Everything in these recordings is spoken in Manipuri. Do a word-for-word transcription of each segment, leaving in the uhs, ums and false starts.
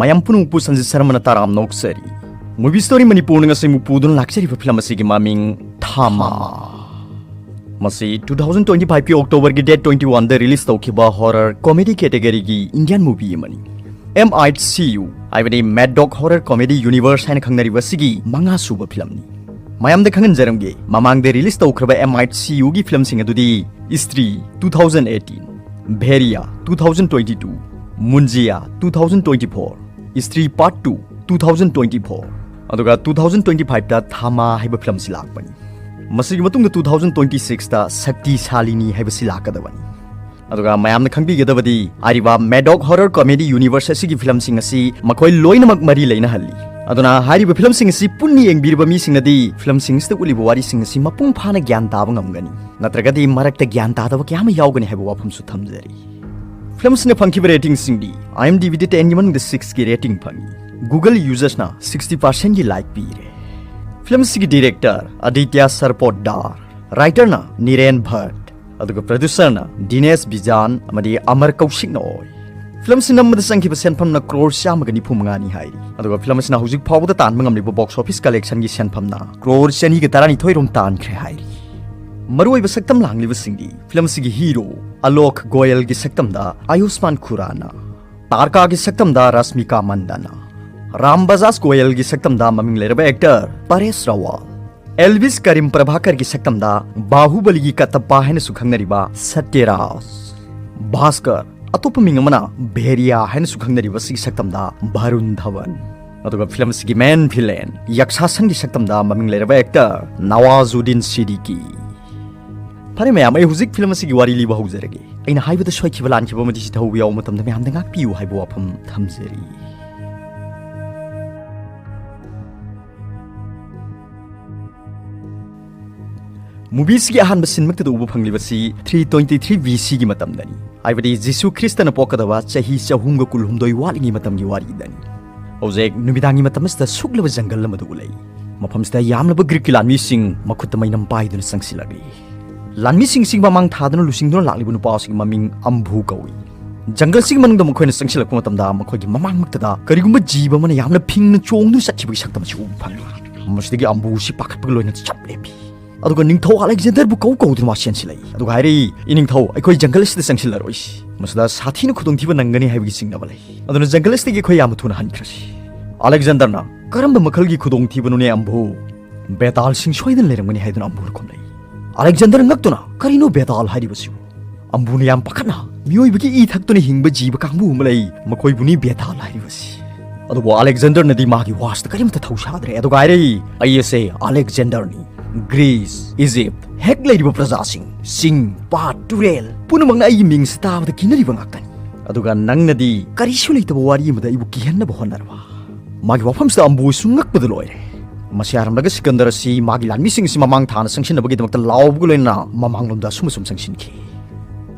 ꯃꯌꯥꯝ ꯄꯨꯝꯅꯃꯛꯄꯨ ꯁꯟꯖꯤꯠ ꯁꯔꯃꯅ ꯇꯔꯥꯝꯅ ꯑꯣꯛꯆꯔꯤ꯫ Movie Story ꯃꯅꯤꯄꯨꯔꯅ ꯉꯁꯤ ꯑꯃꯨꯛ ꯄꯨꯗꯨꯅ ꯂꯥꯛꯆꯔꯤꯕ ꯐꯤꯂꯝ ꯑꯁꯤꯒꯤ ꯃꯃꯤꯡ ꯊꯥꯃꯥ꯫ ꯃꯁꯤ two thousand twenty five ꯀꯤ October ꯒꯤ date twenty one ꯗ release ꯇꯧꯈꯤꯕ horror comedy category ꯒꯤ Indian movie ꯑꯃꯅꯤ꯫ M I C U ꯍꯥꯏꯕꯗꯤ Mad Dog Horror Comedy Universe ꯍꯥꯏꯅ ꯈꯪꯅꯔꯤꯕ ꯑꯁꯤꯒꯤ ꯃꯉꯥ ꯁꯨꯕ ꯐꯤꯂꯝꯅꯤ꯫ ꯃꯌꯥꯝꯗ ꯈꯪꯍꯟꯖꯔꯝꯒꯦ, ꯃꯃꯥꯡꯗ release ꯇꯧꯈ꯭ꯔꯕ M I C U ꯒꯤ ꯐꯤꯂꯝꯁꯤꯡ ꯑꯗꯨꯗꯤ ꯏꯁꯇ꯭ꯔꯤ two thousand eighteen, ꯚꯦꯔꯤꯌꯥ two thousand twenty two, ꯃꯨꯟꯖꯤꯌꯥ two thousand twenty four, ꯏꯁꯇ꯭ꯔꯤ Part two two thousand twenty four, ꯑꯗꯨꯒ two thousand twenty five ꯇ ꯊꯥꯃꯥ ꯍꯥꯏꯕ ꯐꯤꯂꯝꯁꯤ ꯂꯥꯛꯄꯅꯤ꯫ ꯃꯁꯤꯒꯤ ꯃꯇꯨꯡꯗ two thousand twenty six ꯇ ꯁꯛꯇꯤꯁꯥꯂꯤꯅꯤ ꯍꯥꯏꯕꯁꯤ ꯂꯥꯛꯀꯗꯕꯅꯤ꯫ ꯑꯗꯨꯒ ꯃꯌꯥꯝꯅ ꯈꯪꯕꯤꯒꯗꯕꯗꯤ, ꯍꯥꯏꯔꯤꯕ Mad Dog Horror Comedy Universe ꯑꯁꯤꯒꯤ ꯐꯤꯂꯝꯁꯤꯡ ꯑꯁꯤ ꯃꯈꯣꯏ ꯂꯣꯏꯅꯃꯛ ꯃꯔꯤ ꯂꯩꯅꯍꯜꯂꯤ꯫ ꯑꯗꯨꯅ ꯍꯥꯏꯔꯤꯕ ꯐꯤꯂꯝꯁꯤꯡ ꯑꯁꯤ ꯄꯨꯟꯅ ꯌꯦꯡꯕꯤꯔꯕ ꯃꯤꯁꯤꯡꯅꯗꯤ ꯐꯤꯂꯝꯁꯤꯡꯁꯤꯗ ꯎꯠꯂꯤꯕ ꯋꯥꯔꯤꯁꯤꯡ ꯑꯁꯤ ꯃꯄꯨꯡ ꯐꯥꯅ ꯒ꯭ꯌꯥꯟ ꯇꯥꯕ ꯉꯝꯒꯅꯤ, ꯅꯠꯇ꯭ꯔꯒꯗꯤ ꯃꯔꯛꯇ ꯒ꯭ꯌꯥꯟ ꯇꯥꯗꯕ ꯀꯌꯥ ꯑꯃ ꯌꯥꯎꯒꯅꯤ ꯍꯥꯏꯕ ꯋꯥꯐꯝꯁꯨ ꯊꯝꯖꯔꯤ꯫ ꯐꯤꯂꯝꯁꯤꯅ ꯐꯪꯈꯤꯕ rating ꯁꯤꯡꯗꯤ, IMDb ꯗ ten ꯒꯤ ꯃꯅꯨꯡꯗ six ꯀꯤ rating ꯐꯪꯉꯤ꯫ Google users ꯅ sixty percent ꯒꯤ like ꯄꯤꯔꯦ꯫ ꯐꯤꯂꯝ ꯑꯁꯤꯒꯤ director ꯑꯗꯤꯇ꯭ꯌ ꯁꯔꯄꯣꯠꯗꯥꯔ, writer ꯅ ꯅꯤꯔꯦꯟ ꯚꯠ, ꯑꯗꯨꯒ producer ꯅ ꯗꯤꯅꯦꯁ ꯕꯤꯖꯥꯟ ꯑꯃꯗꯤ ꯑꯃꯔ ꯀꯧꯁꯤꯛꯅ ꯑꯣꯏ꯫ ꯐꯤꯂꯝ ꯑꯁꯤ ꯅꯝꯕꯗ ꯆꯪꯈꯤꯕ ꯁꯦꯟꯐꯝꯅ ꯀ꯭ꯔꯣꯔ ꯆꯥꯝꯃꯒ ꯅꯤꯐꯨ ꯃꯉꯥꯅꯤ ꯍꯥꯏꯔꯤ꯫ ꯑꯗꯨꯒ ꯐꯤꯂꯝ ꯑꯁꯤꯅ ꯍꯧꯖꯤꯛ ꯐꯥꯎꯕꯗ ꯇꯥꯟꯕ ꯉꯝꯂꯤꯕ box office collection ꯒꯤ ꯁꯦꯟꯐꯝꯅ ꯀ꯭ꯔꯣꯔ ꯆꯅꯤꯒ ꯇꯔꯥꯅꯤꯊꯣꯏ ꯔꯣꯝ ꯇꯥꯟꯈ꯭ꯔꯦ ꯍꯥꯏꯔꯤ꯫ ꯃꯔꯨꯑꯣꯏꯕ ꯁꯛꯇꯝ ꯂꯥꯡꯂꯤꯕꯁꯤꯡꯗꯤ ꯐꯤꯂꯝ ꯑꯁꯤꯒꯤ hero ꯑꯂꯣꯛ ꯒꯣꯌꯜꯒꯤ ꯁꯛꯇꯝꯗ ꯑꯌꯨꯁꯃꯥꯟ ꯈꯨꯔꯥꯅꯥ, ꯇꯥꯔꯀꯥꯒꯤ ꯁꯛꯇꯝꯗ ꯔꯁꯃꯤꯀꯥ ꯃꯟꯗꯥꯅꯥ, ꯔꯥꯝ ꯕꯖꯥꯖ ꯒꯣꯌꯜꯒꯤ ꯁꯛꯇꯝꯗ ꯃꯃꯤꯡ ꯂꯩꯔꯕ actor ꯄꯔꯦꯁ ꯔꯥꯋꯥꯜ, ꯑꯦꯜꯚꯤꯁ ꯀꯔꯤꯝ ꯄ꯭ꯔꯚꯥꯀꯔꯒꯤ ꯁꯛꯇꯝꯗ ꯕꯥꯍꯨꯕꯂꯤꯒꯤ ꯀꯇꯞꯄꯥ ꯍꯥꯏꯅꯁꯨ ꯈꯪꯅꯔꯤꯕ ꯁꯠꯌꯔꯥꯖ, ꯚꯥꯁꯀꯔ, ꯑꯇꯣꯞꯄ ꯃꯤꯡ ꯑꯃꯅ ꯚꯦꯔꯤꯌꯥ ꯍꯥꯏꯅꯁꯨ ꯈꯪꯅꯔꯤꯕ ꯑꯁꯤꯒꯤ ꯁꯛꯇꯝꯗ ꯚꯔꯨꯟ ꯙꯋꯟ, ꯑꯗꯨꯒ ꯐꯤꯂꯝ ꯑꯁꯤꯒꯤ main villain ꯌꯛꯁꯥꯁꯟꯒꯤ ꯁꯛꯇꯝꯗ ꯃꯃꯤꯡ ꯂꯩꯔꯕ actor ꯅꯋꯥꯖꯨꯗꯤꯟ ꯁꯤꯗꯤꯀꯤ꯫ ꯐꯔꯦ ꯃꯌꯥꯝ, ꯑꯩ ꯍꯧꯖꯤꯛ ꯐꯤꯂꯝ ꯑꯁꯤꯒꯤ ꯋꯥꯔꯤ ꯂꯤꯕ ꯍꯧꯖꯔꯒꯦ꯫ ꯑꯩꯅ ꯍꯥꯏꯕꯗ ꯁꯣꯏꯈꯤꯕ ꯂꯥꯟꯈꯤꯕ ꯑꯃꯗꯤ ꯆꯤꯊꯍꯧꯕ ꯌꯥꯎꯕ ꯃꯇꯝꯗ ꯃꯌꯥꯝꯗ ꯉꯥꯛꯄꯤꯌꯨ ꯍꯥꯏꯕ ꯋꯥꯐꯝ ꯊꯝꯖꯔꯤ꯫ Movie ꯁꯤꯒꯤ ꯑꯍꯥꯟꯕ scene ꯃꯛꯇꯗ ꯎꯕ ꯐꯪꯂꯤꯕꯁꯤ three twenty three B C ꯒꯤ ꯃꯇꯝꯗꯅꯤ, ꯍꯥꯏꯕꯗꯤ ꯖꯤꯁꯨ ꯈ꯭ꯔꯤꯁꯇꯅ ꯄꯣꯛꯀꯗꯕ ꯆꯍꯤ ꯆꯍꯨꯝꯒ ꯀꯨꯟꯍꯨꯝꯗꯣꯏ ꯋꯥꯠꯂꯤꯉꯩ ꯃꯇꯝꯒꯤ ꯋꯥꯔꯤꯗꯅꯤ꯫ ꯍꯧꯖꯤꯛ ꯅꯨꯃꯤꯗꯥꯡꯒꯤ ꯃꯇꯝ ꯑꯁꯤꯗ ꯁꯨꯛꯂꯕ ꯖꯪꯒꯜ ꯑꯃꯗ ꯎꯠꯂꯛꯏ꯫ ꯃꯐꯝꯁꯤꯗ ꯌꯥꯝꯂꯕ ꯒ꯭ꯔꯤꯛꯀꯤ ꯂꯥꯟꯃꯤꯁꯤꯡ ꯃꯈꯨꯠꯇ ꯃꯩꯅꯝ ꯄꯥꯏꯗꯨꯅ ꯆꯪꯁꯤꯜꯂꯛꯂꯤ꯫ ꯂꯥꯟꯃꯤꯁꯤꯡꯁꯤ ꯃꯃꯥꯡ ꯊꯥꯗꯨꯅ ꯂꯨꯆꯤꯡꯗꯨꯅ ꯂꯥꯛꯂꯤꯕ ꯅꯨꯄꯥ ꯑꯁꯤꯒꯤ ꯃꯃꯤꯡ ꯑꯝꯕꯨ ꯀꯧꯏ꯫ ꯖꯪꯒꯜꯁꯤꯒꯤ ꯃꯅꯨꯡꯗ ꯃꯈꯣꯏꯅ ꯆꯪꯁꯤꯜꯂꯛꯄ ꯃꯇꯝꯗ ꯃꯈꯣꯏꯒꯤ ꯃꯃꯥꯡꯃꯛꯇꯗ ꯀꯔꯤꯒꯨꯝꯕ ꯖꯤꯕ ꯑꯃꯅ ꯌꯥꯝꯅ ꯐꯤꯡꯅ ꯆꯣꯡꯗꯨꯅ ꯆꯠꯈꯤꯕꯒꯤ ꯁꯛꯇꯝ ꯑꯁꯤ ꯎꯕ ꯐꯪꯂꯤ꯫ ꯃꯁꯤꯗꯒꯤ ꯑꯝꯕꯨꯁꯤ ꯄꯥꯈꯠꯄꯒ ꯂꯣꯏꯅꯅ ꯆꯞ ꯂꯦꯞꯄꯤ꯫ ꯑꯗꯨꯒ ꯅꯤꯡꯊꯧ ꯑꯂꯦꯛꯖꯦꯟꯗꯔꯕꯨ ꯀꯧ ꯀꯧꯗꯨꯅ ꯃꯥ ꯆꯦꯟꯁꯤꯜꯂꯛꯏ꯫ ꯑꯗꯨꯒ ꯍꯥꯏꯔꯛꯏ, "ꯏꯅꯤꯡꯊꯧ, ꯑꯩꯈꯣꯏ ꯖꯪꯒꯜ ꯑꯁꯤꯗ ꯆꯪꯁꯤꯜꯂꯔꯣꯏꯁꯤ꯫ ꯃꯁꯤꯗ ꯁꯥꯊꯤꯅ ꯈꯨꯗꯣꯡꯊꯤꯕ ꯅꯪꯒꯅꯤ ꯍꯥꯏꯕꯒꯤ ꯆꯤꯡꯅꯕ ꯂꯩ꯫ ꯑꯗꯨꯅ ꯖꯪꯒꯜ ꯑꯁꯤꯗꯒꯤ ꯑꯩꯈꯣꯏ ꯌꯥꯝꯅ ꯊꯨꯅ ꯍꯟꯈ꯭ꯔꯁꯤ꯫" ꯑꯂꯦꯛꯖꯦꯟꯗꯔꯅ, "ꯀꯔꯝꯕ ꯃꯈꯜꯒꯤ ꯈꯨꯗꯣꯡꯊꯤꯕꯅꯣꯅꯦ ꯑꯝꯕꯨ? ꯕꯦꯇꯥꯜꯁꯤꯡ ꯁꯣꯏꯗꯅ ꯂꯩꯔꯝꯒꯅꯤ" ꯍꯥꯏꯗꯨꯅ ꯑꯝꯕꯨꯅ ꯈꯨꯝꯂꯛꯏ꯫ ꯑꯂꯦꯛꯖꯦꯟꯗꯔ ꯉꯛꯇꯨꯅ, "ꯀꯔꯤꯅꯣ ꯕꯦꯇꯥꯜ ꯍꯥꯏꯔꯤꯕꯁꯤꯕꯨ?" ꯑꯝꯕꯨꯅ ꯌꯥꯝ ꯄꯥꯈꯠꯅ, "ꯃꯤꯑꯣꯏꯕꯒꯤ ꯏ ꯊꯛꯇꯨꯅ ꯍꯤꯡꯕ ꯖꯤꯕ ꯀꯥꯡꯕꯨ ꯑꯃ ꯂꯩ, ꯃꯈꯣꯏꯕꯨꯅꯤ ꯕꯦꯇꯥꯜ ꯍꯥꯏꯔꯤꯕꯁꯤ꯫" ꯑꯗꯨꯕꯨ ꯑꯂꯦꯛꯖꯦꯟꯗꯔꯅꯗꯤ ꯃꯥꯒꯤ ꯋꯥꯁꯇ ꯀꯔꯤꯝꯇ ꯊꯧꯁꯥꯗ꯭ꯔꯦ꯫ ꯑꯗꯨꯒ ꯍꯥꯏꯔꯛꯏ, "ꯑꯩ ꯑꯁꯦ ꯑꯂꯦꯛꯖꯦꯟꯗꯔꯅꯤ꯫ ꯒ꯭ꯔꯤꯁ, ꯏꯖꯤꯞ, ꯍꯦꯛ ꯂꯩꯔꯤꯕ ꯄ꯭ꯔꯖꯥꯁꯤꯡ, ꯆꯤꯡ, ꯄꯥꯠ, ꯇꯨꯔꯦꯜ ꯄꯨꯝꯅꯃꯛꯅ ꯑꯩꯒꯤ ꯃꯤꯡꯁꯤ ꯇꯥꯕꯗ ꯀꯤꯅꯔꯤꯕ ꯉꯥꯛꯇꯅꯤ꯫ ꯑꯗꯨꯒ ꯅꯪꯅꯗꯤ ꯀꯔꯤꯁꯨ ꯂꯩꯇꯕ ꯋꯥꯔꯤ ꯑꯃꯗ ꯑꯩꯕꯨ ꯀꯤꯍꯟꯅꯕ ꯍꯣꯠꯅꯔꯕ?" ꯃꯥꯒꯤ ꯋꯥꯐꯝꯁꯤꯗ ꯑꯝꯕꯨꯁꯨ ꯉꯛꯄꯗ ꯂꯣꯏꯔꯦ꯫ ꯃꯁꯤ ꯍꯥꯏꯔꯝꯂꯒ ꯁꯤꯀꯟꯗꯔ ꯑꯁꯤ ꯃꯥꯒꯤ ꯂꯥꯟꯃꯤꯁꯤꯡ ꯑꯁꯤ ꯃꯃꯥꯡ ꯊꯥꯅ ꯆꯪꯁꯤꯟꯅꯕꯒꯤꯗꯃꯛꯇ ꯂꯥꯎꯕꯒ ꯂꯣꯏꯅꯅ ꯃꯃꯥꯡꯂꯣꯝꯗ ꯑꯁꯨꯝ ꯑꯁꯨꯝ ꯆꯪꯁꯤꯟꯈꯤ꯫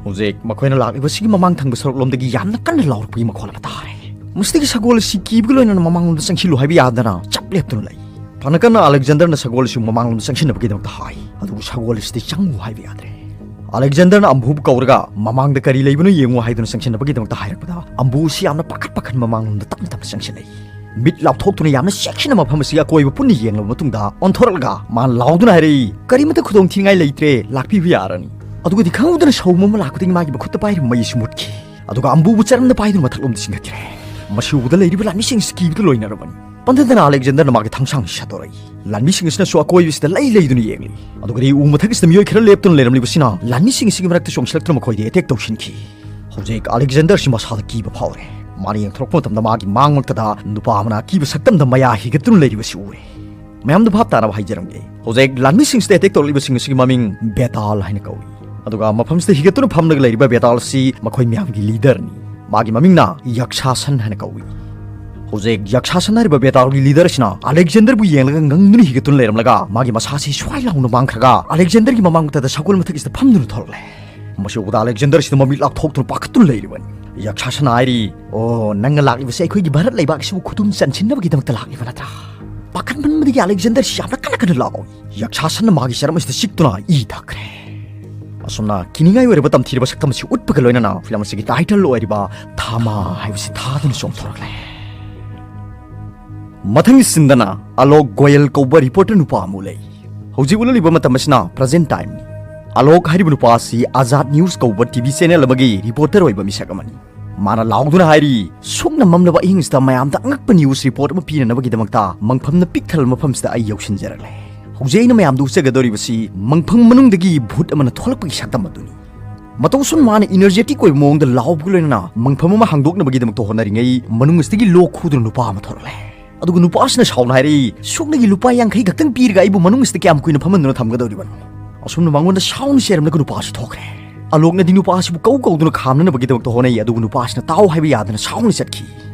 ꯍꯧꯖꯤꯛ ꯃꯈꯣꯏꯅ ꯂꯥꯛꯂꯤꯕꯁꯤꯒꯤ ꯃꯃꯥꯡ ꯊꯪꯕ ꯁꯔꯨꯛꯂꯣꯝꯗꯒꯤ ꯌꯥꯝꯅ ꯀꯟꯅ ꯂꯥꯎꯔꯛꯄꯒꯤ ꯃꯈꯣꯜ ꯑꯃ ꯇꯥꯔꯦ꯫ ꯃꯁꯤꯗꯒꯤ ꯁꯒꯣꯜ ꯑꯁꯤ ꯀꯤꯕꯒ ꯂꯣꯏꯅꯅ ꯃꯃꯥꯡꯂꯣꯝꯗ ꯆꯪꯁꯤꯜꯂꯨ ꯍꯥꯏꯕ ꯌꯥꯗꯅ ꯆꯞ ꯂꯦꯞꯇꯨꯅ ꯂꯩ꯫ ꯐꯅ ꯀꯟꯅ ꯑꯂꯦꯛꯖꯦꯟꯗꯔꯅ ꯁꯒꯣꯜ ꯑꯁꯤ ꯃꯃꯥꯡꯂꯣꯝꯗ ꯆꯪꯁꯤꯟꯅꯕꯒꯤꯗꯃꯛꯇ ꯍꯥꯏ, ꯑꯗꯨꯕꯨ ꯁꯒꯣꯜ ꯑꯁꯤꯗꯤ ꯆꯪꯉꯨ ꯍꯥꯏꯕ ꯌꯥꯗ꯭ꯔꯦ꯫ ꯑꯂꯦꯛꯖꯦꯟꯗꯔꯅ ꯑꯝꯕꯨꯕꯨ ꯀꯧꯔꯒ ꯃꯃꯥꯡꯗ ꯀꯔꯤ ꯂꯩꯕꯅꯣ ꯌꯦꯡꯉꯨ ꯍꯥꯏꯗꯨꯅ ꯆꯪꯁꯤꯟꯅꯕꯒꯤꯗꯃꯛꯇ ꯍꯥꯏꯔꯛꯄꯗ, ꯑꯝꯕꯨ ꯑꯁꯤ ꯌꯥꯝꯅ ꯄꯥꯈꯠ ꯄꯥꯈꯠ ꯃꯃꯥꯡꯂꯣꯝꯗ ꯇꯞꯅ ꯇꯞꯅ ꯆꯪꯁꯤꯜꯂꯛꯏ꯫ ꯃꯤꯠ ꯂꯥꯎꯊꯣꯛꯇꯨꯅ ꯌꯥꯝꯅ ꯆꯦꯛꯁꯤꯟꯅ ꯃꯐꯝ ꯑꯁꯤꯒꯤ ꯑꯀꯣꯏꯕ ꯄꯨꯟꯅ ꯌꯦꯡꯂꯕ ꯃꯇꯨꯡꯗ ꯑꯣꯟꯊꯣꯔꯛꯂꯒ ꯃꯥꯅ ꯂꯥꯎꯗꯨꯅ ꯍꯥꯏꯔꯛꯏ, "ꯀꯔꯤꯃꯇ ꯈꯨꯗꯣꯡ ꯊꯤꯅꯤꯡꯉꯥꯏ ꯂꯩꯇ꯭ꯔꯦ, ꯂꯥꯛꯄꯤꯕ ꯌꯥꯔꯅꯤ꯫" ꯑꯗꯨꯒꯗꯤ ꯈꯪꯍꯧꯗꯅ ꯁꯧ ꯑꯃ ꯂꯥꯛꯄꯗꯒꯤ ꯃꯥꯒꯤ ꯃꯈꯨꯠꯇ ꯄꯥꯏꯔꯤꯕ ꯃꯩ ꯑꯁꯤ ꯃꯨꯠꯈꯤ꯫ ꯑꯗꯨꯒ ꯑꯝꯕꯨꯕꯨ ꯆꯔꯝꯅ ꯄꯥꯏꯗꯨꯅ ꯃꯊꯛꯂꯣꯝꯗ ꯆꯤꯡꯈꯠꯈ꯭ꯔꯦ꯫ ꯃꯁꯤ ꯎꯕꯗ ꯂꯩꯔꯤꯕ ꯂꯥꯟꯃꯤꯁꯤꯡ ꯑꯁꯤ ꯀꯤꯕꯗ ꯂꯣꯏꯅꯔꯕꯅꯤ꯫ ꯄꯟꯊꯗꯅ ꯑꯂꯦꯛꯖꯦꯟꯗꯔꯅ ꯃꯥꯒꯤ ꯊꯥꯡꯁꯥꯡ ꯑꯁꯤ ꯁꯠꯇꯣꯔꯛꯏ꯫ ꯂꯥꯟꯃꯤꯁꯤꯡ ꯑꯁꯤꯅꯁꯨ ꯑꯀꯣꯏꯕꯁꯤꯗ ꯂꯩ ꯂꯩꯗꯨꯅ ꯌꯦꯡꯂꯤ꯫ ꯑꯗꯨꯒꯗꯤ ꯎ ꯃꯊꯛ ꯑꯁꯤꯗ ꯃꯤꯑꯣꯏ ꯈꯔ ꯂꯦꯞꯇꯨꯅ ꯂꯩꯔꯝꯂꯤꯕꯁꯤꯅ ꯂꯥꯟꯃꯤꯁꯤꯡ ꯑꯁꯤꯒꯤ ꯃꯔꯛꯇ ꯆꯣꯡꯁꯤꯜꯂꯛꯇꯨꯅ ꯃꯈꯣꯏꯗ ꯑꯦꯇꯦꯛ ꯇꯧꯁꯤꯟꯈꯤ꯫ ꯍꯧꯖꯤꯛ ꯑꯂꯦꯛꯖꯦꯟꯗꯔꯁꯤ ꯃꯁꯥꯗ ꯀꯤꯕ ꯐꯥꯎꯔꯦ꯫ ꯃꯥꯅ ꯌꯦꯡꯊꯣꯔꯛꯄ ꯃꯇꯝꯗ ꯃꯥꯒꯤ ꯃꯥꯡꯃꯛꯇꯗ ꯅꯨꯄꯥ ꯑꯃꯅ ꯑꯀꯤꯕ ꯁꯛꯇꯝꯗ ꯃꯌꯥ ꯍꯤꯒꯠꯇꯨꯅ ꯂꯩꯔꯤꯕꯁꯤ ꯎꯔꯦ꯫ ꯃꯌꯥꯝꯗ ꯚꯥꯞ ꯇꯥꯅꯕ ꯍꯥꯏꯖꯔꯝꯒꯦ꯫ ꯍꯧꯖꯤꯛ ꯂꯥꯟꯃꯤꯁꯤꯡꯁꯤꯗ ꯑꯦꯇꯦꯛ ꯇꯧꯔꯛꯂꯤꯕꯁꯤꯡ ꯑꯁꯤꯒꯤ ꯃꯃꯤꯡ ꯕꯦꯇꯥꯜ ꯍꯥꯏꯅ ꯀꯧꯏ꯫ ꯑꯗꯨꯒ ꯃꯐꯝꯁꯤꯗ ꯍꯤꯒꯠꯇꯨꯅ ꯐꯝꯂꯒ ꯂꯩꯔꯤꯕ ꯕꯦꯇꯥꯜ ꯑꯁꯤ ꯃꯈꯣꯏ ꯃꯌꯥꯝꯒꯤ ꯂꯤꯗꯔꯅꯤ꯫ ꯃꯥꯒꯤ ꯃꯃꯤꯡꯅ ꯌꯛꯁꯥꯁꯟ ꯍꯥꯏꯅ ꯀꯧꯏ꯫ ꯍꯧꯖꯤꯛ ꯌꯛꯁꯥꯁꯟ ꯍꯥꯏꯔꯤꯕ ꯕꯦꯇꯥꯜꯒꯤ ꯂꯤꯗꯔ ꯑꯁꯤꯅ ꯑꯂꯦꯛꯖꯦꯟꯗꯔꯕꯨ ꯌꯦꯡꯂꯒ ꯉꯪꯗꯨꯅ ꯍꯤꯒꯠꯇꯨꯅ ꯂꯩꯔꯝꯂꯒ ꯃꯥꯒꯤ ꯃꯁꯥꯁꯤ ꯁ꯭ꯋꯥꯏ ꯂꯥꯎꯅ ꯃꯥꯡꯈ꯭ꯔꯒ ꯑꯂꯦꯛꯖꯦꯟꯗꯔꯒꯤ ꯃꯃꯥꯡꯃꯛꯇꯗ ꯁꯒꯣꯜ ꯃꯊꯛ ꯑꯁꯤꯗ ꯐꯝꯗꯨꯅ ꯊꯣꯔꯛꯂꯦ꯫ ꯃꯁꯤ ꯎꯕꯗ ꯑꯂꯦꯛꯖꯦꯟꯗꯔ ꯑꯁꯤꯗ ꯃꯃꯤꯠ ꯂꯥꯎꯊꯣꯛꯇꯨꯅ ꯄꯥꯈꯠꯇꯨꯅ ꯂꯩꯔꯤꯕꯅꯤ꯫ ꯌꯛꯁꯥꯁꯟꯅ ꯍꯥꯏꯔꯤ, "ꯑꯣ, ꯅꯪꯅ ꯂꯥꯛꯂꯤꯕꯁꯦ ꯑꯩꯈꯣꯏꯒꯤ ꯚꯥꯔꯠ ꯂꯩꯕꯥꯛ ꯑꯁꯤꯕꯨ ꯈꯨꯗꯨꯝ ꯆꯟꯁꯤꯟꯅꯕꯒꯤꯗꯃꯛꯇ ꯂꯥꯛꯂꯤꯕ ꯅꯠꯇ꯭ꯔꯥ?" ꯄꯥꯈꯠꯃꯟꯕꯗꯒꯤ ꯑꯂꯦꯛꯖꯦꯟꯗꯔ ꯑꯁꯤ ꯌꯥꯝꯅ ꯀꯟꯅ ꯀꯟꯅ ꯂꯥꯎꯏ꯫ ꯌꯛꯁꯥꯁꯟꯅ ꯃꯥꯒꯤ ꯆꯔꯝ ꯑꯁꯤꯗ ꯆꯤꯛꯇꯨꯅ ꯏ ꯊꯛꯈ꯭ꯔꯦ꯫ ꯑꯁꯨꯝꯅ ꯀꯤꯅꯤꯡꯉꯥꯏ ꯑꯣꯏꯔꯕ ꯇꯝꯊꯤꯔꯕ ꯁꯛꯇꯝ ꯑꯁꯤ ꯎꯠꯄꯒ ꯂꯣꯏꯅꯅ ꯐꯤꯂꯝ ꯑꯁꯤꯒꯤ ꯇꯥꯏꯇꯜ ꯑꯣꯏꯔꯤꯕ ꯊꯥꯃꯥ ꯍꯥꯏꯕꯁꯤ ꯊꯥꯗꯨꯅ ꯆꯣꯡꯊꯣꯔꯛꯂꯦ꯫ ꯃꯊꯪꯒꯤ ꯁꯤꯟꯗꯅ ꯑꯂꯣꯛ ꯒꯣꯌꯜ ꯀꯧꯕ ꯔꯤꯄꯣꯔꯇꯔ ꯅꯨꯄꯥ ꯑꯃ ꯂꯩ꯫ ꯍꯧꯖꯤꯛ ꯎꯠꯂꯤꯕ ꯃꯇꯝ ꯑꯁꯤꯅ ꯄ꯭ꯔꯖꯦꯟ ꯇꯥꯏꯝꯅꯤ꯫ ꯑꯂꯣꯛ ꯍꯥꯏꯔꯤꯕ ꯅꯨꯄꯥ ꯑꯁꯤ ꯑꯖꯥꯗ ꯅ꯭ꯌꯨꯁ ꯀꯧꯕ ꯇꯤ ꯚꯤ ꯆꯦꯅꯦꯜ ꯑꯃꯒꯤ ꯔꯤꯄꯣꯔꯇꯔ ꯑꯣꯏꯕ ꯃꯤꯁꯛ ꯑꯃꯅꯤ꯫ ꯃꯥꯅ ꯂꯥꯎꯗꯨꯅ ꯍꯥꯏꯔꯤ, "ꯁꯨꯛꯅ ꯃꯝꯂꯕ ꯑꯍꯤꯡꯁꯤꯗ ꯃꯌꯥꯝꯗ ꯑꯉꯛꯄ ꯅ꯭ꯌꯨꯁ ꯔꯤꯄꯣꯔꯠ ꯑꯃ ꯄꯤꯅꯅꯕꯒꯤꯗꯃꯛꯇ ꯃꯪꯐꯝꯅ ꯄꯤꯛ ꯊꯜꯂꯕ ꯃꯐꯝꯁꯤꯗ ꯑꯩ ꯌꯧꯁꯤꯟꯖꯔꯛꯂꯦ꯫ ꯍꯧꯖꯤꯛ ꯑꯩꯅ ꯃꯌꯥꯝꯗ ꯎꯠꯆꯒꯗꯧꯔꯤꯕꯁꯤ ꯃꯪꯐꯝ ꯃꯅꯨꯡꯗꯒꯤ ꯚꯨꯠ ꯑꯃꯅ ꯊꯣꯛꯂꯛꯄꯒꯤ ꯁꯛꯇꯝ ꯑꯗꯨꯅꯤ"꯫ ꯃꯇꯧ ꯑꯁꯨꯝ ꯃꯥꯅ ꯏꯅꯔꯖꯦꯇꯤꯛ ꯑꯣꯏꯕ ꯃꯑꯣꯡꯗ ꯂꯥꯎꯕꯒ ꯂꯣꯏꯅꯅ ꯃꯪꯐꯝ ꯑꯃ ꯍꯥꯡꯗꯣꯛꯅꯕꯒꯤꯗꯃꯛꯇ ꯍꯣꯠꯅꯔꯤꯉꯩ ꯃꯅꯨꯡ ꯑꯁꯤꯗꯒꯤ ꯂꯣꯛ ꯈꯨꯗꯨꯅ ꯅꯨꯄꯥ ꯑꯃ ꯊꯣꯛꯂꯛꯂꯦ꯫ ꯑꯗꯨꯒ ꯅꯨꯄꯥꯁꯤꯅ ꯁꯥꯎꯅ ꯍꯥꯏꯔꯛꯏ, "ꯁꯨꯛꯅꯒꯤ ꯂꯨꯄꯥ ꯌꯥꯡꯈꯩ ꯈꯛꯇꯪ ꯄꯤꯔꯒ ꯑꯩꯕꯨ ꯃꯅꯨꯡ ꯑꯁꯤꯗ ꯀꯌꯥꯝ ꯀꯨꯏꯅ ꯐꯝꯍꯟꯗꯨꯅ ꯊꯝꯒꯗꯧꯔꯤꯕꯅꯣ?" ꯑꯁꯨꯝꯅ ꯃꯉꯣꯟꯗ ꯁꯥꯎꯅ ꯆꯩꯔꯝꯂꯒ ꯅꯨꯄꯥꯁꯤ ꯊꯣꯛꯈ꯭ꯔꯦ꯫ ꯑꯂꯣꯛꯅꯗꯤ ꯅꯨꯄꯥꯁꯤꯕꯨ ꯀꯧ ꯀꯧꯗꯨꯅ ꯈꯥꯝꯅꯅꯕꯒꯤꯗꯃꯛꯇ ꯍꯣꯠꯅꯩ, ꯑꯗꯨꯕꯨ ꯅꯨꯄꯥꯁꯤꯅ ꯇꯥꯎ ꯍꯥꯏꯕ ꯌꯥꯗꯅ ꯁꯥꯎꯅ ꯆꯠꯈꯤ꯫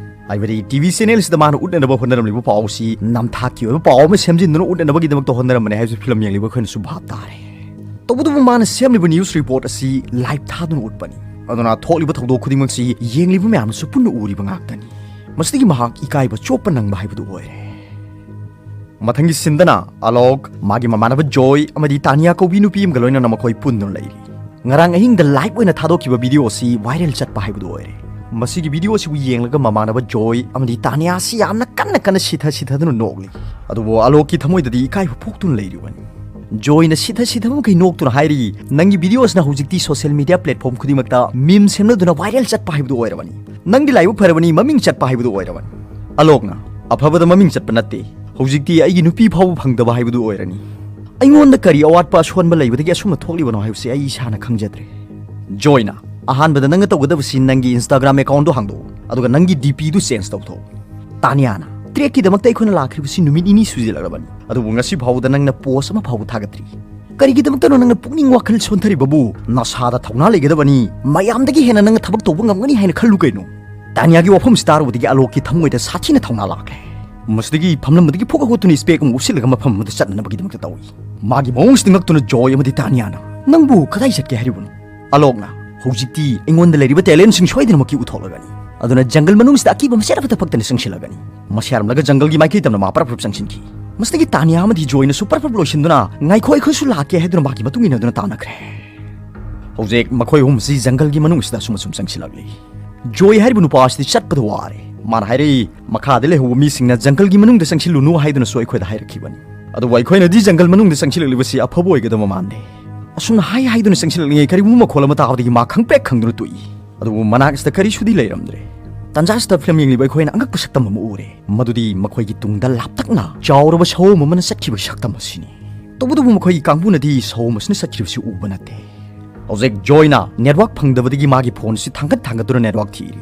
ꯍꯥꯏꯕꯗꯤ ꯇꯤ ꯚꯤ ꯆꯦꯅꯦꯜꯁꯤꯗ ꯃꯥꯅ ꯎꯠꯅꯅꯕ ꯍꯣꯠꯅꯔꯝꯂꯤꯕ ꯄꯥꯎ ꯑꯁꯤ ꯅꯝꯊꯥꯛꯀꯤ ꯑꯣꯏꯕ ꯄꯥꯎ ꯑꯃ ꯁꯦꯝꯖꯤꯟꯗꯨꯅ ꯎꯠꯅꯅꯕꯒꯤꯗꯃꯛꯇ ꯍꯣꯠꯅꯔꯝꯕꯅꯤ ꯍꯥꯏꯕꯁꯤ ꯐꯤꯂꯝ ꯌꯦꯡꯂꯤꯕ ꯑꯩꯈꯣꯏꯅꯁꯨ ꯚꯥꯞ ꯇꯥꯔꯦ꯫ ꯇꯧꯕꯇꯕꯨ ꯃꯥꯅ ꯁꯦꯝꯂꯤꯕ ꯅ꯭ꯌꯨꯁ ꯔꯤꯄꯣꯔꯠ ꯑꯁꯤ ꯂꯥꯏꯚ ꯊꯥꯗꯨꯅ ꯎꯠꯄꯅꯤ꯫ ꯑꯗꯨꯅ ꯊꯣꯛꯂꯤꯕ ꯊꯧꯗꯣꯛ ꯈꯨꯗꯤꯡꯃꯛꯁꯤ ꯌꯦꯡꯂꯤꯕ ꯃꯌꯥꯝꯅꯁꯨ ꯄꯨꯟꯅ ꯎꯔꯤꯕ ꯉꯥꯛꯇꯅꯤ꯫ ꯃꯁꯤꯗꯒꯤ ꯃꯍꯥꯛ ꯏꯀꯥꯏꯕ ꯆꯣꯞꯄ ꯅꯪꯕ ꯍꯥꯏꯕꯗꯨ ꯑꯣꯏꯔꯦ꯫ ꯃꯊꯪꯒꯤ ꯁꯤꯟꯗꯅ ꯑꯂꯣꯛ, ꯃꯥꯒꯤ ꯃꯃꯥꯟꯅꯕ ꯖꯣꯏ ꯑꯃꯗꯤ ꯇꯥꯅꯤꯌꯥ ꯀꯧꯕꯤ ꯅꯨꯄꯤ ꯑꯃꯒ ꯂꯣꯏꯅꯅ ꯃꯈꯣꯏ ꯄꯨꯟꯗꯨꯅ ꯂꯩꯔꯤ꯫ ꯉꯔꯥꯡ ꯑꯍꯤꯡꯗ ꯂꯥꯏꯚ ꯑꯣꯏꯅ ꯊꯥꯗꯣꯛꯈꯤꯕ ꯚꯤꯗꯤꯑꯣ ꯑꯁꯤ ꯚꯥꯏꯔꯦꯜ ꯆꯠꯄ ꯍꯥꯏꯕꯗꯨ ꯑꯣꯏꯔꯦ꯫ ꯃꯁꯤꯒꯤ ꯚꯤꯗꯤꯑꯣ ꯑꯁꯤꯕꯨ ꯌꯦꯡꯂꯒ ꯃꯃꯥꯟꯅꯕ ꯖꯣꯏ ꯑꯃꯗꯤ ꯇꯥꯅꯤꯌꯥ ꯑꯁꯤ ꯌꯥꯝꯅ ꯀꯟꯅ ꯀꯟꯅ ꯁꯤꯊ ꯁꯤꯊꯗꯨꯅ ꯅꯣꯛꯂꯤ꯫ ꯑꯗꯨꯕꯨ ꯑꯂꯣꯛꯀꯤ ꯊꯃꯣꯏꯗꯗꯤ ꯏꯀꯥꯏꯕ ꯄꯣꯛꯇꯨꯅ ꯂꯩꯔꯤꯕꯅꯤ꯫ ꯖꯣꯏꯅ ꯁꯤꯊ ꯁꯤꯊꯕ ꯃꯈꯩ ꯅꯣꯛꯇꯨꯅ ꯍꯥꯏꯔꯤ, "ꯅꯪꯒꯤ ꯚꯤꯗꯤꯑꯣꯁꯤꯅ ꯍꯧꯖꯤꯛꯇꯤ ꯁꯣꯁꯤꯌꯦꯜ ꯃꯤꯗꯤꯌꯥ ꯄ꯭ꯂꯦꯠꯐꯣꯔꯝ ꯈꯨꯗꯤꯡꯃꯛꯇ ꯃꯤꯝ ꯁꯦꯝꯅꯗꯨꯅ ꯚꯥꯏꯔꯦꯜ ꯆꯠꯄ ꯍꯥꯏꯕꯗꯨ ꯑꯣꯏꯔꯕꯅꯤ꯫ ꯅꯪꯗꯤ ꯂꯥꯏꯕꯛ ꯐꯔꯕꯅꯤ, ꯃꯃꯤꯡ ꯆꯠꯄ ꯍꯥꯏꯕꯗꯨ ꯑꯣꯏꯔꯕꯅꯤ"꯫ ꯑꯂꯣꯛꯅ, "ꯑꯐꯕꯗ ꯃꯃꯤꯡ ꯆꯠꯄ ꯅꯠꯇꯦ, ꯍꯧꯖꯤꯛꯇꯤ ꯑꯩꯒꯤ ꯅꯨꯄꯤ ꯐꯥꯎꯕ ꯐꯪꯗꯕ ꯍꯥꯏꯕꯗꯨ ꯑꯣꯏꯔꯅꯤ꯫ ꯑꯩꯉꯣꯟꯗ ꯀꯔꯤ ꯑꯋꯥꯠꯄ ꯑꯁꯣꯟꯕ ꯂꯩꯕꯗꯒꯤ ꯑꯁꯨꯝꯅ ꯊꯣꯛꯂꯤꯕꯅꯣ ꯍꯥꯏꯕꯁꯤ ꯑꯩ ꯏꯁꯥꯅ ꯈꯪꯖꯗ꯭ꯔꯦ"꯫ ꯖꯣꯏꯅ, "ꯑꯍꯥꯟꯕꯗ ꯅꯪꯅ ꯇꯧꯒꯗꯕꯁꯤ ꯅꯪꯒꯤ ꯏꯟꯁꯇꯥꯒ꯭ꯔꯥꯝ ꯑꯦꯀꯥꯎꯟꯗꯣ ꯍꯥꯡꯗꯣꯛꯎ, ꯑꯗꯨꯒ ꯅꯪꯒꯤ ꯗꯤ ꯄꯤꯗꯨ ꯆꯦꯟꯖ ꯇꯧꯊꯣꯛꯎ"꯫ ꯇꯥꯅꯤꯌꯥꯅ, "ꯇ꯭ꯔꯦꯛꯀꯤꯗꯃꯛꯇ ꯑꯩꯈꯣꯏꯅ ꯂꯥꯛꯈ꯭ꯔꯤꯕꯁꯤ ꯅꯨꯃꯤꯠ ꯅꯤꯅꯤ ꯁꯨꯖꯤꯜꯂꯛꯂꯕꯅꯤ, ꯑꯗꯨꯕꯨ ꯉꯁꯤ ꯐꯥꯎꯕꯗ ꯅꯪꯅ ꯄꯣꯁ ꯑꯃ ꯐꯥꯎꯕ ꯊꯥꯒꯠꯇ꯭ꯔꯤ꯫ ꯀꯔꯤꯒꯤꯗꯃꯛꯇꯅꯣ ꯅꯪꯅ ꯄꯨꯛꯅꯤꯡ ꯋꯥꯈꯜ ꯁꯣꯟꯊꯔꯤꯕꯕꯨ? ꯅꯁꯥꯗ ꯊꯧꯅꯥ ꯂꯩꯒꯗꯕꯅꯤ꯫ ꯃꯌꯥꯝꯗꯒꯤ ꯍꯦꯟꯅ ꯅꯪꯅ ꯊꯕꯛ ꯇꯧꯕ ꯉꯝꯒꯅꯤ ꯍꯥꯏꯅ ꯈꯜꯂꯨ ꯀꯩꯅꯣ"꯫ ꯇꯥꯅꯤꯌꯥꯒꯤ ꯋꯥꯐꯝꯁꯤ ꯇꯥꯔꯨꯕꯗꯒꯤ ꯑꯂꯣꯛꯀꯤ ꯊꯃꯣꯏꯗ ꯁꯥꯊꯤꯅ ꯊꯧꯅꯥ ꯂꯥꯛꯂꯦ꯫ ꯃꯁꯤꯗꯒꯤ ꯐꯝꯂꯝꯕꯗꯒꯤ ꯐꯨꯛ ꯍꯧꯒꯠꯇꯨꯅ ꯏꯁꯄꯦꯛ ꯑꯃ ꯎꯞꯁꯤꯜꯂꯒ ꯃꯐꯝ ꯑꯃꯗ ꯆꯠꯅꯅꯕꯒꯤꯗꯃꯛꯇ ꯇꯧꯏ꯫ ꯃꯥꯒꯤ ꯃꯑꯣꯡꯁꯤꯗ ꯉꯛꯇꯨꯅ ꯖꯣꯏ ꯑꯃꯗꯤ ꯇꯥꯅꯤꯌꯥꯅ, "ꯅꯪꯕꯨ ꯀꯗꯥꯏ ꯆꯠꯀꯦ ꯍꯥꯏꯔꯤꯕꯅꯣ?" ꯑꯂꯣꯛꯅ, "ꯍꯧꯖꯤꯛꯇꯤ ꯑꯩꯉꯣꯟꯗ ꯂꯩꯔꯤꯕ ꯇꯦꯂꯦꯟꯁꯤꯡ ꯁꯣꯏꯗꯅꯃꯛꯀꯤ ꯎꯠꯊꯣꯛꯂꯒꯅꯤ꯫ ꯑꯗꯨꯅ ꯖꯪꯒꯜ ꯃꯅꯨꯡꯁꯤꯗ ꯑꯀꯤꯕ ꯃꯆꯦꯠ ꯑꯃꯠꯇ ꯐꯛꯇꯅ ꯆꯪꯁꯤꯜꯂꯒꯅꯤ"꯫ ꯃꯁꯤ ꯍꯥꯏꯔꯝꯂꯒ ꯖꯪꯒꯜꯒꯤ ꯃꯥꯏꯀꯩ ꯇꯝꯅ ꯃꯥ ꯄꯔꯞ ꯄꯔꯞ ꯆꯪꯁꯤꯟꯈꯤ꯫ ꯃꯁꯤꯗꯒꯤ ꯇꯥꯅꯤꯌꯥ ꯑꯃꯗꯤ ꯖꯣꯏꯅꯁꯨ ꯄꯔꯞ ꯄꯔꯞ ꯂꯣꯏꯁꯤꯟꯗꯨꯅ, "ꯉꯥꯏꯈꯣ, ꯑꯩꯈꯣꯏꯁꯨ ꯂꯥꯛꯀꯦ" ꯍꯥꯏꯗꯨꯅ ꯃꯥꯒꯤ ꯃꯇꯨꯡ ꯏꯟꯅꯗꯨꯅ ꯇꯥꯟꯅꯈ꯭ꯔꯦ꯫ ꯍꯧꯖꯤꯛ ꯃꯈꯣꯏ ꯑꯍꯨꯝꯁꯤ ꯖꯪꯒꯜꯒꯤ ꯃꯅꯨꯡꯁꯤꯗ ꯑꯁꯨꯝ ꯑꯁꯨꯝ ꯆꯪꯁꯤꯜꯂꯛꯂꯤ꯫ ꯖꯣꯏ ꯍꯥꯏꯔꯤꯕ ꯅꯨꯄꯥ ꯑꯁꯤꯗꯤ ꯆꯠꯄꯗ ꯋꯥꯔꯦ꯫ ꯃꯥꯅ ꯍꯥꯏꯔꯛꯏ, "ꯃꯈꯥꯗ ꯂꯩꯍꯧꯕ ꯃꯤꯁꯤꯡꯅ ꯖꯪꯒꯜꯒꯤ ꯃꯅꯨꯡꯗ ꯆꯪꯁꯤꯜꯂꯨꯅꯨ ꯍꯥꯏꯗꯨꯅꯁꯨ ꯑꯩꯈꯣꯏꯗ ꯍꯥꯏꯔꯛꯈꯤꯕꯅꯤ꯫ ꯑꯗꯨꯕꯨ ꯑꯩꯈꯣꯏꯅꯗꯤ ꯖꯪꯒꯜ ꯃꯅꯨꯡꯗ ꯆꯪꯁꯤꯜꯂꯛꯂꯤꯕꯁꯤ ꯑꯐꯕ ꯑꯣꯏꯒꯗꯕ ꯃꯥꯟꯗꯦ"꯫ ꯑꯁꯨꯝꯅ ꯍꯥꯏ ꯍꯥꯏꯗꯨꯅ ꯆꯪꯁꯤꯜꯂꯛꯂꯤꯉꯩ ꯀꯔꯤꯒꯨꯝꯕ ꯃꯈꯣꯜ ꯑꯃ ꯇꯥꯕꯗꯒꯤ ꯃꯥ ꯈꯪꯄ꯭ꯔꯦꯛ ꯈꯪꯗꯨꯅ ꯇꯣꯛꯏ꯫ ꯑꯗꯨꯕꯨ ꯃꯅꯥꯛꯁꯤꯗ ꯀꯔꯤꯁꯨꯗꯤ ꯂꯩꯔꯝꯗ꯭ꯔꯦ꯫ ꯇꯟꯖꯥꯁꯤꯗ ꯐꯤꯂꯝ ꯌꯦꯡꯂꯤꯕ ꯑꯩꯈꯣꯏꯅ ꯑꯉꯛꯄ ꯁꯛꯇꯝ ꯑꯃ ꯎꯔꯦ꯫ ꯃꯗꯨꯗꯤ ꯃꯈꯣꯏꯒꯤ ꯇꯨꯡꯗ ꯂꯥꯞꯇꯛꯅ ꯆꯥꯎꯔꯕ ꯁꯑꯣꯝ ꯑꯃꯅ ꯆꯠꯈꯤꯕꯒꯤ ꯁꯛꯇꯝ ꯑꯁꯤꯅꯤ꯫ ꯇꯧꯕꯇꯕꯨ ꯃꯈꯣꯏꯒꯤ ꯀꯥꯡꯕꯨꯅꯗꯤ ꯁꯑꯣꯝ ꯑꯁꯤꯅ ꯆꯠꯈꯤꯕꯁꯤ ꯎꯕ ꯅꯠꯇꯦ꯫ ꯍꯧꯖꯤꯛ ꯖꯣꯏꯅ ꯅꯦꯠꯋꯥꯛ ꯐꯪꯗꯕꯗꯒꯤ ꯃꯥꯒꯤ ꯐꯣꯟꯁꯤ ꯊꯥꯡꯒꯠ ꯊꯥꯡꯒꯠꯇꯨꯅ ꯅꯦꯠꯋꯥꯛ ꯊꯤꯔꯤ꯫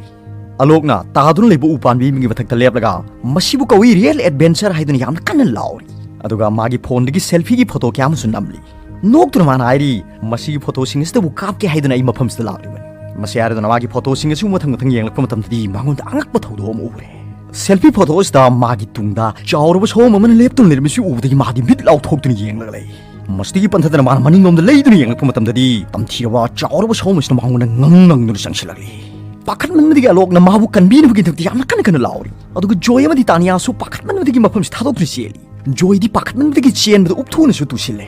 ꯑꯂꯣꯛꯅ ꯇꯥꯗꯨꯅ ꯂꯩꯕ ꯎꯄꯥꯟꯕꯤ ꯑꯃꯒꯤ ꯃꯊꯛꯇ ꯂꯦꯞꯂꯒ "ꯃꯁꯤꯕꯨ ꯀꯧꯏ ꯔꯤꯌꯦꯜ ꯑꯦꯗꯚꯦꯟꯆꯔ" ꯍꯥꯏꯗꯨꯅ ꯌꯥꯝꯅ ꯀꯟꯅ ꯂꯥꯎꯔꯤ꯫ ꯑꯗꯨꯒ ꯃꯥꯒꯤ ꯐꯣꯟꯗꯒꯤ ꯁꯦꯜꯐꯤꯒꯤ ꯐꯣꯇꯣ ꯀꯌꯥ ꯑꯃꯁꯨ ꯅꯝꯂꯤ꯫ ꯅꯣꯛꯇꯨꯅ ꯃꯥꯅ ꯍꯥꯏꯔꯤ, "ꯃꯁꯤꯒꯤ ꯐꯣꯇꯣꯁꯤꯡ ꯑꯁꯤꯗꯕꯨ ꯀꯥꯞꯀꯦ ꯍꯥꯏꯗꯨꯅ ꯑꯩ ꯃꯐꯝꯁꯤꯗ ꯂꯥꯛꯂꯤꯕꯅꯤ"꯫ ꯃꯁꯤ ꯍꯥꯏꯔꯗꯨꯅ ꯃꯥꯒꯤ ꯐꯣꯇꯣꯁꯤꯡ ꯑꯁꯤ ꯃꯊꯪ ꯃꯊꯪ ꯌꯦꯡꯂꯛꯄ ꯃꯇꯝꯗꯗꯤ ꯃꯉꯣꯟꯗ ꯑꯉꯛꯄ ꯊꯧꯗꯣꯛ ꯑꯃ ꯎꯔꯦ꯫ ꯁꯦꯜꯐꯤ ꯐꯣꯇꯣ ꯑꯁꯤꯗ ꯃꯥꯒꯤ ꯇꯨꯡꯗ ꯆꯥꯎꯔꯕ ꯁꯑꯣꯝ ꯑꯃꯅ ꯂꯦꯞꯇꯨꯅ ꯂꯩꯔꯝꯕꯁꯤ ꯎꯕꯗꯒꯤ ꯃꯥꯗꯤ ꯃꯤꯠ ꯂꯥꯎꯊꯣꯛꯇꯨꯅ ꯌꯦꯡꯂꯒ ꯂꯩ꯫ ꯃꯁꯤꯗꯒꯤ ꯄꯟꯊꯗꯅ ꯃꯥꯅ ꯃꯅꯤꯡꯂꯣꯝꯗ ꯂꯩꯗꯨꯅ ꯌꯦꯡꯂꯛꯄ ꯃꯇꯝꯗꯗꯤ ꯇꯝꯊꯤꯔꯕ ꯆꯥꯎꯔꯕ ꯁꯑꯣꯝ ꯑꯁꯤꯅ ꯃꯉꯣꯟꯗ ꯉꯪ ꯉꯪꯗꯨꯅ ꯆꯪꯁꯤꯜꯂꯛꯂꯤ꯫ ꯄꯥꯈꯠꯃꯟꯕꯗꯒꯤ ꯑꯂꯣꯛꯅ ꯃꯥꯕꯨ ꯀꯟꯕꯤꯅꯕꯒꯤꯗꯃꯛꯇ ꯌꯥꯝꯅ ꯀꯟꯅ ꯀꯟꯅ ꯂꯥꯎꯔꯤ꯫ ꯑꯗꯨꯒ ꯖꯣꯏ ꯑꯃꯗꯤ ꯇꯥꯅꯤꯌꯥꯁꯨ ꯄꯥꯈꯠꯃꯟꯕꯗꯒꯤ ꯃꯐꯝꯁꯤ ꯊꯥꯗꯣꯛꯇꯨꯅ ꯆꯦꯜꯂꯤ꯫ ꯖꯣꯏꯗꯤ ꯄꯥꯈꯠꯃꯟꯕꯗꯒꯤ ꯆꯦꯟꯕꯗ ꯎꯞꯊꯨꯅꯁꯨ ꯇꯨꯁꯤꯜꯂꯦ꯫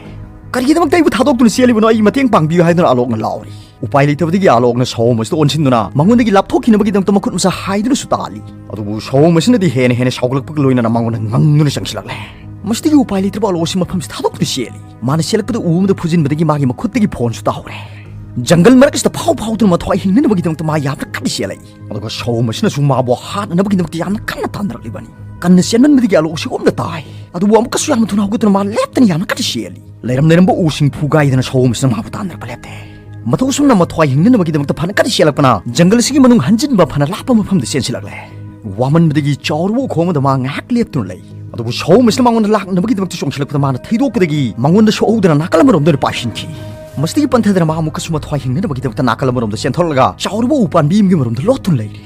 "ꯀꯔꯤꯒꯤꯗꯃꯛꯇ ꯑꯩꯕꯨ ꯊꯥꯗꯣꯛꯇꯨꯅ ꯆꯦꯜꯂꯤꯕꯅꯣ? ꯑꯩ ꯃꯇꯦꯡ ꯄꯥꯡꯕꯤꯌꯨ" ꯍꯥꯏꯗꯨꯅ ꯑꯂꯣꯛꯅ ꯂꯥꯎꯔꯤ꯫ ꯎꯄꯥꯏ ꯂꯩꯇꯕꯗꯒꯤ ꯑꯂꯣꯛꯅ ꯁꯑꯣꯝ ꯑꯁꯤꯗ ꯑꯣꯟꯁꯤꯟꯗꯨꯅ ꯃꯉꯣꯟꯗꯒꯤ ꯂꯥꯞꯊꯣꯛꯈꯤꯅꯕꯒꯤꯗꯃꯛꯇ ꯃꯈꯨꯠ ꯃꯁꯥ ꯍꯥꯏꯗꯨꯅꯁꯨ ꯇꯥꯜꯂꯤ꯫ ꯑꯗꯨꯕꯨ ꯁꯑꯣꯝ ꯑꯁꯤꯅꯗꯤ ꯍꯦꯟꯅ ꯍꯦꯟꯅ ꯁꯥꯎꯒꯠꯂꯛꯄꯒ ꯂꯣꯏꯅꯅ ꯃꯉꯣꯟꯗ ꯉꯪꯗꯨꯅ ꯆꯪꯁꯤꯜꯂꯛꯂꯦ꯫ ꯃꯁꯤꯗꯒꯤ ꯎꯄꯥꯏ ꯂꯩꯇ꯭ꯔꯕ ꯑꯂꯣꯛ ꯑꯁꯤ ꯃꯐꯝꯁꯤ ꯊꯥꯗꯣꯛꯇꯨꯅ ꯆꯦꯜꯂꯤ꯫ ꯃꯥꯅ ꯆꯦꯜꯂꯛꯄꯗ ꯎꯕꯗ ꯐꯨꯖꯤꯟꯕꯗꯒꯤ ꯃꯥꯒꯤ ꯃꯈꯨꯠꯇꯒꯤ ꯐꯣꯟꯁꯨ ꯇꯥꯍꯧꯔꯦ꯫ ꯖꯪꯒꯜ ꯃꯔꯛꯁꯤꯗ ꯐꯥꯎ ꯐꯥꯎꯗꯨꯅ ꯃꯊ꯭ꯋꯥꯏ ꯍꯤꯡꯅꯅꯕꯒꯤꯗꯃꯛꯇ ꯃꯥ ꯌꯥꯝꯅ ꯀꯟꯅ ꯆꯦꯜꯂꯛꯏ꯫ ꯑꯗꯨꯒ ꯁꯑꯣꯝ ꯑꯁꯤꯅꯁꯨ ꯃꯥꯕꯨ ꯍꯥꯠꯅꯅꯕꯒꯤꯗꯃꯛꯇ ꯌꯥꯝꯅ ꯀꯟꯅ ꯇꯥꯟꯅꯔꯛꯂꯤꯕꯅꯤ꯫ ꯀꯟꯅ ꯆꯦꯟꯃꯟꯕꯗꯒꯤ ꯑꯂꯣꯛ ꯑꯁꯤ ꯑꯣꯝꯅ ꯇꯥꯏ꯫ ꯑꯗꯨꯕꯨ ꯑꯃꯨꯛꯀꯁꯨ ꯌꯥꯝꯅ ꯊꯨꯅ ꯍꯧꯒꯠꯇꯨꯅ ꯃꯥ ꯂꯦꯞꯇꯅ ꯌꯥꯝꯅ ꯀꯟꯅ ꯆꯦꯜꯂꯤ꯫ ꯂꯩꯔꯝ ꯂꯩꯔꯝꯕ ꯎꯁꯤꯡ ꯐꯨꯒꯥꯏꯗꯅ ꯁꯑꯣꯝ ꯑꯁꯤꯅ ꯃꯥꯕꯨ ꯇꯥꯟꯅꯔꯛꯄ ꯂꯦꯞꯇꯦ꯫ ꯃꯇꯧ ꯑꯁꯨꯝꯅ ꯃꯊ꯭ꯋꯥꯏ ꯍꯤꯡꯅꯅꯕꯒꯤꯗꯃꯛꯇ ꯐꯅ ꯀꯟꯅ ꯆꯦꯜꯂꯛꯄꯅ ꯖꯪꯒꯜ ꯑꯁꯤꯒꯤ ꯃꯅꯨꯡ ꯍꯟꯖꯤꯟꯕ ꯐꯅ ꯂꯥꯞꯄ ꯃꯐꯝꯗ ꯆꯦꯟꯁꯤꯜꯂꯛꯂꯦ꯫ ꯋꯥꯃꯟꯕꯗꯒꯤ ꯆꯥꯎꯔꯕ ꯎꯈꯣꯡ ꯑꯃꯗ ꯃꯥ ꯉꯥꯏꯍꯥꯛ ꯂꯦꯞꯇꯨꯅ ꯂꯩ꯫ ꯑꯗꯨꯕꯨ ꯁꯑꯣꯝ ꯑꯁꯤꯅ ꯃꯉꯣꯟꯗ ꯂꯥꯛꯅꯕꯒꯤꯗꯃꯛꯇ ꯆꯣꯡꯁꯤꯜꯂꯛꯄꯗ ꯃꯥꯅ ꯊꯩꯗꯣꯛꯄꯗꯒꯤ ꯃꯉꯣꯟꯗ ꯁꯣꯛꯍꯧꯗꯅ ꯅꯥꯀꯜ ꯑꯃꯔꯣꯝꯗ ꯑꯣꯏꯅ ꯄꯥꯏꯁꯤꯟꯈꯤ꯫ ꯃꯁꯤꯗꯒꯤ ꯄꯟꯊꯗꯅ ꯃꯥ ꯑꯃꯨꯛꯀꯁꯨ ꯃꯊ꯭ꯋꯥꯏ ꯍꯤꯡꯅꯅꯕꯒꯤꯗꯃꯛꯇ ꯅꯥꯀꯜ ꯑꯃꯔꯣꯝꯗ ꯆꯦꯟꯊꯣꯛꯂꯒ ꯆꯥꯎꯔꯕ ꯎ ꯄꯥꯝꯕꯤ ꯑꯃꯒꯤ ꯃꯔꯨꯝꯗ ꯂꯣꯠꯇꯨꯅ ꯂꯩꯔꯤ꯫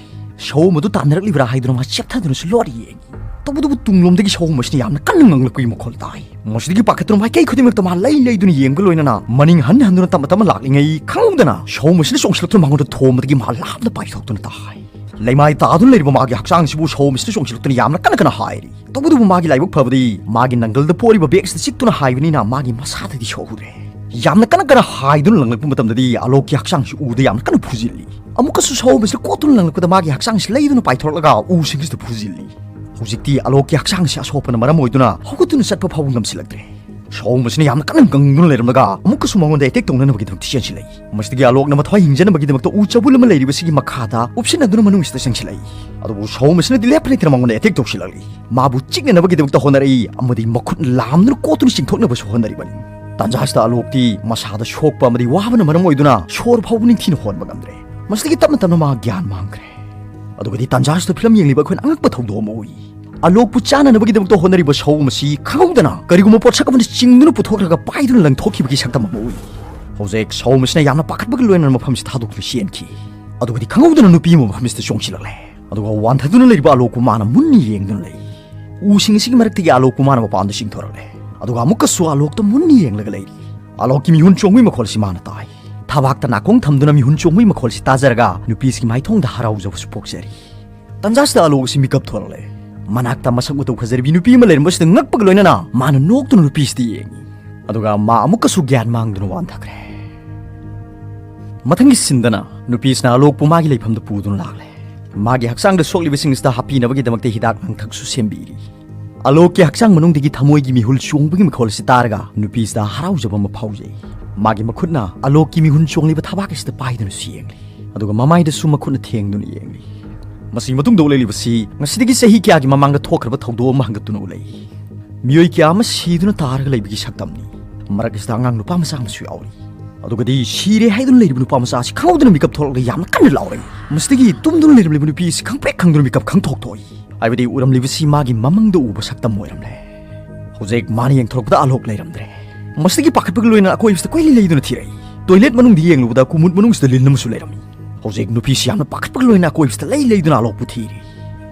ꯁꯑꯣꯝ ꯑꯗꯨ ꯇꯥꯟꯅꯔꯛꯂꯤꯕ꯭ꯔꯥ ꯍꯥꯏꯗꯨꯅ ꯃꯥ ꯆꯦꯞꯊꯗꯨꯅꯁꯨ ꯂꯣꯠ ꯌꯦꯡꯉꯤ꯫ ꯇꯧꯕꯇꯕꯨ ꯇꯨꯡꯂꯣꯝꯗꯒꯤ ꯁꯑꯣꯝ ꯑꯁꯤꯅ ꯌꯥꯝꯅ ꯀꯟꯅ ꯉꯪꯂꯛꯄꯒꯤ ꯃꯈꯣꯜ ꯇꯥꯏ꯫ ꯃꯁꯤꯗꯒꯤ ꯄꯥꯈꯠꯇꯨꯅ ꯃꯥꯏꯀꯩ ꯈꯨꯗꯤꯡꯃꯛꯇ ꯃꯥ ꯂꯩ ꯂꯩꯗꯨꯅ ꯌꯦꯡꯕꯒ ꯂꯣꯏꯅꯅ ꯃꯅꯤꯡ ꯍꯟ ꯍꯟꯗꯨꯅ ꯇꯞꯅ ꯇꯞꯅ ꯂꯥꯛꯂꯤꯉꯩ ꯈꯪꯍꯧꯗꯅ ꯁꯑꯣꯝ ꯑꯁꯤꯅ ꯆꯣꯡꯁꯤꯜꯂꯛꯇꯨꯅ ꯃꯉꯣꯟꯗ ꯊꯣꯝꯕꯗꯒꯤ ꯃꯥ ꯂꯥꯞꯅ ꯄꯥꯏꯊꯣꯛꯇꯨꯅ ꯇꯥꯏ꯫ ꯂꯩꯃꯥꯏ ꯇꯥꯗꯨꯅ ꯂꯩꯔꯤꯕ ꯃꯥꯒꯤ ꯍꯛꯆꯥꯡꯁꯤꯕꯨ ꯁꯑꯣꯝ ꯑꯁꯤꯅ ꯆꯣꯡꯁꯤꯜꯂꯛꯇꯨꯅ ꯌꯥꯝꯅ ꯀꯟꯅ ꯀꯟꯅ ꯍꯥꯏꯔꯤ꯫ ꯇꯧꯕꯇꯕꯨ ꯃꯥꯒꯤ ꯂꯥꯏꯕꯛ ꯐꯕꯗꯤ ꯃꯥꯒꯤ ꯅꯪꯒꯜꯗ ꯄꯣꯔꯤꯕ ꯕꯦꯒꯁꯤꯗ ꯆꯤꯛꯇꯨꯅ ꯍꯥꯏꯕꯅꯤꯅ ꯃꯥꯒꯤ ꯃꯁꯥꯗꯗꯤ ꯁꯣꯛꯍꯧꯗ꯭ꯔꯦ꯫ ꯌꯥꯝꯅ ꯀꯟꯅ ꯀꯟꯅ ꯍꯥꯏꯗꯨꯅ ꯂꯪꯂꯛꯄ ꯃꯇꯝꯗꯗꯤ ꯑꯂꯣꯛꯀꯤ ꯍꯛꯆꯥꯡꯁꯤ ꯎꯗ ꯌꯥꯝꯅ ꯀꯟꯅ ꯐꯨꯖꯤꯜꯂꯤ꯫ ꯑꯃꯨꯛꯀꯁꯨ ꯁꯥꯑꯣꯝ ꯑꯁꯤꯅ ꯀꯣꯠꯇꯨꯅ ꯂꯪꯂꯛꯄꯗ ꯃꯥꯒꯤ ꯍꯛꯆꯥꯡꯁꯤ ꯂꯩꯗꯨꯅ ꯄꯥꯏꯊꯣꯔꯛꯂꯒ ꯎꯁꯤꯡꯁꯤꯗ ꯐꯨꯖꯤꯜꯂꯤ꯫ ꯍꯧꯖꯤꯛꯇꯤ ꯑꯂꯣꯛꯀꯤ ꯍꯛꯆꯥꯡꯁꯤ ꯑꯁꯣꯛꯄꯅ ꯃꯔꯝ ꯑꯣꯏꯗꯨꯅ ꯍꯧꯒꯠꯇꯨꯅ ꯆꯠꯄ ꯐꯥꯎꯕ ꯉꯝꯁꯤꯜꯂꯛꯇ꯭ꯔꯦ꯫ ꯁꯥꯑꯣꯝ ꯑꯁꯤꯅ ꯌꯥꯝꯅ ꯀꯟꯅ ꯀꯪꯗꯨꯅ ꯂꯩꯔꯝꯂꯒ ꯑꯃꯨꯛꯀꯁꯨ ꯃꯉꯣꯟꯗ ꯑꯦꯇꯦꯛ ꯇꯧꯅꯅꯕꯒꯤꯗꯃꯛꯇ ꯆꯦꯟꯁꯤꯜꯂꯛꯏ꯫ ꯃꯁꯤꯗꯒꯤ ꯑꯂꯣꯛꯅ ꯃꯊ꯭ꯋꯥꯏ ꯍꯤꯡꯖꯅꯕꯒꯤꯗꯃꯛꯇ ꯎ ꯆꯕꯨꯜ ꯑꯃ ꯂꯩꯔꯤꯕꯁꯤꯒꯤ ꯃꯈꯥꯗ ꯎꯞꯁꯤꯟꯅꯗꯨꯅ ꯃꯅꯨꯡꯁꯤꯗ ꯆꯪꯁꯤꯜꯂꯛꯏ꯫ ꯑꯗꯨꯕꯨ ꯁꯥꯑꯣꯝ ꯑꯁꯤꯅꯗꯤ ꯂꯦꯞꯄ ꯂꯩꯇꯅ ꯃꯉꯣꯟꯗ ꯑꯦꯇꯦꯛ ꯇꯧꯁꯤꯜꯂꯛꯂꯤ꯫ ꯃꯥꯕꯨ ꯆꯤꯛꯅꯅꯕꯒꯤꯗꯃꯛꯇ ꯍꯣꯠꯅꯔꯛꯏ ꯑꯃꯗꯤ ꯃꯈꯨꯠ ꯂꯥꯝꯗꯨꯅ ꯀꯣꯠꯇꯨꯅ ꯆꯤꯡꯊꯣꯛꯅꯕꯁꯨ ꯍꯣꯠꯅꯔꯤꯕꯅꯤ꯫ ꯇꯥꯟꯖꯥꯁꯤꯗ ꯑꯂꯣꯛꯇꯤ ꯃꯁꯥꯗ ꯁꯣꯛꯄ ꯑꯃꯗꯤ ꯋꯥꯕꯅ ꯃꯔꯝ ꯑꯣꯏꯗꯨꯅ ꯁꯣꯔ ꯐꯥꯎꯕ ꯅꯤꯡꯊꯤꯅ ꯍꯣꯟꯕ ꯉꯝꯗ꯭ꯔꯦ꯫ ꯃꯁꯤꯗꯒꯤ ꯇꯞꯅ ꯇꯞꯅ ꯃꯥ ꯒ꯭ꯌꯥꯟ ꯃꯥꯡꯈ꯭ꯔꯦ꯫ ꯑꯗꯨꯒꯗꯤ ꯇꯥꯟꯖꯥꯁꯤꯗ ꯐꯤꯂꯝ ꯌꯦꯡꯂꯤꯕ ꯑꯩꯈꯣꯏꯅ ꯑꯉꯛꯄ ꯊꯧꯗꯣꯛ ꯑꯃ ꯎꯏ꯫ ꯑꯂꯣꯛꯄꯨ ꯆꯥꯅꯅꯕꯒꯤꯗꯃꯛꯇ ꯍꯣꯠꯅꯔꯤꯕ ꯁꯥꯑꯣꯝ ꯑꯁꯤ ꯈꯪꯍꯧꯗꯅ ꯀꯔꯤꯒꯨꯝꯕ ꯄꯣꯠꯁꯛ ꯑꯃꯅ ꯆꯤꯡꯗꯨꯅ ꯄꯨꯊꯣꯛꯈ꯭ꯔꯒ ꯄꯥꯏꯗꯨꯅ ꯂꯪꯊꯣꯛꯈꯤꯕꯒꯤ ꯁꯛꯇꯝ ꯑꯃ ꯎꯏ꯫ ꯍꯧꯖꯤꯛ ꯁꯥꯑꯣꯝ ꯑꯁꯤꯅ ꯌꯥꯝꯅ ꯄꯥꯈꯠꯄꯒ ꯂꯣꯏꯅꯅ ꯃꯐꯝꯁꯤ ꯊꯥꯗꯣꯛꯇꯨꯅ ꯆꯦꯟꯈꯤ꯫ ꯑꯗꯨꯒꯗꯤ ꯈꯪꯍꯧꯗꯅ ꯅꯨꯄꯤ ꯑꯃ ꯃꯐꯝꯁꯤꯗ ꯆꯣꯡꯁꯤꯜꯂꯛꯂꯦ꯫ ꯑꯗꯨꯒ ꯋꯥꯟꯊꯗꯨꯅ ꯂꯩꯔꯤꯕ ꯑꯂꯣꯛꯄꯨ ꯃꯥꯅ ꯃꯨꯟꯅ ꯌꯦꯡꯗꯨꯅ ꯂꯩ꯫ ꯎꯁꯤꯡ ꯑꯁꯤꯒꯤ ꯃꯔꯛꯇꯒꯤ ꯑꯂꯣꯛꯄꯨ ꯃꯥꯅ ꯃꯄꯥꯟꯗ ꯆꯤꯡꯊꯣꯔꯛꯂꯦ꯫ ꯑꯗꯨꯒ ꯑꯃꯨꯛꯀꯁꯨ ꯑꯂꯣꯛꯇ ꯃꯨꯟꯅ ꯌꯦꯡꯂꯒ ꯂꯩꯔꯤ꯫ ꯑꯂꯣꯛꯀꯤ ꯃꯤꯍꯨꯟ ꯆꯣꯡꯕꯒꯤ ꯃꯈꯣꯜꯁꯤ ꯃꯥꯅ ꯇꯥꯏ꯫ ꯊꯕꯥꯛꯇ ꯅꯥꯀꯣꯡ ꯊꯝꯗꯨꯅ ꯃꯤꯍꯨꯟ ꯆꯣꯡꯕꯒꯤ ꯃꯈꯣꯜꯁꯤ ꯇꯥꯖꯔꯒ ꯅꯨꯄꯤꯁꯤꯒꯤ ꯃꯥꯏꯊꯣꯡꯗ ꯍꯔꯥꯎꯖꯕꯁꯨ ꯄꯣꯛꯆꯔꯤ꯫ ꯇꯟꯖꯥꯁꯤꯗ ꯑꯂꯣꯛ ꯑꯁꯤ ꯃꯤꯀꯞ ꯊꯣꯛꯂꯛꯂꯦ꯫ ꯃꯅꯥꯛꯇ ꯃꯁꯛ ꯃꯇꯧ ꯐꯖꯔꯕꯤ ꯅꯨꯄꯤ ꯑꯃ ꯂꯩꯔꯝꯕꯁꯤꯗ ꯉꯛꯄꯒ ꯂꯣꯏꯅꯅ ꯃꯥꯅ ꯅꯣꯛꯇꯨꯅ ꯅꯨꯄꯤꯁꯤꯗ ꯌꯦꯡꯉꯤ꯫ ꯑꯗꯨꯒ ꯃꯥ ꯑꯃꯨꯛꯀꯁꯨ ꯒ꯭ꯌꯥꯟ ꯃꯥꯡꯗꯨꯅ ꯋꯥꯟꯊꯈ꯭ꯔꯦ꯫ ꯃꯊꯪꯒꯤ ꯁꯤꯟꯗꯅ ꯅꯨꯄꯤꯁꯤꯅ ꯑꯂꯣꯛꯄꯨ ꯃꯥꯒꯤ ꯂꯩꯐꯝꯗ ꯄꯨꯗꯨꯅ ꯂꯥꯛꯂꯦ꯫ ꯃꯥꯒꯤ ꯍꯛꯆꯥꯡꯗ ꯁꯣꯛꯂꯤꯕꯁꯤꯡꯁꯤꯗ ꯍꯥꯞꯄꯤꯅꯕꯒꯤꯗꯃꯛꯇ ꯍꯤꯗꯥꯛ ꯂꯥꯡꯊꯛꯁꯨ ꯁꯦꯝꯕꯤꯔꯤ꯫ ꯑꯂꯣꯛꯀꯤ ꯍꯛꯆꯥꯡ ꯃꯅꯨꯡꯗꯒꯤ ꯊꯃꯣꯏꯒꯤ ꯃꯤꯍꯨꯜ ꯆꯣꯡꯕꯒꯤ ꯃꯈꯣꯜ ꯑꯁꯤ ꯇꯥꯔꯒ ꯅꯨꯄꯤꯁꯤꯗ ꯍꯔꯥꯎꯖꯕ ꯑꯃ ꯐꯥꯎꯖꯩ꯫ ꯃꯥꯒꯤ ꯃꯈꯨꯠꯅ ꯑꯂꯣꯛꯀꯤ ꯃꯤꯍꯨꯜ ꯆꯣꯡꯂꯤꯕ ꯊꯕꯥꯛ ꯑꯁꯤꯗ ꯄꯥꯏꯗꯨꯅꯁꯨ ꯌꯦꯡꯂꯤ꯫ ꯑꯗꯨꯒ ꯃꯃꯥꯏꯗꯁꯨ ꯃꯈꯨꯠꯅ ꯊꯦꯡꯗꯨꯅ ꯌꯦꯡꯂꯤ꯫ ꯃꯁꯤꯒꯤ ꯃꯇꯨꯡꯗ ꯎꯠꯂꯛꯂꯤꯕꯁꯤ ꯉꯁꯤꯗꯒꯤ ꯆꯍꯤ ꯀꯌꯥꯒꯤ ꯃꯃꯥꯡꯗ ꯊꯣꯛꯈ꯭ꯔꯕ ꯊꯧꯗꯣꯛ ꯑꯃ ꯍꯪꯒꯠꯇꯨꯅ ꯎꯠꯂꯛꯏ꯫ ꯃꯤꯑꯣꯏ ꯀꯌꯥ ꯑꯃ ꯁꯤꯗꯨꯅ ꯇꯥꯔꯒ ꯂꯩꯕꯒꯤ ꯁꯛꯇꯝꯅꯤ꯫ ꯃꯔꯛ ꯑꯁꯤꯗ ꯑꯉꯥꯡ ꯅꯨꯄꯥ ꯃꯆꯥ ꯑꯃꯁꯨ ꯌꯥꯎꯔꯤ꯫ ꯑꯗꯨꯒꯗꯤ ꯁꯤꯔꯦ ꯍꯥꯏꯗꯨꯅ ꯂꯩꯔꯤꯕ ꯅꯨꯄꯥ ꯃꯆꯥ ꯑꯁꯤ ꯈꯪꯍꯧꯗꯅ ꯃꯤꯀꯞ ꯊꯣꯛꯂꯛꯂꯒ ꯌꯥꯝꯅ ꯀꯟꯅ ꯂꯥꯎꯔꯛꯏ꯫ ꯃꯁꯤꯗꯒꯤ ꯇꯨꯝꯗꯨꯅ ꯂꯩꯔꯝꯂꯤꯕ ꯅꯨꯄꯤ ꯑꯁꯤ ꯈꯪꯄ꯭ꯔꯦꯛ ꯈꯪꯗꯨꯅ ꯃꯤꯀꯞ ꯈꯪꯊꯣꯛ ꯊꯣꯛꯏ꯫ ꯍꯥꯏꯕꯗꯤ ꯎꯔꯝꯂꯤꯕꯁꯤ ꯃꯥꯒꯤ ꯃꯃꯪꯗ ꯎꯕ ꯁꯛꯇꯝ ꯑꯣꯏꯔꯝꯂꯦ꯫ ꯍꯧꯖꯤꯛ ꯃꯥꯅ ꯌꯦꯡꯊꯣꯔꯛꯄꯗ ꯑꯂꯣꯛ ꯂꯩꯔꯝꯗ꯭ꯔꯦ꯫ ꯃꯁꯤꯗꯒꯤ ꯄꯥꯈꯠꯄꯒ ꯂꯣꯏꯅꯅ ꯑꯀꯣꯏꯕꯁꯤꯗ ꯀꯣꯏꯂꯩ ꯂꯩꯗꯨꯅ ꯊꯤꯔꯛꯏ꯫ ꯇꯣꯏꯂꯦꯠ ꯃꯅꯨꯡꯗ ꯌꯦꯡꯂꯨꯕꯗ ꯀꯨꯃꯨꯠ ꯃꯅꯨꯡꯁꯤꯗ ꯂꯤꯟ ꯑꯃꯁꯨ ꯂꯩꯔꯝꯃꯤ꯫ ꯍꯧꯖꯤꯛ ꯅꯨꯄꯤꯁꯤ ꯌꯥꯝꯅ ꯄꯥꯈꯠꯄꯒ ꯂꯣꯏꯅꯅ ꯑꯀꯣꯏꯕꯁꯤꯗ ꯂꯩ ꯂꯩꯗꯨꯅ ꯑꯂꯣꯛꯄꯨ ꯊꯤꯔꯤ꯫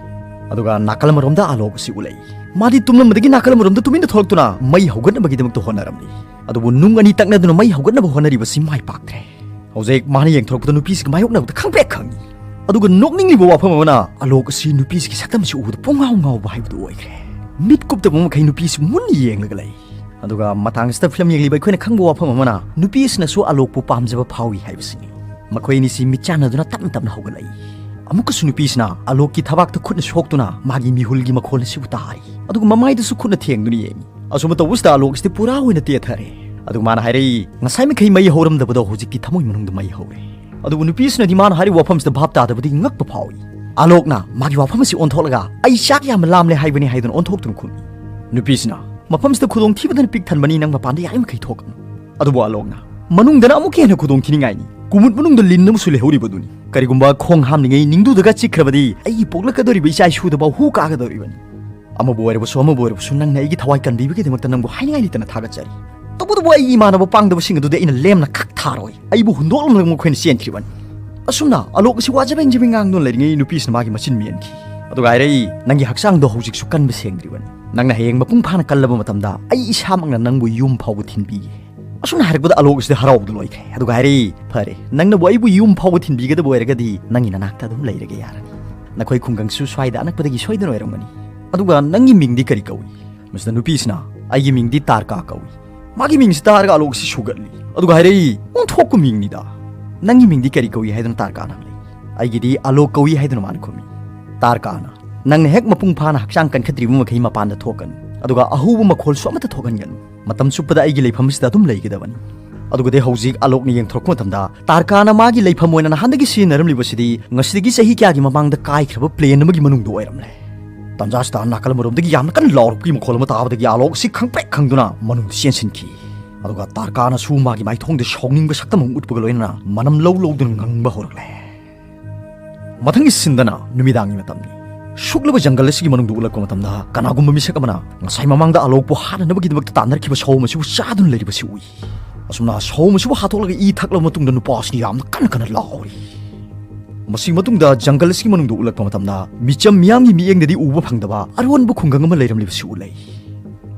ꯑꯗꯨꯒ ꯅꯥꯀꯜ ꯑꯃꯔꯣꯝꯗ ꯑꯂꯣꯛ ꯑꯁꯤ ꯎꯠꯂꯛꯏ꯫ ꯃꯥꯗꯤ ꯇꯨꯝꯂꯝꯕꯗꯒꯤ ꯅꯥꯀꯜ ꯑꯃꯔꯣꯝꯗ ꯇꯨꯃꯤꯟꯅ ꯊꯣꯛꯂꯛꯇꯨꯅ ꯃꯩ ꯍꯧꯒꯠꯅꯕꯒꯤꯗꯃꯛꯇ ꯍꯣꯠꯅꯔꯝꯃꯤ꯫ ꯑꯗꯨꯕꯨ ꯅꯨꯡ ꯑꯅꯤ ꯇꯛꯅꯗꯨꯅ ꯃꯩ ꯍꯧꯒꯠꯅꯕ ꯍꯣꯠꯅꯔꯤꯕꯁꯤ ꯃꯥꯏ ꯄꯥꯛꯇ꯭ꯔꯦ꯫ ꯍꯧꯖꯤꯛ ꯃꯥꯅ ꯌꯦꯡꯊꯣꯔꯛꯄꯗ ꯅꯨꯄꯤꯁꯤꯒ ꯃꯥꯌꯣꯛꯅꯕꯗ ꯈꯪꯄ꯭ꯔꯦꯛ ꯈꯪꯉꯤ꯫ ꯑꯗꯨꯒ ꯅꯣꯛꯅꯤꯡꯂꯤꯕ ꯋꯥꯐꯝ ꯑꯃꯅ ꯑꯂꯣꯛ ꯑꯁꯤ ꯅꯨꯄꯤꯁꯤꯒꯤ ꯁꯛꯇꯝꯁꯤ ꯎꯕꯗ ꯄꯨꯡꯉꯥꯎ ꯉꯥꯎꯕ ꯍꯥꯏꯕꯗꯨ ꯑꯣꯏꯈ꯭ꯔꯦ꯫ ꯃꯤꯠ ꯀꯨꯞꯇꯕ ꯃꯈꯩ ꯅꯨꯄꯤꯁꯤ ꯃꯨꯟꯅ ꯌꯦꯡꯂꯒ ꯂꯩ꯫ ꯑꯗꯨꯒ ꯃꯇꯥꯡꯁꯤꯗ ꯐꯤꯂꯝ ꯌꯦꯡꯂꯤꯕ ꯑꯩꯈꯣꯏꯅ ꯈꯪꯕ ꯋꯥꯐꯝ ꯑꯃꯅ, ꯅꯨꯄꯤ ꯑꯁꯤꯅꯁꯨ ꯑꯂꯣꯛꯄꯨ ꯄꯥꯝꯖꯕ ꯐꯥꯎꯏ ꯍꯥꯏꯕꯁꯤꯅꯤ꯫ ꯃꯈꯣꯏ ꯑꯅꯤꯁꯤ ꯃꯤꯠꯆꯥꯟꯅꯗꯨꯅ ꯇꯞꯅ ꯇꯞꯅ ꯍꯧꯒꯠꯂꯛꯏ꯫ ꯑꯃꯨꯛꯀꯁꯨ ꯅꯨꯄꯤꯁꯤꯅ ꯑꯂꯣꯛꯀꯤ ꯊꯕꯥꯛꯇ ꯈꯨꯠꯅ ꯁꯣꯛꯇꯨꯅ ꯃꯥꯒꯤ ꯃꯤꯍꯨꯜꯒꯤ ꯃꯈꯣꯜ ꯑꯁꯤꯕꯨ ꯇꯥꯔꯤ꯫ ꯑꯗꯨꯒ ꯃꯃꯥꯏꯗꯁꯨ ꯈꯨꯠꯅ ꯊꯦꯡꯗꯨꯅ ꯌꯦꯡꯏ꯫ ꯑꯁꯨꯝꯅ ꯇꯧꯕꯁꯤꯗ ꯑꯂꯣꯛ ꯑꯁꯤꯗꯤ ꯄꯨꯔꯥ ꯑꯣꯏꯅ ꯇꯦꯊꯔꯦ꯫ ꯑꯗꯨꯒ ꯃꯥꯅ ꯍꯥꯏꯔꯛꯏ, "ꯉꯁꯥꯏ ꯃꯈꯩ ꯃꯩ ꯍꯧꯔꯝꯗꯕꯗꯣ ꯍꯧꯖꯤꯛꯇꯤ ꯊꯃꯣꯏ ꯃꯅꯨꯡꯗ ꯃꯩ ꯍꯧꯔꯦ"꯫ ꯑꯗꯨꯕꯨ ꯅꯨꯄꯤꯁꯤꯅꯗꯤ ꯃꯥꯅ ꯍꯥꯏꯔꯤꯕ ꯋꯥꯐꯝꯁꯤꯗ ꯚꯥꯞ ꯇꯥꯗꯕꯗꯒꯤ ꯉꯛꯄ ꯐꯥꯎꯏ꯫ ꯑꯂꯣꯛꯅ ꯃꯥꯒꯤ ꯋꯥꯐꯝ ꯑꯁꯤ ꯑꯣꯟꯊꯣꯛꯂꯒ, "ꯑꯩ ꯆꯥꯛ ꯌꯥꯝꯅ ꯂꯥꯝꯂꯦ ꯍꯥꯏꯕꯅꯤ" ꯍꯥꯏꯗꯨꯅ ꯑꯣꯟꯊꯣꯛꯇꯨꯅ ꯈꯨꯝꯃꯤ꯫ ꯅꯨꯄꯤꯁꯤꯅ, "ꯃꯐꯝꯁꯤꯗ ꯈꯨꯗꯣꯡꯊꯤꯕꯗꯅ ꯄꯤꯛ ꯊꯟꯕꯅꯤ, ꯅꯪ ꯃꯄꯥꯟꯗ ꯌꯥꯔꯤꯃꯈꯩ ꯊꯣꯛꯀꯅꯨ"꯫ ꯑꯗꯨꯕꯨ ꯑꯂꯣꯛꯅ, "ꯃꯅꯨꯡꯗꯅ ꯑꯃꯨꯛꯀ ꯍꯦꯟꯅ ꯈꯨꯗꯣꯡꯊꯤꯅꯤꯡꯉꯥꯏꯅꯤ꯫ ꯀꯨꯃꯨꯠ ꯃꯅꯨꯡꯗ ꯂꯤꯟ ꯑꯃꯁꯨ ꯂꯩꯍꯧꯔꯤꯕꯗꯨꯅꯤ꯫ ꯀꯔꯤꯒꯨꯝꯕ ꯈꯣꯡ ꯍꯥꯝꯂꯤꯉꯩ ꯅꯤꯡꯗꯨꯗꯒ ꯆꯤꯛꯈ꯭ꯔꯕꯗꯤ ꯑꯩꯒꯤ ꯄꯣꯛꯂꯛꯀꯗꯧꯔꯤꯕ ꯏꯆꯥ ꯏꯁꯨꯗꯐꯥꯎ ꯍꯨ ꯀꯥꯒꯗꯧꯔꯤꯕꯅꯤ꯫ ꯑꯃꯕꯨ ꯑꯣꯏꯔꯕꯁꯨ ꯑꯃꯕꯨ ꯑꯣꯏꯔꯕꯁꯨ ꯅꯪꯅ ꯑꯩꯒꯤ ꯊꯋꯥꯏ ꯀꯟꯕꯤꯕꯒꯤꯗꯃꯛꯇ ꯅꯪꯕꯨ ꯍꯥꯏꯅꯤꯡꯉꯥꯏ ꯂꯩꯇꯅ ꯊꯥꯒꯠꯆꯔꯤ꯫ ꯇꯧꯕꯇꯕꯨ ꯑꯩꯒꯤ ꯏꯃꯥꯟꯅꯕ ꯄꯥꯡꯗꯕꯁꯤꯡ ꯑꯗꯨꯗꯤ ꯑꯩꯅ ꯂꯦꯝꯅ ꯈꯛ ꯊꯥꯔꯣꯏ꯫ ꯑꯩꯕꯨ ꯍꯨꯟꯗꯣꯛꯂꯝꯂꯒ ꯃꯈꯣꯏꯅ ꯆꯦꯟꯈ꯭ꯔꯤꯕꯅꯤ"꯫ ꯑꯁꯨꯝꯅ ꯑꯂꯣꯛ ꯑꯁꯤ ꯋꯥꯖꯕꯦꯡ ꯖꯕꯦꯡ ꯉꯥꯡꯗꯨꯅ ꯂꯩꯔꯤꯉꯩ ꯅꯨꯄꯤꯁꯤꯅ ꯃꯥꯒꯤ ꯃꯆꯤꯟ ꯃꯦꯟꯈꯤ꯫ ꯑꯗꯨꯒ ꯍꯥꯏꯔꯛꯏ, "ꯅꯪꯒꯤ ꯍꯛꯆꯥꯡꯗꯣ ꯍꯧꯖꯤꯛꯁꯨ ꯀꯟꯕ ꯁꯦꯡꯗ꯭ꯔꯤꯕꯅꯤ꯫ ꯅꯪꯅ ꯍꯌꯦꯡ ꯃꯄꯨꯡ ꯐꯥꯅ ꯀꯜꯂꯕ ꯃꯇꯝꯗ ꯑꯩ ꯏꯁꯥꯃꯛꯅ ꯅꯪꯕꯨ ꯌꯨꯝ ꯐꯥꯎꯕ ꯊꯤꯟꯕꯤꯒꯦ"꯫ ꯑꯁꯨꯝꯅ ꯍꯥꯏꯔꯛꯄꯗ ꯑꯂꯣꯛ ꯑꯁꯤꯗꯤ ꯍꯔꯥꯎꯕꯗ ꯂꯣꯏꯈ꯭ꯔꯦ꯫ ꯑꯗꯨꯒ ꯍꯥꯏꯔꯛꯏ, "ꯐꯔꯦ, ꯅꯪꯅꯕꯨ ꯑꯩꯕꯨ ꯌꯨꯝ ꯐꯥꯎꯕ ꯊꯤꯟꯕꯤꯒꯗꯕ ꯑꯣꯏꯔꯒꯗꯤ ꯅꯪꯒꯤ ꯅꯅꯥꯛꯇ ꯑꯗꯨꯝ ꯂꯩꯔꯒꯦ ꯌꯥꯔꯅꯤ꯫ ꯅꯈꯣꯏ ꯈꯨꯡꯒꯪꯁꯨ ꯁ꯭ꯋꯥꯏꯗ ꯑꯅꯛꯄꯗꯒꯤ ꯁꯣꯏꯗꯅ ꯑꯣꯏꯔꯝꯒꯅꯤ꯫ ꯑꯗꯨꯒ ꯅꯪꯒꯤ ꯃꯤꯡꯗꯤ ꯀꯔꯤ ꯀꯧꯏ?" ꯃꯁꯤꯗ ꯅꯨꯄꯤꯁꯤꯅ, "ꯑꯩꯒꯤ ꯃꯤꯡꯗꯤ ꯇꯥꯔꯀꯥ ꯀꯧꯏ"꯫ ꯃꯥꯒꯤ ꯃꯤꯡꯁꯤ ꯇꯥꯔꯒ ꯑꯂꯣꯛ ꯑꯁꯤ ꯁꯨꯒꯠꯂꯤ꯫ ꯑꯗꯨꯒ ꯍꯥꯏꯔꯛꯏ, "ꯑꯣꯟꯊꯣꯛꯄ ꯃꯤꯡꯅꯤꯗ꯫ ꯅꯪꯒꯤ ꯃꯤꯡꯗꯤ ꯀꯔꯤ ꯀꯧꯏ?" ꯍꯥꯏꯗꯨꯅ ꯇꯥꯔꯀꯥꯅ ꯍꯪꯂꯛꯏ꯫ "ꯑꯩꯒꯤꯗꯤ ꯑꯂꯣꯛ ꯀꯧꯏ" ꯍꯥꯏꯗꯨꯅ ꯃꯥꯅ ꯈꯨꯝꯃꯤ꯫ ꯇꯥꯔꯀꯥꯅ, "ꯅꯪꯅ ꯍꯦꯛ ꯃꯄꯨꯡ ꯐꯥꯅ ꯍꯛꯆꯥꯡ ꯀꯟꯈꯠꯇ꯭ꯔꯤꯕ ꯃꯈꯩ ꯃꯄꯥꯟꯗ ꯊꯣꯛꯀꯅꯨ꯫ ꯑꯗꯨꯒ ꯑꯍꯧꯕ ꯃꯈꯣꯜꯁꯨ ꯑꯃꯠꯇ ꯊꯣꯛꯍꯟꯒꯅꯨ꯫ ꯃꯇꯝ ꯆꯨꯞꯄꯗ ꯑꯩꯒꯤ ꯂꯩꯐꯝꯁꯤꯗ ꯑꯗꯨꯝ ꯂꯩꯒꯗꯕꯅꯤ"꯫ ꯑꯗꯨꯒꯗꯤ ꯍꯧꯖꯤꯛ ꯑꯂꯣꯛꯅ ꯌꯦꯡꯊꯣꯔꯛꯄ ꯃꯇꯝꯗ ꯇꯥꯔꯀꯥꯅ ꯃꯥꯒꯤ ꯂꯩꯐꯝ ꯑꯣꯏꯅ ꯅꯍꯥꯟꯗꯒꯤ ꯁꯤꯖꯤꯟꯅꯔꯝꯂꯤꯕꯁꯤꯗꯤ ꯉꯁꯤꯗꯒꯤ ꯆꯍꯤ ꯀꯌꯥꯒꯤ ꯃꯃꯥꯡꯗ ꯀꯥꯏꯈ꯭ꯔꯕ ꯄ꯭ꯂꯦꯟ ꯑꯃꯒꯤ ꯃꯅꯨꯡꯗ ꯑꯣꯏꯔꯝꯂꯦ꯫ ꯇꯟꯖꯥꯁꯤꯗ ꯅꯥꯀꯜ ꯑꯃꯔꯣꯝꯗꯒꯤ ꯌꯥꯝꯅ ꯀꯟꯅ ꯂꯥꯎꯔꯛꯄꯒꯤ ꯃꯈꯣꯜ ꯑꯃ ꯇꯥꯕꯗꯒꯤ ꯑꯂꯣꯛ ꯑꯁꯤ ꯈꯪꯄ꯭ꯔꯦꯛ ꯈꯪꯗꯨꯅ ꯃꯅꯨꯡꯗ ꯆꯦꯟꯁꯤꯟꯈꯤ꯫ ꯑꯗꯨꯒ ꯇꯥꯔꯀꯥꯅꯁꯨ ꯃꯥꯒꯤ ꯃꯥꯏꯊꯣꯡꯗ ꯁꯥꯎꯅꯤꯡꯕ ꯁꯛꯇꯝ ꯑꯃ ꯎꯠꯄꯒ ꯂꯣꯏꯅꯅ ꯃꯅꯝ ꯂꯧ ꯂꯧꯗꯨꯅ ꯉꯪꯕ ꯍꯧꯔꯛꯂꯦ꯫ ꯃꯊꯪꯒꯤ ꯁꯤꯟꯗꯅ ꯅꯨꯃꯤꯗꯥꯡꯒꯤ ꯃꯇꯝꯅꯤ꯫ ꯁꯨꯛꯂꯕ ꯖꯪꯒꯜ ꯑꯁꯤꯒꯤ ꯃꯅꯨꯡꯗ ꯎꯠꯂꯛꯄ ꯃꯇꯝꯗ ꯀꯅꯥꯒꯨꯝꯕ ꯃꯤꯁꯛ ꯑꯃꯅ ꯉꯁꯥꯏ ꯃꯃꯥꯡꯗ ꯑꯂꯣꯛꯄꯨ ꯍꯥꯠꯅꯅꯕꯒꯤꯗꯃꯛꯇ ꯇꯥꯟꯅꯔꯛꯈꯤꯕ ꯁꯑꯣꯝ ꯑꯁꯤꯕꯨ ꯆꯥꯗꯨꯅ ꯂꯩꯔꯤꯕꯁꯤ ꯎꯏ꯫ ꯑꯁꯨꯝꯅ ꯁꯑꯣꯝ ꯑꯁꯤꯕꯨ ꯍꯥꯠꯇꯣꯛꯂꯒ ꯏ ꯊꯛꯂꯕ ꯃꯇꯨꯡꯗ ꯅꯨꯄꯥ ꯑꯁꯤꯅ ꯌꯥꯝꯅ ꯀꯟꯅ ꯀꯟꯅ ꯂꯥꯎꯔꯤ꯫ ꯃꯁꯤꯒꯤ ꯃꯇꯨꯡꯗ ꯖꯪꯒꯜ ꯑꯁꯤꯒꯤ ꯃꯅꯨꯡꯗ ꯎꯠꯂꯛꯄ ꯃꯇꯝꯗ ꯃꯤꯆꯝ ꯃꯤꯌꯥꯝꯒꯤ ꯃꯤꯠꯌꯦꯡꯗꯗꯤ ꯎꯕ ꯐꯪꯗꯕ ꯑꯔꯣꯟꯕ ꯈꯨꯡꯒꯪ ꯑꯃ ꯂꯩꯔꯝꯂꯤꯕꯁꯤ ꯎꯠꯂꯛꯏ꯫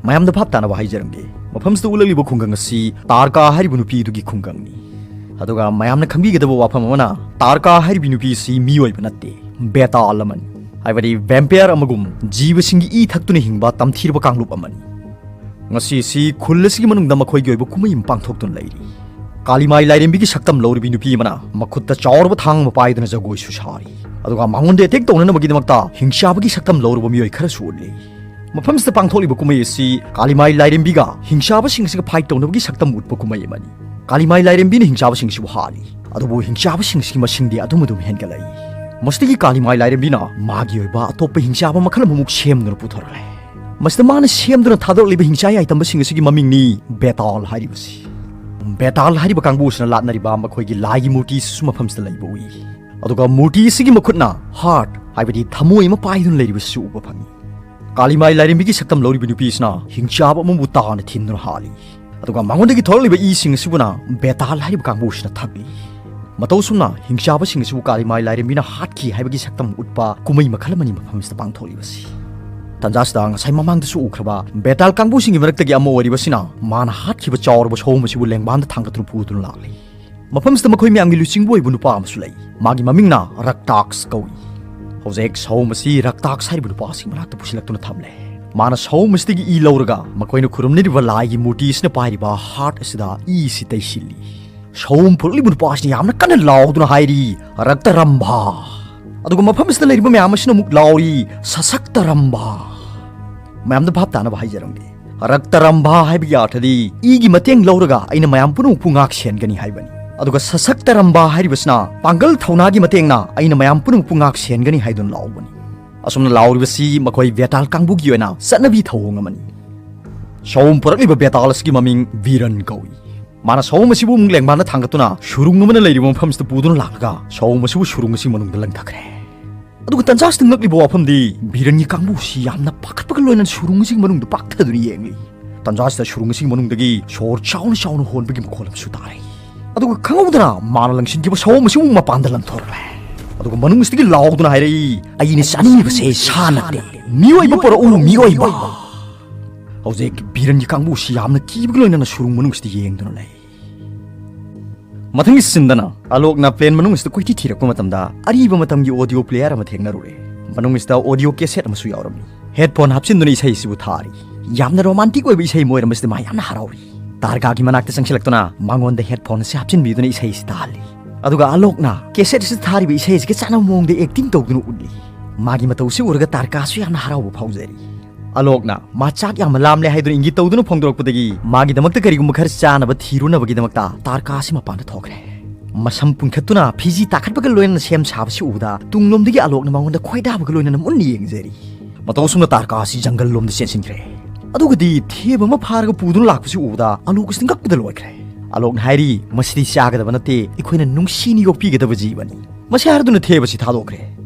ꯃꯌꯥꯝꯗ ꯚꯥꯞ ꯇꯥꯅꯕ ꯍꯥꯏꯖꯔꯝꯒꯦ, ꯃꯐꯝꯁꯤꯗ ꯎꯠꯂꯛꯂꯤꯕ ꯈꯨꯡꯒꯪ ꯑꯁꯤ ꯇꯥꯔꯀꯥ ꯍꯥꯏꯔꯤꯕ ꯅꯨꯄꯤ ꯑꯗꯨꯒꯤ ꯈꯨꯡꯒꯪꯅꯤ꯫ ꯑꯗꯨꯒ ꯃꯌꯥꯝꯅ ꯈꯪꯕꯤꯒꯗꯕ ꯋꯥꯐꯝ ꯑꯃꯅ, ꯇꯥꯔꯀꯥ ꯍꯥꯏꯔꯤꯕ ꯅꯨꯄꯤ ꯑꯁꯤ ꯃꯤꯑꯣꯏꯕ ꯅꯠꯇꯦ, ꯕꯦꯇꯥꯜ ꯑꯃꯅꯤ꯫ ꯍꯥꯏꯕꯗꯤ ꯚꯦꯝꯄꯤꯌꯔ ꯑꯃꯒꯨꯝ ꯖꯤꯕꯁꯤꯡꯒꯤ ꯏ ꯊꯛꯇꯨꯅ ꯍꯤꯡꯕ ꯇꯝꯊꯤꯔꯕ ꯀꯥꯡꯂꯨꯞ ꯑꯃꯅꯤ꯫ ꯉꯁꯤꯁꯤ ꯈꯨꯜ ꯑꯁꯤꯒꯤ ꯃꯅꯨꯡꯗ ꯃꯈꯣꯏꯒꯤ ꯑꯣꯏꯕ ꯀꯨꯝꯍꯩ ꯑꯃ ꯄꯥꯡꯊꯣꯛꯇꯨꯅ ꯂꯩꯔꯤ꯫ ꯀꯥꯂꯤꯃꯥꯏ ꯂꯥꯏꯔꯦꯝꯕꯤꯒꯤ ꯁꯛꯇꯝ ꯂꯧꯔꯤꯕꯤ ꯅꯨꯄꯤ ꯑꯃꯅ ꯃꯈꯨꯠꯇ ꯆꯥꯎꯔꯕ ꯊꯥꯡ ꯑꯃ ꯄꯥꯏꯗꯨꯅ ꯖꯒꯣꯏꯁꯨ ꯁꯥꯔꯤ꯫ ꯑꯗꯨꯒ ꯃꯉꯣꯟꯗ ꯑꯦꯇꯦꯛ ꯇꯧꯅꯅꯕꯒꯤꯗꯃꯛꯇ ꯍꯤꯡꯆꯥꯕꯒꯤ ꯁꯛꯇꯝ ꯂꯧꯔꯕ ꯃꯤꯑꯣꯏ ꯈꯔꯁꯨ ꯎꯠꯂꯤ꯫ ꯃꯐꯝꯁꯤꯗ ꯄꯥꯡꯊꯣꯛꯂꯤꯕ ꯀꯨꯝꯍꯩ ꯑꯁꯤ ꯀꯥꯂꯤꯃꯥꯏ ꯂꯥꯏꯔꯦꯝꯕꯤꯒ ꯍꯤꯡꯆꯥꯕꯁꯤꯡ ꯑꯁꯤꯒ ꯐꯥꯏꯠ ꯇꯧꯅꯕꯒꯤ ꯁꯛꯇꯝ ꯎꯠꯄ ꯀꯨꯝꯍꯩ ꯑꯃꯅꯤ꯫ ꯀꯥꯂꯤꯃꯥꯏ ꯂꯥꯏꯔꯦꯝꯕꯤꯅ ꯍꯤꯡꯆꯥꯕꯁꯤꯡꯁꯤꯕꯨ ꯍꯥꯠꯂꯤ꯫ ꯑꯗꯨꯕꯨ ꯍꯤꯡꯆꯥꯕꯁꯤꯡꯁꯤꯒꯤ ꯃꯁꯤꯡꯗꯤ ꯑꯗꯨꯝ ꯑꯗꯨꯝ ꯍꯦꯟꯒꯠꯂꯛꯏ꯫ ꯃꯁꯤꯗꯒꯤ ꯀꯥꯂꯤꯃꯥꯏ ꯂꯥꯏꯔꯦꯝꯕꯤꯅ ꯃꯥꯒꯤ ꯑꯣꯏꯕ ꯑꯇꯣꯞꯄ ꯍꯤꯡꯆꯥꯕ ꯃꯈꯜ ꯑꯃꯃꯨꯛ ꯁꯦꯝꯗꯨꯅ ꯄꯨꯊꯣꯔꯛꯂꯦ꯫ ꯃꯁꯤꯗ ꯃꯥꯅ ꯁꯦꯝꯗꯨꯅ ꯊꯥꯗꯣꯔꯛꯂꯤꯕ ꯍꯤꯡꯆꯥ ꯌꯥꯏꯇꯝꯕꯁꯤꯡ ꯑꯁꯤꯒꯤ ꯃꯃꯤꯡꯅꯤ ꯕꯦꯇꯥꯜ ꯍꯥꯏꯔꯤꯕꯁꯤ꯫ ꯕꯦꯇꯥꯜ ꯍꯥꯏꯔꯤꯕ ꯀꯥꯡꯕꯨ ꯑꯁꯤꯅ ꯂꯥꯠꯅꯔꯤꯕ ꯃꯈꯣꯏꯒꯤ ꯂꯥꯏꯒꯤ ꯃꯨꯔꯇꯤ ꯑꯁꯤꯁꯨ ꯃꯐꯝꯁꯤꯗ ꯂꯩꯕ ꯎꯏ꯫ ꯑꯗꯨꯒ ꯃꯨꯔꯇꯤ ꯑꯁꯤꯒꯤ ꯃꯈꯨꯠꯅ ꯍꯥꯔꯠ, ꯍꯥꯏꯕꯗꯤ ꯊꯃꯣꯏ ꯑꯃ ꯄꯥꯏꯗꯨꯅ ꯂꯩꯔꯤꯕꯁꯤꯁꯨ ꯎꯕ ꯐꯪꯏ꯫ ꯀꯥꯂꯤꯃꯥꯏ ꯂꯥꯏꯔꯦꯝꯕꯤꯒꯤ ꯁꯛꯇꯝ ꯂꯧꯔꯤꯕ ꯅꯨꯄꯤ ꯑꯁꯤꯅ ꯍꯤꯡꯆꯥꯕ ꯑꯃꯕꯨ ꯇꯥꯅ ꯊꯤꯟꯗꯨꯅ ꯍꯥꯠꯂꯤ꯫ ꯑꯗꯨꯒ ꯃꯉꯣꯟꯗꯒꯤ ꯊꯣꯔꯛꯂꯤꯕ ꯏꯁꯤꯡ ꯑꯁꯤꯕꯨꯅ ꯕꯦꯇꯥꯜ ꯍꯥꯏꯔꯤꯕ ꯀꯥꯡꯕꯨ ꯑꯁꯤꯅ ꯊꯛꯂꯤ꯫ ꯃꯇꯧ ꯑꯁꯨꯝꯅ ꯍꯤꯡꯆꯥꯕꯁꯤꯡ ꯑꯁꯤꯕꯨ ꯀꯥꯂꯤꯃꯥꯏ ꯂꯥꯏꯔꯦꯝꯕꯤꯅ ꯍꯥꯠꯈꯤ ꯍꯥꯏꯕꯒꯤ ꯁꯛꯇꯝ ꯎꯠꯄ ꯀꯨꯝꯍꯩ ꯃꯈꯜ ꯑꯃꯅꯤ ꯃꯐꯝ ꯑꯁꯤꯗ ꯄꯥꯡꯊꯣꯛꯂꯤꯕꯁꯤ꯫ ꯇꯟꯖꯥꯁꯤꯗ ꯉꯁꯥꯏ ꯃꯃꯥꯡꯗꯁꯨ ꯎꯈ꯭ꯔꯕ ꯕꯦꯇꯥꯜ ꯀꯥꯡꯕꯨꯁꯤꯡꯒꯤ ꯃꯔꯛꯇꯒꯤ ꯑꯃ ꯑꯣꯏꯔꯤꯕꯁꯤꯅ ꯃꯥꯅ ꯍꯥꯠꯈꯤꯕ ꯆꯥꯎꯔꯕ ꯁꯑꯣꯝ ꯑꯁꯤꯕꯨ ꯂꯦꯡꯕꯥꯟꯗ ꯊꯥꯡꯒꯠꯇꯨꯅ ꯄꯨꯗꯨꯅ ꯂꯥꯛꯂꯤ꯫ ꯃꯐꯝꯁꯤꯗ ꯃꯈꯣꯏ ꯃꯌꯥꯝꯒꯤ ꯂꯨꯆꯤꯡꯕ ꯑꯣꯏꯕ ꯅꯨꯄꯥ ꯑꯃꯁꯨ ꯂꯩ꯫ ꯃꯥꯒꯤ ꯃꯃꯤꯡꯅ ꯔꯛꯇꯥꯛꯁ ꯀꯧꯏ꯫ ꯍꯧꯖꯤꯛ ꯁꯑꯣꯝ ꯑꯁꯤ ꯔꯛꯇꯥꯛꯁ ꯍꯥꯏꯔꯤꯕ ꯅꯨꯄꯥ ꯑꯁꯤꯒꯤ ꯃꯅꯥꯛꯇ ꯄꯨꯁꯤꯜꯂꯛꯇꯨꯅ ꯊꯝꯂꯦ꯫ ꯃꯥꯅ ꯁꯑꯣꯝ ꯑꯁꯤꯗꯒꯤ ꯏ ꯂꯧꯔꯒ ꯃꯈꯣꯏꯅ ꯈꯨꯔꯨꯝꯅꯔꯤꯕ ꯂꯥꯏꯒꯤ ꯃꯨꯔꯇꯤ ꯑꯁꯤꯅ ꯄꯥꯏꯔꯤꯕ ꯍꯥꯔꯠ ꯑꯁꯤꯗ ꯏ ꯑꯁꯤ ꯇꯩꯁꯤꯜꯂꯤ꯫ ꯁꯑꯣꯝ ꯄꯨꯔꯛꯂꯤꯕ ꯅꯨꯄꯥ ꯑꯁꯤꯅ ꯌꯥꯝꯅ ꯀꯟꯅ ꯂꯥꯎꯗꯨꯅ ꯍꯥꯏꯔꯤ, "ꯔꯛꯇꯔꯝꯚꯥ!" ꯑꯗꯨꯒ ꯃꯐꯝ ꯑꯁꯤꯗ ꯂꯩꯔꯤꯕ ꯃꯌꯥꯝ ꯑꯁꯤꯅ ꯑꯃꯨꯛ ꯂꯥꯎꯔꯤ, "ꯁꯁꯛꯇꯔꯝꯚꯥ!" ꯃꯌꯥꯝꯗ ꯚꯥꯞ ꯇꯥꯅꯕ ꯍꯥꯏꯖꯔꯝꯒꯦ꯫ ꯔꯛꯇꯔꯝꯚꯥ ꯍꯥꯏꯕꯒꯤ ꯑꯥꯔꯊꯗꯤ ꯏꯒꯤ ꯃꯇꯦꯡ ꯂꯧꯔꯒ ꯑꯩꯅ ꯃꯌꯥꯝ ꯄꯨꯝꯅꯃꯛꯄꯨ ꯉꯥꯛ ꯁꯦꯟꯒꯅꯤ ꯍꯥꯏꯕꯅꯤ꯫ ꯑꯗꯨꯒ ꯁꯁꯛꯇꯔꯝꯚꯥ ꯍꯥꯏꯔꯤꯕꯁꯤꯅ ꯄꯥꯡꯒꯜ ꯊꯧꯅꯥꯒꯤ ꯃꯇꯦꯡꯅ ꯑꯩꯅ ꯃꯌꯥꯝ ꯄꯨꯝꯅꯃꯛꯄꯨ ꯉꯥꯛ ꯁꯦꯟꯒꯅꯤ ꯍꯥꯏꯗꯨꯅ ꯂꯥꯎꯕꯅꯤ꯫ ꯑꯁꯨꯝꯅ ꯂꯥꯎꯔꯤꯕꯁꯤ ꯃꯈꯣꯏ ꯕꯦꯇꯥꯜ ꯀꯥꯡꯕꯨꯒꯤ ꯑꯣꯏꯅ ꯆꯠꯅꯕꯤ ꯊꯧꯑꯣꯡ ꯑꯃꯅꯤ꯫ ꯁꯑꯣꯝ ꯄꯨꯔꯛꯂꯤꯕ ꯕꯦꯇꯥꯜ ꯑꯁꯤꯒꯤ ꯃꯃꯤꯡ ꯕꯤꯔꯟ ꯀꯧꯏ꯫ ꯃꯥꯅ ꯁꯑꯣꯝ ꯑꯁꯤꯕꯨ ꯑꯃꯨꯛ ꯂꯦꯡꯕꯥꯟꯗ ꯊꯥꯡꯒꯠꯇꯨꯅ ꯁꯨꯔꯨꯡ ꯑꯃꯅ ꯂꯩꯔꯤꯕ ꯃꯐꯝꯁꯤꯗ ꯄꯨꯗꯨꯅ ꯂꯥꯛꯂꯒ ꯁꯑꯣꯝ ꯑꯁꯤꯕꯨ ꯁꯨꯔꯨꯡ ꯑꯁꯤꯒꯤ ꯃꯅꯨꯡꯗ ꯂꯪꯊꯈ꯭ꯔꯦ꯫ ꯑꯗꯨꯒ ꯇꯟꯖꯥꯁꯤꯗ ꯉꯛꯂꯤꯕ ꯋꯥꯐꯝꯗꯤ ꯕꯤꯔꯟꯒꯤ ꯀꯥꯡꯕꯨꯁꯤ ꯌꯥꯝꯅ ꯄꯥꯈꯠꯄꯒ ꯂꯣꯏꯅꯅ ꯁꯨꯔꯨꯡ ꯑꯁꯤꯒꯤ ꯃꯅꯨꯡꯗ ꯄꯥꯛꯊꯗꯨꯅ ꯌꯦꯡꯂꯤ꯫ ꯇꯟꯖꯥꯁꯤꯗ ꯁꯨꯔꯨꯡ ꯑꯁꯤꯒꯤ ꯃꯅꯨꯡꯗꯒꯤ ꯁꯣꯔ ꯆꯥꯎꯅ ꯆꯥꯎꯅ ꯍꯣꯟꯕꯒꯤ ꯃꯈꯣꯜ ꯑꯃꯁꯨ ꯇꯥꯔꯛꯏ꯫ ꯑꯗꯨꯒ ꯈꯪꯍꯧꯗꯅ ꯃꯥꯅ ꯂꯪꯁꯤꯟꯈꯤꯕ ꯁꯑꯣꯝ ꯑꯁꯤꯕꯨ ꯃꯄꯥꯟꯗ ꯂꯪꯊꯣꯔꯛꯂꯦ꯫ ꯑꯗꯨꯒ ꯃꯅꯨꯡ ꯑꯁꯤꯗꯒꯤ ꯂꯥꯎꯗꯨꯅ ꯍꯥꯏꯔꯛꯏ, "ꯑꯩꯅ ꯆꯥꯅꯤꯡꯂꯤꯕꯁꯦ ꯁꯥ ꯅꯠꯇꯦ, ꯃꯤꯑꯣꯏꯕ ꯄꯨꯔꯛꯎ, ꯃꯤꯑꯣꯏꯕ!" ꯍꯧꯖꯤꯛ ꯕꯤꯔꯟꯒꯤ ꯀꯥꯡꯕꯨꯁꯤ ꯌꯥꯝꯅ ꯀꯤꯕꯒ ꯂꯣꯏꯅꯅ ꯁꯨꯔꯨꯡ ꯃꯅꯨꯡꯁꯤꯗ ꯌꯦꯡꯗꯨꯅ ꯂꯩ꯫ ꯃꯊꯪꯒꯤ ꯁꯤꯟꯗꯅ ꯑꯂꯣꯛꯅ ꯄ꯭ꯂꯦꯟ ꯃꯅꯨꯡꯁꯤꯗ ꯀꯣꯏꯊꯤ ꯊꯤꯔꯛꯄ ꯃꯇꯝꯗ ꯑꯔꯤꯕ ꯃꯇꯝꯒꯤ ꯑꯣꯗꯤꯑꯣ ꯄ꯭ꯂꯦꯌꯔ ꯑꯃ ꯊꯦꯡꯅꯔꯨꯔꯦ꯫ ꯃꯅꯨꯡꯁꯤꯗ ꯑꯣꯗꯤꯑꯣ ꯀꯦꯁꯦꯠ ꯑꯃꯁꯨ ꯌꯥꯎꯔꯝꯃꯤ꯫ ꯍꯦꯗꯐꯣꯟ ꯍꯥꯞꯆꯤꯟꯗꯨꯅ ꯏꯁꯩ ꯑꯁꯤꯕꯨ ꯊꯥꯔꯤ꯫ ꯌꯥꯝꯅ ꯔꯣꯃꯥꯟꯇꯤꯛ ꯑꯣꯏꯕ ꯏꯁꯩ ꯑꯃ ꯑꯣꯏꯔꯝꯕꯁꯤꯗ ꯃꯥ ꯌꯥꯝꯅ ꯍꯔꯥꯎꯔꯤ꯫ ꯇꯥꯔꯀꯥꯒꯤ ꯃꯅꯥꯛꯇ ꯆꯪꯁꯤꯜꯂꯛꯇꯨꯅ ꯃꯉꯣꯟꯗ ꯍꯦꯗꯐꯣꯟ ꯑꯁꯤ ꯍꯥꯞꯆꯤꯟꯕꯤꯗꯨꯅ ꯏꯁꯩ ꯑꯁꯤ ꯇꯥꯍꯜꯂꯤ꯫ ꯑꯗꯨꯒ ꯑꯂꯣꯛꯅ ꯀꯦꯁꯦꯠ ꯑꯁꯤꯗ ꯊꯥꯔꯤꯕ ꯏꯁꯩ ꯑꯁꯤꯒ ꯆꯥꯟꯅꯕ ꯃꯑꯣꯡꯗ ꯑꯦꯛꯇꯤꯡ ꯇꯧꯗꯨꯅ ꯎꯠꯂꯤ꯫ ꯃꯥꯒꯤ ꯃꯇꯧꯁꯤ ꯎꯔꯒ ꯇꯥꯔꯀꯥꯁꯨ ꯌꯥꯝꯅ ꯍꯔꯥꯎꯕ ꯐꯥꯎꯖꯔꯤ꯫ ꯑꯂꯣꯛꯅ ꯃꯥ ꯆꯥꯛ ꯌꯥꯝꯅ ꯂꯥꯝꯂꯦ ꯍꯥꯏꯗꯨꯅ ꯏꯪꯒꯤꯠ ꯇꯧꯗꯨꯅ ꯐꯣꯡꯗꯣꯔꯛꯄꯗꯒꯤ ꯃꯥꯒꯤꯗꯃꯛꯇ ꯀꯔꯤꯒꯨꯝꯕ ꯈꯔ ꯆꯥꯅꯕ ꯊꯤꯔꯨꯅꯕꯒꯤꯗꯃꯛꯇ ꯇꯥꯔꯀꯥ ꯑꯁꯤ ꯃꯄꯥꯟꯗ ꯊꯣꯛꯈ꯭ꯔꯦ꯫ ꯃꯁꯝ ꯄꯨꯟꯈꯠꯇꯨꯅ ꯐꯤꯖꯤ ꯇꯥꯈꯠꯄꯒ ꯂꯣꯏꯅꯅ ꯁꯦꯝ ꯁꯥꯕꯁꯤ ꯎꯕꯗ ꯇꯨꯡꯂꯣꯝꯗꯒꯤ ꯑꯂꯣꯛꯅ ꯃꯉꯣꯟꯗ ꯈꯣꯏꯗꯥꯕꯒ ꯂꯣꯏꯅꯅ ꯃꯨꯟꯅ ꯌꯦꯡꯖꯔꯤ꯫ ꯃꯇꯧ ꯑꯁꯨꯝꯅ ꯇꯥꯔꯀꯥ ꯑꯁꯤ ꯖꯪꯒꯜ ꯂꯣꯝꯗ ꯆꯦꯟꯁꯤꯟꯈ꯭ꯔꯦ꯫ ꯑꯗꯨꯒꯗꯤ ꯊꯦꯕ ꯑꯃ ꯐꯥꯔꯒ ꯄꯨꯗꯨꯅ ꯂꯥꯛꯄꯁꯤ ꯎꯕꯗ ꯑꯂꯣꯛ ꯑꯁꯤ ꯉꯛꯄꯗ ꯂꯣꯏꯈ꯭ꯔꯦ꯫ ꯑꯂꯣꯛꯅ ꯍꯥꯏꯔꯤ, "ꯃꯁꯤꯗꯤ ꯆꯥꯒꯗꯕ ꯅꯠꯇꯦ, ꯑꯩꯈꯣꯏꯅ ꯅꯨꯡꯁꯤꯅ ꯌꯣꯛꯄꯤꯒꯗꯕ ꯖꯤꯕꯅꯤ"꯫ ꯃꯁꯤ ꯍꯥꯏꯔꯗꯨꯅ ꯊꯦꯕ ꯑꯁꯤ ꯊꯥꯗꯣꯛꯈ꯭ꯔꯦ꯫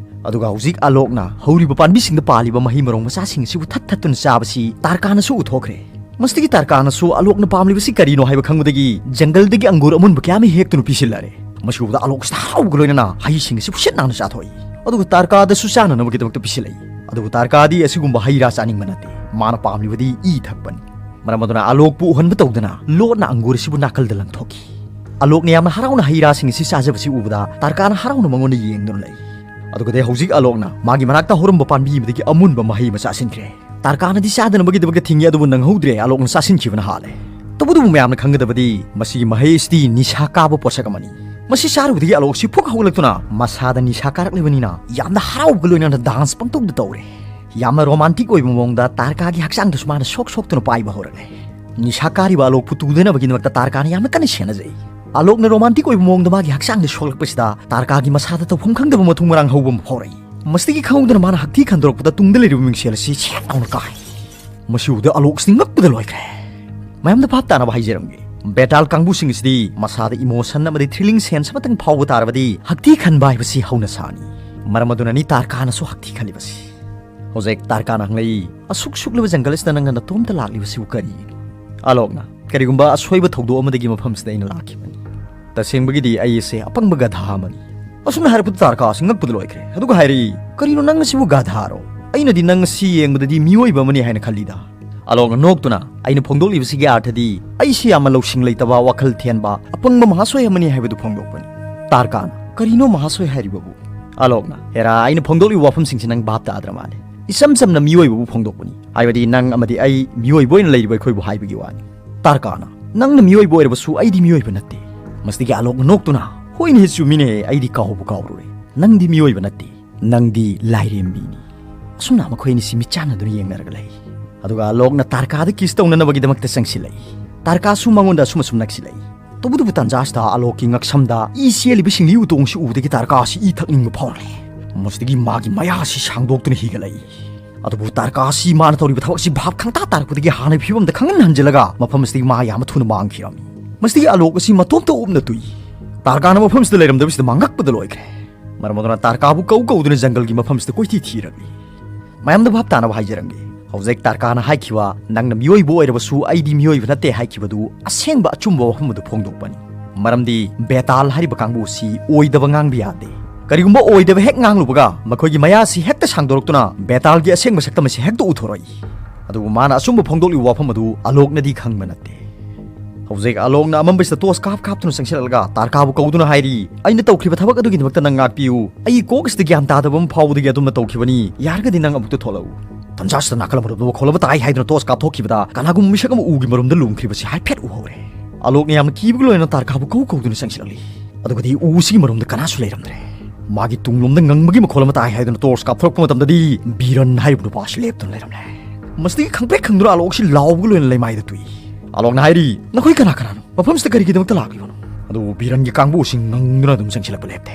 ꯑꯗꯨꯒ ꯍꯧꯖꯤꯛ ꯑꯂꯣꯛꯅ ꯍꯧꯔꯤꯕ ꯄꯥꯝꯕꯤꯁꯤꯡꯗ ꯄꯥꯜꯂꯤꯕ ꯃꯍꯩ ꯃꯔꯣꯡ ꯃꯆꯥꯁꯤꯡ ꯑꯁꯤꯕꯨ ꯊꯠ ꯊꯠꯇꯨꯅ ꯆꯥꯕꯁꯤ ꯇꯥꯔꯀꯥꯅꯁꯨ ꯎꯊꯣꯛꯈ꯭ꯔꯦ꯫ ꯃꯁꯤꯗꯒꯤ ꯇꯥꯔꯀꯥꯅꯁꯨ ꯑꯂꯣꯛꯅ ꯄꯥꯝꯂꯤꯕꯁꯤ ꯀꯔꯤꯅꯣ ꯍꯥꯏꯕ ꯈꯪꯕꯗꯒꯤ ꯖꯪꯒꯜꯗꯒꯤ ꯑꯪꯒꯨꯔ ꯑꯃꯨꯟꯕ ꯀꯌꯥ ꯑꯃ ꯍꯦꯛꯇꯨꯅ ꯄꯤꯁꯤꯜꯂꯔꯦ꯫ ꯃꯁꯤ ꯎꯕꯗ ꯑꯂꯣꯛꯁꯤꯗ ꯍꯔꯥꯎꯕꯒ ꯂꯣꯏꯅꯅ ꯍꯩꯁꯤꯡ ꯑꯁꯤꯕꯨ ꯁꯤꯠ ꯅꯥꯟꯅ ꯆꯥꯊꯣꯛꯏ꯫ ꯑꯗꯨꯒ ꯇꯥꯔꯀꯥꯗꯁꯨ ꯆꯥꯅꯅꯕꯒꯤꯗꯃꯛꯇ ꯄꯤꯁꯤꯜꯂꯛꯏ꯫ ꯑꯗꯨꯕꯨ ꯇꯥꯔꯀꯥꯗꯤ ꯑꯁꯤꯒꯨꯝꯕ ꯍꯩ ꯔꯥ ꯆꯥꯅꯤꯡꯕ ꯅꯠꯇꯦ꯫ ꯃꯥꯅ ꯄꯥꯝꯂꯤꯕꯗꯤ ꯏ ꯊꯛꯄꯅꯤ꯫ ꯃꯔꯝ ꯑꯗꯨꯅ ꯑꯂꯣꯛꯄꯨ ꯎꯍꯟꯕ ꯇꯧꯗꯅ ꯂꯣꯠꯅ ꯑꯪꯒꯨꯔ ꯑꯁꯤꯕꯨ ꯅꯥꯀꯜꯗ ꯂꯪꯊꯣꯛꯈꯤ꯫ ꯑꯂꯣꯛꯅ ꯌꯥꯝꯅ ꯍꯔꯥꯎꯅ ꯍꯩ ꯔꯥꯁꯤꯡ ꯑꯁꯤ ꯆꯥꯖꯕꯁꯤ ꯎꯕꯗ ꯇꯥꯔꯀꯥꯅ ꯍꯔꯥꯎꯅ ꯃꯉꯣꯟꯗ ꯌꯦꯡꯗꯨꯅ ꯂꯩ꯫ ꯑꯗꯨꯒꯗꯤ ꯍꯧꯖꯤꯛ ꯑꯂꯣꯛꯅ ꯃꯥꯒꯤ ꯃꯅꯥꯛꯇ ꯍꯧꯔꯝꯕ ꯄꯥꯝꯕꯤ ꯑꯃꯗꯒꯤ ꯑꯃꯨꯟꯕ ꯃꯍꯩ ꯑꯃ ꯆꯥꯁꯤꯟꯈ꯭ꯔꯦ꯫ ꯇꯥꯔꯀꯥꯅꯗꯤ ꯆꯥꯗꯅꯕꯒꯤꯗꯃꯛꯇ ꯊꯤꯡꯉꯤ, ꯑꯗꯨꯕꯨ ꯅꯪꯍꯧꯗ꯭ꯔꯦ, ꯑꯂꯣꯛꯅ ꯆꯥꯁꯤꯟꯈꯤꯕꯅ ꯍꯥꯜꯂꯦ꯫ ꯇꯧꯕꯇꯕꯨ ꯃꯌꯥꯝꯅ ꯈꯪꯒꯗꯕꯗꯤ ꯃꯁꯤꯒꯤ ꯃꯍꯩ ꯑꯁꯤꯗꯤ ꯅꯤꯁꯥ ꯀꯥꯕ ꯄꯣꯠꯁꯛ ꯑꯃꯅꯤ꯫ ꯃꯁꯤ ꯆꯥꯔꯨꯕꯗꯒꯤ ꯑꯂꯣꯛꯁꯤ ꯐꯨꯛ ꯍꯧꯒꯠꯂꯛꯇꯨꯅ ꯃꯁꯥꯗ ꯅꯤꯁꯥ ꯀꯥꯔꯛꯂꯤꯕꯅꯤꯅ ꯌꯥꯝꯅ ꯍꯔꯥꯎꯕꯒ ꯂꯣꯏꯅꯅ ꯗꯥꯟꯁ ꯄꯪꯇꯧꯗ ꯇꯧꯔꯦ꯫ ꯌꯥꯝꯅ ꯔꯣꯃꯥꯟꯇꯤꯛ ꯑꯣꯏꯕ ꯃꯑꯣꯡꯗ ꯇꯥꯔꯀꯥꯒꯤ ꯍꯛꯆꯥꯡꯗꯁꯨ ꯃꯥꯅ ꯁꯣꯛ ꯁꯣꯛꯇꯨꯅ ꯄꯥꯏꯕ ꯍꯧꯔꯛꯂꯦ꯫ ꯅꯤꯁꯥ ꯀꯥꯔꯤꯕ ꯑꯂꯣꯛꯄꯨ ꯇꯨꯗꯅꯕꯒꯤꯗꯃꯛꯇ ꯇꯥꯔꯀꯥꯅ ꯌꯥꯝꯅ ꯀꯟꯅ ꯁꯦꯟꯅꯖꯩ꯫ ꯑꯂꯣꯛꯅ ꯔꯣꯃꯥꯟꯇꯤꯛ ꯑꯣꯏꯕ ꯃꯑꯣꯡꯗ ꯃꯥꯒꯤ ꯍꯛꯆꯥꯡꯗ ꯁꯣꯛꯂꯛꯄꯁꯤꯗ ꯇꯥꯔꯀꯥꯒꯤ ꯃꯁꯥꯗ ꯇꯧꯐꯝ ꯈꯪꯗꯕ ꯃꯊꯨꯝ ꯃꯔꯥꯡ ꯍꯧꯕ ꯑꯃ ꯐꯥꯎꯔꯛꯏ꯫ ꯃꯁꯤꯗꯒꯤ ꯈꯪꯍꯧꯗꯅ ꯃꯥꯅ ꯍꯛꯊꯤ ꯈꯟꯗꯣꯔꯛꯄꯗ ꯇꯨꯡꯗ ꯂꯩꯔꯤꯕ ꯃꯤꯡꯁꯦꯜ ꯑꯁꯤ ꯁꯦꯠ ꯂꯥꯎꯅ ꯀꯥꯏ꯫ ꯃꯁꯤ ꯎꯕꯗ ꯑꯂꯣꯛꯁꯤ ꯉꯛꯄꯗ ꯂꯣꯏꯈ꯭ꯔꯦ꯫ ꯃꯌꯥꯝꯗ ꯚꯥꯞ ꯇꯥꯅꯕ ꯍꯥꯏꯖꯔꯝꯒꯦ, ꯕꯦꯇꯥꯜ ꯀꯥꯡꯕꯨꯁꯤꯡ ꯑꯁꯤꯗꯤ ꯃꯁꯥꯗ ꯏꯃꯣꯁꯟ ꯑꯃꯗꯤ ꯊ꯭ꯔꯤꯂꯤꯡ ꯁꯦꯟꯁ ꯑꯃꯇꯪ ꯐꯥꯎꯕ ꯇꯥꯔꯕꯗꯤ ꯍꯛꯊꯤ ꯈꯟꯕ ꯍꯥꯏꯕꯁꯤ ꯍꯧꯅ ꯁꯥꯅꯤ꯫ ꯃꯔꯝ ꯑꯗꯨꯅꯅꯤ ꯇꯥꯔꯀꯥꯅꯁꯨ ꯍꯛꯊꯤ ꯈꯜꯂꯤꯕꯁꯤ꯫ ꯍꯧꯖꯤꯛ ꯇꯥꯔꯀꯥꯅ ꯍꯪꯂꯛꯏ, "ꯑꯁꯨꯛ ꯁꯨꯛꯂꯕ ꯖꯪꯒꯜ ꯑꯁꯤꯗ ꯅꯪꯅ ꯅꯇꯣꯝꯇ ꯂꯥꯛꯂꯤꯕꯁꯤꯕꯨ ꯀꯔꯤꯒꯤꯅꯣ?" ꯑꯂꯣꯛꯅ, "ꯀꯔꯤꯒꯨꯝꯕ ꯑꯁꯣꯏꯕ ꯊꯧꯗꯣꯛ ꯑꯃꯗꯒꯤ ꯃꯐꯝꯁꯤꯗ ꯑꯩꯅ ꯂꯥꯛꯈꯤꯕꯅꯤ꯫ ꯇꯁꯦꯡꯕꯒꯤꯗꯤ ꯑꯩ ꯑꯁꯦ ꯑꯄꯪꯕ ꯒꯙꯥ ꯑꯃꯅꯤ"꯫ ꯑꯁꯨꯝꯅ ꯍꯥꯏꯔꯛꯄꯗ ꯇꯥꯔꯀꯥ ꯑꯁꯤ ꯉꯛꯄꯗ ꯂꯣꯏꯈ꯭ꯔꯦ꯫ ꯑꯗꯨꯒ ꯍꯥꯏꯔꯛꯏ, "ꯀꯔꯤꯅꯣ, ꯅꯪ ꯑꯁꯤꯕꯨ ꯒꯙꯥꯔꯣ? ꯑꯩꯅꯗꯤ ꯅꯪ ꯑꯁꯤ ꯌꯦꯡꯕꯗꯗꯤ ꯃꯤꯑꯣꯏꯕ ꯑꯃꯅꯤ ꯍꯥꯏꯅ ꯈꯜꯂꯤꯗ"꯫ ꯑꯂꯣꯛꯅ ꯅꯣꯛꯇꯨꯅ, "ꯑꯩꯅ ꯐꯣꯡꯗꯣꯛꯂꯤꯕꯁꯤꯒꯤ ꯑꯥꯔꯊꯗꯤ ꯑꯩꯁꯤ ꯌꯥꯝꯅ ꯂꯧꯁꯤꯡ ꯂꯩꯇꯕ, ꯋꯥꯈꯜ ꯊꯦꯟꯕ, ꯑꯄꯪꯕ ꯃꯍꯥꯁꯣꯏ ꯑꯃꯅꯤ ꯍꯥꯏꯕꯗꯨ ꯐꯣꯡꯗꯣꯛꯄꯅꯤ"꯫ ꯇꯥꯔꯀꯥꯅ, "ꯀꯔꯤꯅꯣ ꯃꯍꯥꯁꯣꯏ ꯍꯥꯏꯔꯤꯕꯕꯨ?" ꯑꯂꯣꯛꯅ, "ꯍꯦꯔꯥ, ꯑꯩꯅ ꯐꯣꯡꯗꯣꯛꯂꯤꯕ ꯋꯥꯐꯝꯁꯤꯡꯁꯤ ꯅꯪ ꯚꯥꯞ ꯇꯥꯗ꯭ꯔ ꯃꯥꯜꯂꯦ꯫ ꯏꯆꯝ ꯆꯝꯅ ꯃꯤꯑꯣꯏꯕꯕꯨ ꯐꯣꯡꯗꯣꯛꯄꯅꯤ꯫ ꯍꯥꯏꯕꯗꯤ ꯅꯪ ꯑꯃꯗꯤ ꯑꯩ ꯃꯤꯑꯣꯏꯕ ꯑꯣꯏꯅ ꯂꯩꯔꯤꯕ ꯑꯩꯈꯣꯏꯕꯨ ꯍꯥꯏꯕꯒꯤ ꯋꯥꯅꯤ꯫ ꯇꯥꯔꯀꯥꯅ, "ꯅꯪꯅ ꯃꯤꯑꯣꯏꯕ ꯑꯣꯏꯔꯕꯁꯨ ꯑꯩꯗꯤ ꯃꯤꯑꯣꯏꯕ ꯅꯠꯇꯦ꯫" ꯃꯁꯤꯗꯒꯤ ꯑꯂꯣꯛꯅ ꯅꯣꯛꯇꯨꯅ, "ꯍꯣꯏꯅꯦ, ꯆꯨꯝꯃꯤꯅꯦ, ꯑꯩꯗꯤ ꯀꯥꯎꯕꯨ ꯀꯥꯎꯔꯨꯔꯦ꯫ ꯅꯪꯗꯤ ꯃꯤꯑꯣꯏꯕ ꯅꯠꯇꯦ, ꯅꯪꯗꯤ ꯂꯥꯏꯔꯦꯝꯕꯤꯅꯤ꯫" ꯑꯁꯨꯝꯅ ꯃꯈꯣꯏ ꯑꯅꯤꯁꯤ ꯃꯤꯠꯆꯥꯟꯅꯗꯨꯅ ꯌꯦꯡꯅꯔꯒ ꯂꯩ꯫ ꯑꯗꯨꯒ ꯑꯂꯣꯛꯅ ꯇꯥꯔꯀꯥꯗ ꯀꯤꯁ ꯇꯧꯅꯅꯕꯒꯤꯗꯃꯛꯇ ꯆꯪꯁꯤꯜꯂꯛꯏ꯫ ꯇꯥꯔꯀꯥꯁꯨ ꯃꯉꯣꯟꯗ ꯑꯁꯨꯝ ꯑꯁꯨꯝ ꯅꯛꯁꯤꯜꯂꯛꯏ꯫ ꯇꯧꯕꯇꯕꯨ ꯇꯥꯟꯖꯥꯁꯤꯗ ꯑꯂꯣꯛꯀꯤ ꯉꯛꯁꯝꯗ ꯏ ꯆꯦꯜꯂꯤꯕ ꯁꯤꯡꯂꯤ ꯎꯇꯣꯡꯁꯤ ꯎꯕꯗꯒꯤ ꯇꯥꯔꯀꯥ ꯑꯁꯤ ꯏ ꯊꯛꯅꯤꯡꯕ ꯐꯥꯎꯔꯛꯂꯦ꯫ ꯃꯁꯤꯗꯒꯤ ꯃꯥꯒꯤ ꯃꯌꯥ ꯑꯁꯤ ꯁꯥꯡꯗꯣꯛꯇꯨꯅ ꯍꯤꯒꯠꯂꯛꯏ꯫ ꯑꯗꯨꯕꯨ ꯇꯥꯔꯀꯥ ꯑꯁꯤ ꯃꯥꯅ ꯇꯧꯔꯤꯕ ꯊꯕꯛ ꯑꯁꯤ ꯚꯥꯞ ꯈꯪꯇꯥ ꯇꯥꯔꯛꯄꯗꯒꯤ ꯍꯥꯟꯅꯒꯤ ꯐꯤꯕꯝꯗ ꯈꯪꯍꯟ ꯍꯟꯖꯤꯜꯂꯒ ꯃꯐꯝ ꯑꯁꯤꯗꯒꯤ ꯃꯥ ꯌꯥꯝꯅ ꯊꯨꯅ ꯃꯥꯡꯈꯤꯔꯝꯃꯤ꯫ ꯃꯁꯤꯗꯒꯤ ꯑꯂꯣꯛ ꯑꯁꯤ ꯃꯇꯣꯝꯇ ꯎꯞꯅ ꯇꯨꯏ꯫ ꯇꯥꯔꯀꯥꯅ ꯃꯐꯝꯁꯤꯗ ꯂꯩꯔꯝꯗꯕꯁꯤꯗ ꯃꯥ ꯉꯛꯄꯗ ꯂꯣꯏꯈ꯭ꯔꯦ꯫ ꯃꯔꯝ ꯑꯗꯨꯅ ꯇꯥꯔꯀꯥꯕꯨ ꯀꯧ ꯀꯧꯗꯨꯅ ꯖꯪꯒꯜꯒꯤ ꯃꯐꯝꯁꯤꯗ ꯀꯣꯏꯊꯤ ꯊꯤꯔꯝꯃꯤ꯫ ꯃꯌꯥꯝꯗ ꯚꯥꯞ ꯇꯥꯅꯕ ꯍꯥꯏꯖꯔꯝꯒꯦ꯫ ꯍꯧꯖꯤꯛ ꯇꯥꯔꯀꯥꯅ ꯍꯥꯏꯈꯤꯕ, "ꯅꯪꯅ ꯃꯤꯑꯣꯏꯕ ꯑꯣꯏꯔꯕꯁꯨ ꯑꯩꯗꯤ ꯃꯤꯑꯣꯏꯕ ꯅꯠꯇꯦ" ꯍꯥꯏꯈꯤꯕꯗꯨ ꯑꯁꯦꯡꯕ ꯑꯆꯨꯝꯕ ꯋꯥꯐꯝ ꯑꯗꯨ ꯐꯣꯡꯗꯣꯛꯄꯅꯤ꯫ ꯃꯔꯝꯗꯤ ꯕꯦꯇꯥꯜ ꯍꯥꯏꯔꯤꯕ ꯀꯥꯡꯕꯨ ꯑꯁꯤ ꯑꯣꯏꯗꯕ ꯉꯥꯡꯕ ꯌꯥꯗꯦ꯫ ꯀꯔꯤꯒꯨꯝꯕ ꯑꯣꯏꯗꯕ ꯍꯦꯛ ꯉꯥꯡꯂꯨꯕꯒ ꯃꯈꯣꯏꯒꯤ ꯃꯌꯥꯁꯤ ꯍꯦꯛꯇ ꯁꯥꯡꯗꯣꯔꯛꯇꯨꯅ ꯕꯦꯇꯥꯜꯒꯤ ꯑꯁꯦꯡꯕ ꯁꯛꯇꯝ ꯑꯁꯤ ꯍꯦꯛꯇ ꯎꯊꯣꯔꯛꯏ꯫ ꯑꯗꯨꯕꯨ ꯃꯥꯅ ꯑꯆꯨꯝꯕ ꯐꯣꯡꯗꯣꯛꯂꯤꯕ ꯋꯥꯐꯝ ꯑꯗꯨ ꯑꯂꯣꯛꯅꯗꯤ ꯈꯪꯕ ꯅꯠꯇꯦ꯫ ꯍꯧꯖꯤꯛ ꯑꯂꯣꯛꯅ ꯑꯃꯝꯕꯁꯤꯗ ꯇꯣꯔꯆ ꯀꯥꯞ ꯀꯥꯞꯇꯨꯅ ꯆꯪꯁꯤꯜꯂꯛꯂꯒ ꯇꯥꯔꯀꯥꯕꯨ ꯀꯧꯗꯨꯅ ꯍꯥꯏꯔꯤ, "ꯑꯩꯅ ꯇꯧꯈ꯭ꯔꯤꯕ ꯊꯕꯛ ꯑꯗꯨꯒꯤꯗꯃꯛꯇ ꯅꯪ ꯉꯥꯛꯄꯤꯌꯨ꯫ ꯑꯩꯒꯤ ꯀꯣꯛ ꯑꯁꯤꯗ ꯒ꯭ꯌꯥꯟ ꯇꯥꯗꯕ ꯑꯃ ꯐꯥꯎꯕꯗꯒꯤ ꯑꯗꯨꯝꯅ ꯇꯧꯈꯤꯕꯅꯤ꯫ ꯌꯥꯔꯒꯗꯤ ꯅꯪ ꯑꯃꯨꯛꯇ ꯊꯣꯛꯂꯛꯎ꯫" ꯇꯟꯖꯥꯁꯤꯗ ꯅꯥꯀꯜ ꯑꯃꯔꯣꯝꯗ ꯋꯥꯈꯣꯜ ꯑꯃ ꯇꯥꯏ ꯍꯥꯏꯗꯨꯅ ꯇꯣꯔꯆ ꯀꯥꯞꯊꯣꯛꯈꯤꯕꯗ ꯀꯅꯥꯒꯨꯝꯕ ꯃꯤꯁꯛ ꯑꯃ ꯎꯒꯤ ꯃꯔꯨꯝꯗ ꯂꯣꯡꯈ꯭ꯔꯤꯕꯁꯤ ꯍꯥꯏꯐꯦꯠ ꯎꯍꯧꯔꯦ꯫ ꯑꯂꯣꯛꯅ ꯌꯥꯝꯅ ꯀꯤꯕꯒ ꯂꯣꯏꯅꯅ ꯇꯥꯔꯀꯥꯕꯨ ꯀꯧ ꯀꯧꯗꯨꯅ ꯆꯪꯁꯤꯜꯂꯛꯂꯤ꯫ ꯑꯗꯨꯒꯗꯤ ꯎꯁꯤꯒꯤ ꯃꯔꯨꯝꯗ ꯀꯅꯥꯁꯨ ꯂꯩꯔꯝꯗ꯭ꯔꯦ꯫ ꯃꯥꯒꯤ ꯇꯨꯡꯂꯣꯝꯗ ꯉꯪꯕꯒꯤ ꯃꯈꯣꯜ ꯑꯃ ꯇꯥꯏ ꯍꯥꯏꯗꯨꯅ ꯇꯣꯔꯆ ꯀꯥꯞꯊꯣꯔꯛꯄ ꯃꯇꯝꯗꯗꯤ ꯕꯤꯔꯟ ꯍꯥꯏꯔꯤꯕ ꯅꯨꯄꯥ ꯑꯁꯤ ꯂꯦꯞꯇꯨꯅ ꯂꯩꯔꯝꯂꯦ꯫ ꯃꯁꯤꯗꯒꯤ ꯈꯪꯄ꯭ꯔꯦꯛ ꯈꯪꯗꯨꯅ ꯑꯂꯣꯛꯁꯤ ꯂꯥꯎꯕꯒ ꯂꯣꯏꯅ ꯂꯩꯃꯥꯏꯗ ꯇꯨꯏ꯫ ꯑꯂꯣꯛꯅ ꯍꯥꯏꯔꯤ, "ꯅꯈꯣꯏ ꯀꯅꯥ ꯀꯅꯥꯅꯣ? ꯃꯐꯝꯁꯤꯗ ꯀꯔꯤꯒꯤꯗꯃꯛꯇ ꯂꯥꯛꯂꯤꯕꯅꯣ?" ꯑꯗꯨꯕꯨ ꯕꯤꯔꯟꯒꯤ ꯀꯥꯡꯕꯨꯁꯤꯡ ꯉꯪꯗꯨꯅ ꯑꯗꯨꯝ ꯆꯪꯁꯤꯜꯂꯛꯄ ꯂꯦꯞꯇꯦ꯫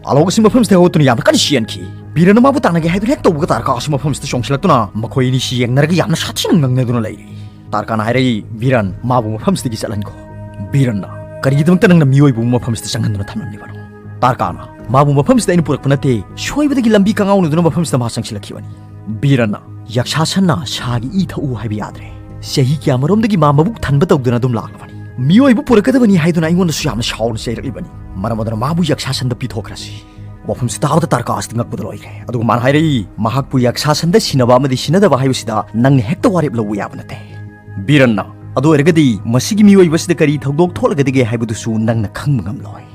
ꯑꯂꯣꯛ ꯑꯁꯤ ꯃꯐꯝꯁꯤꯗ ꯍꯧꯒꯠꯇꯨꯅ ꯌꯥꯝꯅ ꯀꯟꯅ ꯆꯦꯟꯈꯤ꯫ ꯕꯤꯔꯟꯅ ꯃꯥꯕꯨ ꯇꯥꯟꯅꯒꯦ ꯍꯥꯏꯗꯨꯅ ꯍꯦꯛ ꯇꯧꯕꯒ ꯇꯥꯔꯀꯥ ꯑꯁꯤ ꯃꯐꯝꯁꯤꯗ ꯆꯣꯡꯁꯤꯜꯂꯛꯇꯨꯅ ꯃꯈꯣꯏ ꯑꯅꯤꯁꯤ ꯌꯦꯡꯅꯔꯒ ꯌꯥꯝꯅ ꯁꯥꯊꯤꯅ ꯉꯪꯅꯗꯨꯅ ꯂꯩꯔꯤ꯫ ꯇꯥꯔꯀꯥꯅ ꯍꯥꯏꯔꯛꯏ, "ꯕꯤꯔꯟ, ꯃꯥꯕꯨ ꯃꯐꯝꯁꯤꯗꯒꯤ ꯆꯠꯍꯟꯈꯣ꯫" ꯕꯤꯔꯟꯅ, "ꯀꯔꯤꯒꯤꯗꯃꯛꯇ ꯅꯪꯅ ꯃꯤꯑꯣꯏꯕꯕꯨ ꯃꯐꯝꯁꯤꯗ ꯆꯪꯍꯟꯗꯨꯅ ꯊꯝꯂꯝꯂꯤꯕꯅꯣ?" ꯇꯥꯔꯀꯥꯅ, "ꯃꯥꯕꯨ ꯃꯐꯝꯁꯤꯗ ꯑꯩꯅ ꯄꯨꯔꯛꯄ ꯅꯠꯇꯦ, ꯁꯣꯏꯕꯗꯒꯤ ꯂꯝꯕꯤ ꯀꯪꯉꯥꯎꯅꯗꯨꯅ ꯃꯐꯝꯁꯤꯗ ꯃꯥ ꯆꯪꯁꯤꯜꯂꯛꯈꯤꯕꯅꯤ꯫" ꯕꯤꯔꯟꯅ, "ꯌꯛꯁꯥꯁꯟꯅ ꯁꯥꯒꯤ ꯏ ꯊꯛꯎ ꯍꯥꯏꯕ ꯌꯥꯗ꯭ꯔꯦ꯫ ꯆꯍꯤ ꯀꯌꯥꯃꯔꯣꯝꯗꯒꯤ ꯃꯥ ꯃꯕꯨꯛ ꯊꯟꯕ ꯇꯧꯗꯨꯅ ꯑꯗꯨꯝ ꯂꯥꯛꯂꯕꯅꯤ꯫ ꯃꯤꯑꯣꯏꯕ ꯄꯨꯔꯛꯀꯗꯕꯅꯤ ꯍꯥꯏꯗꯨꯅ ꯑꯩꯉꯣꯟꯗꯁꯨ ꯌꯥꯝꯅ ꯁꯥꯎꯅ ꯆꯩꯔꯛꯂꯤꯕꯅꯤ꯫ ꯃꯔꯝ ꯑꯗꯨꯅ ꯃꯥꯕꯨ ꯌꯛꯁꯥꯁꯟꯗ ꯄꯤꯊꯣꯛꯈ꯭ꯔꯁꯤ꯫" ꯋꯥꯐꯝꯁꯤ ꯇꯥꯕꯗ ꯇꯥꯔꯀꯥ ꯑꯁꯤꯗꯤ ꯉꯛꯄꯗ ꯂꯣꯏꯈ꯭ꯔꯦ꯫ ꯑꯗꯨꯒ ꯃꯥꯅ ꯍꯥꯏꯔꯛꯏ, "ꯃꯍꯥꯛꯄꯨ ꯌꯛꯁꯥꯁꯟꯗ ꯁꯤꯟꯅꯕ ꯑꯃꯗꯤ ꯁꯤꯟꯅꯗꯕ ꯍꯥꯏꯕꯁꯤꯗ ꯅꯪꯅ ꯍꯦꯛꯇ ꯋꯥꯔꯦꯞ ꯂꯧꯕ ꯌꯥꯕ ꯅꯠꯇꯦ꯫" ꯕꯤꯔꯟꯅ, "ꯑꯗꯨ ꯑꯣꯏꯔꯒꯗꯤ ꯃꯁꯤꯒꯤ ꯃꯤꯑꯣꯏꯕꯁꯤꯗ ꯀꯔꯤ ꯊꯧꯗꯣꯛ ꯊꯣꯛꯂꯒꯗꯒꯦ ꯍꯥꯏꯕꯗꯨꯁꯨ ꯅꯪꯅ ꯈꯪꯕ ꯉꯝꯂꯣꯏ꯫"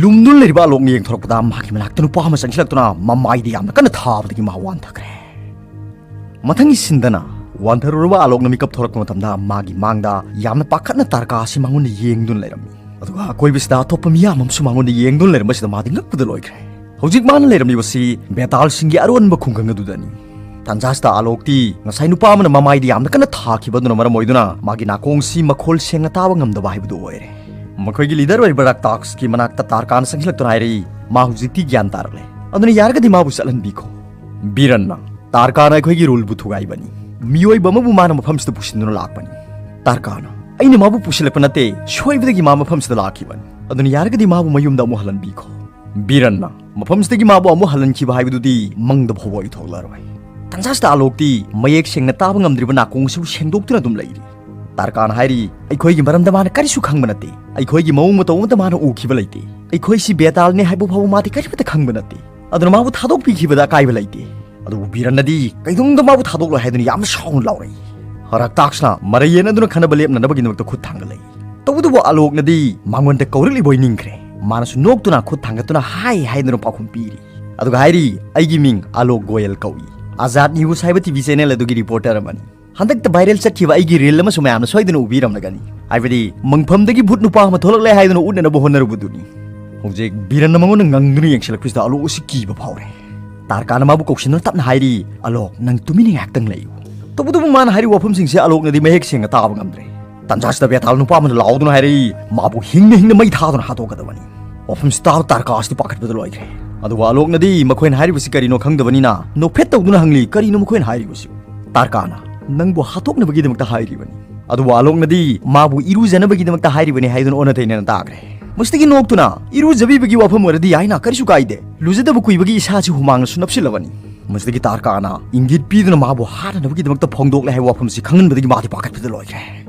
ꯂꯨꯝꯗꯨꯅ ꯂꯩꯔꯤꯕ ꯑꯂꯣꯛꯅ ꯌꯦꯡꯊꯣꯔꯛꯄꯗ ꯃꯍꯥꯛꯀꯤ ꯃꯅꯥꯛꯇ ꯅꯨꯄꯥ ꯑꯃ ꯆꯪꯁꯤꯜꯂꯛꯇꯨꯅ ꯃꯃꯥꯏꯗ ꯌꯥꯝꯅ ꯀꯟꯅ ꯊꯥꯕꯗꯒꯤ ꯃꯍꯥꯛ ꯋꯥꯟꯊꯈ꯭ꯔꯦ꯫ ꯃꯊꯪꯒꯤ ꯁꯤꯟꯗꯅ ꯋꯥꯟꯊꯔꯨꯔꯕ ꯑꯥꯂꯣꯛꯅ ꯃꯤꯀꯞ ꯊꯣꯛꯂꯛꯄ ꯃꯇꯝꯗ ꯃꯥꯒꯤ ꯃꯥꯡꯗ ꯌꯥꯝꯅ ꯄꯥꯈꯠꯅ ꯇꯥꯔꯀꯥ ꯑꯁꯤ ꯃꯉꯣꯟꯗ ꯌꯦꯡꯗꯨꯅ ꯂꯩꯔꯝꯃꯤ꯫ ꯑꯗꯨꯒ ꯑꯀꯣꯏꯕꯁꯤꯗ ꯑꯇꯣꯞꯄ ꯃꯤꯌꯥꯝ ꯑꯃꯁꯨ ꯃꯉꯣꯟꯗ ꯌꯦꯡꯗꯨꯅ ꯂꯩꯔꯝꯕꯁꯤꯗ ꯃꯥꯗꯤ ꯉꯛꯄꯗ ꯂꯣꯏꯈ꯭ꯔꯦ꯫ ꯍꯧꯖꯤꯛ ꯃꯥꯅ ꯂꯩꯔꯝꯂꯤꯕꯁꯤ ꯕꯦꯇꯥꯜꯁꯤꯡꯒꯤ ꯑꯔꯣꯟꯕ ꯈꯨꯡꯒꯪ ꯑꯗꯨꯗꯅꯤ꯫ ꯇꯥꯟꯖꯥꯁꯤꯗ ꯑꯥꯂꯣꯛꯇꯤ ꯉꯁꯥꯏ ꯅꯨꯄꯥ ꯑꯃꯅ ꯃꯃꯥꯏꯗ ꯌꯥꯝꯅ ꯀꯟꯅ ꯊꯥꯈꯤꯕ ꯑꯗꯨꯅ ꯃꯔꯝ ꯑꯣꯏꯗꯨꯅ ꯃꯥꯒꯤ ꯅꯥꯀꯣꯡꯁꯤ ꯃꯈꯣꯜ ꯁꯦꯡꯅ ꯇꯥꯕ ꯉꯝꯗꯕ ꯍꯥꯏꯕꯗꯨ ꯑꯣꯏꯔꯦ꯫ ꯃꯈꯣꯏꯒꯤ ꯂꯤꯗꯔ ꯑꯣꯏꯔꯤꯕ ꯔꯥꯛꯇꯥꯛꯁꯀꯤ ꯃꯅꯥꯛꯇ ꯇꯥꯔꯀꯥꯟ ꯆꯪꯁꯤꯜꯂꯛꯇꯨꯅ ꯍꯥꯏꯔꯛꯏ, "ꯃꯥ ꯍꯧꯖꯤꯛꯇꯤ ꯒ꯭ꯌꯥꯟ ꯇꯥꯔꯛꯂꯦ, ꯑꯗꯨꯅ ꯌꯥꯔꯒꯗꯤ ꯃꯥꯕꯨ ꯆꯠꯍꯟꯕꯤꯈꯣ꯫" ꯕꯤꯔꯟꯅ, "ꯇꯥꯔꯀꯥꯟ ꯑꯩꯈꯣꯏꯒꯤ ꯔꯨꯜꯕꯨ ꯊꯨꯒꯥꯏꯕꯅꯤ꯫ ꯃꯤꯑꯣꯏꯕ ꯑꯃꯕꯨ ꯃꯥꯅ ꯃꯐꯝꯁꯤꯗ ꯄꯨꯁꯤꯟꯗꯨꯅ ꯂꯥꯛꯄꯅꯤ꯫" ꯇꯥꯔꯀꯥꯟꯅ, "ꯑꯩꯅ ꯃꯥꯕꯨ ꯄꯨꯁꯤꯜꯂꯛꯄ ꯅꯠꯇꯦ, ꯁꯣꯏꯕꯗꯒꯤ ꯃꯥ ꯃꯐꯝꯁꯤꯗ ꯂꯥꯛꯈꯤꯕꯅꯤ꯫ ꯑꯗꯨꯅ ꯌꯥꯔꯒꯗꯤ ꯃꯥꯕꯨ ꯃꯌꯨꯝꯗ ꯑꯃꯨꯛ ꯍꯜꯍꯟꯕꯤꯈꯣ꯫" ꯕꯤꯔꯟꯅ, "ꯃꯐꯝꯁꯤꯗꯒꯤ ꯃꯥꯕꯨ ꯑꯃꯨꯛ ꯍꯜꯍꯟꯈꯤꯕ ꯍꯥꯏꯕꯗꯨꯗꯤ ꯃꯪꯗ ꯐꯥꯎꯕ ꯑꯣꯏꯊꯣꯛꯂꯔꯣꯏ꯫" ꯇꯥꯟꯖꯥꯁꯤꯗ ꯑꯥꯂꯣꯛꯇꯤ ꯃꯌꯦꯛ ꯁꯦꯡꯅ ꯇꯥꯕ ꯉꯝꯗ꯭ꯔꯤꯕ ꯅꯥꯀꯣꯡ ꯑꯁꯤꯕꯨ ꯁꯦꯡꯗꯣꯛꯇꯨꯅ ꯑꯗꯨꯝ ꯂꯩꯔꯤ꯫ ꯇꯥꯔꯀꯥꯟ ꯍꯥꯏꯔꯤ, "ꯑꯩꯈꯣꯏꯒꯤ ꯃꯔꯝꯗ ꯃꯥꯅ ꯀꯔꯤꯁꯨ ꯈꯪꯕ ꯅꯠꯇꯦ꯫ ꯑꯩꯈꯣꯏꯒꯤ ꯃꯑꯣꯡ ꯃꯇꯧ ꯑꯃꯠꯇ ꯃꯥꯅ ꯎꯈꯤꯕ ꯂꯩꯇꯦ꯫ ꯑꯩꯈꯣꯏꯁꯤ ꯕꯦꯇꯥꯜꯅꯦ ꯍꯥꯏꯕ ꯐꯥꯎꯕ ꯃꯥꯗꯤ ꯀꯔꯤꯃꯠꯇ ꯈꯪꯕ ꯅꯠꯇꯦ꯫ ꯑꯗꯨꯅ ꯃꯥꯕꯨ ꯊꯥꯗꯣꯛꯄꯤꯈꯤꯕꯗ ꯑꯀꯥꯏꯕ ꯂꯩꯇꯦ꯫" ꯑꯗꯨꯕꯨ ꯕꯤꯔꯟꯅꯗꯤ ꯀꯩꯗꯧꯅꯨꯡꯗ ꯃꯥꯕꯨ ꯊꯥꯗꯣꯛꯂꯣꯏ ꯍꯥꯏꯗꯨꯅ ꯌꯥꯝꯅ ꯁꯥꯎꯅ ꯂꯥꯎꯔꯛꯏ꯫ ꯔꯥꯛꯇꯥꯛꯁꯅ ꯃꯔꯩ ꯌꯦꯠꯅꯗꯨꯅ ꯈꯟꯅꯕ ꯂꯦꯞꯅꯅꯕꯒꯤꯗꯃꯛꯇ ꯈꯨꯠ ꯊꯥꯡꯒꯠꯂꯛꯏ꯫ ꯇꯧꯕꯇꯕꯨ ꯑꯥꯂꯣꯛꯅꯗꯤ ꯃꯉꯣꯟꯗ ꯀꯧꯔꯛꯂꯤꯕꯣꯏ ꯅꯤꯡꯈ꯭ꯔꯦ꯫ ꯃꯥꯅꯁꯨ ꯅꯣꯛꯇꯨꯅ ꯈꯨꯠ ꯊꯥꯡꯒꯠꯇꯨꯅ "ꯍꯥꯏ" ꯍꯥꯏꯗꯨꯅ ꯄꯥꯎꯈꯨꯝ ꯄꯤꯔꯤ꯫ ꯑꯗꯨꯒ ꯍꯥꯏꯔꯤ, "ꯑꯩꯒꯤ ꯃꯤꯡ ꯑꯥꯂꯣꯛ ꯒꯣꯌꯜ ꯀꯧꯏ꯫ ꯑꯖꯥꯗ ꯅ꯭ꯌꯨꯁ ꯍꯥꯏꯕ ꯇꯤ ꯚꯤ ꯆꯦꯅꯦꯜ ꯑꯗꯨꯒꯤ ꯔꯤꯄꯣꯔꯇꯔ ꯑꯃꯅꯤ꯫ ꯍꯟꯗꯛꯇ ꯚꯥꯏꯔꯦꯜ ꯆꯠꯈꯤꯕ ꯑꯩꯒꯤ ꯔꯤꯜ ꯑꯃꯁꯨ ꯃꯌꯥꯝꯅ ꯁꯣꯏꯗꯅ ꯎꯕꯤꯔꯝꯂꯒꯅꯤ꯫ ꯍꯥꯏꯕꯗꯤ ꯃꯪꯐꯝꯗꯒꯤ ꯚꯨꯠ ꯅꯨꯄꯥ ꯑꯃ ꯊꯣꯛꯂꯛꯂꯦ ꯍꯥꯏꯗꯨꯅ ꯎꯠꯅꯅꯕ ꯍꯣꯠꯅꯔꯨꯕꯗꯨꯅꯤ꯫" ꯍꯧꯖꯤꯛ ꯕꯤꯔꯟꯅ ꯃꯉꯣꯟꯗ ꯉꯪꯗꯨꯅ ꯌꯦꯡꯁꯤꯜꯂꯛꯄꯁꯤꯗ ꯑꯥꯂꯣꯛ ꯑꯁꯤ ꯀꯤꯕ ꯐꯥꯎꯔꯦ꯫ ꯇꯥꯔꯀꯥꯟꯅ ꯃꯥꯕꯨ ꯀꯧꯁꯤꯟꯗꯨꯅ ꯇꯞꯅ ꯍꯥꯏꯔꯤ, "ꯑꯥꯂꯣꯛ, ꯅꯪ ꯇꯨꯃꯤꯟꯅ ꯉꯥꯏꯍꯥꯛꯇꯪ ꯂꯩꯌꯨ꯫" ꯇꯧꯕꯇꯕꯨ ꯃꯥꯅ ꯍꯥꯏꯔꯤꯕ ꯋꯥꯐꯝꯁꯤꯡꯁꯦ ꯑꯥꯂꯣꯛꯅꯗꯤ ꯃꯌꯦꯛ ꯁꯦꯡꯅ ꯇꯥꯕ ꯉꯝꯗ꯭ꯔꯦ꯫ ꯇꯥꯟꯖꯥꯁꯤꯗ ꯕꯦꯇꯥꯜ ꯅꯨꯄꯥ ꯑꯃꯅ ꯂꯥꯎꯗꯨꯅ ꯍꯥꯏꯔꯛꯏ, "ꯃꯥꯕꯨ ꯍꯤꯡꯅ ꯍꯤꯡꯅ ꯃꯩ ꯊꯥꯗꯨꯅ ꯍꯥꯠꯇꯣꯛꯀꯗꯕꯅꯤ꯫" ꯋꯥꯐꯝꯁꯤ ꯇꯥꯕ ꯇꯥꯔꯀꯥꯁꯇꯤ ꯄꯥꯈꯠꯄꯗ ꯂꯣꯏꯈ꯭ꯔꯦ꯫ ꯑꯗꯨꯒ ꯑꯥꯂꯣꯛꯅꯗꯤ ꯃꯈꯣꯏꯅ ꯍꯥꯏꯔꯤꯕꯁꯤ ꯀꯔꯤꯅꯣ ꯈꯪꯗꯕꯅꯤꯅ ꯅꯣꯛꯐꯦꯠ ꯇꯧꯗꯨꯅ ꯍꯪꯂꯤ, "ꯀꯔꯤꯅꯣ ꯃꯈꯣꯏꯅ ꯍꯥꯏꯔꯤꯕꯁꯤ?" ꯇꯥꯔꯀꯥꯅ, "ꯅꯪꯕꯨ ꯍꯥꯠꯇꯣꯛꯅꯕꯒꯤꯗꯃꯛꯇ ꯍꯥꯏꯔꯤꯕꯅꯤ꯫" ꯑꯗꯨꯕꯨ ꯑꯥꯂꯣꯛꯅꯗꯤ ꯃꯥꯕꯨ ꯏꯔꯨꯖꯅꯕꯒꯤꯗꯃꯛꯇ ꯍꯥꯏꯔꯤꯕꯅꯤ ꯍꯥꯏꯗꯨꯅ ꯑꯣꯟꯅ ꯇꯩꯅꯅ ꯇꯥꯈ꯭ꯔꯦ꯫ ꯃꯁꯤꯗꯒꯤ ꯅꯣꯛꯇꯨꯅ, "ꯏꯔꯨꯖꯕꯤꯕꯒꯤ ꯋꯥꯐꯝ ꯑꯣꯏꯔꯗꯤ ꯌꯥꯏꯅ, ꯀꯔꯤꯁꯨ ꯀꯥꯏꯗꯦ꯫ ꯂꯨꯖꯗꯕ ꯀꯨꯏꯕꯒꯤ ꯏꯁꯥꯁꯤ ꯍꯨꯃꯥꯡꯅꯁꯨ ꯅꯞꯁꯤꯜꯂꯕꯅꯤ꯫" ꯃꯁꯤꯗꯒꯤ ꯇꯥꯔꯀꯥꯅ ꯏꯪꯒꯤꯠ ꯄꯤꯗꯨꯅ ꯃꯥꯕꯨ ꯍꯥꯠꯅꯅꯕꯒꯤꯗꯃꯛꯇ ꯐꯣꯡꯗꯣꯛꯂꯦ ꯍꯥꯏꯕ ꯋꯥꯐꯝꯁꯤ ꯈꯪꯍꯟꯕꯗꯒꯤ ꯃꯥꯗꯤ ꯄꯥꯈꯠꯄꯗ ꯂꯣꯏꯈ꯭ꯔꯦ꯫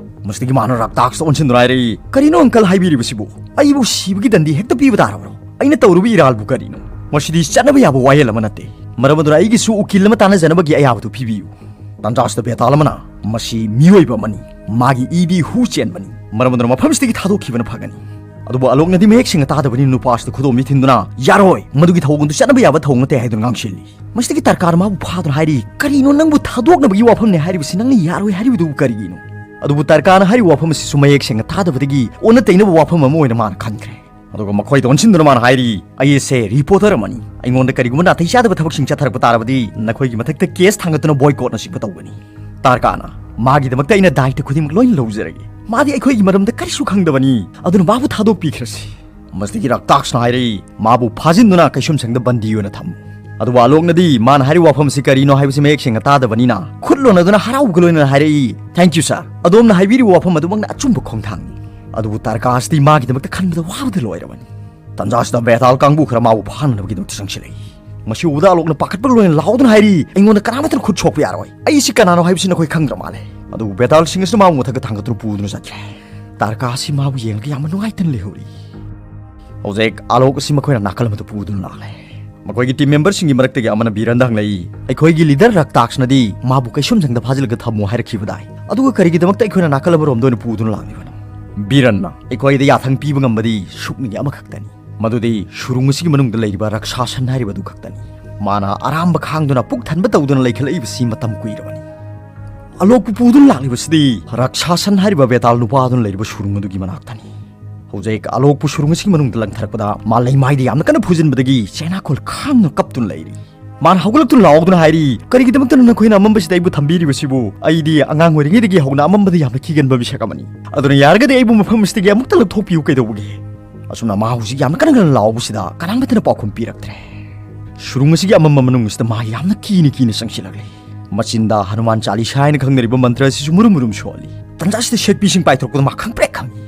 ꯃꯁꯤꯗꯒꯤ ꯃꯥꯅ ꯔꯥꯛꯇꯥꯛꯁꯇ ꯑꯣꯟꯁꯤꯟꯗꯨꯅ ꯍꯥꯏꯔꯛꯏ, "ꯀꯔꯤꯅꯣ ꯑꯪꯀꯜ ꯍꯥꯏꯕꯤꯔꯤꯕꯁꯤꯕꯨ? ꯑꯩꯕꯨ ꯁꯤꯕꯒꯤ ꯗꯟꯗꯤ ꯍꯦꯛꯇ ꯄꯤꯕ ꯇꯥꯔꯕ꯭ꯔꯣ? ꯑꯩꯅ ꯇꯧꯔꯨꯕ ꯏꯔꯥꯜꯕꯨ ꯀꯔꯤꯅꯣ? ꯃꯁꯤꯗꯤ ꯆꯠꯅꯕ ꯌꯥꯕ ꯋꯥꯌꯦꯜ ꯑꯃ ꯅꯠꯇꯦ꯫ ꯃꯔꯝ ꯑꯗꯨꯅ ꯑꯩꯒꯤꯁꯨ ꯎꯀꯤꯜ ꯑꯃ ꯇꯥꯟꯅꯖꯅꯕꯒꯤ ꯑꯌꯥꯕꯗꯨ ꯄꯤꯕꯤꯌꯨ꯫" ꯇꯥꯟꯖꯥꯁꯤꯗ ꯕꯦꯇꯥꯜ ꯑꯃꯅ, "ꯃꯁꯤ ꯃꯤꯑꯣꯏꯕ ꯑꯃꯅꯤ꯫ ꯃꯥꯒꯤ ꯏꯗꯤ ꯍꯨ ꯆꯦꯟꯕꯅꯤ꯫ ꯃꯔꯝ ꯑꯗꯨꯅ ꯃꯐꯝꯁꯤꯗꯒꯤ ꯊꯥꯗꯣꯛꯈꯤꯕꯅ ꯐꯒꯅꯤ꯫" ꯑꯗꯨꯕꯨ ꯑꯂꯣꯛꯅꯗꯤ ꯃꯌꯦꯛ ꯁꯦꯡꯅ ꯇꯥꯗꯕꯅꯤ, ꯅꯨꯄꯥ ꯑꯁꯤꯗ ꯈꯨꯗꯣꯝꯕꯤ ꯊꯤꯟꯗꯨꯅ, "ꯌꯥꯔꯣꯏ, ꯃꯗꯨꯒꯤ ꯊꯧꯑꯣꯡꯗꯨ ꯆꯠꯅꯕ ꯌꯥꯕ ꯊꯧꯑꯣꯡ ꯅꯠꯇꯦ" ꯍꯥꯏꯗꯨꯅ ꯉꯥꯡꯁꯤꯜꯂꯤ꯫ ꯃꯁꯤꯗꯒꯤ ꯇꯔꯀꯥꯅ ꯃꯥꯕꯨ ꯐꯥꯗꯨꯅ ꯍꯥꯏꯔꯤ, "ꯀꯔꯤꯅꯣ ꯅꯪꯕꯨ ꯊꯥꯗꯣꯛꯅꯕꯒꯤ ꯋꯥꯐꯝꯅꯦ ꯍꯥꯏꯔꯤꯕꯁꯤ? ꯅꯪꯅ ꯌꯥꯔꯣꯏ ꯍꯥꯏꯔꯤꯕꯗꯨ ꯀꯔꯤꯒꯤꯅꯣ?" ꯑꯗꯨꯕꯨ ꯇꯔꯀꯥꯅ ꯍꯥꯏꯔꯤꯕ ꯋꯥꯐꯝ ꯑꯁꯤꯁꯨ ꯃꯌꯦꯛ ꯁꯦꯡꯅ ꯇꯥꯗꯕꯗꯒꯤ ꯑꯣꯟꯅ ꯇꯩꯅꯕ ꯋꯥꯐꯝ ꯑꯃ ꯑꯣꯏꯅ ꯃꯥꯅ ꯈꯟꯈ꯭ꯔꯦ꯫ ꯑꯗꯨꯒ ꯃꯈꯣꯏꯗ ꯑꯣꯟꯁꯤꯟꯗꯨꯅ ꯃꯥꯅ ꯍꯥꯏꯔꯤ, "ꯑꯩ ꯑꯁꯦ ꯔꯤꯄꯣꯔꯇꯔ ꯑꯃꯅꯤ꯫ ꯑꯩꯉꯣꯟꯗ ꯀꯔꯤꯒꯨꯝꯕ ꯅꯥꯇꯩ ꯆꯥꯗꯕ ꯊꯕꯛꯁꯤꯡ ꯆꯠꯊꯔꯛꯄ ꯇꯥꯔꯕꯗꯤ ꯅꯈꯣꯏꯒꯤ ꯃꯊꯛꯇ ꯀꯦꯁ ꯊꯥꯡꯒꯠꯇꯨꯅ ꯕꯣꯏꯀꯣꯠꯅꯆꯤꯡꯕ ꯇꯧꯒꯅꯤ꯫ ꯇꯥꯔꯀꯥꯅ ꯃꯥꯒꯤꯗꯃꯛꯇ ꯑꯩꯅ ꯗꯥꯏꯇ ꯈꯨꯗꯤꯡꯃꯛ ꯂꯣꯏꯅ ꯂꯧꯖꯔꯒꯦ꯫ ꯃꯥꯗꯤ ꯑꯩꯈꯣꯏꯒꯤ ꯃꯔꯝꯗ ꯀꯔꯤꯁꯨ ꯈꯪꯗꯕꯅꯤ, ꯑꯗꯨꯅ ꯃꯥꯕꯨ ꯊꯥꯗꯣꯛꯄꯤꯈ꯭ꯔꯁꯤ꯫" ꯃꯁꯤꯗꯒꯤ ꯔꯛꯇꯥꯛꯁꯅ ꯍꯥꯏꯔꯛꯏ, "ꯃꯥꯕꯨ ꯐꯥꯖꯤꯟꯗꯨꯅ ꯀꯩꯁꯨꯝꯁꯪꯗ ꯕꯟꯗꯤ ꯑꯣꯏꯅ ꯊꯝꯃꯨ꯫" ꯑꯗꯨꯕꯨ ꯑꯂꯣꯛꯅꯗꯤ ꯃꯥꯅ ꯍꯥꯏꯔꯤꯕ ꯋꯥꯐꯝ ꯑꯁꯤ ꯀꯔꯤꯅꯣ ꯍꯥꯏꯕꯁꯤ ꯃꯌꯦꯛ ꯁꯦꯡꯅ ꯇꯥꯗꯕꯅꯤꯅ ꯈꯨꯠ ꯂꯣꯟꯅꯗꯨꯅ ꯍꯔꯥꯎꯕꯒ ꯂꯣꯏꯅꯅ ꯍꯥꯏꯔꯛꯏ, "Thank you, sir꯫ ꯑꯗꯣꯝꯅ ꯍꯥꯏꯕꯤꯔꯤꯕ ꯋꯥꯐꯝ ꯑꯗꯨꯃꯛꯅ ꯑꯆꯨꯝꯕ ꯈꯣꯡꯊꯥꯡꯅꯤ꯫" ꯑꯗꯨꯕꯨ ꯇꯥꯔꯀꯥꯁꯇꯤ ꯃꯥꯒꯤꯗꯃꯛꯇ ꯈꯟꯕꯗ ꯋꯥꯕꯗ ꯂꯣꯏꯔꯕꯅꯤ꯫ ꯇꯟꯖꯥꯁꯤꯗ ꯕꯦꯇꯥꯜ ꯀꯥꯡꯕꯨ ꯈꯔ ꯃꯥꯕꯨ ꯐꯥꯅꯅꯕꯒꯤꯗꯃꯛꯇ ꯆꯪꯁꯤꯜꯂꯛꯏ꯫ ꯃꯁꯤ ꯎꯕꯗ ꯑꯂꯣꯛꯅ ꯄꯥꯈꯠꯄꯒ ꯂꯣꯏꯅ ꯂꯥꯎꯗꯨꯅ ꯍꯥꯏꯔꯤ, "ꯑꯩꯉꯣꯟꯗ ꯀꯅꯥꯃꯠꯇꯅ ꯈꯨꯠ ꯁꯣꯛꯄ ꯌꯥꯔꯣꯏ꯫ ꯑꯩꯁꯤ ꯀꯅꯥꯅꯣ ꯍꯥꯏꯕꯁꯤ ꯅꯈꯣꯏ ꯈꯪꯗ꯭ꯔ ꯃꯥꯜꯂꯦ꯫" ꯑꯗꯨꯕꯨ ꯕꯦꯇꯥꯜꯁꯤꯡ ꯑꯁꯤꯅ ꯃꯥꯕꯨ ꯃꯊꯛꯇ ꯊꯥꯡꯒꯠꯇꯨꯅ ꯄꯨꯗꯨꯅ ꯆꯠꯈ꯭ꯔꯦ꯫ ꯇꯥꯔꯀꯥꯁꯤ ꯃꯥꯕꯨ ꯌꯦꯡꯂꯒ ꯌꯥꯝꯅ ꯅꯨꯡꯉꯥꯏꯇꯅ ꯂꯩꯍꯧꯔꯤ꯫ ꯍꯧꯖꯤꯛ ꯑꯂꯣꯛ ꯑꯁꯤ ꯃꯈꯣꯏꯅ ꯅꯥꯀꯜ ꯑꯃꯗ ꯄꯨꯗꯨꯅ ꯂꯥꯛꯂꯦ꯫ ꯃꯈꯣꯏꯒꯤ ꯇꯤꯝ ꯃꯦꯝꯕꯔꯁꯤꯡꯒꯤ ꯃꯔꯛꯇꯒꯤ ꯑꯃꯅ ꯕꯤꯔꯟꯗ ꯍꯪꯂꯛꯏ, "ꯑꯩꯈꯣꯏꯒꯤ ꯂꯤꯗꯔ ꯔꯛꯇꯥꯛꯁꯅꯗꯤ ꯃꯥꯕꯨ ꯀꯩꯁꯨꯝꯁꯪꯗ ꯐꯥꯖꯤꯜꯂꯒ ꯊꯝꯃꯨ ꯍꯥꯏꯔꯛꯈꯤꯕꯗꯥꯏ? ꯑꯗꯨꯒ ꯀꯔꯤꯒꯤꯗꯃꯛꯇ ꯑꯩꯈꯣꯏꯅ ꯅꯥꯀꯜ ꯑꯃꯔꯣꯝꯗ ꯑꯣꯏꯅ ꯄꯨꯗꯨꯅ ꯂꯥꯛꯂꯤꯕꯅꯣ?" ꯕꯤꯔꯟꯅ, "ꯑꯩꯈꯣꯏꯗ ꯌꯥꯊꯪ ꯄꯤꯕ ꯉꯝꯕꯗꯤ ꯁꯨꯞꯅꯒꯤ ꯑꯃꯈꯛꯇꯅꯤ꯫ ꯃꯗꯨꯗꯤ ꯁꯨꯔꯨꯡ ꯑꯁꯤꯒꯤ ꯃꯅꯨꯡꯗ ꯂꯩꯔꯤꯕ ꯔꯛꯁꯥꯁꯟ ꯍꯥꯏꯔꯤꯕ ꯑꯗꯨ ꯈꯛꯇꯅꯤ꯫ ꯃꯥꯅ ꯑꯔꯥꯝꯕ ꯈꯥꯡꯗꯨꯅ ꯄꯨꯛ ꯊꯟꯕ ꯇꯧꯗꯨꯅ ꯂꯩꯈꯠꯂꯛꯏꯕꯁꯤ ꯃꯇꯝ ꯀꯨꯏꯔꯕꯅꯤ꯫" ꯑꯂꯣꯛꯄꯨ ꯄꯨꯗꯨꯅ ꯂꯥꯛꯂꯤꯕꯁꯤꯗꯤ ꯔꯛꯁꯥꯁꯟ ꯍꯥꯏꯔꯤꯕ ꯕꯦꯇꯥꯜ ꯅꯨꯄꯥꯗꯨꯅ ꯂꯩꯔꯤꯕ ꯁꯨꯔꯨꯡ ꯑꯗꯨꯒꯤ ꯃꯅꯥꯛꯇꯅꯤ꯫ ꯍꯧꯖꯤꯛ ꯑꯂꯣꯛꯄꯨ ꯁꯨꯔꯨꯡ ꯑꯁꯤꯒꯤ ꯃꯅꯨꯡꯗ ꯂꯪꯊꯔꯛꯄꯗ ꯃꯥ ꯂꯩꯃꯥꯏꯗ ꯌꯥꯝꯅ ꯀꯟꯅ ꯐꯨꯖꯤꯟꯕꯗꯒꯤ ꯆꯦꯅꯥꯈꯣꯜ ꯈꯥꯡꯗꯨꯅ ꯀꯞꯇꯨꯅ ꯂꯩꯔꯤ꯫ ꯃꯥꯅ ꯍꯧꯒꯠꯂꯛꯇꯨꯅ ꯂꯥꯎꯗꯨꯅ ꯍꯥꯏꯔꯤ, "ꯀꯔꯤꯒꯤꯗꯃꯛꯇꯅꯣ ꯅꯈꯣꯏꯅ ꯑꯃꯝꯕꯁꯤꯗ ꯑꯩꯕꯨ ꯊꯝꯕꯤꯔꯤꯕꯁꯤꯕꯨ? ꯑꯩꯗꯤ ꯑꯉꯥꯡ ꯑꯣꯏꯔꯤꯉꯩꯗꯒꯤ ꯍꯧꯅ ꯑꯃꯝꯕꯗ ꯌꯥꯝꯅ ꯀꯤꯒꯟꯕ ꯃꯤꯁꯛ ꯑꯃꯅꯤ꯫ ꯑꯗꯨꯅ ꯌꯥꯔꯒꯗꯤ ꯑꯩꯕꯨ ꯃꯐꯝ ꯑꯁꯤꯗꯒꯤ ꯑꯃꯨꯛꯇ ꯂꯧꯊꯣꯛꯄꯤꯌꯨ ꯀꯩꯗꯧꯕꯒꯦ?" ꯑꯁꯨꯝꯅ ꯃꯥ ꯍꯧꯖꯤꯛ ꯌꯥꯝꯅ ꯀꯟꯅ ꯀꯟꯅ ꯂꯥꯎꯕꯁꯤꯗ ꯀꯅꯥꯃꯠꯇꯅ ꯄꯥꯎꯈꯨꯝ ꯄꯤꯔꯛꯇ꯭ꯔꯦ꯫ ꯁꯨꯔꯨꯡ ꯑꯁꯤꯒꯤ ꯑꯃꯝꯕ ꯃꯅꯨꯡ ꯑꯁꯤꯗ ꯃꯥ ꯌꯥꯝꯅ ꯀꯤꯅ ꯀꯤꯅ ꯆꯪꯁꯤꯜꯂꯛꯂꯤ꯫ ꯃꯆꯤꯟꯗ ꯍꯅꯨꯃꯥꯟ ꯆꯥꯂꯤꯁꯥ ꯍꯥꯏꯅ ꯈꯪꯅꯔꯤꯕ ꯃꯟꯇ꯭ꯔ ꯑꯁꯤꯁꯨ ꯃꯨꯔꯨꯝ ꯃꯨꯔꯨꯝ ꯁꯣꯜꯂꯤ꯫ ꯇꯟꯖꯥ ꯑꯁꯤꯗ ꯁꯦꯠꯄꯤꯁꯤꯡ ꯄꯥꯏꯊꯣꯔꯛꯄꯗ ꯃꯥ ꯈꯪꯄ꯭ꯔꯦꯛ ꯈꯪꯏ꯫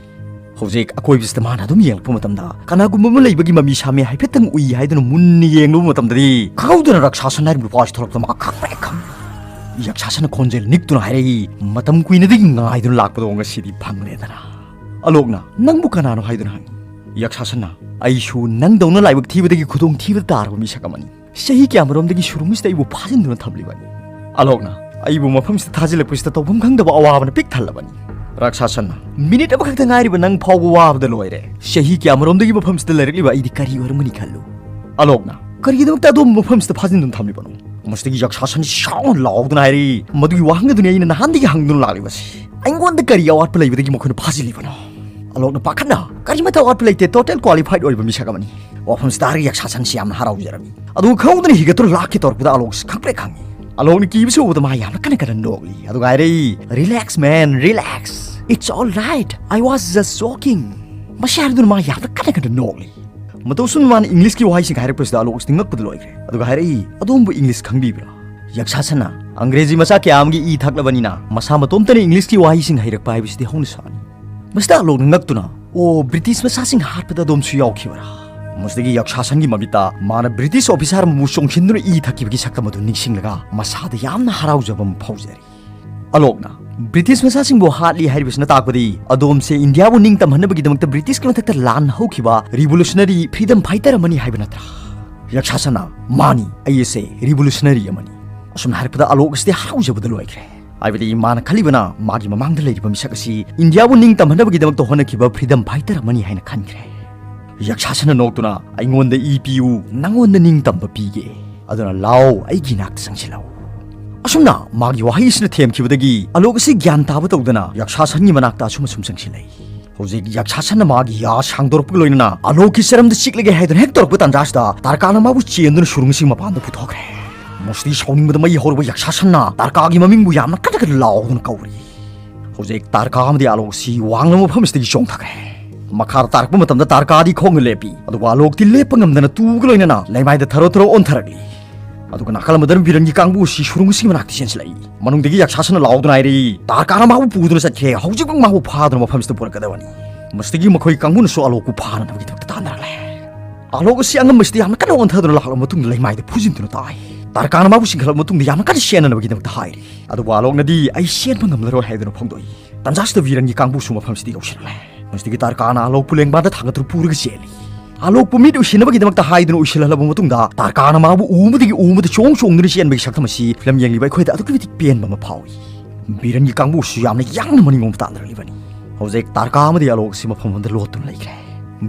ꯍꯧꯖꯤꯛ ꯑꯀꯣꯏꯕꯁꯤꯗ ꯃꯥꯅ ꯑꯗꯨꯝ ꯌꯦꯡꯂꯛꯄ ꯃꯇꯝꯗ ꯀꯅꯥꯒꯨꯝꯕ ꯑꯃ ꯂꯩꯕꯒꯤ ꯃꯃꯤ ꯁꯥꯃꯤ ꯍꯥꯏꯐꯦꯠꯇꯪ ꯎꯏ ꯍꯥꯏꯗꯨꯅ ꯃꯨꯟꯅ ꯌꯦꯡꯂꯨꯕ ꯃꯇꯝꯗꯗꯤ ꯈꯪꯍꯧꯗꯅ ꯔꯛꯁꯥꯁꯟ ꯍꯥꯏꯔꯤꯕ ꯅꯨꯄꯥꯁꯤ ꯊꯣꯛꯂꯛꯄꯗ ꯃꯥ ꯈꯪꯄ꯭ꯔꯦꯛ ꯈꯪꯏ꯫ ꯌꯛꯁꯥꯁꯟꯅ ꯈꯣꯟꯖꯦꯜ ꯅꯤꯛꯇꯨꯅ ꯍꯥꯏꯔꯛꯏ, "ꯃꯇꯝ ꯀꯨꯏꯅꯗꯒꯤ ꯉꯥꯏꯗꯨꯅ ꯂꯥꯛꯄꯗꯣ ꯉꯁꯤꯗꯤ ꯐꯪꯂꯦꯗꯅ꯫" ꯑꯂꯣꯛꯅ, "ꯅꯪꯕꯨ ꯀꯅꯥꯅꯣ ꯍꯥꯏꯗꯨꯅ ꯍꯪꯏ꯫" ꯌꯛꯁꯥꯁꯟꯅ, "ꯑꯩꯁꯨ ꯅꯪꯗꯧꯅ ꯂꯥꯏꯕꯛ ꯊꯤꯕꯗꯒꯤ ꯈꯨꯗꯣꯡ ꯊꯤꯕꯗ ꯇꯥꯔꯕ ꯃꯤꯁꯛ ꯑꯃꯅꯤ꯫ ꯆꯍꯤ ꯀꯌꯥꯃꯔꯣꯝꯗꯒꯤ ꯁꯨꯔꯨꯡ ꯑꯁꯤꯗ ꯑꯩꯕꯨ ꯐꯥꯖꯤꯟꯗꯨꯅ ꯊꯝꯂꯤꯕꯅꯤ꯫" ꯑꯂꯣꯛꯅ, "ꯑꯩꯕꯨ ꯃꯐꯝꯁꯤꯗ ꯊꯥꯖꯤꯜꯂꯛꯄꯁꯤꯗ ꯇꯧꯐꯝ ꯈꯪꯗꯕ ꯑꯋꯥꯕꯅ ꯄꯤꯛ ꯊꯜꯂꯕꯅꯤ꯫ ꯔꯥꯛꯁꯥꯁꯟꯅ, "ꯃꯤꯅꯤꯠ ꯑꯃꯈꯛꯇ ꯉꯥꯏꯔꯤꯕ ꯅꯪ ꯐꯥꯎꯕ ꯋꯥꯕꯗ ꯂꯣꯏꯔꯦ꯫ ꯆꯍꯤ ꯀꯌꯥꯃꯔꯣꯝꯗꯒꯤ ꯃꯐꯝꯁꯤꯗ ꯂꯩꯔꯛꯂꯤꯕ ꯑꯩꯗꯤ ꯀꯔꯤ ꯑꯣꯏꯔꯝꯒꯅꯤ ꯈꯜꯂꯨ꯫" ꯑꯂꯣꯛꯅ, "ꯀꯔꯤꯒꯤꯗꯃꯛꯇ ꯑꯗꯣꯝꯕꯨ ꯃꯐꯝꯁꯤꯗ ꯐꯥꯖꯤꯟꯗꯨꯅ ꯊꯝꯂꯤꯕꯅꯣ?" ꯃꯁꯤꯗꯒꯤ ꯌꯛꯁꯥꯁꯟ ꯁꯥꯎꯅ ꯂꯥꯎꯗꯨꯅ ꯍꯥꯏꯔꯛꯏ, "ꯃꯗꯨꯒꯤ ꯋꯥꯍꯪ ꯑꯗꯨꯅꯤ ꯑꯩꯅ ꯅꯍꯥꯟꯗꯒꯤ ꯍꯪꯗꯨꯅ ꯂꯥꯛꯂꯤꯕꯁꯤ꯫ ꯑꯩꯉꯣꯟꯗ ꯀꯔꯤ ꯑꯋꯥꯠꯄ ꯂꯩꯕꯗꯒꯤ ꯃꯈꯣꯏꯅ ꯐꯥꯖꯤꯜꯂꯤꯕꯅꯣ?" ꯑꯂꯣꯛꯅ ꯄꯥꯈꯠꯅ, "ꯀꯔꯤꯃꯠꯇ ꯑꯋꯥꯠꯄ ꯂꯩꯇꯦ, ꯇꯣꯇꯦꯜ ꯀ꯭ꯋꯥꯂꯤꯐꯥꯏꯠ ꯑꯣꯏꯕ ꯃꯤꯁꯛ ꯑꯃꯅꯤ꯫" ꯋꯥꯐꯝꯁꯤ ꯇꯥꯔꯒ ꯌꯛꯁꯥꯁꯟꯁꯤ ꯌꯥꯝꯅ ꯍꯔꯥꯎꯖꯔꯝꯃꯤ꯫ ꯑꯗꯨꯒ ꯈꯪꯍꯧꯗꯅ ꯍꯤꯒꯠꯇꯨꯅ ꯂꯥꯛꯀꯦ ꯇꯧꯔꯛꯄꯗ ꯑꯂꯣꯛꯁꯤ ꯈꯪꯄ꯭ꯔꯦꯛ ꯈꯪꯉꯤ꯫ ꯑꯂꯣꯛꯅ ꯀꯤꯕꯁꯤ ꯎꯕꯗ ꯃꯥ ꯌꯥꯝꯅ ꯀꯟꯅ ꯀꯟꯅ ꯅꯣꯛꯂꯤ꯫ ꯑꯗꯨꯒ ꯍꯥꯏꯔꯛꯏ, "Relax man, relax. It's all right. I was just joking." ꯃꯁꯤ ꯍꯥꯏꯔꯗꯨꯅ ꯃꯥ ꯌꯥꯝꯅ ꯀꯟꯅ ꯀꯟꯅ ꯅꯣꯛꯂꯤ꯫ ꯃꯇꯧ ꯑꯁꯨꯝꯅ ꯃꯥꯅ ꯏꯪꯂꯤꯁꯀꯤ ꯋꯥꯍꯩꯁꯤꯡ ꯍꯥꯏꯔꯛꯄꯁꯤꯗ ꯑꯂꯣꯛꯁꯤ ꯉꯛꯄꯗ ꯂꯣꯏꯈ꯭ꯔꯦ꯫ ꯑꯗꯨꯒ ꯍꯥꯏꯔꯛꯏ, "ꯑꯗꯣꯝꯕꯨ ꯏꯪꯂꯤꯁ ꯈꯪꯕꯤꯕ꯭ꯔꯥ?" ꯌꯛꯁꯥꯁꯟꯅ, "ꯑꯪꯒ꯭ꯔꯦꯖꯤ ꯃꯆꯥ ꯀꯌꯥ ꯑꯃꯒꯤ ꯏ ꯊꯛꯂꯕꯅꯤꯅ ꯃꯁꯥ ꯃꯇꯣꯝꯇꯅ ꯏꯪꯂꯤꯁꯀꯤ ꯋꯥꯍꯩꯁꯤꯡ ꯍꯩꯔꯛꯄ ꯍꯥꯏꯕꯁꯤꯗꯤ ꯍꯧꯅꯁꯥꯅꯤ꯫" ꯃꯁꯤꯗ ꯑꯂꯣꯛꯅ ꯉꯛꯇꯨꯅ, "ꯑꯣ, ꯕ꯭ꯔꯤꯇꯤꯁ ꯃꯆꯥꯁꯤꯡ ꯍꯥꯠꯄꯗ ꯑꯗꯣꯝꯁꯨ ꯌꯥꯎꯈꯤꯕꯔꯥ?" ꯃꯁꯤꯗꯒꯤ ꯌꯛꯁꯥꯁꯟꯒꯤ ꯃꯃꯤꯠꯇ ꯃꯥꯅ ꯕ꯭ꯔꯤꯇꯤꯁ ꯑꯣꯐꯤꯁꯥꯔ ꯑꯃꯕꯨ ꯆꯣꯡꯁꯤꯟꯗꯨꯅ ꯏ ꯊꯛꯈꯤꯕꯒꯤ ꯁꯛꯇꯝ ꯑꯗꯨ ꯅꯤꯡꯁꯤꯡꯂꯒ ꯃꯁꯥꯗ ꯌꯥꯝꯅ ꯍꯔꯥꯎꯖꯕ ꯑꯃ ꯐꯥꯎꯖꯔꯤ꯫ ꯑꯂꯣꯛꯅ, "ꯕ꯭ꯔꯤꯇꯤꯁ ꯃꯆꯥꯁꯤꯡꯕꯨ ꯍꯥꯠꯂꯤ ꯍꯥꯏꯔꯤꯕꯁꯤꯅ ꯇꯥꯛꯄꯗꯤ ꯑꯗꯣꯝꯁꯦ ꯏꯟꯗꯤꯌꯥꯕꯨ ꯅꯤꯡꯇꯝꯍꯟꯅꯕꯒꯤꯗꯃꯛꯇ ꯕ꯭ꯔꯤꯇꯤꯁꯀꯤ ꯃꯊꯛꯇ ꯂꯥꯟ ꯍꯧꯈꯤꯕ ꯔꯤꯚꯣꯂꯨꯁꯅꯔꯤ ꯐ꯭ꯔꯤꯗꯝ ꯐꯥꯏꯇꯔ ꯑꯃꯅꯤ ꯍꯥꯏꯕ ꯅꯠꯇ꯭ꯔꯥ?" ꯌꯛꯁꯥꯁꯟꯅ, "ꯃꯥꯅꯤ, ꯑꯩ ꯑꯁꯦ ꯔꯤꯚꯣꯂꯨꯁꯅꯔꯤ ꯑꯃꯅꯤ꯫" ꯑꯁꯨꯝꯅ ꯍꯥꯏꯔꯛꯄꯗ ꯑꯂꯣꯛ ꯑꯁꯤꯗꯤ ꯍꯔꯥꯎꯖꯕꯗ ꯂꯣꯏꯈ꯭ꯔꯦ꯫ ꯍꯥꯏꯕꯗꯤ ꯃꯥꯅ ꯈꯜꯂꯤꯕꯅ ꯃꯥꯒꯤ ꯃꯃꯥꯡꯗ ꯂꯩꯔꯤꯕ ꯃꯤꯁꯛ ꯑꯁꯤ ꯏꯟꯗꯤꯌꯥꯕꯨ ꯅꯤꯡꯇꯝꯍꯟꯅꯕꯒꯤꯗꯃꯛꯇ ꯍꯣꯠꯅꯈꯤꯕ ꯐ꯭ꯔꯤꯗꯝ ꯐꯥꯏꯇꯔ ꯑꯃꯅꯤ ꯍꯥꯏꯅ ꯈꯟꯈ꯭ꯔꯦ꯫ ꯌꯛꯁꯥꯁꯟꯅ ꯅꯣꯛꯇꯨꯅ, "ꯑꯩꯉꯣꯟꯗ ꯏ ꯄꯤꯌꯨ, ꯅꯪꯉꯣꯟꯗ ꯅꯤꯡꯇꯝꯕ ꯄꯤꯒꯦ꯫ ꯑꯗꯨꯅ ꯂꯥꯎ, ꯑꯩꯒꯤ ꯏꯅꯥꯛꯇ ꯆꯪꯁꯤꯜꯂꯛꯎ꯫" ꯑꯁꯨꯝꯅ ꯃꯥꯒꯤ ꯋꯥꯍꯩ ꯑꯁꯤꯅ ꯊꯦꯝꯈꯤꯕꯗꯒꯤ ꯑꯂꯣꯛ ꯑꯁꯤ ꯒ꯭ꯌꯥꯟ ꯇꯥꯕ ꯇꯧꯗꯅ ꯌꯛꯁꯥꯁꯟꯒꯤ ꯃꯅꯥꯛꯇ ꯑꯁꯨꯝ ꯑꯁꯨꯝ ꯆꯪꯁꯤꯜꯂꯛꯏ꯫ ꯍꯧꯖꯤꯛ ꯌꯛꯁꯥꯁꯟꯅ ꯃꯥꯒꯤ ꯌꯥ ꯁꯥꯡꯗꯣꯔꯛꯄꯒ ꯂꯣꯏꯅꯅ ꯑꯂꯣꯛꯀꯤ ꯆꯔꯝꯗ ꯆꯤꯛꯂꯒꯦ ꯍꯥꯏꯗꯨꯅ ꯍꯦꯛ ꯇꯧꯔꯛꯄ ꯇꯥꯟꯖꯥꯁꯤꯗ ꯇꯥꯔꯀꯥꯅ ꯃꯥꯕꯨ ꯆꯦꯟꯗꯨꯅ ꯁꯨꯔꯨꯡꯁꯤꯡ ꯃꯄꯥꯟꯗ ꯄꯨꯊꯣꯛꯈ꯭ꯔꯦ꯫ ꯃꯁꯤꯗꯒꯤ ꯁꯥꯎꯅꯤꯡꯕꯗ ꯃꯩ ꯍꯧꯔꯕ ꯌꯛꯁꯥꯁꯟꯅ ꯇꯥꯔꯀꯥꯒꯤ ꯃꯃꯤꯡꯕꯨ ꯌꯥꯝꯅ ꯀꯟꯅ ꯀꯟꯅ ꯂꯥꯎꯗꯨꯅ ꯀꯧꯔꯤ꯫ ꯍꯧꯖꯤꯛ ꯇꯥꯔꯀꯥ ꯑꯃꯗꯤ ꯑꯂꯣꯛꯁꯤ ꯋꯥꯡꯂꯕ ꯃꯐꯝꯁꯤꯗꯒꯤ ꯆꯣꯡꯊꯈ꯭ꯔꯦ꯫ ꯃꯈꯥꯗ ꯇꯥꯔꯛꯄ ꯃꯇꯝꯗ ꯇꯥꯔꯀꯥꯗꯤ ꯈꯣꯡꯅ ꯂꯦꯞꯄꯤ, ꯑꯗꯨꯒ ꯑꯂꯣꯛꯇꯤ ꯂꯦꯞꯄ ꯉꯝꯗꯅ ꯇꯨꯒ ꯂꯣꯏꯅꯅ ꯂꯩꯃꯥꯏꯗ ꯊꯔꯣ ꯊꯔꯣ ꯑꯣꯟꯊꯔꯛꯂꯤ꯫ ꯑꯗꯨꯒ ꯅꯥꯀꯜ ꯑꯃꯗꯅ ꯕꯤꯔꯟꯒꯤ ꯀꯥꯡꯕꯨ ꯑꯁꯤ ꯁꯨꯔꯨꯡꯁꯤꯡ ꯃꯅꯥꯛꯇ ꯆꯦꯟꯁꯤꯜꯂꯛꯏ꯫ ꯃꯅꯨꯡꯗꯒꯤ ꯌꯛꯁꯥꯁꯟꯅ ꯂꯥꯎꯗꯨꯅ ꯍꯥꯏꯔꯛꯏ, "ꯇꯥꯔꯀꯥꯅ ꯃꯥꯕꯨ ꯄꯨꯗꯨꯅ ꯆꯠꯈ꯭ꯔꯦ꯫ ꯍꯧꯖꯤꯛꯃꯛ ꯃꯥꯕꯨ ꯐꯥꯗꯨꯅ ꯃꯐꯝꯁꯤꯗ ꯄꯨꯔꯛꯀꯗꯕꯅꯤ꯫" ꯃꯁꯤꯗꯒꯤ ꯃꯈꯣꯏ ꯀꯥꯡꯕꯨꯅꯁꯨ ꯑꯂꯣꯛꯄꯨ ꯐꯥꯅꯅꯕꯒꯤꯗꯃꯛꯇ ꯇꯥꯟꯅꯔꯛꯂꯦ꯫ ꯑꯂꯣꯛ ꯑꯁꯤ ꯑꯉꯝꯕꯁꯤꯗ ꯌꯥꯝꯅ ꯀꯟꯅ ꯑꯣꯟꯊꯗꯨꯅ ꯂꯥꯛꯂꯕ ꯃꯇꯨꯡꯗ ꯂꯩꯃꯥꯏꯗ ꯐꯨꯖꯤꯟꯗꯨꯅ ꯇꯥꯏ꯫ ꯇꯥꯔꯀꯥꯅ ꯃꯥꯕꯨ ꯆꯤꯡꯈꯠꯂꯕ ꯃꯇꯨꯡꯗ ꯌꯥꯝꯅ ꯀꯟꯅ ꯆꯦꯟꯅꯅꯕꯒꯤꯗꯃꯛꯇ ꯍꯥꯏꯔꯤ꯫ ꯑꯗꯨꯕꯨ ꯑꯂꯣꯛꯅꯗꯤ, "ꯑꯩ ꯆꯦꯟꯕ ꯉꯝꯂꯔꯣꯏ" ꯍꯥꯏꯗꯨꯅ ꯐꯣꯡꯗꯣꯛꯏ꯫ ꯇꯟꯖꯥꯁꯤꯗ ꯕꯤꯔꯟꯒꯤ ꯀꯥꯡꯕꯨꯁꯨ ꯃꯐꯝꯁꯤꯗ ꯌꯧꯁꯤꯜꯂꯛꯂꯦ꯫ ꯃꯁꯤꯗꯒꯤ ꯇꯥꯔꯀꯥꯅ ꯑꯂꯣꯛꯄꯨ ꯂꯦꯡꯕꯥꯟꯗ ꯊꯥꯡꯒꯠꯇꯨꯅ ꯄꯨꯔꯒ ꯆꯦꯜꯂꯤ꯫ ꯑꯂꯣꯛꯄꯨ ꯃꯤꯠ ꯎꯏꯁꯤꯟꯅꯕꯒꯤꯗꯃꯛꯇ ꯍꯥꯏꯗꯨꯅ ꯎꯏꯁꯤꯜꯍꯜꯂꯕ ꯃꯇꯨꯡꯗ ꯇꯥꯔꯀꯥꯅ ꯃꯥꯕꯨ ꯎ ꯑꯃꯗꯒꯤ ꯎ ꯑꯃꯗ ꯆꯣꯡ ꯆꯣꯡꯗꯨꯅ ꯆꯦꯟꯕꯒꯤ ꯁꯛꯇꯝ ꯑꯁꯤ ꯐꯤꯂꯝ ꯌꯦꯡꯂꯤꯕ ꯑꯩꯈꯣꯏꯗ ꯑꯗꯨꯛꯀꯤ ꯃꯇꯤꯛ ꯄꯦꯟꯕ ꯑꯃ ꯐꯥꯎꯏ꯫ ꯕꯤꯔꯟꯒꯤ ꯀꯥꯡꯕꯨꯁꯨ ꯌꯥꯝꯅ ꯌꯥꯡꯅ ꯃꯅꯤꯡꯂꯣꯝ ꯇꯥꯟꯅꯔꯛꯂꯤꯕꯅꯤ꯫ ꯍꯧꯖꯤꯛ ꯇꯥꯔꯀꯥ ꯑꯃꯗꯤ ꯑꯂꯣꯛ ꯑꯁꯤ ꯃꯐꯝ ꯑꯃꯗ ꯂꯣꯠꯇꯨꯅ ꯂꯩꯈ꯭ꯔꯦ꯫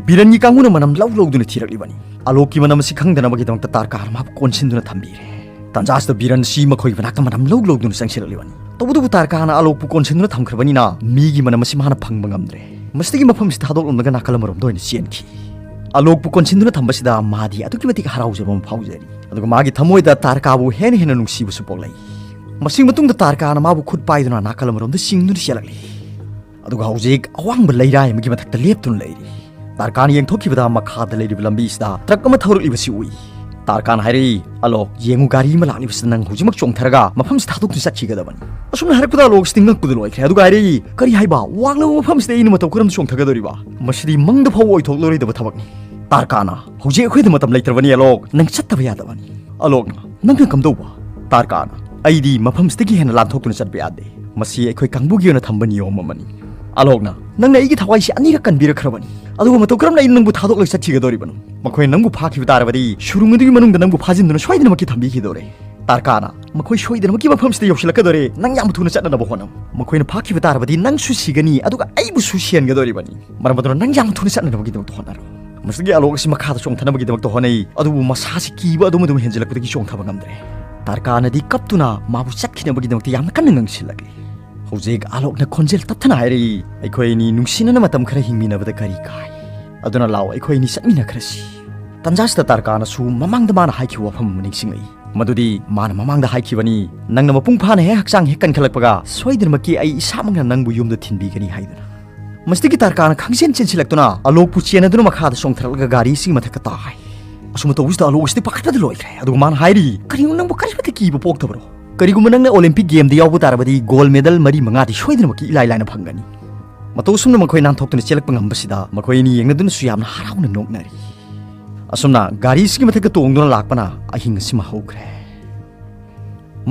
ꯕꯤꯔꯟꯒꯤ ꯀꯥꯡꯕꯨꯅ ꯃꯅꯝ ꯂꯧ ꯂꯧꯗꯨꯅ ꯊꯤꯔꯛꯂꯤꯕꯅꯤ꯫ ꯑꯂꯣꯛꯀꯤ ꯃꯅꯝ ꯑꯁꯤ ꯈꯪꯗꯅꯕꯒꯤꯗꯃꯛꯇ ꯇꯥꯔꯀꯥꯅ ꯃꯍꯥꯛꯄꯨ ꯀꯣꯟꯁꯤꯟꯗꯨꯅ ꯊꯝꯕꯤꯔꯦ꯫ ꯇꯥꯟꯖꯥꯁꯤꯗ ꯕꯤꯔꯟ ꯑꯁꯤ ꯃꯈꯣꯏꯒꯤ ꯃꯅꯥꯛꯇ ꯃꯅꯝ ꯂꯧ ꯂꯧꯗꯨꯅ ꯆꯪꯁꯤꯜꯂꯛꯂꯤꯕꯅꯤ꯫ ꯇꯧꯕꯇꯕꯨ ꯇꯥꯔꯀꯥꯅ ꯑꯂꯣꯛꯄꯨ ꯀꯣꯟꯁꯤꯟꯗꯨꯅ ꯊꯝꯈ꯭ꯔꯕꯅꯤꯅ ꯃꯤꯒꯤ ꯃꯅꯝ ꯑꯁꯤ ꯃꯥꯅ ꯐꯪꯕ ꯉꯝꯗ꯭ꯔꯦ꯫ ꯃꯁꯤꯗꯒꯤ ꯃꯐꯝꯁꯤ ꯊꯥꯗꯣꯛꯂꯝꯂꯒ ꯅꯥꯀꯜ ꯑꯃꯔꯣꯝꯗ ꯑꯣꯏꯅ ꯆꯦꯟꯈꯤ꯫ ꯑꯂꯣꯛꯄꯨ ꯀꯣꯟꯁꯤꯟꯗꯨꯅ ꯊꯝꯕꯁꯤꯗ ꯃꯥꯗꯤ ꯑꯗꯨꯛꯀꯤ ꯃꯇꯤꯛ ꯍꯔꯥꯎꯖꯕ ꯑꯃ ꯐꯥꯎꯖꯔꯤ꯫ ꯑꯗꯨꯒ ꯃꯥꯒꯤ ꯊꯃꯣꯏꯗ ꯇꯥꯔꯀꯥꯕꯨ ꯍꯦꯟꯅ ꯍꯦꯟꯅ ꯅꯨꯡꯁꯤꯕꯁꯨ ꯄꯣꯛꯂꯛꯏ꯫ ꯃꯁꯤꯒꯤ ꯃꯇꯨꯡꯗ ꯇꯥꯔꯀꯥꯅ ꯃꯥꯕꯨ ꯈꯨꯠ ꯄꯥꯏꯗꯨꯅ ꯅꯥꯀꯜ ꯑꯃꯔꯣꯝꯗ ꯆꯤꯡꯗꯨꯅ ꯆꯦꯜꯂꯛꯂꯤ꯫ ꯑꯗꯨꯒ ꯍꯧꯖꯤꯛ ꯑꯋꯥꯡꯕ ꯂꯩꯔꯥꯏ ꯑꯃꯒꯤ ꯃꯊꯛꯇ ꯂꯦꯞꯇꯨꯅ ꯂꯩꯔꯤ꯫ ꯇꯥꯔꯀꯥꯅ ꯌꯦꯡꯊꯣꯛꯈꯤꯕꯗ ꯃꯈꯥꯗ ꯂꯩꯔꯤꯕ ꯂꯝꯕꯤꯁꯤꯗ ꯇ꯭ꯔꯛ ꯑꯃ ꯊꯧꯔꯛꯂꯤꯕꯁꯤ ꯎꯏ꯫ ꯇꯥꯔꯀꯥꯅ ꯍꯥꯏꯔꯛꯏ, "ꯑꯂꯣꯛ, ꯌꯦꯡꯉꯨ, ꯒꯥꯔꯤ ꯑꯃ ꯂꯥꯛꯂꯤꯕꯁꯤꯗ ꯅꯪ ꯍꯧꯖꯤꯛꯃꯛ ꯆꯣꯡꯊꯔꯒ ꯃꯐꯝꯁꯤ ꯊꯥꯗꯣꯛꯇꯨꯅ ꯆꯠꯈꯤꯒꯗꯕꯅꯤ꯫" ꯑꯁꯨꯝꯅ ꯍꯥꯏꯔꯛꯄꯗ ꯑꯂꯣꯛꯁꯤꯗꯤ ꯉꯛꯄꯗ ꯂꯣꯏꯈ꯭ꯔꯦ꯫ ꯑꯗꯨꯒ ꯍꯥꯏꯔꯛꯏ, "ꯀꯔꯤ ꯍꯥꯏꯕ? ꯋꯥꯡꯂꯕ ꯃꯐꯝꯁꯤꯗ ꯑꯩꯅ ꯃꯇꯧ ꯀꯔꯝꯅ ꯆꯣꯡꯊꯒꯗꯧꯔꯤꯕ? ꯃꯁꯤꯗꯤ ꯃꯪꯗ ꯐꯥꯎꯕ ꯑꯣꯏꯊꯣꯛꯂꯔꯣꯏꯗꯕ ꯊꯕꯛꯅꯤ꯫" ꯇꯥꯔꯀꯥꯅ, "ꯍꯧꯖꯤꯛ ꯑꯩꯈꯣꯏꯗ ꯃꯇꯝ ꯂꯩꯇ꯭ꯔꯕꯅꯤ ꯑꯂꯣꯛ, ꯅꯪ ꯆꯠꯇꯕ ꯌꯥꯗꯕꯅꯤ꯫" ꯑꯂꯣꯛꯅ, "ꯅꯪꯅ ꯀꯝꯗꯧꯕ?" ꯇꯥꯔꯀꯥꯅ, "ꯑꯩꯗꯤ ꯃꯐꯝꯁꯤꯗꯒꯤ ꯍꯦꯟꯅ ꯂꯥꯟꯊꯣꯛꯇꯨꯅ ꯆꯠꯄ ꯌꯥꯗꯦ꯫ ꯃꯁꯤ ꯑꯩꯈꯣꯏ ꯀꯥꯡꯕꯨꯒꯤ ꯑꯣꯏꯅ ꯊꯝꯕ ꯅꯤꯌꯣꯝ ꯑꯃꯅꯤ꯫" ꯑꯂꯣꯛꯅ, "ꯅꯪꯅ ꯑꯩꯒꯤ ꯊꯋꯥꯏꯁꯤ ꯑꯅꯤꯔꯛ ꯀꯟꯕꯤꯔꯛꯈ꯭ꯔꯕꯅꯤ, ꯑꯗꯨꯒ ꯃꯇꯧ ꯀꯔꯝꯅ ꯑꯩꯅ ꯅꯪꯕꯨ ꯊꯥꯗꯣꯛꯂꯒ ꯆꯠꯈꯤꯒꯗꯧꯔꯤꯕꯅꯣ? ꯃꯈꯣꯏꯅ ꯅꯪꯕꯨ ꯐꯥꯈꯤꯕ ꯇꯥꯔꯕꯗꯤ ꯁꯨꯔꯨꯡ ꯑꯗꯨꯒꯤ ꯃꯅꯨꯡꯗ ꯅꯪꯕꯨ ꯐꯥꯖꯤꯟꯗꯨꯅ ꯁꯣꯏꯗꯅꯃꯛꯀꯤ ꯊꯝꯕꯤꯈꯤꯗꯧꯔꯦ꯫" ꯇꯥꯔꯀꯥꯅ, "ꯃꯈꯣꯏ ꯁꯣꯏꯗꯅꯃꯛꯀꯤ ꯃꯐꯝꯁꯤꯗ ꯌꯧꯁꯤꯜꯂꯛꯀꯗꯧꯔꯦ꯫ ꯅꯪ ꯌꯥꯝ ꯊꯨꯅ ꯆꯠꯅꯅꯕ ꯍꯣꯠꯅꯧ꯫ ꯃꯈꯣꯏꯅ ꯐꯥꯈꯤꯕ ꯇꯥꯔꯕꯗꯤ ꯅꯪꯁꯨ ꯁꯤꯒꯅꯤ, ꯑꯗꯨꯒ ꯑꯩꯕꯨꯁꯨ ꯁꯤꯍꯟꯒꯗꯧꯔꯤꯕꯅꯤ꯫ ꯃꯔꯝ ꯑꯗꯨꯅ ꯅꯪ ꯌꯥꯝ ꯊꯨꯅ ꯆꯠꯅꯅꯕꯒꯤꯗꯃꯛꯇ ꯍꯣꯠꯅꯔꯣ꯫" ꯃꯁꯤꯗꯒꯤ ꯑꯂꯣꯛ ꯑꯁꯤ ꯃꯈꯥꯗ ꯆꯣꯡꯊꯅꯕꯒꯤꯗꯃꯛꯇ ꯍꯣꯠꯅꯩ, ꯑꯗꯨꯕꯨ ꯃꯁꯥꯁꯤ ꯀꯤꯕ ꯑꯗꯨꯝ ꯑꯗꯨꯝ ꯍꯦꯟꯖꯤꯜꯂꯛꯄꯗꯒꯤ ꯆꯣꯡꯊꯕ ꯉꯝꯗ꯭ꯔꯦ꯫ ꯇꯥꯔꯀꯥꯅꯗꯤ ꯀꯞꯇꯨꯅ ꯃꯥꯕꯨ ꯆꯠꯈꯤꯅꯕꯒꯤꯗꯃꯛꯇ ꯌꯥꯝꯅ ꯀꯟꯅ ꯉꯥꯡꯁꯤꯜꯂꯛꯂꯤ꯫ ꯍꯧꯖꯤꯛ ꯑꯂꯣꯛꯅ ꯈꯣꯟꯖꯦꯜ ꯇꯞꯊꯅ ꯍꯥꯏꯔꯛꯏ, "ꯑꯩꯈꯣꯏ ꯑꯅꯤ ꯅꯨꯡꯁꯤꯅꯅ ꯃꯇꯝ ꯈꯔ ꯍꯤꯡꯃꯤꯟꯅꯕꯗ ꯀꯔꯤ ꯀꯥꯏ? ꯑꯗꯨꯅ ꯂꯥꯎ, ꯑꯩꯈꯣꯏ ꯑꯅꯤ ꯆꯠꯃꯤꯟꯅꯈ꯭ꯔꯁꯤ꯫" ꯇꯟꯖꯥꯁꯤꯗ ꯇꯥꯔꯀꯥꯅꯁꯨ ꯃꯃꯥꯡꯗ ꯃꯥꯅ ꯍꯥꯏꯈꯤꯕ ꯋꯥꯐꯝ ꯑꯃ ꯅꯤꯡꯁꯤꯡꯂꯛꯏ꯫ ꯃꯗꯨꯗꯤ ꯃꯥꯅ ꯃꯃꯥꯡꯗ ꯍꯥꯏꯈꯤꯕꯅꯤ, "ꯅꯪꯅ ꯃꯄꯨꯡ ꯐꯥꯅ ꯍꯦꯛ ꯍꯛꯆꯥꯡ ꯍꯦꯛ ꯀꯟꯈꯠꯂꯛꯄꯒ ꯁꯣꯏꯗꯅꯃꯛꯀꯤ ꯑꯩ ꯏꯁꯥꯃꯛꯅ ꯅꯪꯕꯨ ꯌꯨꯝꯗ ꯊꯤꯟꯕꯤꯒꯅꯤ" ꯍꯥꯏꯗꯨꯅ꯫ ꯃꯁꯤꯗꯒꯤ ꯇꯥꯔꯀꯥꯅ ꯈꯪꯆꯦꯟ ꯆꯦꯟꯁꯤꯜꯂꯛꯇꯨꯅ ꯑꯂꯣꯛꯄꯨ ꯆꯦꯟꯅꯗꯨꯅ ꯃꯈꯥꯗ ꯆꯣꯡꯊꯔꯛꯂꯒ ꯒꯥꯔꯤꯁꯤꯒꯤ ꯃꯊꯛꯇ ꯇꯥꯏ꯫ ꯑꯁꯨꯝꯅ ꯇꯧꯕꯁꯤꯗ ꯑꯂꯣꯛ ꯑꯁꯤꯗꯤ ꯄꯥꯈꯠꯄꯗ ꯂꯣꯏꯈ꯭ꯔꯦ꯫ ꯑꯗꯨꯒ ꯃꯥꯅ ꯍꯥꯏꯔꯤ, "ꯀꯔꯤꯒꯨꯝꯕ ꯅꯪꯕꯨ ꯀꯔꯤꯃꯠꯇ ꯀꯤꯕ ꯄꯣꯛꯇꯕ꯭ꯔꯣ? ꯀꯔꯤꯒꯨꯝꯕ ꯅꯪꯅ ꯑꯣꯂꯤꯝꯄꯤꯛ ꯒꯦꯝꯗ ꯌꯥꯎꯕ ꯇꯥꯔꯕꯗꯤ ꯒꯣꯜ ꯃꯦꯗꯜ ꯃꯔꯤ ꯃꯉꯥꯗꯤ ꯁꯣꯏꯗꯅꯃꯛꯀꯤ ꯏꯂꯥꯏ ꯂꯥꯏꯅ ꯐꯪꯒꯅꯤ꯫" ꯃꯇꯧ ꯑꯁꯨꯝꯅ ꯃꯈꯣꯏ ꯅꯥꯟꯊꯣꯛꯇꯨꯅ ꯆꯦꯜꯂꯛꯄ ꯉꯝꯕꯁꯤꯗ ꯃꯈꯣꯏ ꯑꯅꯤ ꯌꯦꯡꯅꯗꯨꯅꯁꯨ ꯌꯥꯝꯅ ꯍꯔꯥꯎꯅ ꯅꯣꯛꯅꯔꯤ꯫ ꯑꯁꯨꯝꯅ ꯒꯥꯔꯤꯁꯤꯒꯤ ꯃꯊꯛꯇ ꯇꯣꯡꯗꯨꯅ ꯂꯥꯛꯄꯅ ꯑꯍꯤꯡ ꯑꯁꯤꯃ ꯍꯧꯈ꯭ꯔꯦ꯫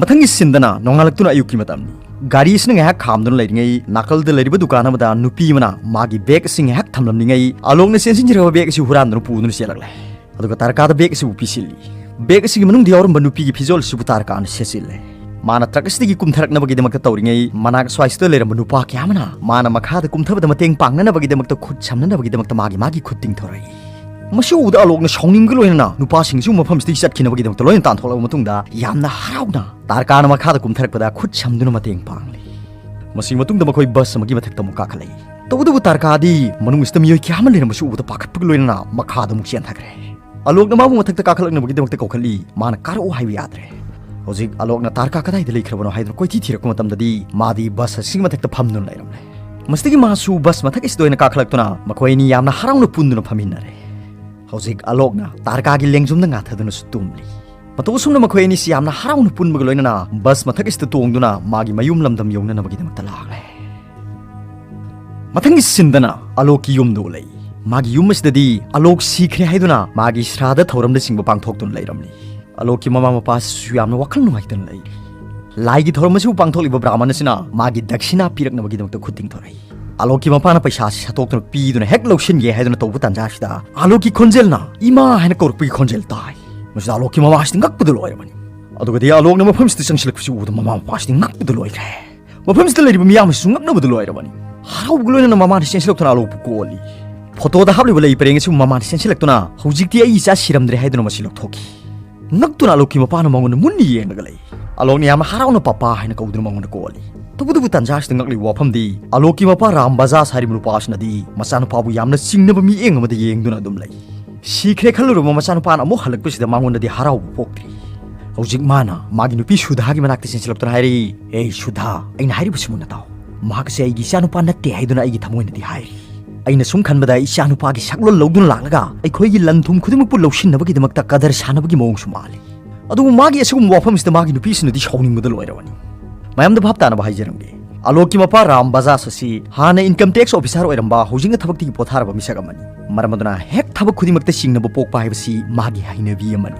ꯃꯊꯪꯒꯤ ꯁꯤꯟꯗꯅ ꯅꯣꯡꯉꯥꯜꯂꯛꯇꯨꯅ ꯑꯌꯨꯛꯀꯤ ꯃꯇꯝꯅꯤ꯫ ꯒꯥꯔꯤ ꯑꯁꯤꯅ ꯉꯥꯏꯍꯥꯛ ꯈꯥꯝꯗꯨꯅ ꯂꯩꯔꯤꯉꯩ, ꯅꯥꯀꯜꯗ ꯂꯩꯔꯤꯕ ꯗꯨꯀꯥꯟ ꯑꯃꯗ ꯅꯨꯄꯤ ꯑꯃꯅ ꯃꯥꯒꯤ ꯕꯦꯒ ꯑꯁꯤ ꯉꯥꯏꯍꯥꯛ ꯊꯝꯂꯝꯂꯤꯉꯩ, ꯑꯂꯣꯛꯅ ꯆꯦꯟꯁꯤꯟꯖꯔꯕ ꯕꯦꯒ ꯑꯁꯤ ꯍꯨꯔꯥꯟꯗꯨꯅ ꯄꯨꯗꯨꯅ ꯆꯦꯜꯂꯛꯂꯦ꯫ ꯑꯗꯨꯒ ꯇꯥꯔꯀꯥꯗ ꯕꯦꯒ ꯑꯁꯤꯕꯨ ꯄꯤꯁꯤꯜꯂꯤ꯫ ꯕꯦꯒ ꯑꯁꯤꯒꯤ ꯃꯅꯨꯡꯗ ꯌꯥꯎꯔꯝꯕ ꯅꯨꯄꯤꯒꯤ ꯐꯤꯖꯣꯜ ꯑꯁꯤꯕꯨ ꯇꯥꯔꯀꯥꯅ ꯁꯦꯠꯆꯤꯜꯂꯦ꯫ ꯃꯥꯅ ꯇ꯭ꯔꯛ ꯑꯁꯤꯗꯒꯤ ꯀꯨꯝꯊꯔꯛꯅꯕꯒꯤꯗꯃꯛꯇ ꯇꯧꯔꯤꯉꯩ, ꯃꯅꯥꯛ ꯁ꯭ꯋꯥꯏꯁꯤꯗ ꯂꯩꯔꯝꯕ ꯅꯨꯄꯥ ꯀꯌꯥ ꯑꯃꯅ ꯃꯥꯅ ꯃꯈꯥꯗ ꯀꯨꯝꯊꯕꯗ ꯃꯇꯦꯡ ꯄꯥꯡꯅꯅꯕꯒꯤꯗꯃꯛꯇ ꯈꯨꯠ ꯁꯝꯅꯅꯕꯒꯤꯗꯃꯛꯇ ꯃꯥꯒꯤ ꯃꯥꯒꯤ ꯈꯨꯠ ꯇꯤꯡꯊꯣꯔꯛꯏ꯫ ꯃꯁꯤ ꯎꯕꯗ ꯑꯂꯣꯛꯅ ꯁꯥꯎꯅꯤꯡꯕꯒ ꯂꯣꯏꯅꯅ ꯅꯨꯄꯥꯁꯤꯡꯁꯨ ꯃꯐꯝꯁꯤꯗꯒꯤ ꯆꯠꯈꯤꯅꯕꯒꯤꯗꯃꯛꯇ ꯂꯣꯏꯅ ꯇꯥꯟꯊꯣꯛꯂꯕ ꯃꯇꯨꯡꯗ, ꯌꯥꯝꯅ ꯍꯔꯥꯎꯅ ꯇꯥꯔꯀꯥꯅ ꯃꯈꯥꯗ ꯀꯨꯝꯊꯔꯛꯄꯗ ꯈꯨꯠ ꯁꯝꯗꯨꯅ ꯃꯇꯦꯡ ꯄꯥꯡꯂꯤ꯫ ꯃꯁꯤꯒꯤ ꯃꯇꯨꯡꯗ ꯃꯈꯣꯏ ꯕꯁ ꯑꯃꯒꯤ ꯃꯊꯛꯇ ꯑꯃꯨꯛ ꯀꯥꯈꯠꯂꯛꯏ꯫ ꯇꯧꯕꯇꯕꯨ ꯇꯥꯔꯀꯥꯗꯤ ꯃꯅꯨꯡꯁꯤꯗ ꯃꯤꯑꯣꯏ ꯀꯌꯥ ꯑꯃ ꯂꯩꯔꯝꯕꯁꯨ ꯎꯕꯗ ꯄꯥꯈꯠꯄꯒ ꯂꯣꯏꯅꯅ ꯃꯈꯥꯗ ꯑꯃꯨꯛ ꯆꯦꯟꯊꯈ꯭ꯔꯦ꯫ ꯑꯂꯣꯛꯅ ꯃꯥꯕꯨ ꯃꯊꯛꯇ ꯀꯥꯈꯠꯂꯛꯅꯕꯒꯤꯗꯃꯛꯇ ꯀꯧꯈꯠꯂꯤ꯫ ꯃꯥꯅ ꯀꯥꯔꯛꯑꯣ ꯍꯥꯏꯕ ꯌꯥꯗ꯭ꯔꯦ꯫ ꯍꯧꯖꯤꯛ ꯑꯂꯣꯛꯅ ꯇꯥꯔꯀꯥ ꯀꯗꯥꯏꯗ ꯂꯩꯈ꯭ꯔꯕꯅꯣ ꯍꯥꯏꯗꯨꯅ ꯀꯣꯏꯊꯤ ꯊꯤꯔꯛꯄ ꯃꯇꯝꯗꯗꯤ, ꯃꯥꯗꯤ ꯕꯁ ꯑꯁꯤꯒꯤ ꯃꯊꯛꯇ ꯐꯝꯗꯨꯅ ꯂꯩꯔꯝꯂꯦ꯫ ꯃꯁꯤꯗꯒꯤ ꯃꯥꯁꯨ ꯕꯁ ꯃꯊꯛ ꯑꯁꯤꯗ ꯑꯣꯏꯅ ꯀꯥꯈꯠꯂꯛꯇꯨꯅ ꯃꯈꯣꯏ ꯑꯅꯤ ꯌꯥꯝꯅ ꯍꯔꯥꯎꯅ ꯄꯨꯟꯗꯨꯅ ꯐꯝꯃꯤꯟꯅꯔꯦ꯫ ꯍꯧꯖꯤꯛ ꯑꯂꯣꯛꯅ ꯇꯥꯔꯀꯥꯒꯤ ꯂꯦꯡꯖꯨꯝꯗ ꯉꯥꯊꯗꯨꯅꯁꯨ ꯇꯨꯝꯂꯤ꯫ ꯃꯇꯧ ꯑꯁꯨꯝꯅ ꯃꯈꯣꯏ ꯑꯅꯤꯁꯤ ꯌꯥꯝꯅ ꯍꯔꯥꯎꯅ ꯄꯨꯟꯕꯒ ꯂꯣꯏꯅꯅ ꯕꯁ ꯃꯊꯛ ꯑꯁꯤꯗ ꯇꯣꯡꯗꯨꯅ ꯃꯥꯒꯤ ꯃꯌꯨꯝ ꯂꯝꯗꯝ ꯌꯧꯅꯅꯕꯒꯤꯗꯃꯛꯇ ꯂꯥꯛꯂꯦ꯫ ꯃꯊꯪꯒꯤ ꯁꯤꯟꯗꯅ ꯑꯂꯣꯛꯀꯤ ꯌꯨꯝꯗ ꯎꯠꯂꯛꯏ꯫ ꯃꯥꯒꯤ ꯌꯨꯝ ꯑꯁꯤꯗꯗꯤ ꯑꯂꯣꯛ ꯁꯤꯈ꯭ꯔꯦ ꯍꯥꯏꯗꯨꯅ ꯃꯥꯒꯤ ꯁ꯭ꯔꯥꯗ ꯊꯧꯔꯝꯅꯆꯤꯡꯕ ꯄꯥꯡꯊꯣꯛꯇꯨꯅ ꯂꯩꯔꯝꯂꯤ꯫ ꯑꯂꯣꯛꯀꯤ ꯃꯃꯥ ꯃꯄꯥꯁꯤꯁꯨ ꯌꯥꯝꯅ ꯋꯥꯈꯜ ꯅꯨꯡꯉꯥꯏꯇꯅ ꯂꯩꯔꯤ꯫ ꯂꯥꯏꯒꯤ ꯊꯧꯔꯝ ꯑꯁꯤꯕꯨ ꯄꯥꯡꯊꯣꯛꯂꯤꯕ ꯕ꯭ꯔꯥꯍꯃꯟ ꯑꯁꯤꯅ ꯃꯥꯒꯤ ꯗꯛꯁꯤꯅꯥ ꯄꯤꯔꯛꯅꯕꯒꯤꯗꯃꯛꯇ ꯈꯨꯠ ꯇꯤꯡꯊꯣꯔꯛꯏ꯫ ꯑꯂꯣꯛꯀꯤ ꯃꯄꯥꯅ ꯄꯩꯁꯥ ꯑꯁꯤ ꯁꯠꯇꯣꯛꯇꯨꯅ ꯄꯤꯗꯨꯅ ꯍꯦꯛ ꯂꯧꯁꯤꯟꯒꯦ ꯍꯥꯏꯗꯨꯅ ꯇꯧꯕ ꯇꯥꯟꯖꯥ ꯑꯁꯤꯗ, ꯑꯂꯣꯛꯀꯤ ꯈꯣꯟꯖꯦꯜꯅ "ꯏꯃꯥ" ꯍꯥꯏꯅ ꯀꯧꯔꯛꯄꯒꯤ ꯈꯣꯟꯖꯦꯜ ꯇꯥꯏ꯫ ꯃꯁꯤꯗ ꯑꯂꯣꯛꯀꯤ ꯃꯃꯥꯁꯤꯗꯤ ꯉꯛꯄꯗ ꯂꯣꯏꯔꯕꯅꯤ꯫ ꯑꯗꯨꯒꯗꯤ ꯑꯂꯣꯛꯅ ꯃꯐꯝꯁꯤꯗ ꯆꯪꯁꯤꯜꯂꯛꯄꯁꯤ ꯎꯕꯗ ꯃꯃꯥ ꯃꯄꯥꯁꯤꯗꯤ ꯉꯛꯄꯗ ꯂꯣꯏꯈ꯭ꯔꯦ꯫ ꯃꯐꯝꯁꯤꯗ ꯂꯩꯔꯤꯕ ꯃꯤꯌꯥꯝ ꯑꯁꯤꯁꯨ ꯉꯛꯅꯕꯗ ꯂꯣꯏꯔꯕꯅꯤ꯫ ꯍꯔꯥꯎꯕꯒ ꯂꯣꯏꯅꯅ ꯃꯃꯥꯅ ꯆꯦꯟꯁꯤꯜꯂꯛꯇꯨꯅ ꯑꯂꯣꯛꯄꯨ ꯀꯣꯜꯂꯤ꯫ ꯐꯣꯇꯣꯗ ꯍꯥꯞꯂꯤꯕ ꯂꯩ ꯄꯔꯦꯡ ꯑꯁꯤꯕꯨ ꯃꯃꯥꯅ ꯆꯦꯟꯁꯤꯜꯂꯛꯇꯨꯅ, "ꯍꯧꯖꯤꯛꯇꯤ ꯑꯩ ꯏꯆꯥ ꯁꯤꯔꯝꯗ꯭ꯔꯦ" ꯍꯥꯏꯗꯨꯅ ꯃꯁꯤ ꯂꯧꯊꯣꯛꯈꯤ꯫ ꯉꯛꯇꯨꯅ ꯑꯂꯣꯛꯀꯤ ꯃꯄꯥꯅ ꯃꯉꯣꯟꯗ ꯃꯨꯟꯅ ꯌꯦꯡꯂꯒ ꯂꯩ꯫ ꯑꯂꯣꯛꯅ ꯌꯥꯝꯅ ꯍꯔꯥꯎꯅ "ꯄꯄꯥ" ꯍꯥꯏꯅ ꯀꯧꯗꯨꯅ ꯃꯉꯣꯟꯗ ꯀꯣꯜꯂꯤ꯫ ꯇꯧꯕꯇꯕꯨ ꯇꯥꯟꯖꯥ ꯑꯁꯤꯗ ꯉꯛꯂꯤꯕ ꯋꯥꯐꯝꯗꯤ, ꯑꯂꯣꯛꯀꯤ ꯃꯄꯥ ꯔꯥꯝ ꯕꯖꯥꯖ ꯍꯥꯏꯔꯤꯕ ꯅꯨꯄꯥ ꯑꯁꯤꯅꯗꯤ ꯃꯆꯥꯅꯨꯄꯥꯕꯨ ꯌꯥꯝꯅ ꯆꯤꯡꯅꯕ ꯃꯤꯠꯌꯦꯡ ꯑꯃꯗ ꯌꯦꯡꯗꯨꯅ ꯑꯗꯨꯝ ꯂꯩ꯫ ꯁꯤꯈ꯭ꯔꯦ ꯈꯜꯂꯨꯔꯕ ꯃꯆꯥꯅꯨꯄꯥꯅ ꯑꯃꯨꯛ ꯍꯜꯂꯛꯄꯁꯤꯗ ꯃꯉꯣꯟꯗꯗꯤ ꯍꯔꯥꯎꯕ ꯄꯣꯛꯇ꯭ꯔꯤ꯫ ꯍꯧꯖꯤꯛ ꯃꯥꯅ ꯃꯥꯒꯤ ꯅꯨꯄꯤ ꯁꯨꯙꯥꯒꯤ ꯃꯅꯥꯛꯇ ꯆꯦꯟꯁꯤꯜꯂꯛꯇꯨꯅ ꯍꯥꯏꯔꯛꯏ, "ꯑꯦ ꯁꯨꯙꯥ, ꯑꯩꯅ ꯍꯥꯏꯔꯤꯕꯁꯤ ꯃꯨꯟꯅ ꯇꯥꯎ꯫ ꯃꯍꯥꯛ ꯑꯁꯤ ꯑꯩꯒꯤ ꯏꯆꯥꯅꯨꯄꯥ ꯅꯠꯇꯦ ꯍꯥꯏꯗꯨꯅ ꯑꯩꯒꯤ ꯊꯃꯣꯏꯅꯗꯤ ꯍꯥꯏꯔꯤ꯫ ꯑꯩꯅ ꯁꯨꯝ ꯈꯟꯕꯗ ꯏꯆꯥꯅꯨꯄꯥꯒꯤ ꯁꯛꯂꯣꯟ ꯂꯧꯗꯨꯅ ꯂꯥꯛꯂꯒ ꯑꯩꯈꯣꯏꯒꯤ ꯂꯟ ꯊꯨꯝ ꯈꯨꯗꯤꯡꯃꯛꯄꯨ ꯂꯧꯁꯤꯟꯅꯕꯒꯤꯗꯃꯛꯇ ꯀꯗꯔ ꯁꯥꯟꯅꯕꯒꯤ ꯃꯑꯣꯡꯁꯨ ꯃꯥꯜꯂꯤ"꯫ ꯑꯗꯨꯕꯨ ꯃꯥꯒꯤ ꯑꯁꯤꯒꯨꯝꯕ ꯋꯥꯐꯝꯁꯤꯗ ꯃꯥꯒꯤ ꯅꯨꯄꯤꯁꯤꯅꯗꯤ ꯁꯥꯎꯅꯤꯡꯕꯗ ꯂꯣꯏꯔꯕꯅꯤ꯫ ꯃꯌꯥꯝꯗ ꯚꯥꯞ ꯇꯥꯅꯕ ꯍꯥꯏꯖꯔꯝꯒꯦ꯫ ꯑꯂꯣꯛꯀꯤ ꯃꯄꯥ ꯔꯥꯝ ꯕꯖꯥꯖ ꯑꯁꯤ ꯍꯥꯟꯅ income tax officer ꯑꯣꯏꯔꯝꯕ, ꯍꯧꯖꯤꯛꯅ ꯊꯕꯛꯇꯒꯤ ꯄꯣꯊꯥꯔꯕ ꯃꯤꯁꯛ ꯑꯃꯅꯤ꯫ ꯃꯔꯝ ꯑꯗꯨꯅ ꯍꯦꯛ ꯊꯕꯛ ꯈꯨꯗꯤꯡꯃꯛꯇ ꯆꯤꯡꯅꯕ ꯄꯣꯛꯄ ꯍꯥꯏꯕꯁꯤ ꯃꯥꯒꯤ ꯍꯩꯅꯕꯤ ꯑꯃꯅꯤ꯫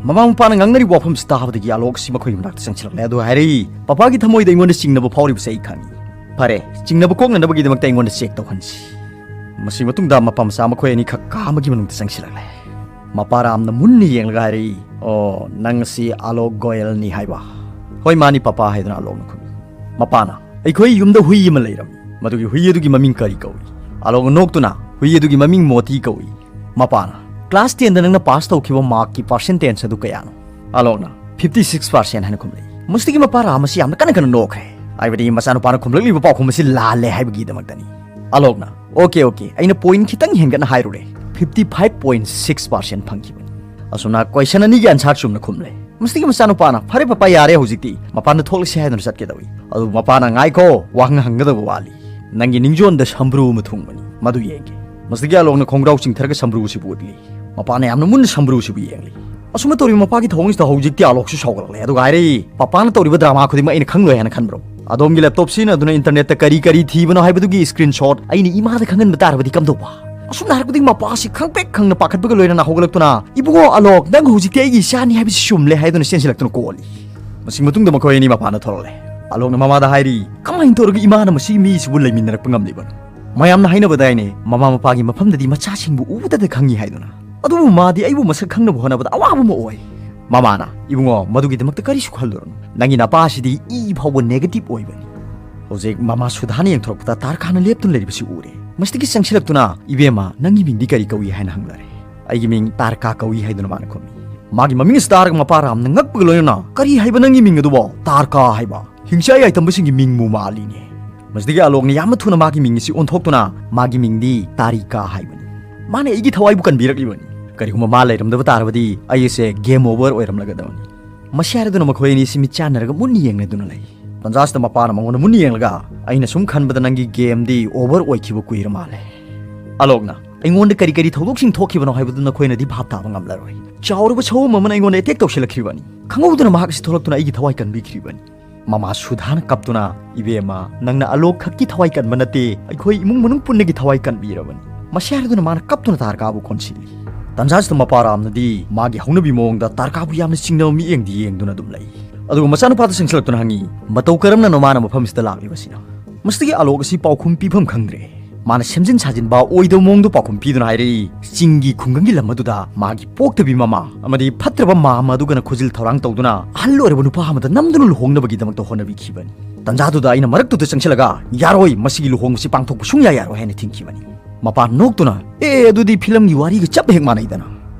ꯃꯃꯥ ꯃꯄꯥꯅ ꯉꯥꯡꯅꯔꯤꯕ ꯋꯥꯐꯝꯁꯤ ꯇꯥꯕꯗꯒꯤ ꯑꯂꯣꯛ ꯑꯁꯤ ꯃꯈꯣꯏꯒꯤ ꯃꯅꯥꯛꯇ ꯆꯪꯁꯤꯜꯂꯛꯂꯦ꯫ ꯑꯗꯨ ꯍꯥꯏꯔꯛꯏ, "ꯄꯄꯥꯒꯤ ꯊꯃꯣꯏꯗ ꯑꯩꯉꯣꯟꯗ ꯆꯤꯡꯅꯕ ꯐꯥꯎꯔꯤꯕꯁꯦ ꯑꯩ ꯈꯪꯏ꯫ ꯐꯔꯦ, ꯆꯤꯡꯅꯕ ꯀꯣꯛꯅꯅꯕꯒꯤꯗꯃꯛꯇ ꯑꯩꯉꯣꯟꯗ check ꯇꯧꯍꯟꯁꯤ"꯫ ꯃꯁꯤ ꯃꯇꯨꯡꯗ ꯃꯄꯥ ꯃꯆꯥ ꯃꯈꯣꯏ ꯑꯅꯤꯈꯛ ꯀꯥ ꯑꯃꯒꯤ ꯃꯅꯨꯡꯗ ꯆꯪꯁꯤꯜꯂꯛꯂꯦ꯫ ꯃꯄꯥ ꯔꯥꯝꯅ ꯃꯨꯟꯅ ꯌꯦꯡꯂꯒ ꯍꯥꯏꯔꯛꯏ, "ꯑꯣ, ꯅꯪ ꯑꯁꯤ ꯑꯂꯣꯛ ꯒꯣꯌꯦꯜꯅꯤ ꯍꯥꯏꯕ?" "ꯍꯣꯏ, ꯃꯥꯅꯤ ꯄꯄꯥ" ꯍꯥꯏꯗꯨꯅ ꯑꯂꯣꯛꯅ ꯈꯨꯝꯃꯤ꯫ ꯃꯄꯥꯅ, "ꯑꯩꯈꯣꯏ ꯌꯨꯝꯗ ꯍꯨꯏ ꯑꯃ ꯂꯩꯔꯝꯃꯤ꯫ ꯃꯗꯨꯒꯤ ꯍꯨꯏ ꯑꯗꯨꯒꯤ ꯃꯃꯤꯡ ꯀꯔꯤ ꯀꯧꯏ?" ꯑꯂꯣꯛꯅ ꯅꯣꯛꯇꯨꯅ, "ꯍꯨꯏ ꯑꯗꯨꯒꯤ ꯃꯃꯤꯡ ꯃꯣꯇꯤ ꯀꯧꯏ"꯫ ꯃꯄꯥꯅ, "ꯀ꯭ꯂꯥꯁ ꯇꯦꯟꯗ ꯅꯪꯅ ꯄꯥꯁ ꯇꯧꯈꯤꯕ ꯃꯥꯔꯛꯀꯤ ꯄꯥꯔꯁꯦꯟꯇꯦꯖ ꯑꯗꯨ ꯀꯌꯥꯅꯣ?" ꯑꯂꯣꯛꯅ, "ꯐꯤꯐꯇꯤ ꯁꯤꯛꯁ ꯄꯥꯔꯁꯦꯟ" ꯍꯥꯏꯅ ꯈꯨꯝꯂꯛꯏ꯫ ꯃꯁꯤꯗꯒꯤ ꯃꯄꯥ ꯔꯥꯝ ꯑꯁꯤ ꯌꯥꯝꯅ ꯀꯟꯅ ꯀꯟꯅ ꯅꯣꯛꯈ꯭ꯔꯦ, ꯍꯥꯏꯕꯗꯤ ꯃꯆꯥꯅꯨꯄꯥꯅ ꯈꯨꯝꯂꯛꯂꯤꯕ ꯄꯥꯎꯈꯨꯝ ꯑꯁꯤ ꯂꯥꯜꯂꯦ ꯍꯥꯏꯕꯒꯤꯗꯃꯛꯇꯅꯤ꯫ ꯑꯂꯣꯛꯅ, "ꯑꯣꯀꯦ, ꯑꯣꯀꯦ, ꯑꯩꯅ ꯄꯣꯏꯟ ꯈꯤꯇꯪ ꯍꯦꯟꯒꯠꯅ ꯍꯥꯏꯔꯨꯔꯦ, fifty five point six percent ꯐꯪꯈꯤꯕꯅꯤ"꯫ ꯑꯁꯨꯝꯅ ꯀꯣꯏꯁꯟ ꯑꯅꯤꯒꯤ ꯑꯟꯁꯥꯔ ꯆꯨꯝꯅ ꯈꯨꯝꯂꯦ꯫ ꯃꯁꯤꯗꯒꯤ ꯃꯆꯥꯅꯨꯄꯥꯅ, "ꯐꯔꯦ ꯄꯄꯥ, ꯌꯥꯔꯦ, ꯍꯧꯖꯤꯛꯇꯤ ꯃꯄꯥꯟꯗ ꯊꯣꯛꯂꯁꯤ" ꯍꯥꯏꯗꯨꯅ ꯆꯠꯀꯦ ꯇꯧꯏ꯫ ꯑꯗꯨꯕꯨ ꯃꯄꯥꯅ, "ꯉꯥꯏꯈꯣ, ꯋꯥꯍꯪ ꯍꯪꯒꯗꯕ ꯋꯥꯠꯂꯤ꯫ ꯅꯪꯒꯤ ꯅꯤꯡꯖꯣꯟꯗ ꯁꯝꯕ꯭ꯔꯨ ꯑꯃ ꯊꯨꯡꯕꯅꯤ, ꯃꯗꯨ ꯌꯦꯡꯒꯦ"꯫ ꯃꯁꯤꯗꯒꯤ ꯑꯂꯣꯛꯅ ꯈꯣꯡꯒ꯭ꯔꯥꯎ ꯆꯤꯡꯊꯔꯒ ꯁꯝꯕ꯭ꯔꯨ ꯑꯁꯤꯕꯨ ꯎꯠꯂꯤ꯫ ꯃꯄꯥꯅ ꯌꯥꯝꯅ ꯃꯨꯟꯅ ꯁꯝꯕ꯭ꯔꯨ ꯑꯁꯤꯕꯨ ꯌꯦꯡꯂꯤ꯫ ꯑꯁꯨꯝꯅ ꯇꯧꯔꯤꯕ ꯃꯄꯥꯒꯤ ꯊꯧꯑꯣꯡꯁꯤꯗ ꯍꯧꯖꯤꯛꯇꯤ ꯑꯂꯣꯛꯁꯨ ꯁꯥꯎꯒꯠꯂꯛꯂꯦ꯫ ꯑꯗꯨꯒ ꯍꯥꯏꯔꯛꯏ, "ꯄꯄꯥꯅ ꯇꯧꯔꯤꯕ ꯗ꯭ꯔꯃꯥ ꯈꯨꯗꯤꯡꯃꯛ ꯑꯩꯅ ꯈꯪꯂꯣꯏ ꯍꯥꯏꯅ ꯈꯟꯕ꯭ꯔꯣ? ꯑꯗꯣꯝꯒꯤ ꯂꯦꯞꯇꯣꯞ ꯁꯤꯖꯤꯟꯅꯗꯨꯅ ꯏꯟꯇꯔꯅꯦꯠꯇ ꯀꯔꯤ ꯀꯔꯤ ꯊꯤꯕꯅꯣ ꯍꯥꯏꯕꯗꯨꯒꯤ ꯁ꯭ꯀ꯭ꯔꯤꯟ ꯁꯣꯠ ꯑꯩꯅ ꯏꯃꯥꯗ ꯈꯪꯍꯟꯕ ꯇꯥꯔꯕꯗꯤ ꯀꯝꯗꯧꯕ?" ꯑꯁꯨꯝꯅ ꯍꯥꯏꯔꯛꯄꯗꯒꯤ ꯃꯄꯥꯁꯤ ꯈꯪꯄ꯭ꯔꯦꯛ ꯈꯪꯅ ꯄꯥꯈꯠꯄꯒ ꯂꯣꯏꯅꯅ ꯍꯧꯒꯠꯂꯛꯇꯨꯅ, "ꯏꯕꯨꯡꯉꯣ ꯑꯂꯣꯛ, ꯅꯪ ꯍꯧꯖꯤꯛꯇꯤ ꯑꯩꯒꯤ ꯏꯆꯥꯅꯤ ꯍꯥꯏꯕꯁꯤ ꯆꯨꯝꯂꯦ" ꯍꯥꯏꯗꯨꯅ ꯆꯦꯟꯁꯤꯜꯂꯛꯇꯨꯅ ꯀꯣꯜꯂꯤ꯫ ꯃꯁꯤ ꯃꯇꯨꯡꯗ ꯃꯈꯣꯏ ꯑꯅꯤ ꯃꯄꯥꯟꯗ ꯊꯣꯛꯂꯛꯂꯦ꯫ ꯑꯂꯣꯛꯅ ꯃꯃꯥꯗ ꯍꯥꯏꯔꯤ, "ꯀꯃꯥꯏꯅ ꯇꯧꯔꯒ ꯏꯃꯥꯅ ꯃꯁꯤꯒꯤ ꯃꯤꯁꯤꯕꯨ ꯂꯩꯃꯤꯟꯅꯔꯛꯄ ꯉꯝꯂꯤꯕꯅꯣ? ꯃꯌꯥꯝꯅ ꯍꯥꯏꯅꯕꯗꯥꯏꯅꯦ, ꯃꯃꯥ ꯃꯄꯥꯒꯤ ꯃꯐꯝꯗꯗꯤ ꯃꯆꯥꯁꯤꯡꯕꯨ ꯎꯕꯗꯗ ꯈꯪꯉꯤ ꯍꯥꯏꯗꯨꯅ꯫ ꯑꯗꯨꯕꯨ ꯃꯥꯗꯤ ꯑꯩꯕꯨ ꯃꯁꯛ ꯈꯪꯅꯕ ꯍꯣꯠꯅꯕꯗ ꯑꯋꯥꯕ ꯑꯃ ꯑꯣꯏ"꯫ ꯃꯃꯥꯅ, "ꯏꯕꯨꯡꯉꯣ, ꯃꯗꯨꯒꯤꯗꯃꯛꯇ ꯀꯔꯤꯁꯨ ꯈꯜꯂꯨꯔꯅꯨ꯫ ꯅꯪꯒꯤ ꯅꯄꯥ ꯑꯁꯤꯗꯤ ꯏ ꯐꯥꯎꯕ ꯅꯦꯒꯦꯇꯤꯚ ꯑꯣꯏꯕꯅꯤ"꯫ ꯍꯧꯖꯤꯛ ꯃꯃꯥ ꯁꯨꯙꯥꯅ ꯌꯦꯡꯊꯣꯔꯛꯄꯗ ꯇꯥꯔꯀꯥꯅ ꯂꯦꯞꯇꯨꯅ ꯂꯩꯔꯤꯕꯁꯤ ꯎꯔꯦ꯫ ꯃꯁꯤꯗꯒꯤ ꯆꯪꯁꯤꯜꯂꯛꯇꯨꯅ, "ꯏꯕꯦꯝꯃ, ꯅꯪꯒꯤ ꯃꯤꯡꯗꯤ ꯀꯔꯤ ꯀꯧꯏ?" ꯍꯥꯏꯅ ꯍꯪꯂꯔꯦ꯫ "ꯑꯩꯒꯤ ꯃꯤꯡ ꯇꯥꯔꯀꯥ ꯀꯧꯏ" ꯍꯥꯏꯗꯨꯅ ꯃꯥꯅ ꯈꯨꯝꯃꯤ꯫ ꯃꯥꯒꯤ ꯃꯃꯤꯡ ꯑꯁꯤ ꯇꯥꯔꯒ ꯃꯄꯥ ꯔꯥꯝꯅ ꯉꯛꯄꯒ ꯂꯣꯏꯅꯅ, "ꯀꯔꯤ ꯍꯥꯏꯕ ꯅꯪꯒꯤ ꯃꯤꯡ ꯑꯗꯨꯕꯣ? ꯇꯥꯔꯀꯥ ꯍꯥꯏꯕ? ꯍꯤꯡꯆꯥꯏ ꯌꯥꯏꯇꯝꯕꯁꯤꯡꯒꯤ ꯃꯤꯡꯕꯨ ꯃꯥꯜꯂꯤꯅꯦ"꯫ ꯃꯁꯤꯗꯒꯤ ꯑꯂꯣꯛꯅ ꯌꯥꯝꯅ ꯊꯨꯅ ꯃꯥꯒꯤ ꯃꯤꯡ ꯑꯁꯤ ꯑꯣꯟꯊꯣꯛꯇꯨꯅ, "ꯃꯥꯒꯤ ꯃꯤꯡꯗꯤ ꯇꯥꯔꯤꯀꯥ ꯍꯥꯏꯕꯅꯤ꯫ ꯃꯥꯅ ꯑꯩꯒꯤ ꯊꯋꯥꯏꯕꯨ ꯀꯟꯕꯤꯔꯛꯂꯤꯕꯅꯤ꯫ ꯀꯔꯤꯒꯨꯝꯕ ꯃꯥ ꯂꯩꯔꯝꯗꯕ ꯇꯥꯔꯕꯗꯤ ꯑꯩ ꯑꯁꯦ ꯒꯦꯝ ꯑꯣꯚꯔ ꯑꯣꯏꯔꯝꯂꯒꯗꯕꯅꯤ"꯫ ꯃꯁꯤ ꯍꯥꯏꯔꯗꯨꯅ ꯃꯈꯣꯏ ꯑꯅꯤ ꯑꯁꯤ ꯃꯤꯠ ꯆꯥꯟꯅꯔꯒ ꯃꯨꯟꯅ ꯌꯦꯡꯂꯗꯨꯅ ꯂꯩ꯫ ꯇꯟꯖꯥꯁꯤꯗ ꯃꯄꯥꯅ ꯃꯉꯣꯟꯗ ꯃꯨꯟꯅ ꯌꯦꯡꯂꯒ, "ꯑꯩꯅ ꯁꯨꯝ ꯈꯟꯕꯗ ꯅꯪꯒꯤ ꯒꯦꯝꯗꯤ ꯑꯣꯚꯔ ꯑꯣꯏꯈꯤꯕ ꯀꯨꯏꯔ ꯃꯥꯜꯂꯦ"꯫ ꯑꯂꯣꯛꯅ, "ꯑꯩꯉꯣꯟꯗ ꯀꯔꯤ ꯀꯔꯤ ꯊꯧꯗꯣꯛꯁꯤꯡ ꯊꯣꯛꯈꯤꯕꯅꯣ ꯍꯥꯏꯕꯗꯨ ꯅꯈꯣꯏꯅꯗꯤ ꯚꯥꯞ ꯇꯥꯕ ꯉꯝꯂꯔꯣꯏ꯫ ꯆꯥꯎꯔꯕ ꯁꯑꯣꯝ ꯑꯃꯅ ꯑꯩꯉꯣꯟꯗ ꯑꯦꯇꯦꯛ ꯇꯧꯁꯤꯜꯂꯛꯈꯤꯕꯅꯤ꯫ ꯈꯪꯍꯧꯗꯅ ꯃꯍꯥꯛ ꯑꯁꯤ ꯊꯣꯛꯂꯛꯇꯨꯅ ꯑꯩꯒꯤ ꯊꯋꯥꯏ ꯀꯟꯕꯤꯈ꯭ꯔꯤꯕꯅꯤ"꯫ ꯃꯃꯥ ꯁꯨꯙꯥꯅ ꯀꯞꯇꯨꯅ, "ꯏꯕꯦꯝꯃ, ꯅꯪꯅ ꯑꯂꯣꯛ ꯈꯛꯀꯤ ꯊꯋꯥꯏ ꯀꯟꯕ ꯅꯠꯇꯦ, ꯑꯩꯈꯣꯏ ꯏꯃꯨꯡ ꯃꯅꯨꯡ ꯄꯨꯟꯅꯒꯤ ꯊꯋꯥꯏ ꯀꯟꯕꯤꯔꯕꯅꯤ"꯫ ꯃꯁꯤ ꯍꯥꯏꯔꯗꯨꯅ ꯃꯥꯅ ꯀꯞꯇꯨꯅ ꯇꯥꯔꯀꯥꯕꯨ ꯀꯣꯟꯁꯤꯜꯂꯤ꯫ ꯇꯟꯖꯥꯁꯤꯗ ꯃꯄꯥ ꯔꯥꯝꯅꯗꯤ ꯃꯥꯒꯤ ꯍꯧꯅꯕꯤ ꯃꯑꯣꯡꯗ ꯇꯥꯔꯀꯥꯕꯨ ꯌꯥꯝꯅ ꯆꯤꯡꯅꯕ ꯃꯤꯠꯌꯦꯡꯗꯤ ꯌꯦꯡꯗꯨꯅ ꯑꯗꯨꯝ ꯂꯩ꯫ ꯑꯗꯨꯒ ꯃꯆꯥꯅꯨꯄꯥꯗ ꯆꯪꯁꯤꯜꯂꯛꯇꯨꯅ ꯍꯪꯉꯤ, "ꯃꯇꯧ ꯀꯔꯝꯅꯅꯣ ꯃꯥꯅ ꯃꯐꯝꯁꯤꯗ ꯂꯥꯛꯂꯤꯕꯁꯤꯅ?" ꯃꯁꯤꯗꯒꯤ ꯑꯂꯣꯛ ꯑꯁꯤ ꯄꯥꯎꯈꯨꯝ ꯄꯤꯐꯝ ꯈꯪꯗ꯭ꯔꯦ꯫ ꯃꯥꯅ ꯁꯦꯝꯖꯤꯟ ꯁꯥꯖꯤꯟꯕ ꯑꯣꯏꯗꯕ ꯃꯑꯣꯡꯗ ꯄꯥꯎꯈꯨꯝ ꯄꯤꯗꯨꯅ ꯍꯥꯏꯔꯛꯏ, "ꯆꯤꯡꯒꯤ ꯈꯨꯡꯒꯪꯒꯤ ꯂꯝ ꯑꯗꯨꯗ ꯃꯥꯒꯤ ꯄꯣꯛꯇꯕꯤ ꯃꯃꯥ ꯑꯃꯗꯤ ꯐꯠꯇ꯭ꯔꯕ ꯃꯥꯝꯃ ꯑꯗꯨꯒꯅ ꯈꯨꯖꯤꯜ ꯊꯧꯔꯥꯡ ꯇꯧꯗꯨꯅ ꯑꯍꯜ ꯑꯣꯏꯔꯕ ꯅꯨꯄꯥ ꯑꯃꯗ ꯅꯝꯗꯨꯅ ꯂꯨꯍꯣꯡꯅꯕꯒꯤꯗꯃꯛꯇ ꯍꯣꯠꯅꯕꯤꯈꯤꯕꯅꯤ꯫ ꯇꯟꯖꯥꯗꯨꯗ ꯑꯩꯅ ꯃꯔꯛꯇꯨꯗ ꯆꯪꯁꯤꯜꯂꯒ, 'ꯌꯥꯔꯣꯏ, ꯃꯁꯤꯒꯤ ꯂꯨꯍꯣꯡꯕꯁꯤ ꯄꯥꯡꯊꯣꯛꯄ ꯁꯨꯡꯌꯥ ꯌꯥꯔꯣꯏ,' ꯍꯥꯏꯅ ꯊꯤꯡꯈꯤꯕꯅꯤ꯫ ꯃꯄꯥ ꯅꯣꯛꯇꯨꯅ, "ꯑꯦ, ꯑꯗꯨꯗꯤ ꯐꯤꯂꯝꯒꯤ ꯋꯥꯔꯤꯒ ꯆꯞ ꯍꯦꯛ ꯃꯥꯟꯅꯩꯗꯅ"꯫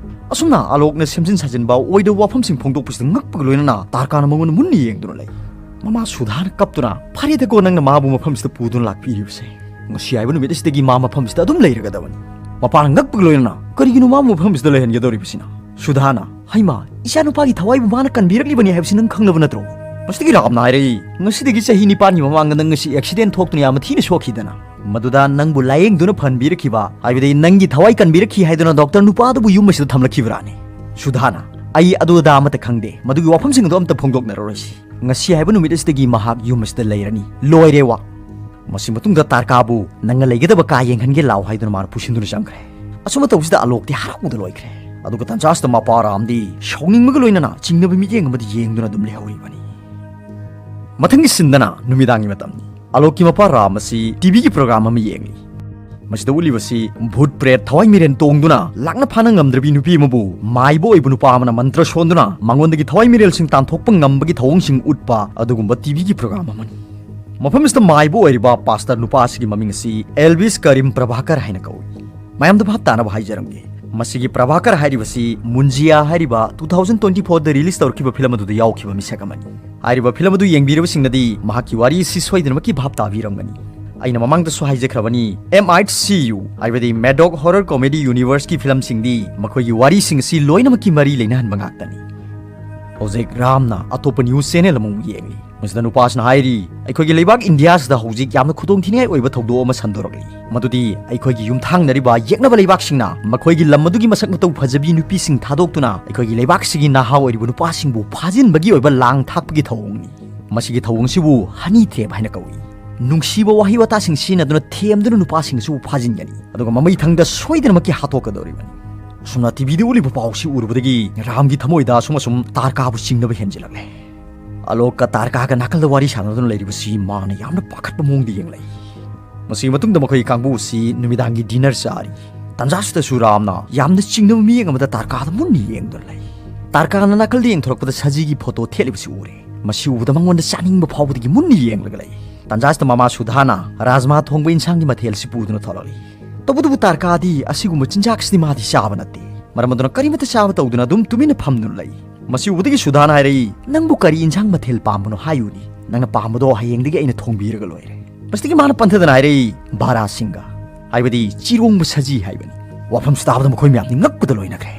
ꯑꯁꯨꯝꯅ ꯑꯂꯣꯛꯅ ꯁꯦꯝꯖꯤꯟ ꯁꯥꯖꯤꯟꯕ ꯑꯣꯏꯗꯕ ꯋꯥꯐꯝꯁꯤꯡ ꯐꯣꯡꯗꯣꯛꯄꯁꯤꯗ ꯉꯛꯄꯒ ꯂꯣꯏꯅꯅ ꯇꯥꯔꯀꯥꯅ ꯃꯉꯣꯟꯗ ꯃꯨꯟꯅ ꯌꯦꯡꯗꯨꯅ ꯂꯩ꯫ ꯃꯃꯥ ꯁꯨꯙꯥꯅ ꯀꯞꯇꯨꯅ, "ꯐꯔꯦꯗꯀꯣ, ꯅꯪꯅ ꯃꯥꯕꯨ ꯃꯐꯝꯁꯤꯗ ꯄꯨꯗꯨꯅ ꯂꯥꯛꯄꯤꯔꯤꯕꯁꯦ꯫ ꯉꯁꯤ ꯍꯥꯏꯕ ꯅꯨꯃꯤꯠ ꯑꯁꯤꯗꯒꯤ ꯃꯥ ꯃꯐꯝꯁꯤꯗ ꯑꯗꯨꯝ ꯂꯩꯔꯒꯗꯕꯅꯤ"꯫ ꯃꯄꯥꯅ ꯉꯛꯄꯒ ꯂꯣꯏꯅꯅ, "ꯀꯔꯤꯒꯤꯅꯣ ꯃꯥꯕꯨ ꯃꯐꯝꯁꯤꯗ ꯂꯩꯍꯟꯒꯗꯧꯔꯤꯕꯁꯤꯅ?" ꯁꯨꯙꯥꯅ, "ꯍꯩꯃꯥ, ꯏꯆꯥꯅꯨꯄꯥꯒꯤ ꯊꯋꯥꯏꯕꯨ ꯃꯥꯅ ꯀꯟꯕꯤꯔꯛꯂꯤꯕꯅꯤ ꯍꯥꯏꯕꯁꯤ ꯅꯪ ꯈꯪꯂꯕ ꯅꯠꯇ꯭ꯔꯣ?" ꯃꯁꯤꯗꯒꯤ ꯔꯥꯝꯅ ꯍꯥꯏꯔꯛꯏ, "ꯉꯁꯤꯗꯒꯤ ꯆꯍꯤ ꯅꯤꯄꯥꯟꯒꯤ ꯃꯃꯥꯡꯗ ꯅꯪ ꯉꯁꯤ ꯑꯦꯛꯁꯤꯗꯦꯟ ꯊꯣꯛꯇꯨꯅ ꯌꯥꯝꯅ ꯊꯤꯅ ꯁꯣꯛꯈꯤꯗꯅ, ꯃꯗꯨꯗ ꯅꯪꯕꯨ ꯂꯥꯌꯦꯡꯗꯨꯅ ꯐꯍꯟꯕꯤꯔꯛꯈꯤꯕ, ꯍꯥꯏꯕꯗꯤ ꯅꯪꯒꯤ ꯊꯋꯥꯏ ꯀꯟꯕꯤꯔꯛꯈꯤ ꯍꯥꯏꯗꯨꯅ ꯗꯣꯛꯇꯔ ꯅꯨꯄꯥ ꯑꯗꯨꯕꯨ ꯌꯨꯝ ꯑꯁꯤꯗ ꯊꯝꯂꯛꯈꯤꯕ꯭ꯔꯥꯅꯦ?" ꯁꯨꯙꯥꯅ, "ꯑꯩ ꯑꯗꯨ ꯑꯗꯥ ꯑꯃꯠꯇ ꯈꯪꯗꯦ, ꯃꯗꯨꯒꯤ ꯋꯥꯐꯝꯁꯤꯡ ꯑꯗꯨ ꯑꯝꯇ ꯐꯣꯡꯗꯣꯛꯅꯔꯔꯣꯏꯁꯤ꯫ ꯉꯁꯤ ꯍꯥꯏꯕ ꯅꯨꯃꯤꯠ ꯑꯁꯤꯗꯒꯤ ꯃꯍꯥꯛ ꯌꯨꯝ ꯑꯁꯤꯗ ꯂꯩꯔꯅꯤ, ꯂꯣꯏꯔꯦ ꯋꯥ"꯫ ꯃꯁꯤ ꯃꯇꯨꯡꯗ ꯇꯥꯔꯀꯥꯕꯨ ꯅꯪꯅ ꯂꯩꯒꯗꯕ ꯀꯥ ꯌꯦꯡꯍꯟꯒꯦ ꯂꯥꯎ ꯍꯥꯏꯗꯨꯅ ꯃꯥꯅ ꯄꯨꯁꯤꯟꯗꯨꯅ ꯆꯪꯈ꯭ꯔꯦ꯫ ꯑꯁꯨꯝꯅ ꯇꯧꯕꯁꯤꯗ ꯑꯂꯣꯛꯇꯤ ꯍꯔꯥꯎꯕꯗ ꯂꯣꯏꯈ꯭ꯔꯦ꯫ ꯑꯗꯨꯒ ꯇꯟꯖꯥꯁꯤꯗ ꯃꯄꯥ ꯔꯥꯝꯗꯤ ꯁꯥꯎꯅꯤꯡꯕꯒ ꯂꯣꯏꯅꯅ ꯆꯤꯡꯅꯕ ꯃꯤꯠꯌꯦꯡ ꯑꯃꯗ ꯌꯦꯡꯗꯨꯅ ꯑꯗꯨꯝ ꯂꯩꯍꯧꯔꯤꯕꯅꯤ꯫ ꯃꯊꯪꯒꯤ ꯁꯤꯟꯗꯅ ꯅꯨꯃꯤꯗꯥꯡꯒꯤ ꯃꯇꯝꯅꯤ꯫ ꯑꯂꯣꯛꯀꯤ ꯃꯄꯥ ꯔꯥꯝ ꯑꯁꯤ ꯇꯤꯚꯤꯒꯤ ꯄ꯭ꯔꯣꯒ꯭ꯔꯥꯝ ꯑꯃ ꯌꯦꯡꯂꯤ꯫ ꯃꯁꯤꯗ ꯎꯠꯂꯤꯕꯁꯤ ꯚꯨꯠ ꯄ꯭ꯔꯦꯠ ꯊꯋꯥꯏ ꯃꯤꯔꯦꯟ ꯇꯣꯡꯗꯨꯅ ꯂꯥꯛꯅ ꯐꯥꯅ ꯉꯝꯗ꯭ꯔꯕꯤ ꯅꯨꯄꯤ ꯑꯃꯕꯨ ꯃꯥꯏꯕ ꯑꯣꯏꯕ ꯅꯨꯄꯥ ꯑꯃꯅ ꯃꯟꯇ꯭ꯔ ꯁꯣꯟꯗꯨꯅ ꯃꯉꯣꯟꯗꯒꯤ ꯊꯋꯥꯏ ꯃꯤꯔꯦꯜꯁꯤꯡ ꯇꯥꯟꯊꯣꯛꯄ ꯉꯝꯕꯒꯤ ꯊꯧꯑꯣꯡꯁꯤꯡ ꯎꯠꯄ ꯑꯗꯨꯒꯨꯝꯕ ꯇꯤꯚꯤꯒꯤ ꯄ꯭ꯔꯣꯒ꯭ꯔꯥꯝ ꯑꯃꯅꯤ꯫ ꯃꯐꯝ ꯑꯁꯤꯗ ꯃꯥꯏꯕ ꯑꯣꯏꯔꯤꯕ ꯄꯥꯁꯇꯔ ꯅꯨꯄꯥ ꯑꯁꯤꯒꯤ ꯃꯃꯤꯡ ꯑꯁꯤ ꯑꯦꯜꯕꯤꯁ ꯀꯔꯤꯝ ꯄ꯭ꯔꯚꯥꯀꯔ ꯍꯥꯏꯅ ꯀꯧꯏ꯫ ꯃꯌꯥꯝꯗ ꯚꯥꯞ ꯇꯥꯅꯕ ꯍꯥꯏꯖꯔꯝꯒꯦ, ꯃꯁꯤꯒꯤ ꯄ꯭ꯔꯚꯥꯀꯔ ꯍꯥꯏꯔꯤꯕꯁꯤ ꯃꯨꯟꯖꯤꯌꯥ ꯍꯥꯏꯔꯤꯕ two thousand twenty fourꯗ ꯔꯤꯂꯤꯁ ꯇꯧꯔꯛꯈꯤꯕ ꯐꯤꯂꯝ ꯑꯗꯨꯗ ꯌꯥꯎꯈꯤꯕ ꯃꯤꯁꯛ ꯑꯃꯅꯤ꯫ ꯍꯥꯏꯔꯤꯕ ꯐꯤꯂꯝ ꯑꯗꯨ ꯌꯦꯡꯕꯤꯔꯕꯁꯤꯡꯅꯗꯤ ꯃꯍꯥꯛꯀꯤ ꯋꯥꯔꯤ ꯑꯁꯤ ꯁꯣꯏꯗꯅꯃꯛꯀꯤ ꯚꯥꯞ ꯇꯥꯕꯤꯔꯝꯒꯅꯤ꯫ ꯑꯩꯅ ꯃꯃꯥꯡꯗꯁꯨ ꯍꯥꯏꯖꯈ꯭ꯔꯕꯅꯤ, M I C U, ꯍꯥꯏꯕꯗꯤ ꯃꯦꯗꯣꯛ ꯍꯣꯔꯔ ꯀꯣꯃꯦꯗꯤ ꯌꯨꯅꯤꯚꯔꯁꯀꯤ ꯐꯤꯂꯝꯁꯤꯡꯗꯤ ꯃꯈꯣꯏꯒꯤ ꯋꯥꯔꯤꯁꯤꯡ ꯑꯁꯤ ꯂꯣꯏꯅꯃꯛꯀꯤ ꯃꯔꯤ ꯂꯩꯅꯍꯟꯕ ꯉꯥꯛꯇꯅꯤ꯫ ꯍꯧꯖꯤꯛ ꯔꯥꯝꯅ ꯑꯇꯣꯞꯄ ꯅ꯭ꯌꯨꯁ ꯆꯦꯅꯦꯜ ꯑꯃꯃꯨꯛ ꯌꯦꯡꯂꯤ꯫ ꯃꯁꯤꯗ ꯅꯨꯄꯥꯁꯤꯅ ꯍꯥꯏꯔꯤ, "ꯑꯩꯈꯣꯏꯒꯤ ꯂꯩꯕꯥꯛ ꯏꯟꯗꯤꯌꯥꯁꯤꯗ ꯍꯧꯖꯤꯛ ꯌꯥꯝꯅ ꯈꯨꯗꯣꯡꯊꯤꯅꯤꯡꯉꯥꯏ ꯑꯣꯏꯕ ꯊꯧꯗꯣꯛ ꯑꯃ ꯁꯟꯗꯣꯔꯛꯂꯤ꯫ ꯃꯗꯨꯗꯤ ꯑꯩꯈꯣꯏꯒꯤ ꯌꯨꯝꯊꯥꯡꯅꯔꯤꯕ ꯌꯦꯛꯅꯕ ꯂꯩꯕꯥꯛꯁꯤꯡꯅ ꯃꯈꯣꯏꯒꯤ ꯂꯝ ꯑꯗꯨꯒꯤ ꯃꯁꯛ ꯃꯇꯧ ꯐꯖꯕꯤ ꯅꯨꯄꯤꯁꯤꯡ ꯊꯥꯗꯣꯛꯇꯨꯅ ꯑꯩꯈꯣꯏꯒꯤ ꯂꯩꯕꯥꯛꯁꯤꯒꯤ ꯅꯍꯥ ꯑꯣꯏꯔꯤꯕ ꯅꯨꯄꯥꯁꯤꯡꯕꯨ ꯐꯥꯖꯤꯟꯕꯒꯤ ꯑꯣꯏꯕ ꯂꯥꯡ ꯊꯥꯛꯄꯒꯤ ꯊꯧꯑꯣꯡꯅꯤ꯫ ꯃꯁꯤꯒꯤ ꯊꯧꯑꯣꯡꯁꯤꯕꯨ ꯍꯅꯤ ꯇ꯭ꯔꯦꯞ ꯍꯥꯏꯅ ꯀꯧꯏ꯫ ꯅꯨꯡꯁꯤꯕ ꯋꯥꯍꯩ ꯋꯥꯇꯥꯁꯤꯡ ꯁꯤꯖꯤꯟꯅꯗꯨꯅ ꯊꯦꯝꯗꯨꯅ ꯅꯨꯄꯥꯁꯤꯡ ꯑꯁꯤꯕꯨ ꯐꯥꯖꯤꯟꯒꯅꯤ, ꯑꯗꯨꯒ ꯃꯃꯩꯊꯪꯗ ꯁꯣꯏꯗꯅꯃꯛꯀꯤ ꯍꯥꯠꯇꯣꯛꯀꯗꯧꯔꯤꯕꯅꯤ"꯫ ꯑꯁꯨꯝꯅ ꯇꯤꯚꯤꯗ ꯎꯠꯂꯤꯕ ꯄꯥꯎꯁꯤ ꯎꯔꯨꯕꯗꯒꯤ ꯔꯥꯝꯒꯤ ꯊꯃꯣꯏꯗ ꯑꯁꯨꯝ ꯑꯁꯨꯝ ꯇꯥꯔꯀꯥꯕꯨ ꯆꯤꯡꯅꯕ ꯍꯦꯟꯖꯤꯜꯂꯛꯂꯦ꯫ ꯑꯂꯣꯛꯀ ꯇꯥꯔꯀꯥꯒ ꯅꯥꯀꯜꯗ ꯋꯥꯔꯤ ꯁꯥꯟꯅꯗꯨꯅ ꯂꯩꯔꯤꯕꯁꯤ ꯃꯥꯅ ꯌꯥꯝꯅ ꯄꯥꯈꯠꯄ ꯃꯑꯣꯡꯗ ꯌꯦꯡꯂꯛꯏ꯫ ꯃꯁꯤꯒꯤ ꯃꯇꯨꯡꯗ ꯃꯈꯣꯏꯒꯤ ꯀꯥꯡꯕꯨ ꯑꯁꯤ ꯅꯨꯃꯤꯗꯥꯡꯒꯤ dinner ꯆꯥꯔꯤ꯫ ꯇꯥꯟꯖꯥꯁꯤꯗꯁꯨ ꯔꯥꯝꯅ ꯌꯥꯝꯅ ꯆꯤꯡꯅꯕ ꯃꯤꯠꯌꯦꯡ ꯑꯃꯗ ꯇꯥꯔꯀꯥꯗ ꯃꯨꯟꯅ ꯌꯦꯡꯗꯨꯅ ꯂꯩ꯫ ꯇꯥꯔꯀꯥꯅ ꯅꯥꯀꯜꯗ ꯌꯦꯡꯊꯣꯔꯛꯄꯗ ꯁꯖꯤꯒꯤ photo ꯊꯦꯠꯂꯤꯕꯁꯤ ꯎꯔꯦ꯫ ꯃꯁꯤ ꯎꯕꯗ ꯃꯉꯣꯟꯗ ꯆꯥꯅꯤꯡꯕ ꯐꯥꯎꯕꯗꯒꯤ ꯃꯨꯟꯅ ꯌꯦꯡꯂꯒ ꯂꯩ꯫ ꯇꯥꯟꯖꯥꯁꯤꯗ ꯃꯃꯥ ꯁꯨꯙꯥꯅ ꯔꯥꯖꯃꯥ ꯊꯣꯡꯕ ꯏꯟꯁꯥꯡꯒꯤ ꯃꯊꯦꯜꯁꯤ ꯄꯨꯗꯨꯅ ꯊꯣꯛꯂꯛꯂꯤ꯫ ꯇꯧꯕꯇꯕꯨ ꯇꯥꯔꯀꯥꯗꯤ ꯑꯁꯤꯒꯨꯝꯕ ꯆꯤꯟꯖꯥꯛꯁꯤꯗꯤ ꯃꯥꯗꯤ ꯆꯥꯕ ꯅꯠꯇꯦ꯫ ꯃꯔꯝ ꯑꯗꯨꯅ ꯀꯔꯤꯃꯠꯇ ꯆꯥꯕ ꯇꯧꯗꯨꯅ ꯑꯗꯨꯝ ꯇꯨꯃꯤꯟꯅ ꯐꯝꯗꯨꯅ ꯂꯩ꯫ ꯃꯁꯤ ꯎꯕꯗꯒꯤ ꯁꯨꯙꯥꯅ ꯍꯥꯏꯔꯛꯏ, "ꯅꯪꯕꯨ ꯀꯔꯤ ꯏꯟꯁꯥꯡ ꯃꯊꯦꯜ ꯄꯥꯝꯕꯅꯣ ꯍꯥꯏꯌꯨꯅꯤ꯫ ꯅꯪꯅ ꯄꯥꯝꯕꯗꯣ ꯍꯌꯦꯡꯗꯒꯤ ꯑꯩꯅ ꯊꯣꯡꯕꯤꯔꯒ ꯂꯣꯏꯔꯦ꯫" ꯃꯁꯤꯗꯒꯤ ꯃꯥꯅ ꯄꯟꯊꯗꯅ ꯍꯥꯏꯔꯛꯏ, "ꯕꯥꯔꯥ ꯁꯤꯡꯒ", ꯍꯥꯏꯕꯗꯤ ꯆꯤꯔꯣꯡꯕ ꯁꯖꯤ ꯍꯥꯏꯕꯅꯤ꯫ ꯋꯥꯐꯝꯁꯤ ꯇꯥꯕꯗ ꯃꯈꯣꯏ ꯃꯌꯥꯝꯗꯤ ꯉꯛꯄꯗ ꯂꯣꯏꯅꯈ꯭ꯔꯦ꯫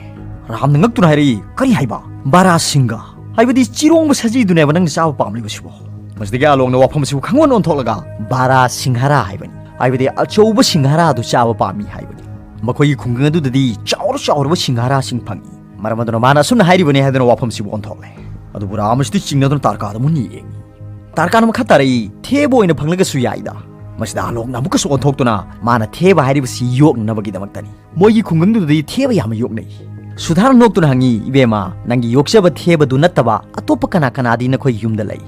ꯔꯥꯝꯅ ꯉꯛꯇꯨꯅ ꯍꯥꯏꯔꯛꯏ, "ꯀꯔꯤ ꯍꯥꯏꯕ? ꯕꯥꯔꯥ ꯁꯤꯡꯒ ꯍꯥꯏꯕꯗꯤ ꯆꯤꯔꯣꯡꯕ ꯁꯖꯤꯗꯨꯅꯦꯕ ꯅꯪꯅ ꯆꯥꯕ ꯄꯥꯝꯂꯤꯕꯁꯤꯕꯣ?" ꯃꯁꯤꯗꯒꯤ ꯑꯂꯣꯛꯅ ꯋꯥꯐꯝ ꯑꯁꯤꯕꯨ ꯈꯪꯑꯣꯟ ꯑꯣꯟꯊꯣꯛꯂꯒ, "ꯕꯥꯔꯥ ꯁꯤꯡꯍꯥꯔꯥ ꯍꯥꯏꯕꯅꯤ, ꯍꯥꯏꯕꯗꯤ ꯑꯆꯧꯕ ꯁꯤꯡꯍꯥꯔꯥꯗꯨ ꯆꯥꯕ ꯄꯥꯝꯃꯤ" ꯍꯥꯏꯕꯅꯤ꯫ ꯃꯈꯣꯏꯒꯤ ꯈꯨꯡꯒꯪ ꯑꯗꯨꯗꯗꯤ ꯆꯥꯎꯔ ꯆꯥꯎꯔꯕ ꯁꯤꯡꯍꯥꯔꯥꯁꯤꯡ ꯐꯪꯏ꯫ ꯃꯔꯝ ꯑꯗꯨꯅ ꯃꯥꯅ ꯑꯁꯨꯝꯅ ꯍꯥꯏꯔꯤꯕꯅꯤ ꯍꯥꯏꯗꯨꯅ ꯋꯥꯐꯝꯁꯤꯕꯨ ꯑꯣꯟꯊꯣꯛꯂꯦ꯫ ꯑꯗꯨꯕꯨ ꯔꯥꯝ ꯑꯁꯤꯗꯤ ꯆꯤꯡꯅꯗꯨꯅ ꯇꯥꯔꯀꯥꯗ ꯃꯨꯟꯅ ꯌꯦꯡꯏ꯫ ꯇꯥꯔꯀꯥꯅ ꯃꯈꯥ ꯇꯥꯔꯛꯏ, "ꯊꯦꯕ ꯑꯣꯏꯅ ꯐꯪꯂꯒꯁꯨ ꯌꯥꯏꯗ꯫" ꯃꯁꯤꯗ ꯑꯂꯣꯛꯅ ꯑꯃꯨꯛꯀꯁꯨ ꯑꯣꯟꯊꯣꯛꯇꯨꯅ ꯃꯥꯅ ꯊꯦꯕ ꯍꯥꯏꯔꯤꯕꯁꯤ ꯌꯣꯛꯅꯅꯕꯒꯤꯗꯃꯛꯇꯅꯤ꯫ ꯃꯣꯏꯒꯤ ꯈꯨꯡꯒꯪꯗꯨꯗꯗꯤ ꯊꯦꯕ ꯌꯥꯝꯅ ꯌꯣꯛꯅꯩ꯫ ꯁꯨꯙꯥꯅ ꯅꯣꯛꯇꯨꯅ ꯍꯪꯉꯤ, "ꯏꯕꯦꯝꯃ, ꯅꯪꯒꯤ ꯌꯣꯛꯆꯕ ꯊꯦꯕꯗꯨ ꯅꯠꯇꯕ ꯑꯇꯣꯞꯄ ꯀꯅꯥ ꯀꯅꯥꯗꯤ ꯅꯈꯣꯏ ꯌꯨꯝꯗ ꯂꯩ?"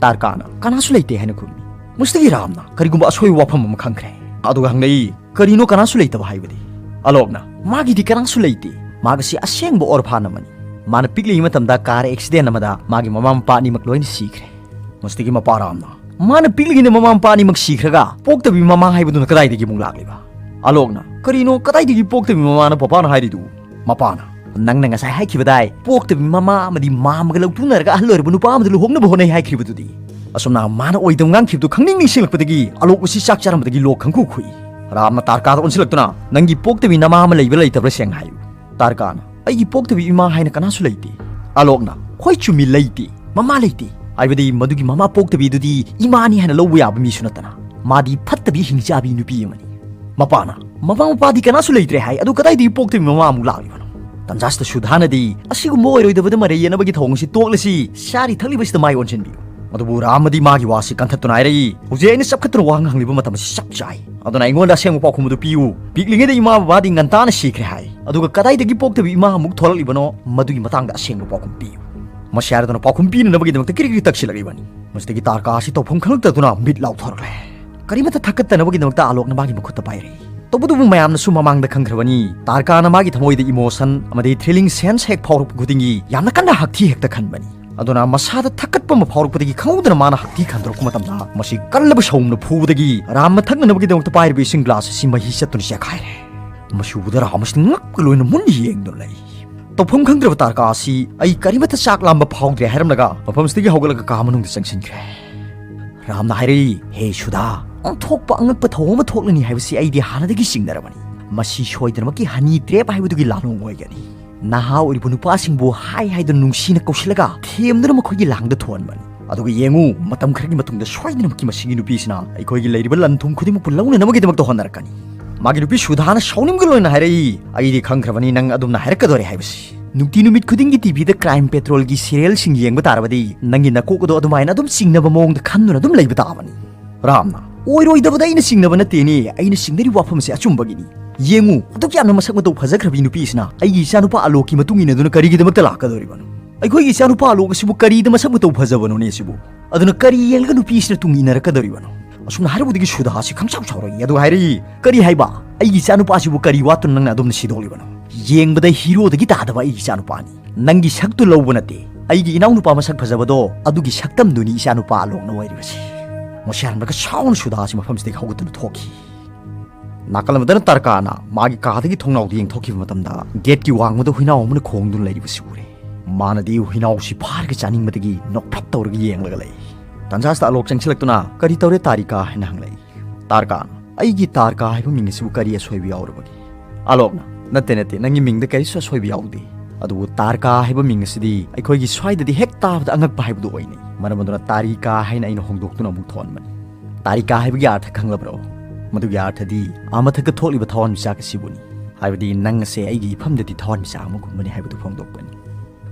ꯇꯥꯔꯀꯥꯅ, "ꯀꯅꯥꯁꯨ ꯂꯩꯇꯦ" ꯍꯥꯏꯅ ꯈꯨꯝꯃꯤ꯫ ꯃꯁꯤꯗꯒꯤ ꯔꯥꯝꯅ ꯀꯔꯤꯒꯨꯝꯕ ꯑꯁꯣꯏꯕ ꯋꯥꯐꯝ ꯑꯃ ꯈꯪꯈ꯭ꯔꯦ꯫ ꯑꯗꯨꯒ ꯍꯪꯂꯛꯏ, "ꯀꯔꯤꯅꯣ ꯀꯅꯥꯁꯨ ꯂꯩꯇꯕ ꯍꯥꯏꯕꯗꯤ?" ꯑꯂꯣꯛꯅ, "ꯃꯥꯒꯤꯗꯤ ꯀꯅꯥꯁꯨ ꯂꯩꯇꯦ꯫ ꯃꯥꯒꯁꯤ ꯑꯁꯦꯡꯕ orphan ꯑꯃꯅꯤ꯫ ꯃꯥꯅ ꯄꯤꯛꯂꯤꯉꯩ ꯃꯇꯝꯗ car accident ꯑꯃꯗ ꯃꯥꯒꯤ ꯃꯃꯥ ꯃꯄꯥ ꯑꯅꯤꯃꯛ ꯂꯣꯏꯅ ꯁꯤꯈ꯭ꯔꯦ꯫" ꯃꯁꯤꯗꯒꯤ ꯃꯄꯥ ꯔꯥꯝꯅ, "ꯃꯥꯅ ꯄꯤꯛꯂꯤꯉꯩꯗ ꯃꯃꯥ ꯃꯄꯥ ꯑꯅꯤꯃꯛ ꯁꯤꯈ꯭ꯔꯒ ꯄꯣꯛꯇꯕꯤ ꯃꯃꯥ ꯍꯥꯏꯕꯗꯨꯅ ꯀꯗꯥꯏꯗꯒꯤ ꯑꯃꯨꯛ ꯂꯥꯛꯂꯤꯕ?" ꯑꯂꯣꯛꯅ, "ꯀꯔꯤꯅꯣ ꯀꯗꯥꯏꯗꯒꯤ ꯄꯣꯛꯇꯕꯤ ꯃꯃꯥꯅ ꯄꯄꯥꯅ ꯍꯥꯏꯔꯤꯗꯨ?" ꯃꯄꯥꯅ, "ꯅꯪꯅ ꯉꯁꯥꯏ ꯍꯥꯏꯈꯤꯕꯗꯥꯏ, ꯄꯣꯛꯇꯕꯤ ꯃꯃꯥ ꯑꯃꯗꯤ ꯃꯥꯝꯃꯒ ꯂꯧꯇꯨꯅꯔꯒ ꯑꯍꯜ ꯑꯣꯏꯔꯕ ꯅꯨꯄꯥ ꯑꯃꯗ ꯂꯨꯍꯣꯡꯅꯕ ꯍꯣꯠꯅꯩ ꯍꯥꯏꯈ꯭ꯔꯤꯕꯗꯨꯗꯤ?" ꯑꯁꯨꯝꯅ ꯃꯥꯅ ꯑꯣꯏꯗꯕ ꯉꯥꯡꯈꯤꯕꯗꯨ ꯈꯪꯅꯤꯡ ꯅꯤꯡꯁꯤꯡꯂꯛꯄꯗꯒꯤ ꯑꯂꯣꯛ ꯑꯁꯤ ꯆꯥꯛ ꯆꯥꯔꯝꯕꯗꯒꯤ ꯂꯣꯛ ꯈꯪꯈꯨ ꯈꯨꯏ꯫ ꯔꯥꯝꯅ ꯇꯥꯔꯀꯥꯗ ꯑꯣꯟꯁꯤꯜꯂꯛꯇꯨꯅ, "ꯅꯪꯒꯤ ꯄꯣꯛꯇꯕꯤ ꯅꯃꯥ ꯑꯃ ꯂꯩꯕ꯭ꯔꯥ ꯂꯩꯇꯕ꯭ꯔꯥ ꯁꯦꯡꯅ ꯍꯥꯏꯌꯨ꯫" ꯇꯥꯔꯀꯥꯅ, "ꯑꯩꯒꯤ ꯄꯣꯛꯇꯕꯤ ꯏꯃꯥ ꯍꯥꯏꯅ ꯀꯅꯥꯁꯨ ꯂꯩꯇꯦ꯫" ꯑꯂꯣꯛꯅ, "ꯍꯣꯏ, ꯆꯨꯝꯃꯤ, ꯂꯩꯇꯦ꯫ ꯃꯃꯥ ꯂꯩꯇꯦ꯫ ꯍꯥꯏꯕꯗꯤ ꯃꯗꯨꯒꯤ ꯃꯃꯥ ꯄꯣꯛꯇꯕꯤꯗꯨꯗꯤ ꯏꯃꯥꯅꯤ ꯍꯥꯏꯅ ꯂꯧꯕ ꯌꯥꯕ ꯃꯤꯁꯨ ꯅꯠꯇꯅ꯫ ꯃꯥꯗꯤ ꯐꯠꯇꯕꯤ ꯍꯤꯡꯆꯥꯕꯤ ꯅꯨꯄꯤ ꯑꯃꯅꯤ꯫" ꯃꯄꯥꯅ, "ꯃꯃꯥ ꯃꯄꯥꯗꯤ ꯀꯅꯥꯁꯨ ꯂꯩꯇ꯭ꯔꯦ ꯍꯥꯏ, ꯑꯗꯨ ꯀꯗꯥꯏꯗꯒꯤ ꯄꯣꯛꯇꯕꯤ ꯃꯃꯥ ꯑꯃꯨꯛ ꯂꯥꯛꯂꯤꯕꯅꯣ?" ꯇꯟꯖꯥꯁꯤꯗ ꯁꯨꯙꯥꯅꯗꯤ, "ꯑꯁꯤꯒꯨꯝꯕ ꯑꯣꯏꯔꯣꯏꯗꯕꯗ ꯃꯔꯩ ꯌꯦꯠꯅꯕꯒꯤ ꯊꯧꯑꯣꯡꯁꯤ ꯇꯣꯛꯂꯁꯤ, ꯆꯥꯔꯤ ꯊꯛꯂꯤꯕꯁꯤꯗ ꯃꯥꯏ ꯑꯣꯟꯁꯤꯟꯕꯤꯌꯨ꯫" ꯑꯗꯨꯕꯨ ꯔꯥꯝ ꯑꯃꯗꯤ ꯃꯥꯒꯤ ꯋꯥꯁꯤ ꯀꯟꯊꯠꯇꯨꯅ ꯍꯥꯏꯔꯛꯏ, "ꯍꯧꯖꯤꯛ ꯑꯩꯅ ꯆꯞꯈꯠꯇꯨꯅ ꯋꯥ ꯉꯥꯡꯂꯤꯕ ꯃꯇꯝ ꯑꯁꯤ ꯆꯞ ꯆꯥꯏ꯫ ꯑꯗꯨꯅ ꯑꯩꯉꯣꯟꯗ ꯑꯁꯦꯡꯕ ꯄꯥꯎꯈꯨꯝ ꯑꯗꯨ ꯄꯤꯌꯨ꯫ ꯄꯤꯛꯂꯤꯉꯩꯗ ꯏꯃꯥ ꯕꯕꯥꯗꯤ ꯉꯟꯇꯥꯅ ꯁꯤꯈ꯭ꯔꯦ ꯍꯥꯏ, ꯑꯗꯨꯒ ꯀꯗꯥꯏꯗꯒꯤ ꯄꯣꯛꯇꯕꯤ ꯏꯃꯥ ꯑꯃꯨꯛ ꯊꯣꯛꯂꯛꯂꯤꯕꯅꯣ, ꯃꯗꯨꯒꯤ ꯃꯇꯥꯡꯗ ꯑꯁꯦꯡꯕ ꯄꯥꯎꯈꯨꯝ ꯄꯤꯌꯨ꯫" ꯃꯁꯤ ꯍꯥꯏꯔꯗꯨꯅ ꯄꯥꯎꯈꯨꯝ ꯄꯤꯅꯅꯕꯒꯤꯗꯃꯛꯇ ꯀꯤꯔꯤ ꯀꯤꯔꯤ ꯇꯛꯁꯤꯜꯂꯛꯂꯤꯕꯅꯤ꯫ ꯃꯁꯤꯗꯒꯤ ꯇꯥꯔꯀꯥ ꯑꯁꯤ ꯇꯧꯐꯝ ꯈꯪꯂꯛꯇꯗꯨꯅ ꯃꯤꯠ ꯂꯥꯎꯊꯣꯔꯛꯂꯦ꯫ ꯀꯔꯤꯃꯠꯇ ꯊꯛꯀꯠꯇꯅꯕꯒꯤꯗꯃꯛꯇ ꯑꯥꯂꯣꯛꯅ ꯃꯥꯒꯤ ꯃꯈꯨꯠꯇ ꯄꯥꯏꯔꯛꯏ꯫ ꯇꯧꯕꯇꯕꯨ ꯃꯌꯥꯝꯅꯁꯨ ꯃꯃꯥꯡꯗ ꯈꯪꯈ꯭ꯔꯕꯅꯤ, ꯇꯥꯔꯀꯥꯅ ꯃꯥꯒꯤ ꯊꯃꯣꯏꯗ emotion ꯑꯃꯗꯤ thrilling sense ꯍꯦꯛ ꯐꯥꯎꯔꯛꯄ ꯈꯨꯗꯤꯡꯒꯤ ꯌꯥꯝꯅ ꯀꯟꯅ ꯍꯛꯊꯤ ꯍꯦꯛꯇ ꯈꯟꯕꯅꯤ꯫ ꯑꯗꯨꯅ ꯃꯁꯥꯗ ꯊꯛꯀꯠꯄ ꯑꯃ ꯐꯥꯎꯔꯛꯄꯗꯒꯤ ꯈꯪꯍꯧꯗꯅ ꯃꯥꯅ ꯍꯛꯊꯤ ꯈꯟꯗꯣꯔꯛꯄ ꯃꯇꯝꯗ, ꯃꯁꯤ ꯀꯜꯂꯕ ꯁꯎꯝꯅ ꯐꯨꯕꯗꯒꯤ ꯔꯥꯝꯅ ꯊꯛꯅꯅꯕꯒꯤꯗꯃꯛꯇ ꯄꯥꯏꯔꯤꯕ ꯏꯁꯤꯡ glass ꯑꯁꯤ ꯃꯍꯤ ꯆꯠꯇꯨꯅ ꯆꯦꯛꯈꯥꯏꯔꯦ꯫ ꯃꯁꯤ ꯎꯕꯗ ꯔꯥꯝ ꯑꯁꯤ ꯉꯛꯄ ꯂꯣꯏꯅ ꯃꯨꯟꯅ ꯌꯦꯡꯗꯨꯅ ꯂꯩ꯫ ꯇꯧꯐꯝ ꯈꯪꯗ꯭ꯔꯕ ꯇꯥꯔꯀꯥ ꯑꯁꯤ "ꯑꯩ ꯀꯔꯤꯃꯠꯇ ꯆꯥꯛ ꯂꯥꯝꯕ ꯐꯥꯎꯗ꯭ꯔꯦ" ꯍꯥꯏꯔꯝꯂꯒ ꯃꯐꯝꯁꯤꯗꯒꯤ ꯍꯧꯒꯠꯂꯒ ꯀꯥ ꯃꯅꯨꯡꯗ ꯆꯪꯁꯤꯟꯈ꯭ꯔꯦ꯫ ꯔꯥꯝꯅ ꯍꯥꯏꯔꯛꯏ, "ꯍꯦ ꯁꯨꯙꯥ, ꯑꯣꯟꯊꯣꯛꯄ ꯑꯉꯛꯄ ꯊꯧꯑꯣꯡ ꯑꯃ ꯊꯣꯛꯂꯅꯤ ꯍꯥꯏꯕꯁꯤ ꯑꯩꯗꯤ ꯍꯥꯟꯅꯗꯒꯤ ꯆꯤꯡꯅꯔꯕꯅꯤ꯫ ꯃꯁꯤ ꯁꯣꯏꯗꯅꯃꯛꯀꯤ honey trap ꯍꯥꯏꯕꯗꯨꯒꯤ ꯂꯥꯜꯂꯣꯡ ꯑꯣꯏꯒꯅꯤ꯫ ꯅꯍꯥ ꯑꯣꯏꯔꯤꯕ ꯅꯨꯄꯥꯁꯤꯡꯕꯨ ꯍꯥꯏ ꯍꯥꯏꯗꯨꯅ ꯅꯨꯡꯁꯤꯅ ꯀꯧꯁꯤꯜꯂꯒ ꯊꯦꯝꯗꯨꯅ ꯃꯈꯣꯏꯒꯤ ꯂꯥꯡꯗ ꯊꯣꯛꯍꯟꯕꯅꯤ꯫ ꯑꯗꯨꯒ ꯌꯦꯡꯉꯨ, ꯃꯇꯝ ꯈꯔꯒꯤ ꯃꯇꯨꯡꯗ ꯁꯣꯏꯗꯅꯃꯛꯀꯤ ꯃꯁꯤꯒꯤ ꯅꯨꯄꯤꯁꯤꯅ ꯑꯩꯈꯣꯏꯒꯤ ꯂꯩꯔꯤꯕ ꯂꯟ ꯊꯨꯝ ꯈꯨꯗꯤꯡꯃꯛꯄꯨ ꯂꯧꯅꯅꯕꯒꯤꯗꯃꯛꯇ ꯍꯣꯠꯅꯔꯛꯀꯅꯤ꯫" ꯃꯥꯒꯤ ꯅꯨꯄꯤ ꯁꯨꯙꯥꯅ ꯁꯥꯎꯅꯤꯡꯕꯒ ꯂꯣꯏꯅ ꯍꯥꯏꯔꯛꯏ, "ꯑꯩꯗꯤ ꯈꯪꯈ꯭ꯔꯕꯅꯤ ꯅꯪ ꯑꯗꯨꯝꯅ ꯍꯥꯏꯔꯛꯀꯗꯣꯔꯦ ꯍꯥꯏꯕꯁꯤ꯫ ꯅꯨꯡꯇꯤ ꯅꯨꯃꯤꯠ ꯈꯨꯗꯤꯡꯒꯤ T V ꯗ Crime Patrol ꯒꯤ serial ꯁꯤꯡ ꯌꯦꯡꯕ ꯇꯥꯔꯕꯗꯤ ꯅꯪꯒꯤ ꯅꯀꯣꯛ ꯑꯗꯣ ꯑꯗꯨꯃꯥꯏꯅ ꯑꯗꯨꯝ ꯆꯤꯡꯅꯕ ꯃꯑꯣꯡꯗ ꯈꯟꯗꯨꯅ ꯑꯗꯨꯝ ꯂꯩꯕ ꯇꯥꯕꯅꯤ꯫" ꯔꯥꯝꯅ, "ꯑꯣꯏꯔꯣꯏꯗꯕꯗ ꯑꯩꯅ ꯆꯤꯡꯅꯕ ꯅꯠꯇꯦꯅꯦ, ꯑꯩꯅ ꯆꯤꯡꯅꯔꯤꯕ ꯋꯥꯐꯝ ꯑꯁꯤ ꯑꯆꯨꯝꯕꯒꯤꯅꯤ꯫ ꯌꯦꯡꯉꯨ, ꯑꯗꯨꯛ ꯌꯥꯝꯅ ꯃꯁꯛ ꯃꯇꯧ ꯐꯖꯈ꯭ꯔꯕꯤ ꯅꯨꯄꯤ ꯑꯁꯤꯅ ꯑꯩꯒꯤ ꯏꯆꯥꯅꯨꯄꯥ ꯑꯥꯂꯣꯛꯀꯤ ꯃꯇꯨꯡ ꯏꯟꯅꯗꯨꯅ ꯀꯔꯤꯒꯤꯗꯃꯛꯇ ꯂꯥꯛꯀꯗꯧꯔꯤꯕꯅꯣ? ꯑꯩꯈꯣꯏꯒꯤ ꯏꯆꯥꯅꯨꯄꯥ ꯑꯥꯂꯣꯛ ꯑꯁꯤꯕꯨ ꯀꯔꯤꯗ ꯃꯁꯛ ꯃꯇꯧ ꯐꯖꯕꯅꯣꯅꯦ ꯑꯁꯤꯕꯨ? ꯑꯗꯨꯅ ꯀꯔꯤ ꯌꯦꯡꯂꯒ ꯅꯨꯄꯤ ꯑꯁꯤꯅ ꯇꯨꯡ ꯏꯟꯅꯔꯛꯀꯗꯧꯔꯤꯕꯅꯣ?" ꯑꯁꯨꯝꯅ ꯍꯥꯏꯔꯨꯕꯗꯒꯤ ꯁꯨꯙꯥ ꯑꯁꯤ ꯈꯪꯁꯥꯎ ꯁꯥꯎꯔꯛꯏ꯫ ꯑꯗꯨꯒ ꯍꯥꯏꯔꯛꯏ, "ꯀꯔꯤ ꯍꯥꯏꯕ? ꯑꯩꯒꯤ ꯏꯆꯥꯅꯨꯄꯥ ꯑꯁꯤꯕꯨ ꯀꯔꯤ ꯋꯥꯠꯇꯨꯅ ꯅꯪꯅ ꯑꯗꯨꯝꯅ ꯁꯤꯗꯣꯛꯂꯤꯕꯅꯣ? ꯌꯦꯡꯕꯗ ꯍꯤꯔꯣꯗꯒꯤ ꯇꯥꯗꯕ ꯑꯩꯒꯤ ꯏꯆꯥꯅꯨꯄꯥꯅꯤ꯫ ꯅꯪꯒꯤ ꯁꯛꯇꯨ ꯂꯧꯕ ꯅꯠꯇꯦ, ꯑꯩꯒꯤ ꯏꯅꯥꯎꯅꯨꯄꯥ ꯃꯁꯛ ꯐꯖꯕꯗꯣ ꯑꯗꯨꯒꯤ ꯁꯛꯇꯝꯗꯨꯅꯤ ꯏꯆꯥꯅꯨꯄꯥ ꯑꯥꯂꯣꯛꯅ ꯑꯣꯏꯔꯤꯕꯁꯤ꯫" ꯃꯁꯤ ꯍꯥꯏꯔꯝꯂꯒ ꯁꯥꯎꯅ ꯁꯨꯙꯥ ꯑꯁꯤ ꯃꯐꯝꯁꯤꯗꯒꯤ ꯍꯧꯒꯠꯇꯨꯅ ꯊꯣꯛꯈꯤ꯫ ꯅꯥꯀꯜ ꯑꯃꯗꯅ ꯇꯥꯔꯀꯥꯅ ꯃꯥꯒꯤ ꯀꯥꯗꯒꯤ ꯊꯣꯡꯅꯥꯎꯗ ꯌꯦꯡꯊꯣꯛꯈꯤꯕ ꯃꯇꯝꯗ, ꯒꯦꯠꯀꯤ ꯋꯥꯡꯃꯗ ꯍꯨꯏꯅꯥꯎ ꯑꯃꯅ ꯈꯣꯡꯗꯨꯅ ꯂꯩꯔꯤꯕꯁꯤ ꯎꯔꯦ꯫ ꯃꯥꯅꯗꯤ ꯍꯨꯏꯅꯥꯎꯁꯤ ꯐꯥꯔꯒ ꯆꯥꯅꯤꯡꯕꯗꯒꯤ ꯅꯣꯛꯐꯦꯠ ꯇꯧꯔꯒ ꯌꯦꯡꯂꯒ ꯂꯩ꯫ ꯇꯟꯖꯥꯁꯤꯗ ꯑꯥꯂꯣꯛ ꯆꯪꯁꯤꯜꯂꯛꯇꯨꯅ, "ꯀꯔꯤ ꯇꯧꯔꯦ ꯇꯥꯔꯤꯀꯥ?" ꯍꯥꯏꯅ ꯍꯪꯂꯛꯏ꯫ ꯇꯥꯔꯀꯥꯅ, "ꯑꯩꯒꯤ ꯇꯥꯔꯀꯥ ꯍꯥꯏꯕ ꯃꯤꯡ ꯑꯁꯤꯕꯨ ꯀꯔꯤ ꯑꯁꯣꯏꯕ ꯌꯥꯎꯔꯕꯒꯦ?" ꯑꯥꯂꯣꯛꯅ, "ꯅꯠꯇꯦ, ꯅꯠꯇꯦ, ꯅꯪꯒꯤ ꯃꯤꯡꯗ ꯀꯔꯤꯁꯨ ꯑꯁꯣꯏꯕ ꯌꯥꯎꯗꯦ꯫ ꯑꯗꯨꯕꯨ ꯇꯥꯔꯀꯥ ꯍꯥꯏꯕ ꯃꯤꯡ ꯑꯁꯤꯗꯤ ꯑꯩꯈꯣꯏꯒꯤ ꯁ꯭ꯋꯥꯏꯗꯗꯤ ꯍꯦꯛ ꯇꯥꯕꯗ ꯑꯉꯛꯄ ꯍꯥꯏꯕꯗꯨ ꯑꯣꯏꯅꯩ꯫ ꯃꯔꯝ ꯑꯗꯨꯅ ꯇꯥꯔꯤꯀꯥ ꯍꯥꯏꯅ ꯑꯩꯅ ꯍꯣꯡꯗꯣꯛꯇꯨꯅ ꯑꯃꯨꯛ ꯊꯣꯟꯕꯅꯤ꯫ ꯇꯥꯔꯤꯀꯥ ꯍꯥꯏꯕꯒꯤ ꯑꯥꯔꯊ ꯈꯪꯂꯕ꯭ꯔꯣ? ꯃꯗꯨꯒꯤ ꯑꯥꯔꯊꯗꯤ ꯑꯥ ꯃꯊꯛꯇ ꯊꯣꯛꯂꯤꯕ ꯊꯋꯥꯟꯃꯤꯆꯥꯛ ꯑꯁꯤꯕꯨꯅꯤ꯫ ꯍꯥꯏꯕꯗꯤ ꯅꯪ ꯑꯁꯦ ꯑꯩꯒꯤ ꯏꯐꯝꯗꯗꯤ ꯊꯋꯥꯟꯃꯤꯆꯥꯛ ꯑꯃꯒꯨꯝꯕꯅꯤ ꯍꯥꯏꯕꯗꯨ ꯐꯣꯡꯗꯣꯛꯄꯅꯤ꯫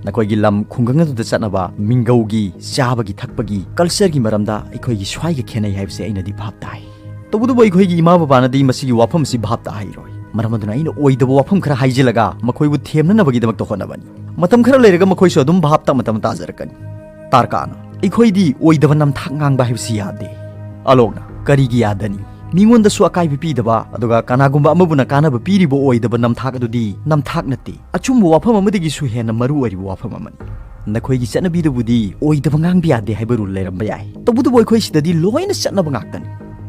ꯅꯈꯣꯏꯒꯤ ꯂꯝ ꯈꯨꯡꯒꯪ ꯑꯗꯨꯗ ꯆꯠꯅꯕ ꯃꯤꯡꯒꯧꯒꯤ, ꯆꯥꯕꯒꯤ, ꯊꯛꯄꯒꯤ, culture ꯒꯤ ꯃꯔꯝꯗ ꯑꯩꯈꯣꯏꯒꯤ ꯁ꯭ꯋꯥꯏꯒ ꯈꯦꯠꯅꯩ ꯍꯥꯏꯕꯁꯦ ꯑꯩꯅꯗꯤ ꯚꯥꯞ ꯇꯥꯏ꯫ ꯇꯧꯕꯇꯕꯨ ꯑꯩꯈꯣꯏꯒꯤ ꯏꯃꯥ ꯕꯕꯥꯅꯗꯤ ꯃꯁꯤꯒꯤ ꯋꯥꯐꯝ ꯑꯁꯤ ꯚꯥꯞ ꯇꯥꯍꯩꯔꯣꯏ꯫ ꯃꯔꯝ ꯑꯗꯨꯅ ꯑꯩꯅ ꯑꯣꯏꯗꯕ ꯋꯥꯐꯝ ꯈꯔ ꯍꯥꯏꯖꯤꯜꯂꯒ ꯃꯈꯣꯏꯕꯨ ꯊꯦꯝꯅꯅꯕꯒꯤꯗꯃꯛꯇ ꯍꯣꯠꯅꯕꯅꯤ꯫ ꯃꯇꯝ ꯈꯔ ꯂꯩꯔꯒ ꯃꯈꯣꯏꯁꯨ ꯑꯗꯨꯝ ꯚꯥꯞ ꯇꯞꯅ ꯇꯞꯅ ꯇꯥꯖꯔꯛꯀꯅꯤ꯫" ꯇꯥꯔꯀꯥꯅ, "ꯑꯩꯈꯣꯏꯗꯤ ꯑꯣꯏꯗꯕ ꯅꯝꯊꯥꯛ ꯉꯥꯡꯕ ꯍꯥꯏꯕꯁꯤ ꯌꯥꯗꯦ꯫" ꯑꯥꯂꯣꯛꯅ, ꯀꯔꯤꯒꯤ ꯌꯥꯗꯅꯤ? ꯃꯤꯉꯣꯟꯗꯁꯨ ꯑꯀꯥꯏꯕ ꯄꯤꯗꯕ, ꯑꯗꯨꯒ ꯀꯅꯥꯒꯨꯝꯕ ꯑꯃꯕꯨꯅ ꯀꯥꯟꯅꯕ ꯄꯤꯔꯤꯕ ꯑꯣꯏꯗꯕ ꯅꯝꯊꯥꯛ ꯑꯗꯨꯗꯤ ꯅꯝꯊꯥꯛ ꯅꯠꯇꯦ, ꯑꯆꯨꯝꯕ ꯋꯥꯐꯝ ꯑꯃꯗꯒꯤꯁꯨ ꯍꯦꯟꯅ ꯃꯔꯨ ꯑꯣꯏꯔꯤꯕ ꯋꯥꯐꯝ ꯑꯃꯅꯤ꯫ ꯅꯈꯣꯏꯒꯤ ꯆꯠꯅꯕꯤꯗꯕꯨꯗꯤ ꯑꯣꯏꯗꯕ ꯉꯥꯡꯕ ꯌꯥꯗꯦ ꯍꯥꯏꯕ ꯔꯨꯜ ꯂꯩꯔꯝꯕ ꯌꯥꯏ, ꯇꯧꯕꯇꯕꯨ ꯑꯩꯈꯣꯏ ꯁꯤꯗꯗꯤ ꯂꯣꯏꯅ ꯆꯠꯅꯕ ꯉꯥꯛꯇꯅꯤ꯫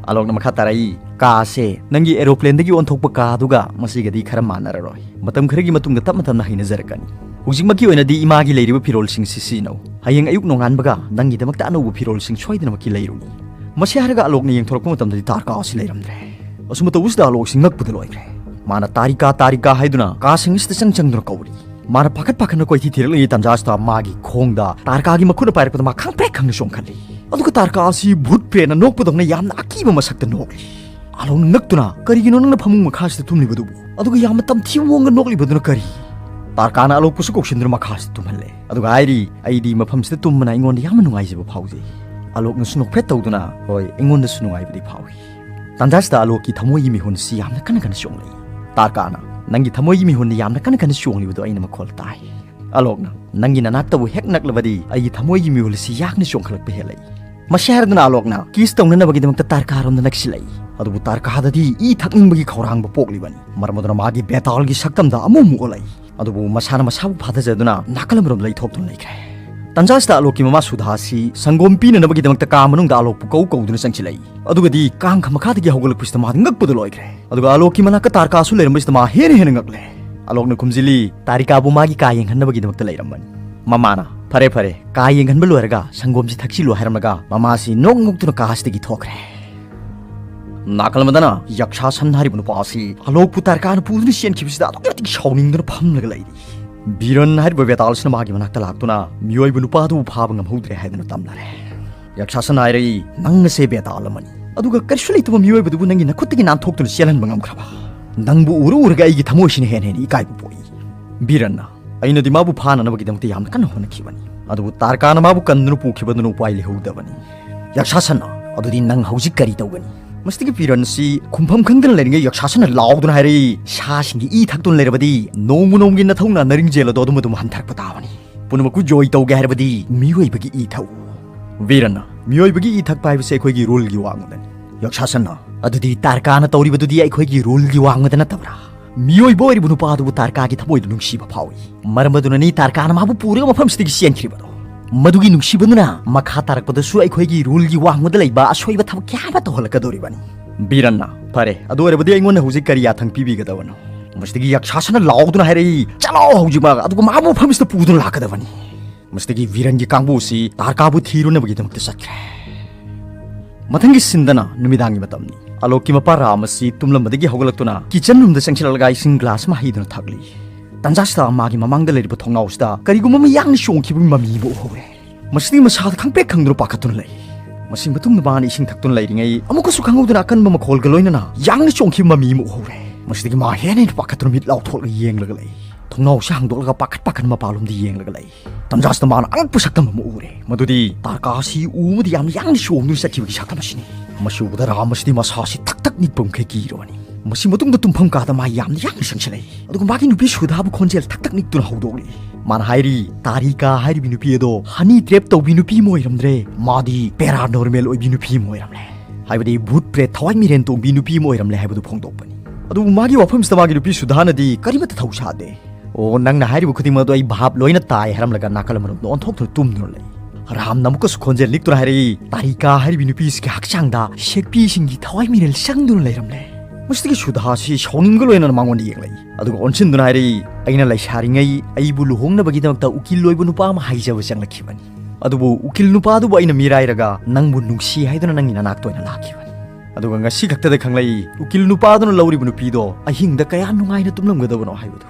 ꯑꯂꯣꯛꯅ ꯃꯈꯥ ꯇꯥꯔꯛꯏ, "ꯀꯥ ꯑꯁꯦ ꯅꯪꯒꯤ ꯑꯦꯔꯣꯄ꯭ꯂꯦꯟꯗꯒꯤ ꯑꯣꯟꯊꯣꯛꯄ ꯀꯥ ꯑꯗꯨꯒ ꯃꯁꯤꯒꯗꯤ ꯈꯔ ꯃꯥꯟꯅꯔꯔꯣꯏ꯫ ꯃꯇꯝ ꯈꯔꯒꯤ ꯃꯇꯨꯡꯗ ꯇꯞꯅ ꯇꯞꯅ ꯍꯩꯅꯖꯔꯛꯀꯅꯤ꯫ ꯍꯧꯖꯤꯛꯃꯛꯀꯤ ꯑꯣꯏꯅꯗꯤ ꯏꯃꯥꯒꯤ ꯂꯩꯔꯤꯕ ꯐꯤꯔꯣꯜꯁꯤꯡꯁꯤ ꯁꯤꯖꯤꯟꯅꯧ꯫ ꯍꯌꯦꯡ ꯑꯌꯨꯛ ꯅꯣꯡꯉꯥꯟꯕꯒ ꯅꯪꯒꯤꯗꯃꯛꯇ ꯑꯅꯧꯕ ꯐꯤꯔꯣꯜꯁꯤꯡ ꯁꯣꯏꯗꯅꯃꯛꯀꯤ ꯂꯩꯔꯨꯅꯤ꯫" ꯃꯁꯤ ꯍꯥꯏꯔꯒ ꯑꯂꯣꯛꯅ ꯌꯦꯡꯊꯣꯔꯛꯄ ꯃꯇꯝꯗꯗꯤ ꯇꯥꯔꯀꯥ ꯑꯁꯤ ꯂꯩꯔꯝꯗ꯭ꯔꯦ꯫ ꯑꯁꯨꯝꯅ ꯇꯧꯕꯁꯤꯗ ꯑꯂꯣꯛꯁꯤ ꯉꯛꯄꯗ ꯂꯣꯏꯈ꯭ꯔꯦ꯫ ꯃꯥꯅ "ꯇꯥꯔꯤꯀꯥ, ꯇꯥꯔꯤꯀꯥ" ꯍꯥꯏꯗꯨꯅ ꯀꯥꯁꯤꯡ ꯑꯁꯤꯗ ꯆꯪ ꯆꯪꯗꯨꯅ ꯀꯧꯔꯤ꯫ ꯃꯥꯅ ꯄꯥꯈꯠ ꯄꯥꯈꯠꯅ ꯀꯣꯏꯊꯤ ꯊꯤꯔꯛꯂꯤꯉꯩ ꯇꯥꯟꯖꯥꯁꯤꯗ ꯃꯥꯒꯤ ꯈꯣꯡꯗ ꯇꯥꯔꯀꯥꯒꯤ ꯃꯈꯨꯠꯅ ꯄꯥꯏꯔꯛꯄꯗ ꯃꯥ ꯈꯪꯄ꯭ꯔꯦꯛ ꯈꯪꯅ ꯆꯣꯡꯈꯠꯂꯤ꯫ ꯑꯗꯨꯒ ꯇꯥꯔꯀꯥ ꯑꯁꯤ ꯚꯨꯠ ꯄ꯭ꯔꯦꯠꯅ ꯅꯣꯛꯄꯗꯧꯅ ꯌꯥꯝꯅ ꯑꯀꯤꯕ ꯃꯁꯛꯇ ꯅꯣꯛꯂꯤ꯫ ꯑꯂꯣꯛꯅ ꯉꯛꯇꯨꯅ, "ꯀꯔꯤꯒꯤꯅꯣ ꯅꯪꯅ ꯐꯃꯨꯡ ꯃꯈꯥꯁꯤꯗ ꯇꯨꯝꯂꯤꯕꯗꯨꯕꯨ? ꯑꯗꯨꯒ ꯌꯥꯝꯅ ꯇꯝꯊꯤꯕ ꯃꯑꯣꯡꯗ ꯅꯣꯛꯂꯤꯕꯗꯨꯅ ꯀꯔꯤ?" ꯇꯥꯔꯀꯥꯅ ꯑꯂꯣꯛꯄꯨꯁꯨ ꯀꯧꯁꯤꯟꯗꯨꯅ ꯃꯈꯥꯁꯤꯗ ꯇꯨꯝꯍꯜꯂꯦ꯫ ꯑꯗꯨꯒ ꯍꯥꯏꯔꯤ, "ꯑꯩꯗꯤ ꯃꯐꯝꯁꯤꯗ ꯇꯨꯝꯕꯅ ꯑꯩꯉꯣꯟꯗ ꯌꯥꯝꯅ ꯅꯨꯡꯉꯥꯏꯖꯕ ꯐꯥꯎꯖꯩ꯫" ꯑꯂꯣꯛꯅꯁꯨ ꯅꯣꯛꯐꯦꯠ ꯇꯧꯗꯨꯅ, "ꯍꯣꯏ, ꯑꯩꯉꯣꯟꯗꯁꯨ ꯅꯨꯡꯉꯥꯏꯕꯗꯤ ꯐꯥꯎꯏ꯫" ꯇꯥꯟꯖꯥꯁꯤꯗ ꯑꯂꯣꯛꯀꯤ ꯊꯃꯣꯏꯒꯤ ꯃꯤꯍꯨꯟꯁꯤ ꯌꯥꯝꯅ ꯀꯟꯅ ꯀꯟꯅ ꯆꯣꯡꯂꯛꯏ꯫ ꯇꯥꯔꯀꯥꯅ, "ꯅꯪꯒꯤ ꯊꯃꯣꯏꯒꯤ ꯃꯤꯍꯨꯟꯅ ꯌꯥꯝꯅ ꯀꯟꯅ ꯀꯟꯅ ꯆꯣꯡꯂꯤꯕꯗꯨ ꯑꯩꯅ ꯃꯈꯣꯜ ꯇꯥꯏ꯫" ꯑꯂꯣꯛꯅ, "ꯅꯪꯒꯤ ꯅꯅꯥꯛꯇꯕꯨ ꯍꯦꯛ ꯅꯛꯂꯕꯗꯤ ꯑꯩꯒꯤ ꯊꯃꯣꯏꯒꯤ ꯃꯤꯍꯨꯜ ꯑꯁꯤ ꯌꯥꯡꯅ ꯆꯣꯡꯈꯠꯂꯛꯄ ꯍꯦꯜꯂꯛꯏ꯫" ꯃꯁꯤ ꯍꯥꯏꯔꯗꯨꯅ ꯑꯂꯣꯛꯅ ꯀꯤꯁ ꯇꯧꯅꯅꯕꯒꯤꯗꯃꯛꯇ ꯇꯥꯔꯀꯥꯔꯣꯝꯗ ꯅꯛꯁꯤꯜꯂꯛꯏ꯫ ꯑꯗꯨꯕꯨ ꯇꯥꯔꯀꯥꯗꯗꯤ ꯏ ꯊꯛꯅꯤꯡꯕꯒꯤ ꯈꯧꯔꯥꯡꯕ ꯄꯣꯛꯂꯤꯕꯅꯤ꯫ ꯃꯔꯝ ꯑꯗꯨꯅ ꯃꯥꯒꯤ ꯕꯦꯇꯥꯜꯒꯤ ꯁꯛꯇꯝꯗ ꯑꯃꯨꯛ ꯑꯃꯨꯛ ꯑꯣꯜꯂꯛꯏ꯫ ꯑꯗꯨꯕꯨ ꯃꯁꯥꯅ ꯃꯁꯥꯕꯨ ꯐꯥꯊꯖꯗꯨꯅ ꯅꯥꯀꯜ ꯑꯃꯔꯣꯝꯗ ꯂꯩꯊꯣꯛꯇꯨꯅ ꯂꯩꯈ꯭ꯔꯦ꯫ ꯇꯟꯖꯥꯁꯤꯗ ꯑꯂꯣꯛꯀꯤ ꯃꯃꯥ ꯁꯨꯙꯥ ꯑꯁꯤ ꯁꯪꯒꯣꯝ ꯄꯤꯅꯅꯕꯒꯤꯗꯃꯛꯇ ꯀꯥ ꯃꯅꯨꯡꯗ ꯑꯂꯣꯛꯄꯨ ꯀꯧ ꯀꯧꯗꯨꯅ ꯆꯪꯁꯤꯜꯂꯛꯏ꯫ ꯑꯗꯨꯒꯗꯤ ꯀꯥꯡꯈ ꯃꯈꯥꯗꯒꯤ ꯍꯧꯒꯠꯂꯛꯄꯁꯤꯗ ꯃꯥꯗꯤ ꯉꯛꯄꯗ ꯂꯣꯏꯈ꯭ꯔꯦ꯫ ꯑꯗꯨꯒ ꯑꯂꯣꯛꯀꯤ ꯃꯅꯥꯛꯇ ꯇꯥꯔꯀꯥꯁꯨ ꯂꯩꯔꯝꯕꯁꯤꯗ ꯃꯥ ꯍꯦꯟꯅ ꯍꯦꯟꯅ ꯉꯛꯂꯦ꯫ ꯑꯂꯣꯛꯅ ꯈꯨꯝꯖꯤꯜꯂꯤ, "ꯇꯥꯔꯤꯀꯥꯕꯨ ꯃꯥꯒꯤ ꯀꯥ ꯌꯦꯡꯍꯟꯅꯕꯒꯤꯗꯃꯛꯇ ꯂꯩꯔꯝꯕꯅꯤ꯫" ꯃꯃꯥꯅ, "ꯐꯔꯦ, ꯐꯔꯦ, ꯀꯥ ꯌꯦꯡꯍꯟꯕ ꯂꯣꯏꯔꯒ ꯁꯪꯒꯣꯝꯁꯤ ꯊꯛꯆꯤꯜꯂꯨ," ꯍꯥꯏꯔꯝꯂꯒ ꯃꯃꯥꯁꯤ ꯅꯣꯛ ꯅꯣꯛꯇꯨꯅ ꯀꯥ ꯑꯁꯤꯗꯒꯤ ꯊꯣꯛꯈ꯭ꯔꯦ꯫ ꯅꯥꯀꯜ ꯑꯃꯗꯅ ꯌꯛꯁꯥꯁꯟ ꯍꯥꯏꯔꯤꯕ ꯅꯨꯄꯥ ꯑꯁꯤ ꯑꯂꯣꯛꯄꯨ ꯇꯥꯔꯀꯥꯅ ꯄꯨꯗꯨꯅ ꯆꯦꯟꯈꯤꯕꯁꯤꯗ ꯑꯗꯨꯛꯀꯤ ꯃꯇꯤꯛ ꯁꯥꯎꯅꯤꯡꯗꯨꯅ ꯐꯝꯂꯒ ꯂꯩꯔꯤ꯫ ꯕꯤꯔꯟ ꯍꯥꯏꯔꯤꯕ ꯕꯦꯇꯥꯜꯁꯤꯅ ꯃꯥꯒꯤ ꯃꯅꯥꯛꯇ ꯂꯥꯛꯇꯨꯅ ꯃꯤꯑꯣꯏꯕ ꯅꯨꯄꯥ ꯑꯗꯨꯕꯨ ꯐꯥꯕ ꯉꯝꯍꯧꯗ꯭ꯔꯦ ꯍꯥꯏꯗꯨꯅ ꯇꯝꯅꯔꯦ꯫ ꯌꯛꯁꯥꯁꯟ ꯍꯥꯏꯔꯛꯏ, "ꯅꯪ ꯑꯁꯦ ꯕꯦꯇꯥꯜ ꯑꯃꯅꯤ, ꯑꯗꯨꯒ ꯀꯔꯤꯁꯨ ꯂꯩꯇꯕ ꯃꯤꯑꯣꯏꯕꯗꯨꯕꯨ ꯅꯪꯒꯤ ꯅꯈꯨꯠꯇꯒꯤ ꯅꯥꯟꯊꯣꯛꯇꯨꯅ ꯆꯦꯜꯍꯟꯕ ꯉꯝꯈ꯭ꯔꯕ? ꯅꯪꯕꯨ ꯎꯔꯨ ꯎꯔꯒ ꯑꯩꯒꯤ ꯊꯃꯣꯏꯁꯤꯅ ꯍꯦꯟꯅ ꯍꯦꯟꯅ ꯏꯀꯥꯏꯕ ꯄꯣꯛꯏ꯫" ꯕꯤꯔꯟꯅ, "ꯑꯩꯅꯗꯤ ꯃꯥꯕꯨ ꯐꯥꯅꯅꯕꯒꯤꯗꯃꯛꯇ ꯌꯥꯝꯅ ꯀꯟꯅ ꯍꯣꯠꯅꯈꯤꯕꯅꯤ, ꯑꯗꯨꯕꯨ ꯇꯥꯔꯀꯥꯅ ꯃꯥꯕꯨ ꯀꯟꯗꯨꯅ ꯄꯨꯈꯤꯕꯗꯨꯅ ꯎꯄꯥꯏ ꯂꯩꯍꯧꯗꯕꯅꯤ꯫" ꯌꯛꯁꯥꯁꯟꯅ, "ꯑꯗꯨꯗꯤ ꯅꯪ ꯍꯧꯖꯤꯛ ꯀꯔꯤ ꯇꯧꯒꯅꯤ?" ꯃꯁꯤꯗꯒꯤ ꯕꯤꯔꯟꯁꯤ ꯈꯨꯝꯐꯝ ꯈꯪꯗꯅ ꯂꯩꯔꯤꯉꯩ ꯌꯛꯁꯥꯁꯟꯅ ꯂꯥꯎꯗꯨꯅ ꯍꯥꯏꯔꯛꯏ, "ꯁꯥꯁꯤꯡꯒꯤ ꯏ ꯊꯛꯇꯨꯅ ꯂꯩꯔꯕꯗꯤ ꯅꯣꯡꯃ ꯅꯣꯡꯃꯒꯤ ꯅꯊꯧꯅ ꯅꯔꯤꯡꯖꯦꯜ ꯑꯗꯣ ꯑꯗꯨꯝ ꯑꯗꯨꯝ ꯍꯟꯊꯔꯛꯄ ꯇꯥꯕꯅꯤ꯫ ꯄꯨꯝꯅꯃꯛꯄꯨ ꯖꯣꯏ ꯇꯧꯒꯦ ꯍꯥꯏꯔꯕꯗꯤ ꯃꯤꯑꯣꯏꯕꯒꯤ ꯏ ꯊꯛꯎ꯫" ꯕꯤꯔꯟꯅ, "ꯃꯤꯑꯣꯏꯕꯒꯤ ꯏ ꯊꯛꯄ ꯍꯥꯏꯕꯁꯦ ꯑꯩꯈꯣꯏꯒꯤ ꯔꯨꯜꯒꯤ ꯋꯥꯡꯃꯗꯅꯤ꯫ ꯌꯛꯁꯥꯁꯟꯅ, "ꯑꯗꯨꯗꯤ ꯇꯥꯔꯀꯥꯅ ꯇꯧꯔꯤꯕꯗꯨꯗꯤ ꯑꯩꯈꯣꯏꯒꯤ ꯔꯨꯜꯒꯤ ꯋꯥꯡꯃꯗ ꯅꯠꯇꯕ꯭ꯔꯥ? ꯃꯤꯑꯣꯏꯕ ꯑꯣꯏꯔꯤꯕ ꯅꯨꯄꯥ ꯑꯗꯨꯕꯨ ꯇꯥꯔꯀꯥꯒꯤ ꯊꯃꯣꯏꯗ ꯅꯨꯡꯁꯤꯕ ꯐꯥꯎꯏ꯫ ꯃꯔꯝ ꯑꯗꯨꯅꯅꯤ ꯇꯥꯔꯀꯥꯅ ꯃꯥꯕꯨ ꯄꯨꯔꯒ ꯃꯐꯝꯁꯤꯗꯒꯤ ꯆꯦꯟꯈ꯭ꯔꯤꯕꯗꯣ꯫ ꯃꯗꯨꯒꯤ ꯅꯨꯡꯁꯤꯕꯗꯨꯅ ꯃꯈꯥ ꯇꯥꯔꯛꯄꯗꯁꯨ ꯑꯩꯈꯣꯏꯒꯤ ꯔꯨꯜꯒꯤ ꯋꯥꯡꯃꯗ ꯂꯩꯕ ꯑꯁꯣꯏꯕ ꯊꯕꯛ ꯀꯌꯥ ꯑꯃ ꯇꯧꯍꯜꯂꯛꯀꯗꯧꯔꯤꯕꯅꯤ꯫" ꯕꯤꯔꯟꯅ, "ꯐꯔꯦ, ꯑꯗꯨ ꯑꯣꯏꯔꯕꯗꯤ ꯑꯩꯉꯣꯟꯗ ꯍꯧꯖꯤꯛ ꯀꯔꯤ ꯌꯥꯊꯪ ꯄꯤꯕꯤꯒꯗꯕꯅꯣ?" ꯃꯁꯤꯗꯒꯤ ꯌꯛꯁꯥꯁꯟꯅ ꯂꯥꯎꯗꯨꯅ ꯍꯥꯏꯔꯛꯏ, "ꯆꯠꯂꯣ ꯍꯧꯖꯤꯛꯃꯛ, ꯑꯗꯨꯒ ꯃꯥꯕꯨ ꯃꯐꯝꯁꯤꯗ ꯄꯨꯗꯨꯅ ꯂꯥꯛꯀꯗꯕꯅꯤ꯫" ꯃꯁꯤꯗꯒꯤ ꯕꯤꯔꯟꯒꯤ ꯀꯥꯡꯕꯨ ꯑꯁꯤ ꯇꯥꯔꯀꯥꯕꯨ ꯊꯤꯔꯨꯅꯕꯒꯤꯗꯃꯛꯇ ꯆꯠꯈ꯭ꯔꯦ꯫ ꯃꯊꯪꯒꯤ ꯁꯤꯟꯗꯅ ꯅꯨꯃꯤꯗꯥꯡꯒꯤ ꯃꯇꯝꯅꯤ꯫ ꯑꯂꯣꯛꯀꯤ ꯃꯄꯥ ꯔꯥꯝ ꯑꯁꯤ ꯇꯨꯝꯂꯝꯕꯗꯒꯤ ꯍꯧꯒꯠꯂꯛꯇꯨꯅ ꯀꯤꯆꯟ ꯔꯨꯝꯗ ꯆꯪꯁꯤꯜꯂꯛꯂꯒ ꯏꯁꯤꯡ ꯒ꯭ꯂꯥꯁ ꯑꯃ ꯍꯩꯗꯨꯅ ꯊꯛꯂꯤ꯫ ꯇꯟꯖꯥꯁꯤꯗ ꯃꯥꯒꯤ ꯃꯃꯥꯡꯗ ꯂꯩꯔꯤꯕ ꯊꯣꯡꯅꯥꯎꯁꯤꯗ ꯀꯔꯤꯒꯨꯝꯕ ꯑꯃ ꯌꯥꯡꯅ ꯆꯣꯡꯈꯤꯕꯒꯤ ꯃꯃꯤ ꯑꯃ ꯎꯍꯧꯔꯦ꯫ ꯃꯁꯤꯗꯤ ꯃꯁꯥꯗ ꯈꯪꯄ꯭ꯔꯦꯛ ꯈꯪꯗꯨꯅ ꯄꯥꯈꯠꯇꯨꯅ ꯂꯩ꯫ ꯃꯁꯤ ꯃꯇꯨꯡꯗ ꯃꯥꯅ ꯏꯁꯤꯡ ꯊꯛꯇꯨꯅ ꯂꯩꯔꯤꯉꯩ ꯑꯃꯨꯛꯀꯁꯨ ꯈꯪꯍꯧꯗꯅ ꯑꯀꯟꯕ ꯃꯈꯣꯜꯒ ꯂꯣꯏꯅꯅ ꯌꯥꯡꯅ ꯆꯣꯡꯈꯤꯕ ꯃꯃꯤ ꯑꯃ ꯎꯍꯧꯔꯦ꯫ ꯃꯁꯤꯗꯒꯤ ꯃꯥ ꯍꯦꯟꯅ ꯍꯦꯟꯅ ꯄꯥꯈꯠꯇꯨꯅ ꯃꯤꯠ ꯂꯥꯎꯊꯣꯛꯂꯒ ꯌꯦꯡꯂꯒ ꯂꯩ꯫ ꯊꯣꯡꯅꯥꯎꯁꯤ ꯍꯥꯡꯗꯣꯛꯂꯒ ꯄꯥꯈꯠ ꯄꯥꯈꯠ ꯃꯄꯥꯜꯂꯣꯝꯗ ꯌꯦꯡꯂꯒ ꯂꯩ꯫ ꯇꯟꯖꯥꯁꯤꯗ ꯃꯥꯅ ꯑꯉꯛꯄ ꯁꯛꯇꯝ ꯑꯃ ꯎꯔꯦ꯫ ꯃꯗꯨꯗꯤ ꯇꯥꯔꯀꯥ ꯑꯁꯤ ꯎꯕꯗ ꯌꯥꯝꯅ ꯌꯥꯡꯅ ꯆꯣꯡꯗꯨꯅ ꯆꯠꯈꯤꯕꯒꯤ ꯁꯛꯇꯝ ꯑꯁꯤꯅꯤ꯫ ꯃꯁꯤ ꯎꯕꯗ ꯔꯥꯝ ꯑꯁꯤꯗꯤ ꯃꯁꯥꯁꯤ ꯊꯛ ꯊꯛ ꯅꯤꯛꯄ ꯃꯈꯩ ꯀꯤꯔꯕꯅꯤ꯫ ꯃꯁꯤ ꯃꯇꯨꯡꯗ ꯇꯨꯝꯐꯝ ꯀꯥꯗ ꯃꯥ ꯌꯥꯝꯅ ꯌꯥꯡꯅ ꯆꯪꯁꯤꯜꯂꯛꯏ꯫ ꯑꯗꯨꯒ ꯃꯥꯒꯤ ꯅꯨꯄꯤ ꯁꯨꯙꯥꯕꯨ ꯈꯣꯟꯖꯦꯜ ꯊꯛ ꯊꯛ ꯅꯤꯛꯇꯨꯅ ꯍꯧꯗꯣꯛꯂꯤ꯫ ꯃꯥꯅ ꯍꯥꯏꯔꯤ, "ꯇꯥꯔꯤꯀꯥ ꯍꯥꯏꯔꯤꯕ ꯅꯨꯄꯤ ꯑꯗꯣ ꯍꯅꯤ ꯇ꯭ꯔꯦꯞ ꯇꯧꯕꯤ ꯅꯨꯄꯤ ꯑꯃ ꯑꯣꯏꯔꯝꯗ꯭ꯔꯦ, ꯃꯥꯗꯤ ꯄꯦꯔꯥꯅꯣꯔꯃꯦꯜ ꯑꯣꯏꯕꯤ ꯅꯨꯄꯤ ꯑꯃ ꯑꯣꯏꯔꯝꯂꯦ꯫ ꯍꯥꯏꯕꯗꯤ ꯚꯨꯠ ꯄ꯭ꯔꯦꯠ ꯊꯋꯥꯏ ꯃꯤꯔꯦꯟ ꯇꯣꯡꯕꯤ ꯅꯨꯄꯤ ꯑꯃ ꯑꯣꯏꯔꯝꯂꯦ" ꯍꯥꯏꯕꯗꯨ ꯐꯣꯡꯗꯣꯛꯄꯅꯤ꯫ ꯑꯗꯨꯕꯨ ꯃꯥꯒꯤ ꯋꯥꯐꯝꯁꯤꯗ ꯃꯥꯒꯤ ꯅꯨꯄꯤ ꯁꯨꯙꯥꯅꯗꯤ ꯀꯔꯤꯃꯠꯇ ꯊꯧꯁꯥꯗꯦ꯫ "ꯑꯣ, ꯅꯪꯅ ꯍꯥꯏꯔꯤꯕ ꯈꯨꯗꯤꯡꯃꯛ ꯑꯗꯨ ꯑꯩ ꯚꯥꯞ ꯂꯣꯏꯅ ꯇꯥꯏ" ꯍꯥꯏꯔꯝꯂꯒ ꯅꯥꯀꯜ ꯑꯃꯔꯣꯝꯗ ꯑꯣꯟꯊꯣꯛꯇꯨꯅ ꯇꯨꯝꯗꯨꯅ ꯂꯩ꯫ ꯔꯥꯝꯅ ꯑꯃꯨꯛꯀꯁꯨ ꯈꯣꯟꯖꯦꯜ ꯅꯤꯛꯇꯨꯅ ꯍꯥꯏꯔꯛꯏ, "ꯇꯥꯔꯤꯀꯥ ꯍꯥꯏꯔꯤꯕꯤ ꯅꯨꯄꯤꯁꯤꯒꯤ ꯍꯛꯆꯥꯡꯗ ꯁꯦꯛꯄꯤꯁꯤꯡꯒꯤ ꯊꯋꯥꯏ ꯃꯤꯔꯦꯜ ꯆꯪꯗꯨꯅ ꯂꯩꯔꯝꯂꯦ꯫" ꯃꯁꯤꯗꯒꯤ ꯁꯨꯙꯥꯁꯤ ꯁꯥꯎꯅꯤꯡꯕꯒ ꯂꯣꯏꯅꯅ ꯃꯉꯣꯟꯗ ꯌꯦꯡꯂꯛꯏ꯫ ꯑꯗꯨꯒ ꯑꯣꯟꯁꯤꯟꯗꯨꯅ ꯍꯥꯏꯔꯛꯏ, "ꯑꯩꯅ ꯂꯩꯁꯥꯔꯤꯉꯩ ꯑꯩꯕꯨ ꯂꯨꯍꯣꯡꯅꯕꯒꯤꯗꯃꯛꯇ ꯎꯀꯤꯜ ꯑꯣꯏꯕ ꯅꯨꯄꯥ ꯑꯃ ꯍꯥꯏꯖꯕ ꯆꯪꯂꯛꯈꯤꯕꯅꯤ꯫ ꯑꯗꯨꯕꯨ ꯎꯀꯤꯜ ꯅꯨꯄꯥꯗꯨꯕꯨ ꯑꯩꯅ ꯃꯤꯔꯥꯏꯔꯒ ꯅꯪꯕꯨ ꯅꯨꯡꯁꯤ ꯍꯥꯏꯗꯨꯅ ꯅꯪꯒꯤ ꯅꯅꯥꯛꯇ ꯑꯣꯏꯅ ꯂꯥꯛꯈꯤꯕꯅꯤ꯫ ꯑꯗꯨꯒ ꯉꯁꯤ ꯈꯛꯇꯗ ꯈꯪꯂꯛꯏ, ꯎꯀꯤꯜ ꯅꯨꯄꯥꯗꯨꯅ ꯂꯧꯔꯤꯕ ꯅꯨꯄꯤꯗꯣ ꯑꯍꯤꯡꯗ ꯀꯌꯥ ꯅꯨꯡꯉꯥꯏꯅ ꯇꯨꯝꯂꯝꯒꯗꯕꯅꯣ ꯍꯥꯏꯕꯗꯨ꯫"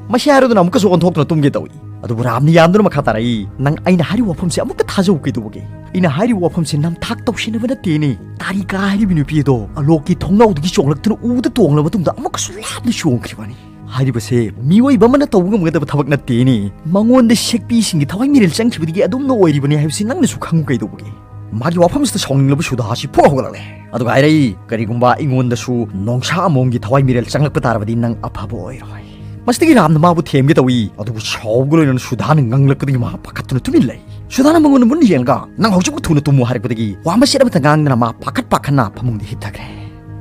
ꯃꯁꯤ ꯍꯥꯏꯔꯗꯨꯅ ꯑꯃꯨꯛꯀꯁꯨ ꯑꯣꯟꯊꯣꯛꯇꯨꯅ ꯇꯨꯝꯒꯦ ꯇꯧꯏ꯫ ꯑꯗꯨꯕꯨ ꯔꯥꯝꯅ ꯌꯥꯝꯗꯨꯅ ꯃꯈꯥ ꯇꯥꯔꯛꯏ, "ꯅꯪ ꯑꯩꯅ ꯍꯥꯏꯔꯤꯕ ꯋꯥꯐꯝꯁꯦ ꯑꯃꯨꯛꯇ ꯊꯥꯖꯧ ꯀꯩꯗꯧꯕꯒꯦ? ꯑꯩꯅ ꯍꯥꯏꯔꯤꯕ ꯋꯥꯐꯝꯁꯦ ꯅꯝꯊꯥꯛ ꯇꯧꯁꯤꯟꯅꯕ ꯅꯠꯇꯦꯅꯦ꯫ ꯇꯥꯔꯤꯀꯥ ꯍꯥꯏꯔꯤꯕ ꯅꯨꯄꯤ ꯑꯗꯣ ꯑꯂꯣꯛꯀꯤ ꯊꯣꯡꯅꯥꯎꯗꯒꯤ ꯆꯣꯡꯂꯛꯇꯨꯅ ꯎꯗ ꯇꯣꯡꯂꯕ ꯃꯇꯨꯡꯗ ꯑꯃꯨꯛꯀꯁꯨ ꯂꯥꯞꯅ ꯆꯣꯡꯈ꯭ꯔꯤꯕꯅꯤ꯫ ꯍꯥꯏꯔꯤꯕꯁꯦ ꯃꯤꯑꯣꯏꯕ ꯑꯃꯅ ꯇꯧꯕ ꯉꯝꯒꯗꯕ ꯊꯕꯛ ꯅꯠꯇꯦꯅꯦ꯫ ꯃꯉꯣꯟꯗ ꯁꯦꯛꯄꯤꯁꯤꯡꯒꯤ ꯊꯋꯥꯏ ꯃꯤꯔꯦꯜ ꯆꯪꯈꯤꯕꯗꯒꯤ ꯑꯗꯨꯝꯅ ꯑꯣꯏꯔꯤꯕꯅꯤ ꯍꯥꯏꯕꯁꯤ ꯅꯪꯅꯁꯨ ꯈꯪꯉꯨ ꯀꯩꯗꯧꯕꯒꯦ?" ꯃꯥꯒꯤ ꯋꯥꯐꯝꯁꯤꯗ ꯁꯥꯎꯅꯤꯡꯂꯕ ꯁꯨꯙꯥꯁꯤ ꯐꯨꯛ ꯍꯧꯒꯠꯂꯛꯂꯦ꯫ ꯑꯗꯨꯒ ꯍꯥꯏꯔꯛꯏ, "ꯀꯔꯤꯒꯨꯝꯕ ꯑꯩꯉꯣꯟꯗꯁꯨ ꯅꯣꯡꯁꯥ ꯑꯃꯣꯝꯒꯤ ꯊꯋꯥꯏ ꯃꯤꯔꯦꯜ ꯆꯪꯂꯛꯄ ꯇꯥꯔꯕꯗꯤ ꯅꯪ ꯑꯐꯕ ꯑꯣꯏꯔꯣꯏ꯫" ꯃꯁꯤꯗꯒꯤ ꯔꯥꯝꯅ ꯃꯥꯕꯨ ꯊꯦꯝꯒꯦ ꯇꯧꯏ, ꯑꯗꯨꯕꯨ ꯁꯥꯎꯕꯒ ꯂꯣꯏꯅꯅ ꯁꯨꯙꯥꯅ ꯉꯪꯂꯛꯄꯗꯒꯤ ꯃꯥ ꯄꯥꯈꯠꯇꯨꯅ ꯇꯨꯃꯤꯟ ꯂꯩ꯫ ꯁꯨꯗꯥꯅ ꯃꯉꯣꯟꯗ ꯃꯨꯟꯅ ꯌꯦꯡꯂꯒ, "ꯅꯪ ꯍꯧꯖꯤꯛꯃꯛ ꯊꯨꯅ ꯇꯨꯝꯃꯨ" ꯍꯥꯏꯔꯛꯄꯗꯒꯤ ꯋꯥ ꯃꯆꯦꯠ ꯑꯃꯠꯇ ꯉꯥꯡꯗꯅ ꯃꯥ ꯄꯥꯈꯠ ꯄꯥꯈꯠꯅ ꯐꯃꯨꯡꯗ ꯍꯤꯞꯊꯈ꯭ꯔꯦ꯫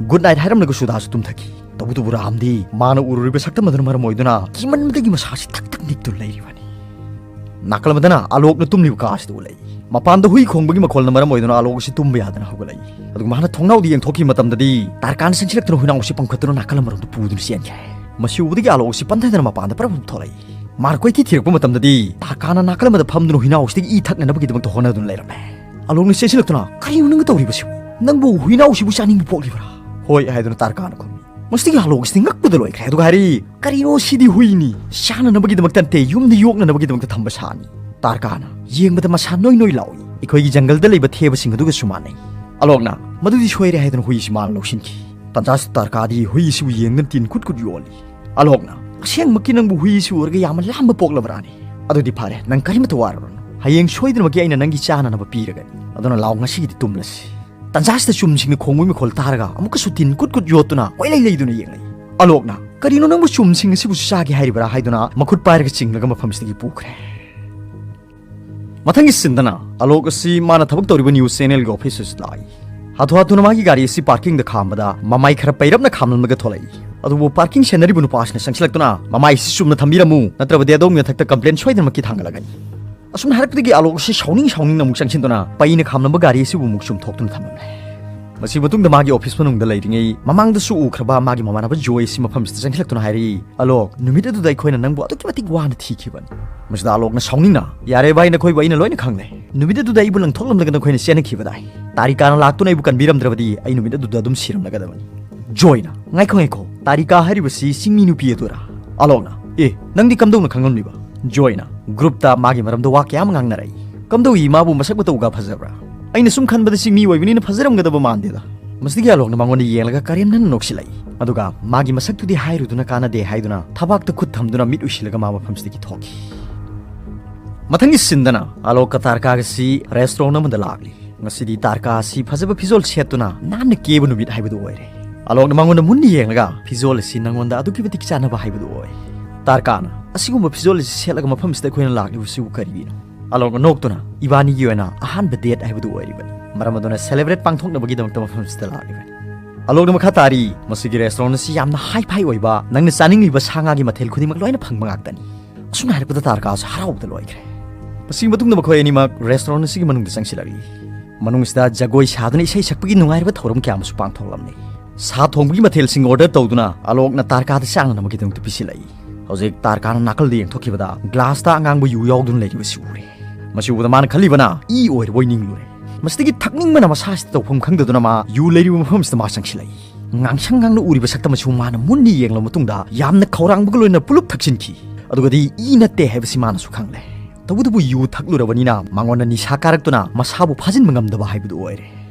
Good night ꯍꯥꯏꯔꯝꯂꯒ ꯁꯨꯗꯥꯁꯨ ꯇꯨꯝꯊꯈꯤ꯫ ꯇꯧꯕꯇꯕꯨ ꯔꯥꯝꯗꯤ ꯃꯥꯅ ꯎꯔꯨꯔꯤꯕ ꯁꯛꯇꯝ ꯑꯗꯨꯅ ꯃꯔꯝ ꯑꯣꯏꯗꯨꯅ ꯀꯤꯃꯟꯕꯗꯒꯤ ꯃꯁꯥꯁꯤ ꯊꯛ ꯊꯛ ꯅꯤꯛꯇꯨꯅ ꯂꯩꯔꯤꯕꯅꯤ꯫ ꯅꯥꯀꯜ ꯑꯃꯗꯅ ꯑꯥꯂꯣꯛꯅ ꯇꯨꯝꯂꯤꯕ ꯀꯥ ꯑꯁꯤꯗ ꯎꯠꯂꯛꯏ꯫ ꯃꯄꯥꯟꯗ ꯍꯨꯏ ꯈꯣꯡꯕꯒꯤ ꯃꯈꯣꯜꯅ ꯃꯔꯝ ꯑꯣꯏꯗꯨꯅ ꯑꯥꯂꯣꯛ ꯑꯁꯤ ꯇꯨꯝꯕ ꯌꯥꯗꯅ ꯍꯧꯒꯠꯂꯛꯏ꯫ ꯑꯗꯨꯒ ꯃꯍꯥꯛꯅ ꯊꯣꯡꯅꯥꯎꯗ ꯌꯦꯡꯊꯣꯛꯈꯤꯕ ꯃꯇꯝꯗꯗꯤ ꯇꯥꯔꯀꯥꯟ ꯆꯪꯁꯤꯜꯂꯛꯇꯨꯅ ꯍꯨꯏꯅꯥꯎ ꯑꯁꯤ ꯄꯝꯈꯠꯇꯨꯅ ꯅꯥꯀꯜ ꯑꯃꯔꯣꯝꯗ ꯄꯨꯗꯨꯅ ꯆꯦꯟꯈ꯭ꯔꯦ꯫ ꯃꯁꯤ ꯎꯕꯗꯒꯤ ꯑꯥꯂꯣꯛ ꯑꯁꯤ ꯄꯟꯊꯗꯅ ꯃꯄꯥꯟꯗ ꯄꯔꯞ ꯄꯔꯞ ꯊꯣꯛꯂꯛꯏ꯫ ꯃꯥꯅ ꯀꯣꯏꯊꯤ ꯊꯤꯔꯛꯄ ꯃꯇꯝꯗꯗꯤ ꯇꯥꯔꯀꯥꯟꯅ ꯅꯥꯀꯜ ꯑꯃꯗ ꯐꯝꯗꯨꯅ ꯍꯨꯏꯅꯥꯎ ꯑꯁꯤꯗꯒꯤ ꯏ ꯊꯛꯅꯅꯕꯒꯤꯗꯃꯛꯇ ꯍꯣꯠꯅꯗꯨꯅ ꯂꯩꯔꯝꯃꯦ꯫ ꯑꯥꯂꯣꯛꯅ ꯆꯦꯟꯁꯤꯜꯂꯛꯇꯨꯅ, "ꯀꯔꯤꯅꯣ ꯅꯪꯅ ꯇꯧꯔꯤꯕꯁꯤꯕꯨ? ꯅꯪꯕꯨ ꯍꯨꯏꯅꯥꯎꯁꯤꯕꯨ ꯆꯥꯅꯤꯡꯕ ꯄꯣꯛꯂꯤꯕ꯭ꯔꯥ?" "ꯍꯣꯏ" ꯍꯥꯏꯗꯨꯅ ꯇꯥꯔꯀꯥꯟꯅ ꯈꯨꯝꯃꯤ꯫ ꯃꯁꯤꯗꯒꯤ ꯑꯥꯂꯣꯛ ꯑꯁꯤꯗꯤ ꯉꯛꯄꯗ ꯂꯣꯏꯈ꯭ꯔꯦ꯫ ꯑꯗꯨꯒ ꯍꯥꯏꯔꯤ, "ꯀꯔꯤꯅꯣ, ꯁꯤꯗꯤ ꯍꯨꯏꯅꯤ, ꯆꯥꯅꯅꯕꯒꯤꯗꯃꯛꯇ ꯅꯠꯇꯦ, ꯌꯨꯝꯗ ꯌꯣꯛꯅꯅꯕꯒꯤꯗꯃꯛꯇ ꯊꯝꯕ ꯁꯥꯅꯤ"꯫ ꯇꯥꯔꯀꯥꯅ, "ꯌꯦꯡꯕꯗ ꯃꯁꯥ ꯅꯣꯏ ꯅꯣꯏ ꯂꯥꯎꯏ, ꯑꯩꯈꯣꯏꯒꯤ ꯖꯪꯒꯜꯗ ꯂꯩꯕ ꯊꯦꯕꯁꯤꯡ ꯑꯗꯨꯒꯁꯨ ꯃꯥꯟꯅꯩ"꯫ ꯑꯥꯂꯣꯛꯅ, "ꯃꯗꯨꯗꯤ ꯁꯣꯏꯔꯦ" ꯍꯥꯏꯗꯨꯅ ꯍꯨꯏꯁꯤ ꯃꯥꯅ ꯂꯧꯁꯤꯟꯈꯤ꯫ ꯇꯟꯖꯥꯁꯤꯗ ꯇꯥꯔꯀꯥꯗꯤ ꯍꯨꯏꯁꯤꯕꯨ ꯌꯦꯡꯗꯨꯅ ꯇꯤꯟ ꯀꯨꯠ ꯀꯨꯠ ꯌꯣꯜꯂꯤ꯫ ꯑꯥꯂꯣꯛꯅ, "ꯑꯁꯦꯡꯃꯛꯀꯤ ꯅꯪꯕꯨ ꯍꯨꯏꯁꯤ ꯎꯔꯒ ꯌꯥꯝꯅ ꯂꯥꯝꯕ ꯄꯣꯛꯂꯕ꯭ꯔꯥꯅꯦ? ꯑꯗꯨꯗꯤ ꯐꯔꯦ, ꯅꯪ ꯀꯔꯤꯃꯇ ꯋꯥꯔꯨꯔꯅꯨ꯫ ꯍꯌꯦꯡ ꯁꯣꯏꯗꯅꯃꯛꯀꯤ ꯑꯩꯅ ꯅꯪꯒꯤ ꯆꯥꯅꯅꯕ ꯄꯤꯔꯒꯅꯤ꯫ ꯑꯗꯨꯅ ꯂꯥꯎ, ꯉꯁꯤꯒꯤꯗꯤ ꯇꯨꯝꯂꯁꯤ"꯫ ꯇꯟꯖꯥꯁꯤꯗ ꯆꯨꯝꯁꯤꯡꯅ ꯈꯣꯡꯕꯒꯤ ꯃꯈꯣꯜ ꯇꯥꯔꯒ ꯑꯃꯨꯛꯀꯁꯨ ꯇꯤꯟ ꯀꯨꯠ ꯀꯨꯠ ꯌꯣꯠꯇꯨꯅ ꯀꯣꯏꯂꯩ ꯂꯩꯗꯨꯅ ꯌꯦꯡꯂꯛꯏ꯫ ꯑꯥꯂꯣꯛꯅ, "ꯀꯔꯤꯅꯣ, ꯅꯪꯕꯨ ꯆꯨꯝꯁꯤꯡ ꯑꯁꯤꯕꯨ ꯆꯥꯒꯦ ꯍꯥꯏꯔꯤꯕ꯭ꯔꯥ?" ꯍꯥꯏꯗꯨꯅ ꯃꯈꯨꯠ ꯄꯥꯏꯔꯒ ꯆꯤꯡꯂꯒ ꯃꯐꯝꯁꯤꯗꯒꯤ ꯄꯨꯈ꯭ꯔꯦ꯫ ꯃꯊꯪꯒꯤ ꯁꯤꯟꯗꯅ ꯑꯥꯂꯣꯛ ꯑꯁꯤ ꯃꯥꯅ ꯊꯕꯛ ꯇꯧꯔꯤꯕ ꯅ꯭ꯌꯨꯁ ꯆꯦꯅꯦꯜꯒꯤ ꯑꯣꯐꯤꯁ ꯑꯁꯤꯗ ꯂꯥꯛꯏ꯫ ꯍꯥꯊꯨ ꯍꯥꯊꯨꯅ ꯃꯥꯒꯤ ꯒꯥꯔꯤ ꯑꯁꯤ ꯄꯥꯔꯀꯤꯡꯗ ꯈꯥꯝꯕꯗ ꯃꯃꯥꯏ ꯈꯔ ꯄꯩꯔꯞꯅ ꯈꯥꯝꯂꯝꯂꯒ ꯊꯣꯛꯂꯛꯏ꯫ ꯑꯗꯨꯕꯨ ꯄꯥꯔꯀꯤꯡ ꯁꯦꯟꯅꯔꯤꯕ ꯅꯨꯄꯥꯁꯤꯅ ꯆꯪꯁꯤꯜꯂꯛꯇꯨꯅ, "ꯃꯃꯥꯏꯁꯤ ꯆꯨꯝꯅ ꯊꯝꯕꯤꯔꯝꯃꯨ, ꯅꯠꯇ꯭ꯔꯕꯗꯤ ꯑꯗꯣꯝꯒꯤ ꯃꯊꯛꯇ ꯀꯝꯄ꯭ꯂꯦꯟ ꯁꯣꯏꯗꯅꯃꯛꯀꯤ ꯊꯥꯡꯒꯠꯂꯒꯅꯤ"꯫ ꯑꯁꯨꯝꯅ ꯍꯥꯏꯔꯛꯄꯗꯒꯤ ꯑꯥꯂꯣꯛ ꯑꯁꯤ ꯁꯥꯎꯅꯤꯡ ꯁꯥꯎꯅꯤꯡꯅ ꯑꯃꯨꯛ ꯆꯪꯁꯤꯟꯗꯨꯅ ꯄꯩꯅ ꯈꯥꯝꯂꯝꯕ ꯒꯥꯔꯤ ꯑꯁꯤꯕꯨ ꯑꯃꯨꯛ ꯆꯨꯝꯊꯣꯛꯇꯨꯅ ꯊꯝꯂꯝꯂꯦ꯫ ꯃꯁꯤ ꯃꯇꯨꯡꯗ ꯃꯥꯒꯤ ꯑꯣꯐꯤꯁ ꯃꯅꯨꯡꯗ ꯂꯩꯔꯤꯉꯩ ꯃꯃꯥꯡꯗꯁꯨ ꯎꯈ꯭ꯔꯕ ꯃꯥꯒꯤ ꯃꯃꯥꯟꯅꯕ ꯖꯣꯏ ꯑꯁꯤ ꯃꯐꯝꯁꯤꯗ ꯆꯪꯁꯤꯜꯂꯛꯇꯨꯅ ꯍꯥꯏꯔꯛꯏ, "ꯑꯥꯂꯣꯛ, ꯅꯨꯃꯤꯠ ꯑꯗꯨꯗ ꯑꯩꯈꯣꯏꯅ ꯅꯪꯕꯨ ꯑꯗꯨꯛꯀꯤ ꯃꯇꯤꯛ ꯋꯥꯅ ꯊꯤꯈꯤꯕꯅꯤ"꯫ ꯃꯁꯤꯗ ꯑꯥꯂꯣꯛꯅ ꯁꯥꯎꯅꯤꯡꯅ, "ꯌꯥꯔꯦ ꯚꯥꯏ, ꯅꯈꯣꯏꯕꯨ ꯑꯩꯅ ꯂꯣꯏꯅ ꯈꯪꯂꯦ꯫ ꯅꯨꯃꯤꯠ ꯑꯗꯨꯗ ꯑꯩꯕꯨ ꯂꯪꯊꯣꯛꯂꯝꯂꯒ ꯅꯈꯣꯏꯅ ꯆꯦꯟꯈꯤꯕꯗꯥꯏ? ꯇꯥꯔꯤꯀꯥꯅ ꯂꯥꯛꯇꯨꯅ ꯑꯩꯕꯨ ꯀꯟꯕꯤꯔꯝꯗ꯭ꯔꯕꯗꯤ ꯑꯩ ꯅꯨꯃꯤꯠ ꯑꯗꯨꯗ ꯑꯗꯨꯝ ꯁꯤꯔꯝꯂꯒꯗꯕꯅꯤ"꯫ ꯖꯣꯏꯅ, "ꯉꯥꯏꯈꯣ, ꯉꯥꯏꯈꯣ, ꯇꯥꯔꯤꯀꯥ ꯍꯥꯏꯔꯤꯕꯁꯤ ꯆꯤꯡꯃꯤ ꯅꯨꯄꯤ ꯑꯗꯨꯔꯥ?" ꯑꯥꯂꯣꯛꯅ, "ꯑꯦ, ꯅꯪꯗꯤ ꯀꯝꯗꯧꯅ ꯈꯪꯂꯝꯂꯤꯕ?" ꯖꯣꯏꯅ, "ꯒ꯭ꯔꯨꯞꯇ ꯃꯥꯒꯤ ꯃꯔꯝꯗ ꯋꯥ ꯀꯌꯥ ꯑꯃ ꯉꯥꯡꯅꯔꯛꯏ꯫ ꯀꯝꯗꯧꯏ, ꯃꯥꯕꯨ ꯃꯁꯛ ꯃꯇꯧꯒ ꯐꯖꯕ꯭ꯔꯥ? ꯑꯩꯅ ꯁꯨꯝ ꯈꯟꯕꯗ ꯆꯤꯡꯃꯤ ꯑꯣꯏꯕꯅꯤꯅ ꯐꯖꯔꯝꯒꯗꯕ ꯃꯥꯟꯗꯦꯗ"꯫ ꯃꯁꯤꯗꯒꯤ ꯑꯥꯂꯣꯛꯅ ꯃꯉꯣꯟꯗ ꯌꯦꯡꯂꯒ ꯀꯔꯦꯝꯅꯅ ꯅꯣꯛꯁꯤꯜꯂꯛꯏ꯫ ꯑꯗꯨꯒ ꯃꯥꯒꯤ ꯃꯁꯛꯇꯨꯗꯤ ꯍꯥꯏꯔꯨꯗꯨꯅ ꯀꯥꯟꯅꯗꯦ ꯍꯥꯏꯗꯨꯅ ꯊꯕꯥꯛꯇ ꯈꯨꯠ ꯊꯝꯗꯨꯅ ꯃꯤꯠ ꯎꯏꯁꯤꯜꯂꯒ ꯃꯥ ꯃꯐꯝꯁꯤꯗꯒꯤ ꯊꯣꯛꯈꯤ꯫ ꯃꯊꯪꯒꯤ ꯁꯤꯟꯗꯅ ꯑꯥꯂꯣꯛꯀ ꯇꯥꯔꯀꯥꯒꯁꯤ ꯔꯦꯁꯇꯨꯔꯦꯟ ꯑꯃꯗ ꯂꯥꯛꯂꯤ꯫ ꯉꯁꯤꯗꯤ ꯇꯥꯔꯀꯥ ꯑꯁꯤ ꯐꯖꯕ ꯐꯤꯖꯣꯜ ꯁꯦꯠꯇꯨꯅ ꯅꯥꯟꯅ ꯀꯦꯕ ꯅꯨꯃꯤꯠ ꯍꯥꯏꯕꯗꯨ ꯑꯣꯏꯔꯦ꯫ ꯑꯥꯂꯣꯛꯅ ꯃꯉꯣꯟꯗ ꯃꯨꯟꯅ ꯌꯦꯡꯂꯒ, "ꯐꯤꯖꯣꯜ ꯑꯁꯤ ꯅꯉꯣꯟꯗ ꯑꯗꯨꯛꯀꯤ ꯃꯇꯤꯛ ꯆꯥꯟꯅꯕ ꯍꯥꯏꯕꯗꯨ ꯑꯣꯏ"꯫ ꯇꯥꯔꯀꯥꯅ, "ꯑꯁꯤꯒꯨꯝꯕ ꯐꯤꯖꯣꯜ ꯑꯁꯤ ꯁꯦꯠꯂꯒ ꯃꯐꯝꯁꯤꯗ ꯑꯩꯈꯣꯏꯅ ꯂꯥꯛꯂꯤꯕꯁꯤꯕꯨ ꯀꯔꯤꯒꯤꯅꯣ?" ꯑꯂꯣꯛꯅ ꯅꯣꯛꯇꯨꯅ, "ꯏꯕꯥꯅꯤꯒꯤ ꯑꯣꯏꯅ ꯑꯍꯥꯟꯕ ꯗꯦꯠ ꯍꯥꯏꯕꯗꯨ ꯑꯣꯏꯔꯤꯕꯅꯤ, ꯃꯔꯝ ꯑꯗꯨꯅ ꯁꯦꯂꯦꯕ꯭ꯔꯦꯠ ꯄꯥꯡꯊꯣꯛꯅꯕꯒꯤꯗꯃꯛꯇ ꯃꯐꯝꯁꯤꯗ ꯂꯥꯛꯂꯤꯕꯅꯤ꯫" ꯑꯂꯣꯛꯅ ꯃꯈꯥ ꯇꯥꯔꯤ, "ꯃꯁꯤꯒꯤ ꯔꯦꯁꯇꯨꯔꯦꯟ ꯑꯁꯤ ꯌꯥꯝꯅ ꯍꯥꯏ ꯐꯥꯏ ꯑꯣꯏꯕ, ꯅꯪꯅ ꯆꯥꯅꯤꯡꯂꯤꯕ ꯁꯥ ꯉꯥꯒꯤ ꯃꯊꯦꯜ ꯈꯨꯗꯤꯡꯃꯛ ꯂꯣꯏꯅ ꯐꯪꯕ ꯉꯥꯛꯇꯅꯤ꯫" ꯑꯁꯨꯝꯅ ꯍꯥꯏꯔꯛꯄꯗ ꯇꯥꯔꯀꯥꯁꯨ ꯍꯔꯥꯎꯕꯗ ꯂꯣꯏꯈ꯭ꯔꯦ꯫ ꯃꯁꯤꯒꯤ ꯃꯇꯨꯡꯗ ꯃꯈꯣꯏ ꯑꯅꯤꯃꯛ ꯔꯦꯁꯇꯨꯔꯦꯟ ꯑꯁꯤꯒꯤ ꯃꯅꯨꯡꯗ ꯆꯪꯁꯤꯜꯂꯛꯂꯤ꯫ ꯃꯅꯨꯡꯁꯤꯗ ꯖꯒꯣꯏ ꯁꯥꯗꯨꯅ ꯏꯁꯩ ꯁꯛꯄꯒꯤ ꯅꯨꯡꯉꯥꯏꯔꯕ ꯊꯧꯔꯝ ꯀꯌꯥ ꯑꯃꯁꯨ ꯄꯥꯡꯊꯣꯛꯂꯝꯂꯤ꯫ ꯁꯥ ꯊꯣꯡꯕꯒꯤ ꯃꯊꯦꯜꯁꯤꯡ ꯑꯣꯔꯗꯔ ꯇꯧꯗꯨꯅ ꯑꯂꯣꯛꯅ ꯇꯥꯔꯀꯥꯗ ꯆꯥꯅꯅꯕꯒꯤꯗꯃꯛꯇ ꯄꯤꯁꯤꯜꯂꯛꯏ꯫ ꯍꯧꯖꯤꯛ ꯇꯥꯔꯀꯥꯅ ꯅꯥꯀꯜꯗ ꯌꯦꯡꯊꯣꯛꯈꯤꯕꯗ ꯒ꯭ꯂꯥꯁꯇ ꯑꯉꯥꯡꯕ ꯌꯨ ꯌꯥꯎꯗꯨꯅ ꯂꯩꯔꯤꯕꯁꯤ ꯎꯔꯦ꯫ ꯃꯁꯤ ꯎꯕꯗ ꯃꯥꯅ ꯈꯜꯂꯤꯕꯅ ꯏ ꯑꯣꯏꯔꯕꯣꯏ ꯅꯤꯡꯂꯨꯔꯦ꯫ ꯃꯁꯤꯗꯒꯤ ꯊꯛꯅꯤꯡꯕꯅ ꯃꯁꯥꯁꯤꯗ ꯇꯧꯐꯝ ꯈꯪꯗꯗꯨꯅ ꯃꯥ ꯌꯨ ꯂꯩꯔꯤꯕ ꯃꯐꯝꯁꯤꯗ ꯃꯥ ꯆꯪꯁꯤꯜꯂꯛꯏ꯫ ꯉꯥꯡꯁꯪ ꯉꯥꯡꯅ ꯎꯔꯤꯕ ꯁꯛꯇꯝ ꯑꯁꯤꯕꯨ ꯃꯥꯅ ꯃꯨꯟꯅ ꯌꯦꯡꯂꯕ ꯃꯇꯨꯡꯗ ꯌꯥꯝꯅ ꯈꯧꯔꯥꯡꯕꯒ ꯂꯣꯏꯅꯅ ꯄꯨꯂꯞ ꯊꯛꯆꯤꯟꯈꯤ꯫ ꯑꯗꯨꯒꯗꯤ ꯏ ꯅꯠꯇꯦ ꯍꯥꯏꯕꯁꯤ ꯃꯥꯅꯁꯨ ꯈꯪꯂꯦ꯫ ꯇꯧꯕꯇꯕꯨ ꯌꯨ ꯊꯛꯂꯨꯔꯕꯅꯤꯅ ꯃꯉꯣꯟꯗ ꯅꯤꯁꯥ ꯀꯥꯔꯛꯇꯨꯅ ꯃꯁꯥꯕꯨ ꯐꯥꯖꯤꯟꯕ ꯉꯝꯗꯕ ꯍꯥꯏꯕꯗꯨ ꯑꯣꯏꯔꯦ꯫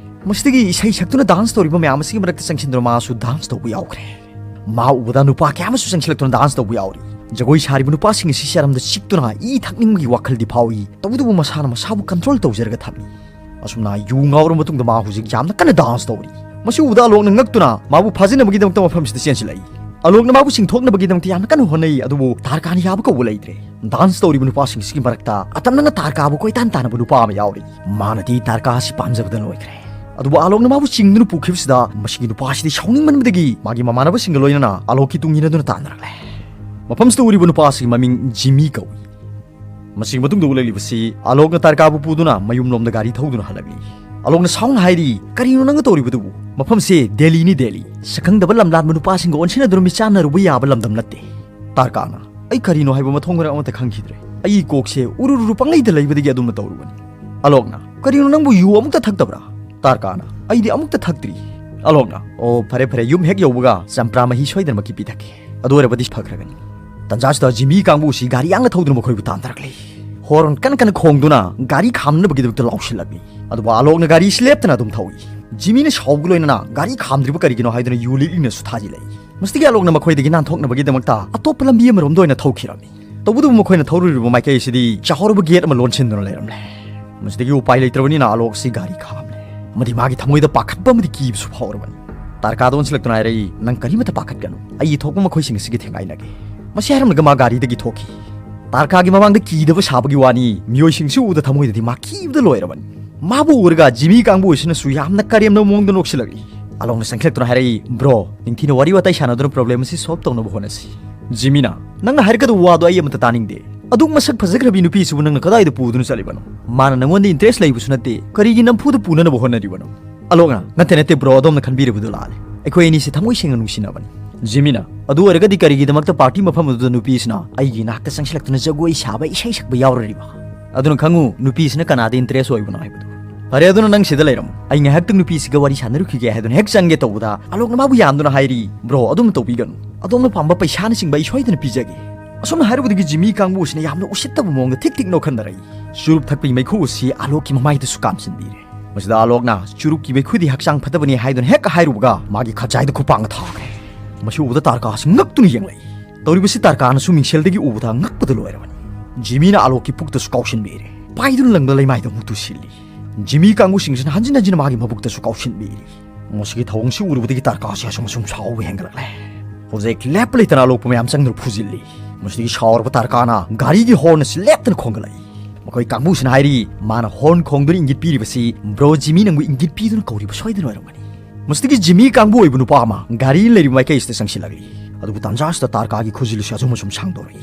ꯃꯁꯤꯗꯒꯤ ꯏꯁꯩ ꯁꯛꯇꯨꯅ ꯗꯥꯟꯁ ꯇꯧꯔꯤꯕ ꯃꯌꯥꯝ ꯑꯁꯤꯒꯤ ꯃꯔꯛꯇ ꯆꯪꯁꯤꯟꯗꯨꯅ ꯃꯥꯁꯨ ꯗꯥꯟꯁ ꯇꯧꯕ ꯌꯥꯎꯈ꯭ꯔꯦ꯫ ꯃꯥ ꯎꯕꯗ ꯅꯨꯄꯥ ꯀꯌꯥ ꯑꯃꯁꯨ ꯆꯪꯁꯤꯜꯂꯛꯇꯨꯅ ꯗꯥꯟꯁ ꯇꯧꯕ ꯌꯥꯎꯔꯤ꯫ ꯖꯒꯣꯏ ꯁꯥꯔꯤꯕ ꯅꯨꯄꯥꯁꯤꯡ ꯑꯁꯤ ꯆꯔꯝꯗ ꯆꯤꯛꯇꯨꯅ ꯏ ꯊꯛꯅꯤꯡꯕꯒꯤ ꯋꯥꯈꯜꯗꯤ ꯐꯥꯎꯏ, ꯇꯧꯕꯇꯕꯨ ꯃꯁꯥꯅ ꯃꯁꯥꯕꯨ ꯀꯟꯇ꯭ꯔꯣꯜ ꯇꯧꯖꯔꯒ ꯊꯝꯃꯤ꯫ ꯑꯁꯨꯝꯅ ꯌꯨ ꯉꯥꯎꯔꯕ ꯃꯇꯨꯡꯗ ꯃꯥ ꯍꯧꯖꯤꯛ ꯌꯥꯝꯅ ꯀꯟꯅ ꯗꯥꯟꯁ ꯇꯧꯔꯤ꯫ ꯃꯁꯤ ꯎꯕꯗ ꯑꯂꯣꯛꯅ ꯉꯛꯇꯨꯅ ꯃꯥꯕꯨ ꯐꯥꯖꯤꯟꯅꯕꯒꯤꯗꯃꯛꯇ ꯃꯐꯝꯁꯤꯗ ꯆꯦꯟꯁꯤꯜꯂꯛꯏ꯫ ꯑꯂꯣꯛꯅ ꯃꯥꯕꯨ ꯆꯤꯡꯊꯣꯛꯅꯕꯒꯤꯗꯃꯛꯇ ꯌꯥꯝꯅ ꯀꯟꯅ ꯍꯣꯠꯅꯩ, ꯑꯗꯨꯕꯨ ꯇꯥꯔꯀꯥꯅ ꯌꯥꯕ ꯀꯧꯕ ꯂꯩꯇ꯭ꯔꯦ꯫ ꯗꯥꯟꯁ ꯇꯧꯔꯤꯕ ꯅꯨꯄꯥꯁꯤꯡꯁꯤꯒꯤ ꯃꯔꯛꯇ ꯑꯇꯝꯅꯅ ꯇꯥꯔꯀꯥꯕꯨ ꯀꯣꯏꯇꯥꯟ ꯇꯥꯟꯅꯕ ꯅꯨꯄꯥ ꯑꯃ ꯌꯥꯎꯔꯤ꯫ ꯃꯥꯅꯗꯤ ꯇꯥꯔꯀꯥ ꯑꯁꯤ ꯄꯥꯝꯖꯕꯗ ꯂꯣꯏꯈ꯭ꯔꯦ, ꯑꯗꯨꯕꯨ ꯑꯂꯣꯛꯅ ꯃꯥꯕꯨ ꯆꯤꯡꯗꯨꯅ ꯄꯨꯈꯤꯕꯁꯤꯗ ꯃꯁꯤꯒꯤ ꯅꯨꯄꯥꯁꯤꯗꯤ ꯁꯥꯎꯅꯤꯡꯃꯟꯕꯗꯒꯤ ꯃꯥꯒꯤ ꯃꯃꯥꯟꯅꯕꯁꯤꯡꯒ ꯂꯣꯏꯅꯅ ꯑꯂꯣꯛꯀꯤ ꯇꯨꯡ ꯏꯟꯅꯗꯨꯅ ꯇꯥꯟꯅꯔꯛꯂꯦ꯫ ꯃꯐꯝꯁꯤꯗ ꯎꯔꯤꯕ ꯅꯨꯄꯥ ꯑꯁꯤꯒꯤ ꯃꯃꯤꯡ ꯖꯤꯃꯤ ꯀꯧꯏ꯫ ꯃꯁꯤꯒꯤ ꯃꯇꯨꯡꯗ ꯎꯠꯂꯛꯂꯤꯕꯁꯤ ꯑꯂꯣꯛꯅ ꯇꯥꯔꯀꯥꯕꯨ ꯄꯨꯗꯨꯅ ꯃꯌꯨꯝꯂꯣꯝꯗ ꯒꯥꯔꯤ ꯊꯧꯗꯨꯅ ꯍꯜꯂꯛꯂꯤ꯫ ꯑꯂꯣꯛꯅ ꯁꯥꯎꯅ ꯍꯥꯏꯔꯤ, "ꯀꯔꯤꯅꯣ ꯅꯪꯅ ꯇꯧꯔꯤꯕꯗꯨꯕꯨ? ꯃꯐꯝꯁꯦ ꯗꯦꯜꯂꯤꯅꯤ, ꯗꯦꯜꯂꯤ꯫ ꯁꯛꯈꯪꯗꯕ ꯂꯝꯂꯥꯟꯕ ꯅꯨꯄꯥꯁꯤꯡꯒ ꯑꯣꯟꯁꯤꯟꯅꯗꯨꯅ ꯃꯤꯆꯥꯟꯅꯔꯨꯕ ꯌꯥꯕ ꯂꯝꯗꯝ ꯅꯠꯇꯦ꯫" ꯇꯥꯔꯀꯥꯅ, "ꯑꯩ ꯀꯔꯤꯅꯣ ꯍꯥꯏꯕ ꯃꯊꯣꯡ ꯃꯔꯝ ꯑꯃꯠꯇ ꯈꯪꯈꯤꯗ꯭ꯔꯦ꯫ ꯑꯩꯒꯤ ꯀꯣꯛꯁꯦ ꯎꯔꯨꯔꯨ ꯄꯪꯂꯩꯗ ꯂꯩꯕꯗꯒꯤ ꯑꯗꯨꯝꯅ ꯇꯧꯔꯨꯕꯅꯤ꯫" ꯑꯂꯣꯛꯅ, "ꯀꯔꯤꯅꯣ, ꯅꯪꯕꯨ ꯌꯨ ꯑꯃꯨꯛꯇ ꯊꯛꯇꯕ꯭ꯔꯥ?" ꯇꯥꯔꯀꯥꯅ, "ꯑꯩꯗꯤ ꯑꯃꯨꯛꯇ ꯊꯛꯇ꯭ꯔꯤ꯫" ꯑꯂꯣꯛꯅ, "ꯑꯣ, ꯐꯔꯦ ꯐꯔꯦ, ꯌꯨꯝ ꯍꯦꯛ ꯌꯧꯕꯒ ꯆꯝꯄ꯭ꯔꯥ ꯃꯍꯤ ꯁꯣꯏꯗꯅꯃꯛꯀꯤ ꯄꯤꯊꯛꯀꯦ꯫ ꯑꯗꯨ ꯑꯣꯏꯔꯕꯗꯤ ꯐꯈ꯭ꯔꯒꯅꯤ꯫" ꯇꯟꯖꯥꯁꯤꯗ ꯖꯤꯃꯤ ꯀꯥꯡꯕꯨ ꯑꯁꯤ ꯒꯥꯔꯤ ꯌꯥꯡꯅ ꯊꯧꯗꯨꯅ ꯃꯈꯣꯏꯕꯨ ꯇꯥꯟꯊꯔꯛꯂꯤ꯫ ꯍꯣꯔꯟ ꯀꯟꯅ ꯀꯟꯅ ꯈꯣꯡꯗꯨꯅ ꯒꯥꯔꯤ ꯈꯥꯝꯅꯕꯒꯤꯗꯃꯛꯇ ꯂꯥꯎꯁꯤꯜꯂꯛꯂꯤ꯫ ꯑꯗꯨꯕꯨ ꯑꯂꯣꯛꯅ ꯒꯥꯔꯤ ꯑꯁꯤ ꯂꯦꯞꯇꯅ ꯑꯗꯨꯝ ꯊꯧꯏ꯫ ꯖꯤꯃꯤꯅ ꯁꯥꯎꯕꯒ ꯂꯣꯏꯅꯅ ꯒꯥꯔꯤ ꯈꯥꯝꯗ꯭ꯔꯤꯕ ꯀꯔꯤꯒꯤꯅꯣ ꯍꯥꯏꯗꯨꯅ ꯌꯨ ꯂꯤꯛꯂꯤꯅꯁꯨ ꯊꯥꯖꯤꯜꯂꯛꯏ꯫ ꯃꯁꯤꯗꯒꯤ ꯑꯂꯣꯛꯅ ꯃꯈꯣꯏꯗꯒꯤ ꯅꯥꯟꯊꯣꯛꯅꯕꯒꯤꯗꯃꯛꯇ ꯑꯇꯣꯞꯄ ꯂꯝꯕꯤ ꯑꯃꯔꯣꯝꯗ ꯑꯣꯏꯅ ꯊꯧꯈꯤꯔꯝꯃꯤ꯫ ꯇꯧꯕꯇꯕꯨ ꯃꯈꯣꯏꯅ ꯊꯧꯔꯨꯔꯤꯕ ꯃꯥꯏꯀꯩ ꯑꯁꯤꯗꯤ ꯆꯥꯍꯧꯔꯕ ꯒꯦꯠ ꯑꯃ ꯂꯣꯟꯁꯤꯟꯗꯨꯅ ꯂꯩꯔꯝꯂꯦ꯫ ꯃꯁꯤꯗꯒꯤ ꯎꯄꯥꯏ ꯂꯩꯇ꯭ꯔꯕꯅꯤꯅ ꯑꯂꯣꯛꯁꯤ ꯒꯥꯔꯤ ꯈꯥꯝꯂꯦ꯫ ꯑꯃꯗꯤ ꯃꯥꯒꯤ ꯊꯃꯣꯏꯗ ꯄꯥꯈꯠꯄ ꯑꯃꯗꯤ ꯀꯤꯕꯁꯨ ꯐꯥꯎꯔꯕꯅꯤ꯫ ꯇꯥꯔꯀꯥꯗ ꯑꯣꯟꯁꯤꯜꯂꯛꯇꯨꯅ ꯍꯥꯏꯔꯛꯏ, "ꯅꯪ ꯀꯔꯤꯃꯠꯇ ꯄꯥꯈꯠꯀꯅꯨ, ꯑꯩꯒꯤ ꯊꯣꯛꯄ ꯃꯈꯣꯏꯁꯤꯡ ꯑꯁꯤꯒ ꯊꯦꯡꯒꯥꯏꯅꯒꯦ꯫" ꯃꯁꯤ ꯍꯥꯏꯔꯝꯂꯒ ꯃꯥ ꯒꯥꯔꯤꯗꯒꯤ ꯊꯣꯛꯈꯤ꯫ ꯇꯥꯔꯀꯥꯒꯤ ꯃꯃꯥꯡꯗ ꯀꯤꯗꯕ ꯁꯥꯕꯒꯤ ꯋꯥꯅꯤ, ꯃꯤꯑꯣꯏꯁꯤꯡꯁꯤ ꯎꯕꯗ ꯊꯃꯣꯏꯗꯗꯤ ꯃꯥ ꯀꯤꯕꯗ ꯂꯣꯏꯔꯕꯅꯤ꯫ ꯃꯥꯕꯨ ꯎꯔꯒ ꯖꯤꯃꯤ ꯀꯥꯡꯕꯨ ꯑꯁꯤꯅꯁꯨ ꯌꯥꯝꯅ ꯀꯔꯦꯝꯅꯕ ꯃꯑꯣꯡꯗ ꯅꯣꯛꯁꯤꯜꯂꯛꯏ꯫ ꯑꯂꯣꯛꯅ ꯆꯪꯁꯤꯜꯂꯛꯇꯨꯅ ꯍꯥꯏꯔꯛꯏ, "ꯕ꯭ꯔꯣ, ꯅꯤꯡꯊꯤꯅ ꯋꯥꯔꯤ ꯋꯥꯇꯥꯏ ꯁꯥꯟꯅꯗꯨꯅ ꯄ꯭ꯔꯣꯕ꯭ꯂꯦꯝ ꯑꯁꯤ ꯁꯣꯜꯕ ꯇꯧꯅꯕ ꯍꯣꯠꯅꯁꯤ꯫" ꯖꯤꯃꯤꯅ, "ꯅꯪꯅ ꯍꯥꯏꯔꯛꯀꯗꯕ ꯋꯥꯗꯣ ꯑꯩ ꯑꯃꯠꯇ ꯇꯥꯅꯤꯡꯗꯦ꯫ ꯑꯗꯨꯛ ꯃꯁꯛ ꯐꯖꯈ꯭ꯔꯕꯤ ꯅꯨꯄꯤ ꯑꯁꯤꯕꯨ ꯅꯪꯅ ꯀꯗꯥꯏꯗ ꯄꯨꯗꯨꯅ ꯆꯠꯂꯤꯕꯅꯣ? ꯃꯥꯅ ꯅꯪꯉꯣꯟꯗ ꯏꯟꯇꯔꯦꯁ ꯂꯩꯕꯁꯨ ꯅꯠꯇꯦ, ꯀꯔꯤꯒꯤ ꯅꯝꯐꯨꯗ ꯄꯨꯅꯅꯕ ꯍꯣꯠꯅꯔꯤꯕꯅꯣ?" ꯑꯂꯣꯛꯅ, "ꯅꯠꯇꯦ, ꯅꯠꯇꯦ, ꯕ꯭ꯔꯣ, ꯑꯗꯣꯝꯅ ꯈꯟꯕꯤꯔꯤꯕꯗꯨ ꯂꯥꯜꯂꯦ꯫ ꯑꯩꯈꯣꯏ ꯑꯅꯤꯁꯤ ꯊꯃꯣꯏ ꯁꯦꯡꯅ ꯅꯨꯡꯁꯤꯅꯕꯅꯤ꯫" ꯖꯤꯃꯤꯅ, "ꯑꯗꯨ ꯑꯣꯏꯔꯒꯗꯤ ꯀꯔꯤꯒꯤꯗꯃꯛꯇ ꯄꯥꯔꯇꯤ ꯃꯐꯝ ꯑꯗꯨꯗ ꯅꯨꯄꯤ ꯑꯁꯤꯅ ꯑꯩꯒꯤ ꯏꯅꯥꯛꯇ ꯆꯪꯁꯤꯜꯂꯛꯇꯨꯅ ꯖꯒꯣꯏ ꯁꯥꯕ, ꯏꯁꯩ ꯁꯛꯄ ꯌꯥꯎꯔꯔꯤꯕ? ꯑꯗꯨꯅ ꯈꯪꯉꯨ, ꯅꯨꯄꯤ ꯑꯁꯤꯅ ꯀꯅꯥꯗ ꯏꯟꯇꯔꯦꯁ ꯑꯣꯏꯕꯅꯣ ꯍꯥꯏꯕꯗꯨ꯫ ꯐꯔꯦ, ꯑꯗꯨꯅ ꯅꯪ ꯁꯤꯗ ꯂꯩꯔꯝꯃꯨ꯫ ꯑꯩ ꯉꯥꯏꯍꯥꯛꯇꯪ ꯅꯨꯄꯤꯁꯤꯒ ꯋꯥꯔꯤ ꯁꯥꯟꯅꯔꯨꯈꯤꯒꯦ" ꯍꯥꯏꯗꯨꯅ ꯍꯦꯛ ꯆꯪꯒꯦ ꯇꯧꯕꯗ, ꯑꯂꯣꯛꯅ ꯃꯥꯕꯨ ꯌꯥꯝꯗꯨꯅ ꯍꯥꯏꯔꯤ, "ꯕ꯭ꯔꯣ, ꯑꯗꯨꯝꯅ ꯇꯧꯕꯤꯒꯅꯨ꯫ ꯑꯗꯣꯝꯅ ꯄꯥꯝꯕ ꯄꯩꯁꯥꯅꯆꯤꯡꯕ ꯑꯩ ꯁꯣꯏꯗꯅ ꯄꯤꯖꯒꯦ꯫" ꯑꯁꯨꯝꯅ ꯍꯥꯏꯔꯨꯕꯗꯒꯤ ꯖꯤꯃꯤ ꯀꯥꯡꯕꯨ ꯑꯁꯤꯅ ꯌꯥꯝꯅ ꯎꯁꯤꯠꯇꯕ ꯃꯑꯣꯡꯗ ꯊꯤꯛ ꯊꯤꯛ ꯅꯣꯛꯍꯟꯅꯔꯛꯏ꯫ ꯆꯨꯔꯨꯞ ꯊꯛꯄꯒꯤ ꯃꯩꯈꯨ ꯑꯁꯤ ꯑꯂꯣꯛꯀꯤ ꯃꯃꯥꯏꯗꯁꯨ ꯀꯥꯝꯁꯤꯟꯕꯤꯔꯦ꯫ ꯃꯁꯤꯗ ꯑꯂꯣꯛꯅ, "ꯆꯨꯔꯨꯞꯀꯤ ꯃꯩꯈꯨꯗꯤ ꯍꯛꯆꯥꯡ ꯐꯠꯇꯕꯅꯤ" ꯍꯥꯏꯗꯨꯅ ꯍꯦꯛ ꯍꯥꯏꯔꯨꯕꯒ, ꯃꯥꯒꯤ ꯈꯖꯥꯏꯗ ꯈꯨꯄꯥꯡꯅ ꯊꯥꯈ꯭ꯔꯦ꯫ ꯃꯁꯤ ꯎꯕꯗ ꯇꯥꯔꯀꯥ ꯑꯁꯤ ꯉꯛꯇꯨꯅ ꯌꯦꯡꯂꯛꯏ꯫ ꯇꯧꯔꯤꯕꯁꯤ ꯇꯥꯔꯀꯥꯅꯁꯨ ꯃꯤꯡꯁꯦꯜꯗꯒꯤ ꯎꯕꯗ ꯉꯛꯄꯗ ꯂꯣꯏꯔꯕꯅꯤ꯫ ꯖꯤꯃꯤꯅ ꯑꯂꯣꯛꯀꯤ ꯄꯨꯛꯇꯁꯨ ꯀꯥꯎꯁꯤꯟꯕꯤꯔꯦ꯫ ꯄꯥꯏꯗꯨꯅ ꯂꯪꯕ ꯂꯩꯃꯥꯏꯗ ꯑꯃꯨꯛ ꯇꯨꯁꯤꯜꯂꯤ꯫ ꯖꯤꯃꯤ ꯀꯥꯡꯕꯨꯁꯤꯡꯁꯤꯅ ꯍꯟꯖꯤꯟ ꯍꯟꯖꯤꯟ ꯃꯥꯒꯤ ꯃꯕꯨꯛꯇꯁꯨ ꯀꯥꯎꯁꯤꯟꯕꯤꯔꯤ꯫ ꯃꯁꯤꯒꯤ ꯊꯧꯑꯣꯡꯁꯤ ꯎꯔꯨꯕꯗꯒꯤ ꯇꯥꯔꯀꯥꯁꯤ ꯑꯁꯨꯝ ꯑꯁꯨꯝ ꯁꯥꯎꯕ ꯍꯦꯟꯒꯠꯂꯛꯂꯦ꯫ ꯍꯧꯖꯤꯛ ꯂꯦꯞꯄ ꯂꯩꯇꯅ ꯑꯂꯣꯛꯄ ꯃꯌꯥꯝ ꯆꯪꯗꯨꯅ ꯐꯨꯖꯤꯜꯂꯤ꯫ ꯃꯁꯤꯗꯒꯤ ꯁꯥꯎꯔꯕ ꯇꯥꯔꯀꯥꯅ ꯒꯥꯔꯤꯒꯤ ꯍꯣꯔꯟ ꯑꯁꯤ ꯂꯦꯞꯇꯅ ꯈꯣꯡꯒꯠꯂꯛꯏ꯫ ꯃꯈꯣꯏ ꯀꯥꯡꯕꯨꯁꯤꯅ ꯍꯥꯏꯔꯤ, ꯃꯥꯅ ꯍꯣꯔꯟ ꯈꯣꯡꯗꯨꯅ ꯏꯪꯒꯤꯠ ꯄꯤꯔꯤꯕꯁꯤ ꯕ꯭ꯔꯣ ꯖꯤꯃꯤ ꯅꯪꯕꯨ ꯏꯪꯒꯤꯠ ꯄꯤꯗꯨꯅ ꯀꯧꯔꯤꯕ ꯁꯣꯏꯗꯅ ꯑꯣꯏꯔꯝꯒꯅꯤ꯫ ꯃꯁꯤꯗꯒꯤ ꯖꯤꯃꯤ ꯀꯥꯡꯕꯨ ꯑꯣꯏꯕ ꯅꯨꯄꯥ ꯑꯃ ꯒꯥꯔꯤ ꯂꯩꯔꯤꯕ ꯃꯥꯏꯀꯩꯁꯤꯗ ꯆꯪꯁꯤꯜꯂꯛꯂꯤ꯫ ꯑꯗꯨꯕꯨ ꯇꯥꯟꯖꯥꯁꯤꯗ ꯇꯥꯔꯀꯥꯒꯤ ꯈꯨꯖꯤꯜ ꯑꯁꯤ ꯑꯁꯨꯝ ꯑꯁꯨꯝ ꯁꯥꯡꯗꯣꯔꯛꯏ꯫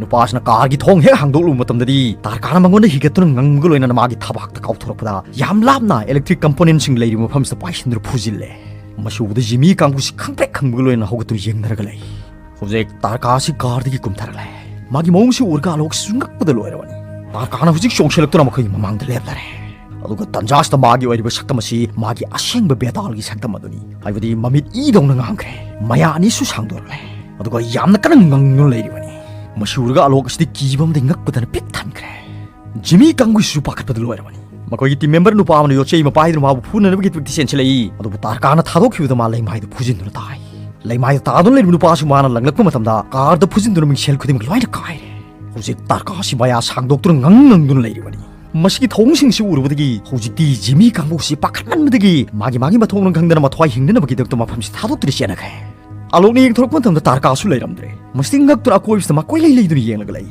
ꯅꯨꯄꯥꯁꯤꯅ ꯀꯥꯔꯒꯤ ꯊꯣꯡ ꯍꯦꯛ ꯍꯥꯡꯗꯣꯛꯂꯨꯕ ꯃꯇꯝꯗꯗꯤ, ꯇꯥꯔꯀꯥꯅ ꯃꯉꯣꯟꯗ ꯍꯤꯒꯠꯇꯨꯅ ꯉꯪꯕꯒ ꯂꯣꯏꯅꯅ ꯃꯥꯒꯤ ꯊꯕꯥꯛꯇ ꯀꯥꯎꯊꯣꯔꯛꯄꯗ, ꯌꯥꯝ ꯂꯥꯞꯅ ꯏꯂꯦꯛꯇ꯭ꯔꯤꯛ ꯀꯝꯄꯣꯅꯦꯟꯁꯤꯡ ꯂꯩꯔꯤꯕ ꯃꯐꯝꯁꯤꯗ ꯄꯥꯏꯁꯤꯟꯗꯨꯅ ꯐꯨꯖꯤꯜꯂꯦ꯫ ꯃꯁꯤ ꯎꯕꯗ ꯖꯤꯃꯤ ꯀꯥꯡꯕꯨꯁꯤ ꯈꯪꯄ꯭ꯔꯦꯛ ꯈꯪꯕꯒ ꯂꯣꯏꯅꯅ ꯍꯧꯒꯠꯇꯨꯅ ꯌꯦꯡꯅꯔꯒ ꯂꯩ꯫ ꯍꯧꯖꯤꯛ ꯇꯥꯔꯀꯥ ꯑꯁꯤ ꯀꯥꯔꯗꯒꯤ ꯀꯨꯝꯊꯔꯛꯂꯦ꯫ ꯃꯥꯒꯤ ꯃꯑꯣꯡꯁꯤ ꯎꯔꯒ ꯑꯂꯣꯛꯁꯤꯁꯨ ꯉꯛꯄꯗ ꯂꯣꯏꯔꯕꯅꯤ꯫ ꯇꯥꯔꯀꯥꯅ ꯍꯧꯖꯤꯛ ꯆꯣꯡꯁꯤꯜꯂꯛꯇꯨꯅ ꯃꯈꯣꯏꯒꯤ ꯃꯃꯥꯡꯗ ꯂꯦꯞꯂꯔꯦ꯫ ꯑꯗꯨꯒ ꯇꯟꯖꯥꯁꯤꯗ ꯃꯥꯒꯤ ꯑꯣꯏꯔꯤꯕ ꯁꯛꯇꯝ ꯑꯁꯤ ꯃꯥꯒꯤ ꯑꯁꯦꯡꯕ ꯕꯦꯇꯥꯜꯒꯤ ꯁꯛꯇꯝ ꯑꯗꯨꯅꯤ꯫ ꯍꯥꯏꯕꯗꯤ ꯃꯃꯤꯠ ꯏꯗꯧꯅ ꯉꯥꯡꯈ꯭ꯔꯦ, ꯃꯌꯥ ꯑꯅꯤꯁꯨ ꯁꯥꯡꯗꯣꯔꯛꯂꯦ꯫ ꯑꯗꯨꯒ ꯌꯥꯝꯅ ꯀꯟꯅ ꯉꯪꯗꯨꯅ ꯂꯩꯔꯤꯕꯅꯤ꯫ ꯃꯁꯤ ꯎꯔꯒ ꯑꯂꯣꯛ ꯑꯁꯤꯗꯤ ꯀꯤꯕ ꯑꯃꯗꯤ ꯉꯛꯄꯗꯅ ꯄꯤꯛ ꯊꯟꯈ꯭ꯔꯦ꯫ ꯖꯤꯃꯤ ꯀꯥꯡꯕꯨꯁꯤꯁꯨ ꯄꯥꯈꯠꯄꯗ ꯂꯣꯏꯔꯕꯅꯤ꯫ ꯃꯈꯣꯏꯒꯤ ꯇꯤꯝ ꯃꯦꯝꯕꯔ ꯅꯨꯄꯥ ꯑꯃꯅ ꯌꯣꯠꯆꯩ ꯑꯃ ꯄꯥꯏꯗꯨꯅ ꯃꯥꯕꯨ ꯐꯨꯅꯅꯕꯒꯤ ꯇꯤꯛꯇꯤ ꯆꯦꯟꯁꯤꯜꯂꯛꯏ꯫ ꯑꯗꯨꯕꯨ ꯇꯥꯔꯀꯥꯅ ꯊꯥꯗꯣꯛꯈꯤꯕꯗ ꯃꯥ ꯂꯩꯃꯥꯏꯗ ꯐꯨꯖꯤꯟꯗꯨꯅ ꯇꯥꯏ꯫ ꯂꯩꯃꯥꯏꯗ ꯇꯥꯗꯨꯅ ꯂꯩꯔꯤꯕ ꯅꯨꯄꯥꯁꯨ ꯃꯥꯅ ꯂꯪꯂꯛꯄ ꯃꯇꯝꯗ ꯀꯥꯔꯗ ꯐꯨꯖꯤꯟꯗꯨꯅ ꯃꯤꯡꯁꯦꯜ ꯈꯨꯗꯤꯡꯃꯛ ꯂꯣꯏꯅ ꯀꯥꯏꯔꯦ꯫ ꯍꯧꯖꯤꯛ ꯇꯥꯔꯀꯥꯁꯤ ꯃꯌꯥ ꯁꯥꯡꯗꯣꯛꯇꯨꯅ ꯉꯪ ꯉꯪꯗꯨꯅ ꯂꯩꯔꯤꯕꯅꯤ꯫ ꯃꯁꯤꯒꯤ ꯊꯧꯑꯣꯡꯁꯤꯡꯁꯤ ꯎꯔꯨꯕꯗꯒꯤ ꯍꯧꯖꯤꯛꯇꯤ ꯖꯤꯃꯤ ꯀꯥꯡꯕꯨꯁꯤ ꯄꯥꯈꯠꯃꯟꯕꯗꯒꯤ ꯃꯥꯒꯤ ꯃꯥꯒꯤ ꯃꯊꯣꯡ ꯃꯔꯝ ꯈꯪꯗꯅ ꯃꯊ꯭ꯋꯥꯏ ꯍꯤꯡꯅꯅꯕꯒꯤꯗꯃꯛꯇ ꯃꯐꯝꯁꯤ ꯊꯥꯗꯣꯛꯇꯨꯅ ꯆꯦꯟꯅꯈ꯭ꯔꯦ꯫ ꯑꯂꯣꯛꯅ ꯌꯦꯡꯊꯣꯔꯛꯄ ꯃꯇꯝꯗ ꯇꯥꯔꯀꯥꯁꯨ ꯂꯩꯔꯝꯗ꯭ꯔꯦ꯫ ꯃꯁꯤꯗꯤ ꯉꯛꯇꯨꯅ ꯑꯀꯣꯏꯕꯁꯤꯗ ꯃꯥ ꯀꯣꯏꯂꯩ ꯂꯩꯗꯨꯅ ꯌꯦꯡꯂꯒ ꯂꯩ꯫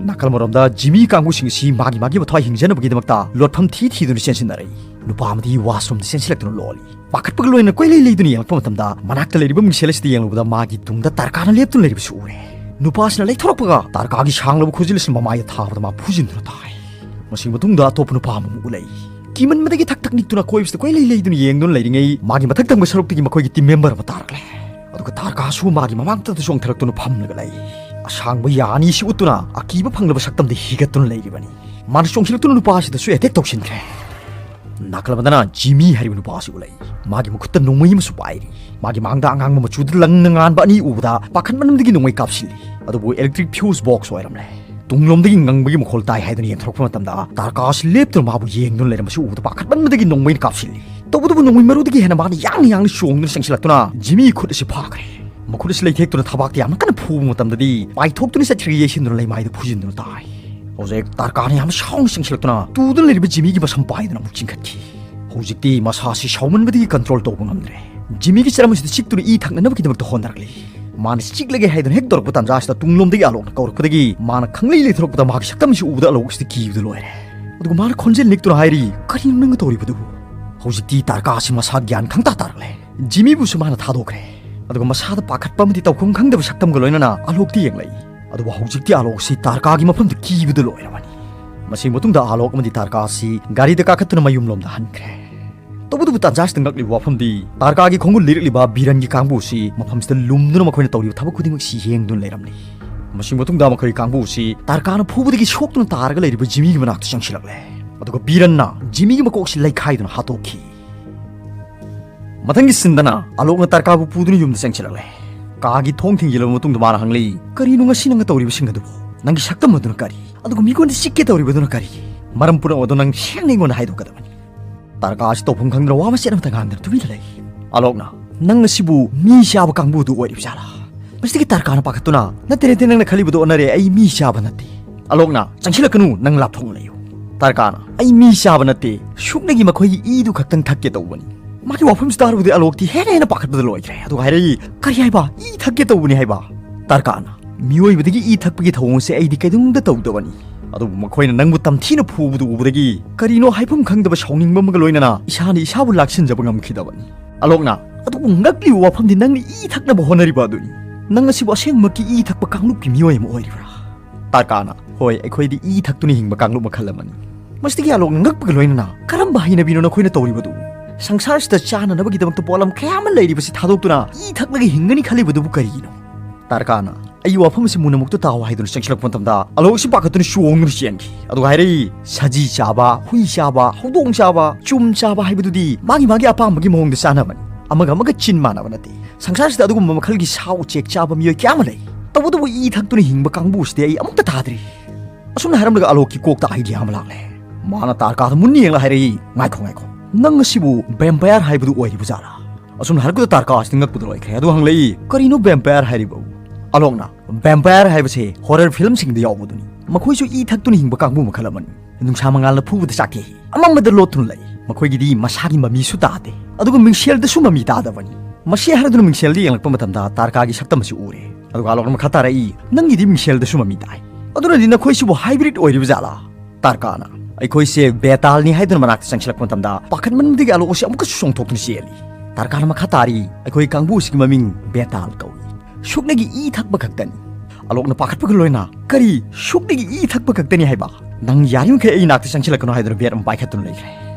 ꯅꯥꯀꯜ ꯑꯃꯔꯣꯝꯗ ꯖꯤꯃꯤ ꯀꯥꯡꯕꯨꯁꯤꯡ ꯑꯁꯤ ꯃꯥꯒꯤ ꯃꯥꯒꯤ ꯃꯊ꯭ꯋꯥꯏ ꯍꯤꯡꯖꯅꯕꯒꯤꯗꯃꯛꯇ ꯂꯣꯠꯐꯝ ꯊꯤ ꯊꯤꯗꯨꯅ ꯆꯦꯟꯁꯤꯟꯅꯔꯛꯏ꯫ ꯅꯨꯄꯥ ꯑꯃꯗꯤ ꯋꯥꯁꯔꯨꯝꯗ ꯆꯦꯟꯁꯤꯜꯂꯛꯇꯨꯅ ꯂꯣꯜꯂꯤ꯫ ꯄꯥꯈꯠꯄꯒ ꯂꯣꯏꯅꯅ ꯀꯣꯏꯂꯩ ꯂꯩꯗꯨꯅ ꯌꯦꯡꯂꯛꯄ ꯃꯇꯝꯗ ꯃꯅꯥꯛꯇ ꯂꯩꯔꯤꯕ ꯃꯤꯡꯁꯦꯜ ꯑꯁꯤꯗ ꯌꯦꯡꯂꯨꯕꯗ ꯃꯥꯒꯤ ꯇꯨꯡꯗ ꯇꯥꯔꯀꯥꯅ ꯂꯦꯞꯇꯨꯅ ꯂꯩꯔꯤꯕꯁꯨ ꯎꯔꯦ꯫ ꯅꯨꯄꯥꯁꯤꯅ ꯂꯩꯊꯣꯔꯛꯄꯒ ꯇꯥꯔꯀꯥꯒꯤ ꯁꯥꯡꯂꯕ ꯈꯨꯖꯤꯜ ꯑꯁꯤꯅ ꯃꯃꯥꯏꯗ ꯊꯥꯕꯗ ꯃꯥ ꯐꯨꯖꯤꯟꯗꯨꯅ ꯇꯥꯏ꯫ ꯃꯁꯤꯒꯤ ꯃꯇꯨꯡꯗ ꯑꯇꯣꯞꯄ ꯅꯨꯄꯥ ꯑꯃꯃꯨꯛ ꯎꯠꯂꯛꯏ꯫ ꯀꯤꯃꯟꯕꯗꯒꯤ ꯊꯛ ꯊꯛ ꯅꯤꯛꯇꯨꯅ ꯑꯀꯣꯏꯕꯁꯤꯗ ꯀꯣꯏꯂꯩ ꯂꯩꯗꯨꯅ ꯌꯦꯡꯗꯨꯅ ꯂꯩꯔꯤꯉꯩ ꯃꯥꯒꯤ ꯃꯊꯛ ꯊꯪꯕ ꯁꯔꯨꯛꯇꯒꯤ ꯃꯈꯣꯏꯒꯤ ꯇꯤꯝ ꯃꯦꯝꯕꯔ ꯑꯃ ꯇꯥꯔꯛꯂꯦ꯫ ꯑꯗꯨꯒ ꯇꯥꯔꯀꯥꯁꯨ ꯃꯥꯒꯤ ꯃꯃꯥꯡꯗ ꯆꯣꯡꯊꯔꯛꯇꯨꯅ ꯐꯝꯂꯒ ꯂꯩ꯫ ꯑꯁꯥꯡꯕ ꯌꯥ ꯑꯅꯤ ꯑꯁꯤ ꯎꯠꯇꯨꯅ ꯑꯀꯤꯕ ꯐꯪꯂꯕ ꯁꯛꯇꯝꯗ ꯍꯤꯒꯠꯇꯨꯅ ꯂꯩꯔꯤꯕꯅꯤ꯫ ꯃꯥꯅ ꯆꯣꯡꯁꯤꯜꯂꯛꯇꯨꯅ ꯅꯨꯄꯥ ꯑꯁꯤꯗꯁꯨ ꯑꯦꯇꯦꯛ ꯇꯧꯁꯤꯟꯈ꯭ꯔꯦ꯫ ꯅꯥꯀꯜ ꯑꯃꯗꯅ ꯖꯤꯃꯤ ꯍꯥꯏꯔꯤꯕ ꯅꯨꯄꯥ ꯑꯁꯤ ꯎꯠꯂꯛꯏ꯫ ꯃꯥꯒꯤ ꯃꯈꯨꯠꯇ ꯅꯣꯡꯃꯩ ꯑꯃꯁꯨ ꯄꯥꯏꯔꯤ꯫ ꯃꯥꯒꯤ ꯃꯥꯡꯗ ꯑꯉꯥꯡꯕ ꯃꯆꯨꯗ ꯂꯪꯅ ꯉꯥꯟꯕ ꯑꯅꯤ ꯎꯕꯗ ꯄꯥꯈꯠꯃꯟꯕꯗꯒꯤ ꯅꯣꯡꯃꯩ ꯀꯥꯞꯁꯤꯜꯂꯤ꯫ ꯑꯗꯨꯕꯨ electric fuse box ꯑꯣꯏꯔꯝꯂꯦ꯫ ꯇꯨꯡꯂꯣꯝꯗꯒꯤ ꯉꯪꯕꯒꯤ ꯃꯈꯣꯜ ꯇꯥꯏ ꯍꯥꯏꯗꯨꯅ ꯌꯦꯡꯊꯣꯔꯛꯄ ꯃꯇꯝꯗ ꯇꯥꯔꯀꯥ ꯑꯁꯤ ꯂꯦꯞꯇꯨꯅ ꯃꯥꯕꯨ ꯌꯦꯡꯗꯨꯅ ꯂꯩꯔꯝꯕꯁꯤ ꯎꯕꯗ ꯄꯥꯈꯠꯃꯟꯕꯗꯒꯤ ꯅꯣꯡꯃꯩꯅ ꯀꯥꯞꯁꯤꯜꯂꯤ꯫ ꯇꯧꯕꯇꯕꯨ ꯅꯣꯡꯃꯩ ꯃꯔꯨꯗꯒꯤ ꯍꯦꯟꯅ ꯃꯥꯅ ꯌꯥꯡꯅ ꯌꯥꯡꯅ ꯆꯣꯡꯗꯨꯅ ꯆꯪꯁꯤꯜꯂꯛꯇꯨꯅ ꯖꯤꯃꯤꯒꯤ ꯈꯨꯠ ꯑꯁꯤ ꯐꯥꯈ꯭ꯔꯦ꯫ ꯃꯈꯨꯠ ꯑꯁꯤ ꯂꯩꯊꯦꯛꯇꯨꯅ ꯊꯕꯥꯛꯇ ꯌꯥꯝꯅ ꯀꯟꯅ ꯐꯨꯕ ꯃꯇꯝꯗꯗꯤ ꯄꯥꯏꯊꯣꯛꯇꯨꯅ ꯆꯠꯈ꯭ꯔꯒ ꯌꯩꯁꯤꯟꯗꯨꯅ ꯂꯩꯃꯥꯏꯗ ꯐꯨꯖꯤꯟꯗꯨꯅ ꯇꯥꯏ꯫ ꯍꯧꯖꯤꯛ ꯇꯥꯔꯀꯥꯅ ꯌꯥꯝꯅ ꯁꯥꯎꯅ ꯆꯪꯁꯤꯜꯂꯛꯇꯨꯅ ꯇꯨꯗꯨꯅ ꯂꯩꯔꯤꯕ ꯖꯤꯃꯤꯒꯤ ꯃꯁꯝ ꯄꯥꯏꯗꯨꯅ ꯑꯃꯨꯛ ꯆꯤꯡꯈꯠꯈꯤ꯫ ꯍꯧꯖꯤꯛꯇꯤ ꯃꯁꯥꯁꯤ ꯁꯥꯎꯃꯟꯕꯗꯒꯤ control ꯇꯧꯕ ꯉꯝꯗ꯭ꯔꯦ꯫ ꯖꯤꯃꯤꯒꯤ ꯆꯔꯝ ꯑꯁꯤꯗ ꯆꯤꯛꯇꯨꯅ ꯏ ꯊꯛꯅꯅꯕꯒꯤꯗꯃꯛꯇ ꯍꯣꯠꯅꯔꯛꯂꯤ꯫ ꯃꯥꯅ ꯆꯤꯛꯂꯒꯦ ꯍꯥꯏꯗꯨꯅ ꯍꯦꯛ ꯇꯧꯔꯛꯄ ꯇꯥꯟꯖꯥ ꯑꯁꯤꯗ ꯇꯨꯡꯂꯣꯝꯗꯒꯤ ꯑꯂꯣꯛꯅ ꯀꯧꯔꯛꯄꯗꯒꯤ ꯃꯥꯅ ꯈꯪꯂꯩ ꯂꯩꯊꯣꯔꯛꯄꯗ ꯃꯥꯒꯤ ꯁꯛꯇꯝ ꯑꯁꯤ ꯎꯕꯗ ꯑꯂꯣꯛ ꯑꯁꯤꯗꯤ ꯀꯤꯕꯗ ꯂꯣꯏꯔꯦ꯫ ꯑꯗꯨꯒ ꯃꯥꯅ ꯈꯣꯟꯖꯦꯜ ꯅꯤꯛꯇꯨꯅ ꯍꯥꯏꯔꯤ, "ꯀꯔꯤꯅꯣ ꯅꯪꯅ ꯇꯧꯔꯤꯕꯗꯨꯕꯨ?" ꯍꯧꯖꯤꯛꯇꯤ ꯇꯥꯔꯀꯥ ꯑꯁꯤ ꯃꯁꯥ ꯒ꯭ꯌꯥꯟ ꯈꯪꯇꯥ ꯇꯥꯔꯛꯂꯦ꯫ ꯖꯤꯃꯤꯕꯨꯁꯨ ꯃꯥꯅ ꯊꯥꯗꯣꯛꯈ꯭ꯔꯦ꯫ ꯑꯗꯨꯒ ꯃꯁꯥꯗ ꯄꯥꯈꯠꯄ ꯑꯃꯗꯤ ꯇꯧꯐꯝ ꯈꯪꯗꯕ ꯁꯛꯇꯝꯒ ꯂꯣꯏꯅꯅ ꯑꯂꯣꯛꯇ ꯌꯦꯡꯂꯛꯏ꯫ ꯑꯗꯨꯕꯨ ꯍꯧꯖꯤꯛꯇꯤ ꯑꯂꯣꯛ ꯑꯁꯤ ꯇꯥꯔꯀꯥꯒꯤ ꯃꯐꯝꯗ ꯀꯤꯕꯗ ꯂꯣꯏꯔꯕꯅꯤ꯫ ꯃꯁꯤꯒꯤ ꯃꯇꯨꯡꯗ ꯑꯂꯣꯛ ꯑꯃꯗꯤ ꯇꯥꯔꯀꯥ ꯑꯁꯤ ꯒꯥꯔꯤꯗ ꯀꯥꯈꯠꯇꯨꯅ ꯃꯌꯨꯝꯂꯣꯝꯗ ꯍꯟꯈ꯭ꯔꯦ꯫ ꯇꯧꯕꯇꯕꯨ ꯇꯥꯟꯖꯥꯁꯤꯗ ꯉꯛꯂꯤꯕ ꯋꯥꯐꯝꯗꯤ ꯇꯥꯔꯀꯥꯒꯤ ꯈꯣꯡꯒꯨꯜ ꯂꯤꯔꯛꯂꯤꯕ ꯕꯤꯔꯟꯒꯤ ꯀꯥꯡꯕꯨ ꯑꯁꯤ ꯃꯐꯝꯁꯤꯗ ꯂꯨꯝꯗꯨꯅ ꯃꯈꯣꯏꯅ ꯇꯧꯔꯤꯕ ꯊꯕꯛ ꯈꯨꯗꯤꯡꯃꯛꯁꯤ ꯌꯦꯡꯗꯨꯅ ꯂꯩꯔꯝꯂꯤ꯫ ꯃꯁꯤꯒꯤ ꯃꯇꯨꯡꯗ ꯃꯈꯣꯏꯒꯤ ꯀꯥꯡꯕꯨ ꯑꯁꯤ ꯇꯥꯔꯀꯥꯅ ꯐꯨꯕꯗꯒꯤ ꯁꯣꯛꯇꯨꯅ ꯇꯥꯔꯒ ꯂꯩꯔꯤꯕ ꯖꯤꯃꯤꯒꯤ ꯃꯅꯥꯛꯇ ꯆꯪꯁꯤꯜꯂꯛꯂꯦ꯫ ꯑꯗꯨꯒ ꯕꯤꯔꯟꯅ ꯖꯤꯃꯤꯒꯤ ꯃꯀꯣꯛꯁꯤ ꯂꯩꯈꯥꯏꯗꯨꯅ ꯍꯥꯠꯇꯣꯛꯈꯤ꯫ ꯃꯊꯪꯒꯤ ꯁꯤꯟꯗꯅ ꯑꯂꯣꯛꯅ ꯇꯥꯔꯀꯥꯕꯨ ꯄꯨꯗꯨꯅ ꯌꯨꯝꯗ ꯆꯪꯁꯤꯜꯂꯛꯂꯦ꯫ ꯀꯥꯒꯤ ꯊꯣꯡ ꯊꯤꯡꯖꯤꯜꯂꯕ ꯃꯇꯨꯡꯗ ꯃꯥꯅ ꯍꯪꯂꯤ, "ꯀꯔꯤꯅꯣ ꯉꯁꯤ ꯅꯪꯅ ꯇꯧꯔꯤꯕꯁꯤꯡ ꯑꯗꯨꯕꯨ? ꯅꯪꯒꯤ ꯁꯛꯇꯝ ꯑꯗꯨꯅ ꯀꯔꯤ? ꯑꯗꯨꯒ ꯃꯤꯉꯣꯟꯗ ꯆꯤꯛꯀꯦ ꯇꯧꯔꯤꯕꯗꯨꯅ ꯀꯔꯤ? ꯃꯔꯝ ꯄꯨꯝꯅꯃꯛ ꯑꯗꯨ ꯅꯪ ꯁꯦꯡꯅ ꯑꯩꯉꯣꯟꯗ ꯍꯥꯏꯗꯣꯛꯀꯗꯕꯅꯤ꯫" ꯇꯥꯔꯀꯥ ꯑꯁꯤ ꯇꯧꯐꯝ ꯈꯪꯗꯅ ꯋꯥ ꯃꯆꯦꯠ ꯑꯃꯠꯇ ꯉꯥꯡꯗꯅ ꯇꯨꯃꯤꯟꯅ ꯂꯩ꯫ ꯑꯂꯣꯛꯅ, "ꯅꯪ ꯑꯁꯤꯕꯨ ꯃꯤ ꯆꯥꯕ ꯀꯥꯡꯕꯨꯗꯨ ꯑꯣꯏꯔꯤꯕ ꯖꯥꯠꯂꯥ?" ꯃꯁꯤꯗꯒꯤ ꯇꯥꯔꯀꯥꯅ ꯄꯥꯈꯠꯇꯨꯅ, "ꯅꯠꯇꯦ, ꯅꯠꯇꯦ, ꯅꯪꯅ ꯈꯜꯂꯤꯕꯗꯨ ꯑꯣꯟꯅꯔꯦ, ꯑꯩ ꯃꯤ ꯆꯥꯕ ꯅꯠꯇꯦ꯫" "ꯑꯂꯣꯛꯅ, ꯆꯪꯁꯤꯜꯂꯛꯀꯅꯨ, ꯅꯪ ꯂꯥꯞꯊꯣꯛꯅ ꯂꯩꯌꯨ꯫" ꯇꯥꯔꯀꯥꯅ, "ꯑꯩ ꯃꯤ ꯆꯥꯕ ꯅꯠꯇꯦ, ꯁꯨꯞꯅꯒꯤ ꯃꯈꯣꯏꯒꯤ ꯏꯗꯨ ꯈꯛꯇꯪ ꯊꯛꯀꯦ ꯇꯧꯕꯅꯤ꯫" ꯃꯥꯒꯤ ꯋꯥꯐꯝꯁꯤ ꯇꯥꯔꯨꯕꯗꯤ ꯑꯂꯣꯛꯇꯤ ꯍꯦꯟꯅ ꯍꯦꯟꯅ ꯄꯥꯈꯠꯄꯗ ꯂꯣꯏꯈ꯭ꯔꯦ꯫ ꯑꯗꯨꯒ ꯍꯥꯏꯔꯛꯏ, "ꯀꯔꯤ ꯍꯥꯏꯕ? ꯏ ꯊꯛꯀꯦ ꯇꯧꯕꯅꯤ ꯍꯥꯏꯕ?" ꯇꯥꯔꯀꯥꯅ, ꯃꯤꯑꯣꯏꯕꯗꯒꯤ ꯏ ꯊꯛꯄꯒꯤ ꯊꯧꯑꯣꯡꯁꯦ ꯑꯩꯗꯤ ꯀꯩꯗꯧꯅꯨꯡꯗ ꯇꯧꯗꯕꯅꯤ꯫ ꯑꯗꯨꯕꯨ ꯃꯈꯣꯏꯅ ꯅꯪꯕꯨ ꯇꯝꯊꯤꯅ ꯐꯨꯕꯗꯨ ꯎꯕꯗꯒꯤ ꯀꯔꯤꯅꯣ ꯍꯥꯏꯐꯝ ꯈꯪꯗꯕ ꯁꯥꯎꯅꯤꯡꯕ ꯑꯃꯒ ꯂꯣꯏꯅꯅ ꯏꯁꯥꯅ ꯏꯁꯥꯕꯨ ꯂꯥꯛꯁꯤꯟꯖꯕ ꯉꯝꯈꯤꯗꯕꯅꯤ꯫ ꯑꯂꯣꯛꯅ, ꯑꯗꯨꯕꯨ ꯉꯛꯂꯤꯕ ꯋꯥꯐꯝꯗꯤ ꯅꯪꯅ ꯏ ꯊꯛꯅꯕ ꯍꯣꯠꯅꯔꯤꯕ ꯑꯗꯨꯅꯤ꯫ ꯅꯪ ꯑꯁꯤꯕꯨ ꯑꯁꯦꯡꯕꯃꯛꯀꯤ ꯏ ꯊꯛꯄ ꯀꯥꯡꯂꯨꯞꯀꯤ ꯃꯤꯑꯣꯏ ꯑꯃ ꯑꯣꯏꯔꯤꯕ꯭ꯔꯥ? ꯇꯥꯔꯀꯥꯅ, ꯍꯣꯏ, ꯑꯩꯈꯣꯏꯗꯤ ꯏ ꯊꯛꯇꯨꯅ ꯍꯤꯡꯕ ꯀꯥꯡꯂꯨꯞ ꯃꯈꯜ ꯑꯃꯅꯤ꯫ ꯃꯁꯤꯗꯒꯤ ꯑꯂꯣꯛꯅ ꯉꯛꯄꯒ ꯂꯣꯏꯅꯅ, ꯀꯔꯝꯕ ꯍꯩꯅꯕꯤꯅꯣ ꯅꯈꯣꯏꯅ ꯇꯧꯔꯤꯕꯗꯨ? ꯁꯪꯁꯥꯔꯁꯤꯗ ꯆꯥꯅꯅꯕꯒꯤꯗꯃꯛꯇ ꯄꯣꯠꯂꯝ ꯀꯌꯥ ꯑꯃ ꯂꯩꯔꯤꯕꯁꯤ ꯊꯥꯗꯣꯛꯇꯨꯅ ꯏ ꯊꯛꯂꯒ ꯍꯤꯡꯒꯅꯤ ꯈꯜꯂꯤꯕꯗꯨꯕꯨ ꯀꯔꯤꯒꯤꯅꯣ? ꯇꯥꯔꯀꯥꯅ, ꯑꯩ ꯋꯥꯐꯝ ꯑꯁꯤ ꯃꯨꯟꯅ ꯑꯃꯨꯛꯇ ꯇꯥꯎ ꯍꯥꯏꯗꯨꯅ ꯆꯪꯁꯤꯜꯂꯛꯄ ꯃꯇꯝꯗ ꯑꯂꯣꯛ ꯑꯁꯤ ꯄꯥꯈꯠꯇꯨꯅ ꯆꯣꯡꯗꯨꯅ ꯆꯦꯟꯈꯤ꯫ ꯑꯗꯨꯒ ꯍꯥꯏꯔꯛꯏ, ꯁꯖꯤ ꯆꯥꯕ, ꯍꯨꯏ ꯆꯥꯕ, ꯍꯧꯗꯣꯡ ꯆꯥꯕ, ꯆꯨꯝ ꯆꯥꯕ ꯍꯥꯏꯕꯗꯨꯗꯤ ꯃꯥꯒꯤ ꯃꯥꯒꯤ ꯑꯄꯥꯝꯕꯒꯤ ꯃꯑꯣꯡꯗ ꯆꯥꯅꯕꯅꯤ꯫ ꯑꯃꯒ ꯑꯃꯒ ꯆꯤꯟ ꯃꯥꯟꯅꯕ ꯅꯠꯇꯦ꯫ ꯁꯪꯁꯥꯔꯁꯤꯗ ꯑꯗꯨꯒꯨꯝꯕ ꯃꯈꯜꯒꯤ ꯁꯥ ꯎꯆꯦꯛ ꯆꯥꯕ ꯃꯤꯑꯣꯏ ꯀꯌꯥ ꯑꯃ ꯂꯩ꯫ ꯇꯧꯕꯇꯕꯨ ꯏ ꯊꯛꯇꯨꯅ ꯍꯤꯡꯕ ꯀꯥꯡꯕꯨꯁꯤꯗꯤ ꯑꯩ ꯑꯃꯨꯛꯇ ꯇꯥꯗ꯭ꯔꯤ꯫ ꯑꯁꯨꯝꯅ ꯍꯥꯏꯔꯝꯂꯒ ꯑꯂꯣꯛꯀꯤ ꯀꯣꯛꯇ ꯑꯥꯏꯗꯤꯌꯥ ꯑꯃ ꯂꯥꯛꯂꯦ꯫ ꯃꯥꯅ ꯇꯥꯔꯀꯥꯗ ꯃꯨꯟꯅ ꯌꯦꯡꯂ ꯍꯥꯏꯔꯛꯏ, "ꯉꯥꯏꯈꯣ, ꯉꯥꯏꯈꯣ, ꯅꯪ ꯑꯁꯤꯕꯨ ꯚꯦꯝꯄꯥꯌꯔ ꯍꯥꯏꯕꯗꯨ ꯑꯣꯏꯔꯤꯕ ꯖꯥꯠꯂꯥ?" ꯑꯁꯨꯝꯅ ꯍꯥꯏꯔꯛꯄꯗ ꯇꯥꯔꯀꯥ ꯑꯁꯤꯗꯤ ꯉꯛꯄꯗ ꯂꯣꯏꯈ꯭ꯔꯦ꯫ ꯑꯗꯨ ꯍꯪꯂꯛꯏ, "ꯀꯔꯤꯅꯣ ꯚꯦꯝꯄꯥꯌꯔ ꯍꯥꯏꯔꯤꯕꯕꯨ?" ꯑꯂꯣꯛꯅ, "ꯚꯦꯝꯄꯥꯌꯔ ꯍꯥꯏꯕꯁꯦ ꯍꯣꯔꯔ ꯐꯤꯂꯝꯁꯤꯡꯗ ꯌꯥꯎꯕꯗꯨꯅꯤ꯫ ꯃꯈꯣꯏꯁꯨ ꯏ ꯊꯛꯇꯨꯅ ꯍꯤꯡꯕ ꯀꯥꯡꯕꯨ ꯃꯈꯜ ꯑꯃꯅꯤ꯫ ꯅꯨꯡꯁꯥ ꯃꯉꯥꯜꯅ ꯐꯨꯕꯗ ꯆꯥꯛꯊꯦꯛꯏ꯫ ꯑꯃꯝꯕꯗ ꯂꯣꯠꯇꯨꯅ ꯂꯩ꯫ ꯃꯈꯣꯏꯒꯤꯗꯤ ꯃꯁꯥꯒꯤ ꯃꯃꯤꯁꯨ ꯇꯥꯗꯦ, ꯑꯗꯨꯒ ꯃꯤꯡꯁꯦꯜꯗꯁꯨ ꯃꯃꯤ ꯇꯥꯗꯕꯅꯤ꯫" ꯃꯁꯤ ꯍꯥꯏꯔꯗꯨꯅ ꯃꯤꯡꯁꯦꯜꯗ ꯌꯦꯡꯂꯛꯄ ꯃꯇꯝꯗ ꯇꯥꯔꯀꯥꯒꯤ ꯁꯛꯇꯝ ꯑꯁꯤ ꯎꯔꯦ꯫ ꯑꯗꯨꯒ ꯑꯂꯣꯛꯅ ꯃꯈꯥ ꯇꯥꯔꯛꯏ, "ꯅꯪꯒꯤꯗꯤ ꯃꯤꯡꯁꯦꯜꯗꯁꯨ ꯃꯃꯤ ꯇꯥꯏ꯫ ꯑꯗꯨꯅꯗꯤ ꯅꯈꯣꯏꯁꯤꯕꯨ ꯍꯥꯏꯕ꯭ꯔꯤꯠ ꯑꯣꯏꯔꯤꯕ ꯖꯥꯠꯂꯥ?" ꯇꯥꯔꯀꯥꯅ, "ꯑꯩꯈꯣꯏꯁꯦ ꯕꯦꯇꯥꯜꯅꯤ" ꯍꯥꯏꯗꯨꯅ ꯃꯅꯥꯛꯇ ꯆꯪꯁꯤꯜꯂꯛꯄ ꯃꯇꯝꯗ ꯄꯥꯈꯠꯃꯟꯕꯗꯒꯤ ꯑꯂꯣꯛ ꯑꯁꯤ ꯑꯃꯨꯛꯀꯁꯨ ꯆꯣꯡꯊꯣꯛꯇꯨꯅ ꯆꯦꯜꯂꯤ꯫ ꯇꯥꯔꯀꯥꯅ ꯃꯈꯥ ꯇꯥꯔꯤ, "ꯑꯩꯈꯣꯏ ꯀꯥꯡꯕꯨ ꯑꯁꯤꯒꯤ ꯃꯃꯤꯡ ꯕꯦꯇꯥꯜ ꯀꯧꯏ꯫ ꯁꯨꯞꯅꯒꯤ ꯏ ꯊꯛꯄ ꯈꯛꯇꯅꯤ꯫" ꯑꯂꯣꯛꯅ ꯄꯥꯈꯠꯄꯒ ꯂꯣꯏꯅ, "ꯀꯔꯤ? ꯁꯨꯞꯅꯒꯤ ꯏ ꯊꯛꯄ ꯈꯛꯇꯅꯤ ꯍꯥꯏꯕ? ꯅꯪ ꯌꯥꯔꯤꯃꯈꯩ ꯑꯩ ꯅꯥꯛꯇ ꯆꯪꯁꯤꯜꯂꯛꯀꯅꯨ" ꯍꯥꯏꯗꯨꯅ ꯕꯦꯠ ꯑꯃ ꯄꯥꯏꯈꯠꯇꯨꯅ ꯂꯩꯈ꯭ꯔꯦ꯫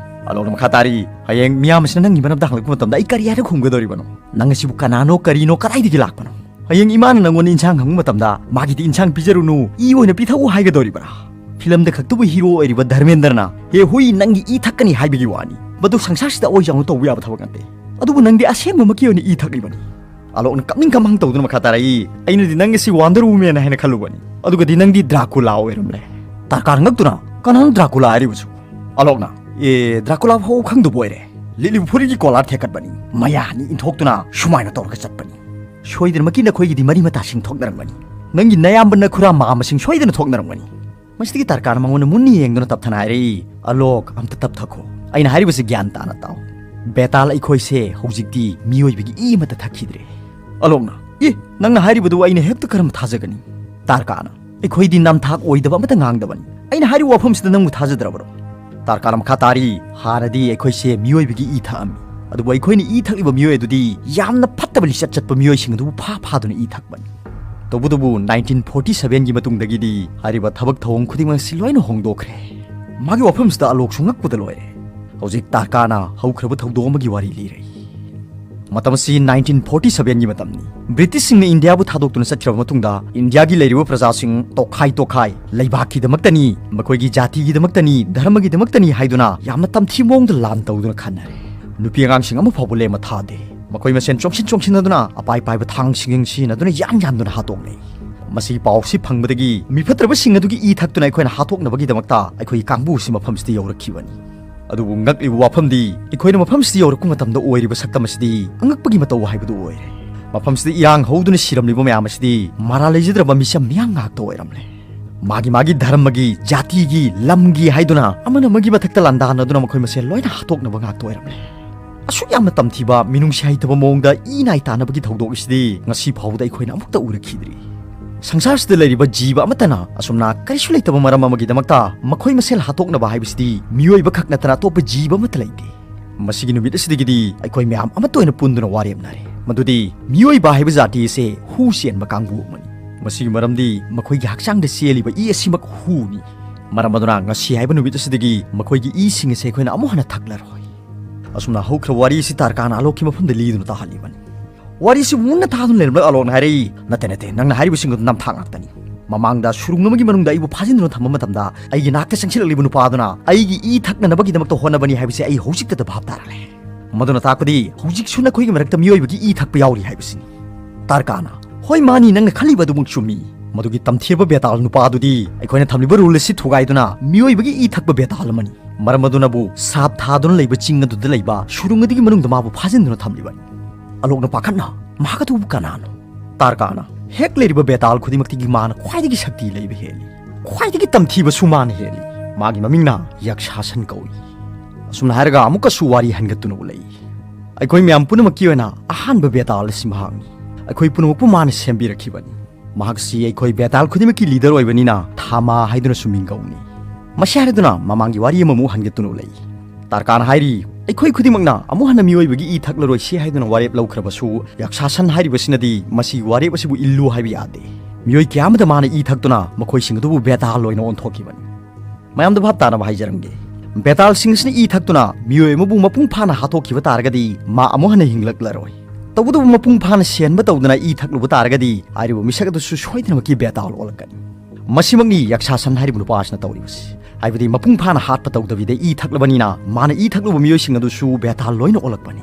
ꯑꯂꯣꯛꯅ ꯃꯈꯥ ꯇꯥꯔꯤ, "ꯍꯌꯦꯡ ꯃꯤꯌꯥꯝ ꯑꯁꯤꯅ ꯅꯪꯒꯤ ꯃꯔꯝꯗ ꯍꯪꯂꯛꯄ ꯃꯇꯝꯗ ꯑꯩ ꯀꯔꯤ ꯍꯥꯏꯔ ꯈꯨꯝꯒꯗꯧꯔꯤꯕꯅꯣ? ꯅꯪ ꯑꯁꯤꯕꯨ ꯀꯅꯥꯅꯣ, ꯀꯔꯤꯅꯣ, ꯀꯗꯥꯏꯗꯒꯤ ꯂꯥꯛꯄꯅꯣ? ꯍꯌꯦꯡ ꯏꯃꯥꯅ ꯅꯪꯉꯣꯟꯗ ꯏꯟꯁꯥꯡ ꯍꯪꯕ ꯃꯇꯝꯗ ꯃꯥꯒꯤꯗꯤ ꯏꯟꯁꯥꯡ ꯄꯤꯖꯔꯨꯅꯨ, ꯏ ꯑꯣꯏꯅ ꯄꯤꯊꯛꯎ ꯍꯥꯏꯒꯗꯧꯔꯤꯕ꯭ꯔꯥ?" ꯐꯤꯂꯝꯗ ꯈꯛꯇꯕꯨ ꯍꯤꯔꯣ ꯑꯣꯏꯔꯤꯕ ꯙꯔꯃꯦꯟꯗ꯭ꯔꯅ "ꯍꯦ ꯍꯨꯏ, ꯅꯪꯒꯤ ꯏ ꯊꯛꯀꯅꯤ" ꯍꯥꯏꯕꯒꯤ ꯋꯥꯅꯤ꯫ ꯃꯗꯨ ꯁꯪꯁꯥꯔꯁꯤꯗ ꯑꯣꯏ ꯌꯥꯎꯅ ꯇꯧꯕ ꯌꯥꯕ ꯊꯕꯛ ꯅꯠꯇꯦ꯫ ꯑꯗꯨꯕꯨ ꯅꯪꯗꯤ ꯑꯁꯦꯡꯕꯃꯛꯀꯤ ꯑꯣꯏꯅ ꯏ ꯊꯛꯂꯤꯕꯅꯤ꯫ ꯑꯂꯣꯛꯅ ꯀꯞꯅꯤꯡ ꯀꯝꯍꯥꯡ ꯇꯧꯗꯨꯅ ꯃꯈꯥ ꯇꯥꯔꯛꯏ, "ꯑꯩꯅꯗꯤ ꯅꯪ ꯑꯁꯤ ꯋꯥꯟꯗꯔ ꯋꯨꯃꯦꯟ ꯍꯥꯏꯅ ꯈꯜꯂꯨꯕꯅꯤ, ꯑꯗꯨꯒꯗꯤ ꯅꯪꯗꯤ ꯗ꯭ꯔꯥꯀꯨꯂꯥ ꯑꯣꯏꯔꯝꯂꯦ꯫" ꯇꯥꯔꯀꯥꯟ ꯉꯛꯇꯨꯅ, "ꯀꯅꯥꯅꯣ ꯗ꯭ꯔꯥꯀꯨꯂꯥ ꯍꯥꯏꯔꯤꯕꯁꯨ?" ꯑꯂꯣꯛꯅ, "ꯑꯦ, ꯗ꯭ꯔꯥꯀꯨꯂꯥ ꯐꯥꯎ ꯈꯪꯗꯕ ꯑꯣꯏꯔꯦ꯫ ꯂꯤꯠꯂꯤꯕ ꯐꯨꯔꯤꯠꯀꯤ ꯀꯣꯂꯥꯔ ꯊꯦꯛꯀꯠꯄꯅꯤ, ꯃꯌꯥ ꯑꯅꯤ ꯏꯟꯊꯣꯛꯇꯨꯅ ꯁꯨꯃꯥꯏꯅ ꯇꯧꯔꯒ ꯆꯠꯄꯅꯤ꯫ ꯁꯣꯏꯗꯅꯃꯛꯀꯤ ꯅꯈꯣꯏꯒꯤꯗꯤ ꯃꯔꯤ ꯃꯇꯥꯁꯤꯡ ꯊꯣꯛꯅꯔꯝꯒꯅꯤ꯫ ꯅꯪꯒꯤ ꯅꯌꯥꯝꯕ ꯅꯈꯨꯔꯥ ꯃꯥꯝꯃꯁꯤꯡ ꯁꯣꯏꯗꯅ ꯊꯣꯛꯅꯔꯝꯒꯅꯤ꯫" ꯃꯁꯤꯗꯒꯤ ꯇꯥꯔꯀꯥꯟ ꯃꯉꯣꯟꯗ ꯃꯨꯟꯅ ꯌꯦꯡꯗꯨꯅ ꯇꯞꯊꯅ ꯍꯥꯏꯔꯛꯏ, "ꯑꯂꯣꯛ, ꯑꯝꯇ ꯇꯞꯊꯈꯣ꯫ ꯑꯩꯅ ꯍꯥꯏꯔꯤꯕꯁꯤ ꯒ꯭ꯌꯥꯟ ꯇꯥꯅ ꯇꯥꯎ꯫ ꯕꯦꯇꯥꯜ ꯑꯩꯈꯣꯏꯁꯦ ꯍꯧꯖꯤꯛꯇꯤ ꯃꯤꯑꯣꯏꯕꯒꯤ ꯏ ꯑꯃꯠꯇ ꯊꯛꯈꯤꯗ꯭ꯔꯦ꯫" ꯑꯂꯣꯛꯅ, "ꯑꯦ, ꯅꯪꯅ ꯍꯥꯏꯔꯤꯕꯗꯨ ꯑꯩꯅ ꯍꯦꯛꯇ ꯀꯔꯝ ꯊꯥꯖꯒꯅꯤ?" ꯇꯥꯔꯀꯥꯅ, "ꯑꯩꯈꯣꯏꯗꯤ ꯅꯝꯊꯥꯛ ꯑꯣꯏꯗꯕ ꯑꯃꯠꯇ ꯉꯥꯡꯗꯕꯅꯤ꯫ ꯑꯩꯅ ꯍꯥꯏꯔꯤꯕ ꯋꯥꯐꯝꯁꯤꯗ ꯅꯪꯕꯨ ꯊꯥꯖꯗ꯭ꯔꯕ꯭ꯔꯣ?" ꯇꯥꯔꯀꯥꯅ ꯃꯈꯥ ꯇꯥꯔꯤ, "ꯍꯥꯟꯅꯗꯤ ꯑꯩꯈꯣꯏꯁꯦ ꯃꯤꯑꯣꯏꯕꯒꯤ ꯏ ꯊꯛꯑꯝꯃꯤ, ꯑꯗꯨꯕꯨ ꯑꯩꯈꯣꯏꯅ ꯏ ꯊꯛꯂꯤꯕ ꯃꯤꯑꯣꯏ ꯑꯗꯨꯗꯤ ꯌꯥꯝꯅ ꯐꯠꯇꯕ ꯂꯤꯆꯠ ꯆꯠꯄ ꯃꯤꯑꯣꯏꯁꯤꯡ ꯑꯗꯨꯕꯨ ꯐꯥ ꯐꯥꯗꯨꯅ ꯏ ꯊꯛꯄꯅꯤ꯫ ꯇꯧꯕꯇꯕꯨ ꯅꯥꯏꯟꯇꯤꯟ ꯐꯣꯔꯇꯤ ꯁꯚꯦꯟꯒꯤ ꯃꯇꯨꯡꯗꯒꯤꯗꯤ ꯍꯥꯏꯔꯤꯕ ꯊꯕꯛ ꯊꯧꯑꯣꯡ ꯈꯨꯗꯤꯡꯃꯛ ꯑꯁꯤ ꯂꯣꯏꯅ ꯍꯣꯡꯗꯣꯛꯈ꯭ꯔꯦ꯫" ꯃꯥꯒꯤ ꯋꯥꯐꯝꯁꯤꯗ ꯑꯂꯣꯛꯁꯨ ꯉꯛꯄꯗ ꯂꯣꯏꯔꯦ꯫ ꯍꯧꯖꯤꯛ ꯇꯥꯔꯀꯥꯅ ꯍꯧꯈ꯭ꯔꯕ ꯊꯧꯗꯣꯛ ꯑꯃꯒꯤ ꯋꯥꯔꯤ ꯂꯤꯔꯦ꯫ ꯃꯇꯝ ꯑꯁꯤ ꯅꯥꯏꯟꯇꯤꯟ ꯐꯣꯔꯇꯤ ꯁꯚꯦꯟꯒꯤ ꯃꯇꯝꯅꯤ꯫ ꯕ꯭ꯔꯤꯇꯤꯁꯁꯤꯡꯅ ꯏꯟꯗꯤꯌꯥꯕꯨ ꯊꯥꯗꯣꯛꯇꯨꯅ ꯆꯠꯈ꯭ꯔꯕ ꯃꯇꯨꯡꯗ ꯏꯟꯗꯤꯌꯥꯒꯤ ꯂꯩꯔꯤꯕ ꯄ꯭ꯔꯖꯥꯁꯤꯡ ꯇꯣꯈꯥꯏ ꯇꯣꯈꯥꯏ, ꯂꯩꯕꯥꯛꯀꯤꯗꯃꯛꯇꯅꯤ, ꯃꯈꯣꯏꯒꯤ ꯖꯥꯇꯤꯒꯤꯗꯃꯛꯇꯅꯤ, ꯙꯔꯃꯒꯤꯗꯃꯛꯇꯅꯤ ꯍꯥꯏꯗꯨꯅ ꯌꯥꯝꯅ ꯇꯝꯊꯤ ꯃꯑꯣꯡꯗ ꯂꯥꯟ ꯇꯧꯗꯨꯅ ꯈꯟꯅꯔꯦ꯫ ꯅꯨꯄꯤ ꯑꯉꯥꯡꯁꯤꯡ ꯑꯃ ꯐꯥꯎꯕ ꯂꯦꯝꯅ ꯊꯥꯗꯦ꯫ ꯃꯈꯣꯏ ꯃꯁꯦꯟ ꯆꯣꯡꯁꯤꯟ ꯆꯣꯡꯁꯤꯟꯅꯗꯨꯅ ꯑꯄꯥꯏ ꯄꯥꯏꯕ ꯊꯥꯡꯁꯤꯡ ꯁꯤꯖꯤꯟꯅꯗꯨꯅ ꯌꯥꯟ ꯌꯥꯟꯗꯨꯅ ꯍꯥꯠꯇꯣꯛꯅꯩ꯫ ꯃꯁꯤꯒꯤ ꯄꯥꯎꯁꯤ ꯐꯪꯕꯗꯒꯤ ꯃꯤꯐꯠꯇ꯭ꯔꯕꯁꯤꯡ ꯑꯗꯨꯒꯤ ꯏ ꯊꯛꯇꯨꯅ ꯑꯩꯈꯣꯏꯅ ꯍꯥꯠꯇꯣꯛꯅꯕꯒꯤꯗꯃꯛꯇ ꯑꯩꯈꯣꯏꯒꯤ ꯀꯥꯡꯕꯨ ꯑꯁꯤ ꯃꯐꯝꯁꯤꯗ ꯌꯧꯔꯛꯈꯤꯕꯅꯤ꯫ ꯑꯗꯨꯕꯨ ꯉꯛꯂꯤꯕ ꯋꯥꯐꯝꯗꯤ, ꯑꯩꯈꯣꯏꯅ ꯃꯐꯝꯁꯤꯗ ꯌꯧꯔꯛꯄ ꯃꯇꯝꯗ ꯑꯣꯏꯔꯤꯕ ꯁꯛꯇꯝ ꯑꯁꯤꯗꯤ ꯑꯉꯛꯄꯒꯤ ꯃꯇꯧ ꯍꯥꯏꯕꯗꯨ ꯑꯣꯏꯔꯦ꯫ ꯃꯐꯝꯁꯤꯗ ꯏꯔꯥꯡ ꯍꯧꯗꯨꯅ ꯁꯤꯔꯝꯂꯤꯕ ꯃꯌꯥꯝ ꯑꯁꯤꯗꯤ ꯃꯔꯥꯜ ꯂꯩꯖꯗ꯭ꯔꯕ ꯃꯤꯆꯝ ꯃꯤꯌꯥꯝ ꯉꯥꯛꯇ ꯑꯣꯏꯔꯝꯂꯦ꯫ ꯃꯥꯒꯤ ꯃꯥꯒꯤ ꯙꯔꯃꯒꯤ, ꯖꯥꯇꯤꯒꯤ, ꯂꯝꯒꯤ ꯍꯥꯏꯗꯨꯅ ꯑꯃꯅ ꯑꯃꯒꯤ ꯃꯊꯛꯇ ꯂꯥꯟꯗꯥꯅꯗꯨꯅ ꯃꯈꯣꯏ ꯃꯁꯦꯜ ꯂꯣꯏꯅ ꯍꯥꯠꯇꯣꯛꯅꯕ ꯉꯥꯛꯇ ꯑꯣꯏꯔꯝꯂꯦ꯫ ꯑꯁꯨꯛ ꯌꯥꯝꯅ ꯇꯝꯊꯤꯕ, ꯃꯤꯅꯨꯡꯁꯤ ꯍꯩꯇꯕ ꯃꯑꯣꯡꯗ ꯏ ꯅꯥꯏ ꯇꯥꯅꯕꯒꯤ ꯊꯧꯗꯣꯛ ꯑꯁꯤꯗꯤ ꯉꯁꯤ ꯐꯥꯎꯕꯗ ꯑꯩꯈꯣꯏꯅ ꯑꯃꯨꯛꯇ ꯎꯔꯛꯈꯤꯗ꯭ꯔꯤ꯫ ꯁꯪꯁꯥꯔꯁꯤꯗ ꯂꯩꯔꯤꯕ ꯖꯤꯕ ꯑꯃꯠꯇꯅ ꯑꯁꯨꯝꯅ ꯀꯔꯤꯁꯨ ꯂꯩꯇꯕ ꯃꯔꯝ ꯑꯃꯒꯤꯗꯃꯛꯇ ꯃꯈꯣꯏ ꯃꯁꯦꯜ ꯍꯥꯠꯇꯣꯛꯅꯕ ꯍꯥꯏꯕꯁꯤꯗꯤ ꯃꯤꯑꯣꯏꯕ ꯈꯛ ꯅꯠꯇꯅ ꯑꯇꯣꯞꯄ ꯖꯤꯕ ꯑꯃꯠꯇ ꯂꯩꯇꯦ꯫ ꯃꯁꯤꯒꯤ ꯅꯨꯃꯤꯠ ꯑꯁꯤꯗꯒꯤꯗꯤ ꯑꯩꯈꯣꯏ ꯃꯌꯥꯝ ꯑꯃꯠꯇ ꯑꯣꯏꯅ ꯄꯨꯟꯗꯨꯅ ꯋꯥꯔꯦꯞꯅꯔꯦ꯫ ꯃꯗꯨꯗꯤ ꯃꯤꯑꯣꯏꯕ ꯍꯥꯏꯕ ꯖꯥꯇꯤ ꯑꯁꯦ ꯍꯨ ꯆꯦꯟꯕ ꯀꯥꯡꯕꯨ ꯑꯃꯅꯤ꯫ ꯃꯁꯤꯒꯤ ꯃꯔꯝꯗꯤ ꯃꯈꯣꯏꯒꯤ ꯍꯛꯆꯥꯡꯗ ꯆꯦꯜꯂꯤꯕ ꯏ ꯑꯁꯤꯃꯛ ꯍꯨꯅꯤ꯫ ꯃꯔꯝ ꯑꯗꯨꯅ ꯉꯁꯤ ꯍꯥꯏꯕ ꯅꯨꯃꯤꯠ ꯑꯁꯤꯗꯒꯤ ꯃꯈꯣꯏꯒꯤ ꯏꯁꯤꯡ ꯑꯁꯦ ꯑꯩꯈꯣꯏꯅ ꯑꯃꯨꯛ ꯍꯟꯅ ꯊꯛꯂꯔꯣꯏ꯫ ꯑꯁꯨꯝꯅ ꯍꯧꯈ꯭ꯔꯕ ꯋꯥꯔꯤ ꯑꯁꯤ ꯇꯥꯔꯀꯥꯟ ꯑꯂꯣꯛꯀꯤ ꯃꯐꯝꯗ ꯂꯤꯗꯨꯅ ꯇꯥꯍꯜꯂꯤꯕꯅꯤ꯫ ꯋꯥꯔꯤꯁꯤ ꯃꯨꯟꯅ ꯇꯥꯗꯨꯅ ꯂꯩꯔꯝꯂꯒ ꯑꯂꯣꯛꯅ ꯍꯥꯏꯔꯛꯏ, "ꯅꯠꯇꯦ, ꯅꯠꯇꯦ, ꯅꯪꯅ ꯍꯥꯏꯔꯤꯕꯁꯤꯡ ꯑꯗꯨ ꯅꯝꯊꯥꯛ ꯉꯥꯛꯇꯅꯤ꯫ ꯃꯃꯥꯡꯗ ꯁꯨꯔꯨꯡ ꯑꯃꯒꯤ ꯃꯅꯨꯡꯗ ꯑꯩꯕꯨ ꯐꯥꯖꯤꯟꯗꯨꯅ ꯊꯝꯕ ꯃꯇꯝꯗ ꯑꯩꯒꯤ ꯅꯥꯛꯇ ꯆꯪꯁꯤꯜꯂꯛꯂꯤꯕ ꯅꯨꯄꯥ ꯑꯗꯨꯅ ꯑꯩꯒꯤ ꯏ ꯊꯛꯅꯅꯕꯒꯤꯗꯃꯛꯇ ꯍꯣꯠꯅꯕꯅꯤ ꯍꯥꯏꯕꯁꯤ ꯑꯩ ꯍꯧꯖꯤꯛꯇꯗ ꯚꯥꯞ ꯇꯥꯔꯛꯂꯦ꯫ ꯃꯗꯨꯅ ꯇꯥꯛꯄꯗꯤ ꯍꯧꯖꯤꯛꯁꯨ ꯅꯈꯣꯏꯒꯤ ꯃꯔꯛꯇ ꯃꯤꯑꯣꯏꯕꯒꯤ ꯏ ꯊꯛꯄ ꯌꯥꯎꯔꯤ ꯍꯥꯏꯕꯁꯤꯅꯤ꯫" ꯇꯥꯔꯀꯥꯅ, "ꯍꯣꯏ, ꯃꯥꯅꯤ, ꯅꯪꯅ ꯈꯜꯂꯤꯕ ꯑꯗꯨꯃꯛ ꯆꯨꯝꯃꯤ꯫ ꯃꯗꯨꯒꯤ ꯇꯝꯊꯤꯔꯕ ꯕꯦꯇꯥꯜ ꯅꯨꯄꯥ ꯑꯗꯨꯗꯤ ꯑꯩꯈꯣꯏꯅ ꯊꯝꯂꯤꯕ ꯔꯨꯜ ꯑꯁꯤ ꯊꯨꯒꯥꯏꯗꯨꯅ ꯃꯤꯑꯣꯏꯕꯒꯤ ꯏ ꯊꯛꯄ ꯕꯦꯇꯥꯜ ꯑꯃꯅꯤ꯫ ꯃꯔꯝ ꯑꯗꯨꯅꯕꯨ ꯁꯥꯞ ꯊꯥꯗꯨꯅ ꯂꯩꯕ ꯆꯤꯡ ꯑꯗꯨꯗ ꯂꯩꯕ ꯁꯨꯔꯨꯡ ꯑꯗꯨꯒꯤ ꯃꯅꯨꯡꯗ ꯃꯥꯕꯨ ꯐꯥꯖꯤꯟꯗꯨꯅ ꯊꯝꯂꯤꯕꯅꯤ꯫" ꯑꯂꯣꯛꯅ ꯄꯥꯈꯠꯅ, "ꯃꯍꯥꯛ ꯑꯗꯨꯕꯨ ꯀꯅꯥꯅꯣ?" ꯇꯥꯔꯀꯥꯅ, "ꯍꯦꯛ ꯂꯩꯔꯤꯕ ꯕꯦꯇꯥꯜ ꯈꯨꯗꯤꯡꯃꯛꯇꯒꯤ ꯃꯥꯅ ꯈ꯭ꯋꯥꯏꯗꯒꯤ ꯁꯛꯇꯤ ꯂꯩꯕ ꯍꯦꯜꯂꯤ꯫ ꯈ꯭ꯋꯥꯏꯗꯒꯤ ꯇꯝꯊꯤꯕꯁꯨ ꯃꯥꯅ ꯍꯦꯜꯂꯤ꯫ ꯃꯥꯒꯤ ꯃꯃꯤꯡꯅ ꯌꯛꯁꯥꯁꯟ ꯀꯧꯏ꯫" ꯑꯁꯨꯝꯅ ꯍꯥꯏꯔꯒ ꯑꯃꯨꯛꯀꯁꯨ ꯋꯥꯔꯤ ꯍꯟꯒꯠꯇꯨꯅ ꯎꯠꯂꯛꯏ꯫ ꯑꯩꯈꯣꯏ ꯃꯌꯥꯝ ꯄꯨꯝꯅꯃꯛꯀꯤ ꯑꯣꯏꯅ ꯑꯍꯥꯟꯕ ꯕꯦꯇꯥꯜ ꯑꯁꯤ ꯃꯍꯥꯛꯅꯤ꯫ ꯑꯩꯈꯣꯏ ꯄꯨꯝꯅꯃꯛꯄꯨ ꯃꯥꯅ ꯁꯦꯝꯕꯤꯔꯛꯈꯤꯕꯅꯤ꯫ ꯃꯍꯥꯛꯁꯤ ꯑꯩꯈꯣꯏ ꯕꯦꯇꯥꯜ ꯈꯨꯗꯤꯡꯃꯛꯀꯤ ꯂꯤꯗꯔ ꯑꯣꯏꯕꯅꯤꯅ ꯊꯥꯃꯥ ꯍꯥꯏꯗꯨꯅꯁꯨ ꯃꯤꯡ ꯀꯧꯅꯤ꯫ ꯃꯁꯤ ꯍꯥꯏꯔꯗꯨꯅ ꯃꯃꯥꯡꯒꯤ ꯋꯥꯔꯤ ꯑꯃꯃꯨꯛ ꯍꯟꯒꯠꯇꯨꯅ ꯂꯩ꯫ ꯇꯥꯔꯀꯥꯟ ꯍꯥꯏꯔꯤ, ꯑꯩꯈꯣꯏ ꯈꯨꯗꯤꯡꯃꯛꯅ ꯑꯃꯨꯛ ꯍꯟꯅ ꯃꯤꯑꯣꯏꯕꯒꯤ ꯏ ꯊꯛꯂꯔꯣꯏꯁꯤ ꯍꯥꯏꯗꯨꯅ ꯋꯥꯔꯦꯞ ꯂꯧꯈ꯭ꯔꯕꯁꯨ, ꯌꯛꯁꯥꯁꯟ ꯍꯥꯏꯔꯤꯕꯁꯤꯅꯗꯤ ꯃꯁꯤꯒꯤ ꯋꯥꯔꯦꯞ ꯑꯁꯤꯕꯨ ꯏꯜꯂꯨ ꯍꯥꯏꯕ ꯌꯥꯗꯦ꯫ ꯃꯤꯑꯣꯏ ꯀꯌꯥ ꯑꯃꯗ ꯃꯥꯅ ꯏ ꯊꯛꯇꯨꯅ ꯃꯈꯣꯏꯁꯤꯡ ꯑꯗꯨꯕꯨ ꯕꯦꯇꯥꯜ ꯑꯣꯏꯅ ꯑꯣꯟꯊꯣꯛꯈꯤꯕꯅꯤ꯫ ꯃꯌꯥꯝꯗ ꯚꯥꯞ ꯇꯥꯅꯕ ꯍꯥꯏꯖꯔꯝꯒꯦ꯫ ꯕꯦꯇꯥꯜꯁꯤꯡ ꯑꯁꯤꯅ ꯏ ꯊꯛꯇꯨꯅ ꯃꯤꯑꯣꯏ ꯑꯃꯕꯨ ꯃꯄꯨꯡ ꯐꯥꯅ ꯍꯥꯠꯇꯣꯛꯈꯤꯕ ꯇꯥꯔꯒꯗꯤ ꯃꯥ ꯑꯃꯨꯛ ꯍꯟꯅ ꯍꯤꯡꯂꯛꯂꯔꯣꯏ꯫ ꯇꯧꯕꯇꯕꯨ ꯃꯄꯨꯡ ꯐꯥꯅ ꯁꯦꯟꯕ ꯇꯧꯗꯅ ꯏ ꯊꯛꯂꯨꯕ ꯇꯥꯔꯒꯗꯤ ꯍꯥꯏꯔꯤꯕ ꯃꯤꯁꯛ ꯑꯗꯨꯁꯨ ꯁꯣꯏꯗꯅꯃꯛꯀꯤ ꯕꯦꯇꯥꯜ ꯑꯣꯜꯂꯛꯀꯅꯤ꯫ ꯃꯁꯤꯃꯛꯅꯤ ꯌꯛꯁꯥꯁꯟ ꯍꯥꯏꯔꯤꯕ ꯅꯨꯄꯥ ꯑꯁꯤꯅ ꯇꯧꯔꯤꯕꯁꯤ꯫ ꯍꯥꯏꯕꯗꯤ ꯃꯄꯨꯡ ꯐꯥꯅ ꯍꯥꯠꯄ ꯇꯧꯗꯕꯤꯗ ꯏ ꯊꯛꯂꯕꯅꯤꯅ ꯃꯥꯅ ꯏ ꯊꯛꯂꯨꯕ ꯃꯤꯑꯣꯏꯁꯤꯡ ꯑꯗꯨꯁꯨ ꯕꯦꯇꯥꯜ ꯂꯣꯏꯅ ꯑꯣꯜꯂꯛꯄꯅꯤ꯫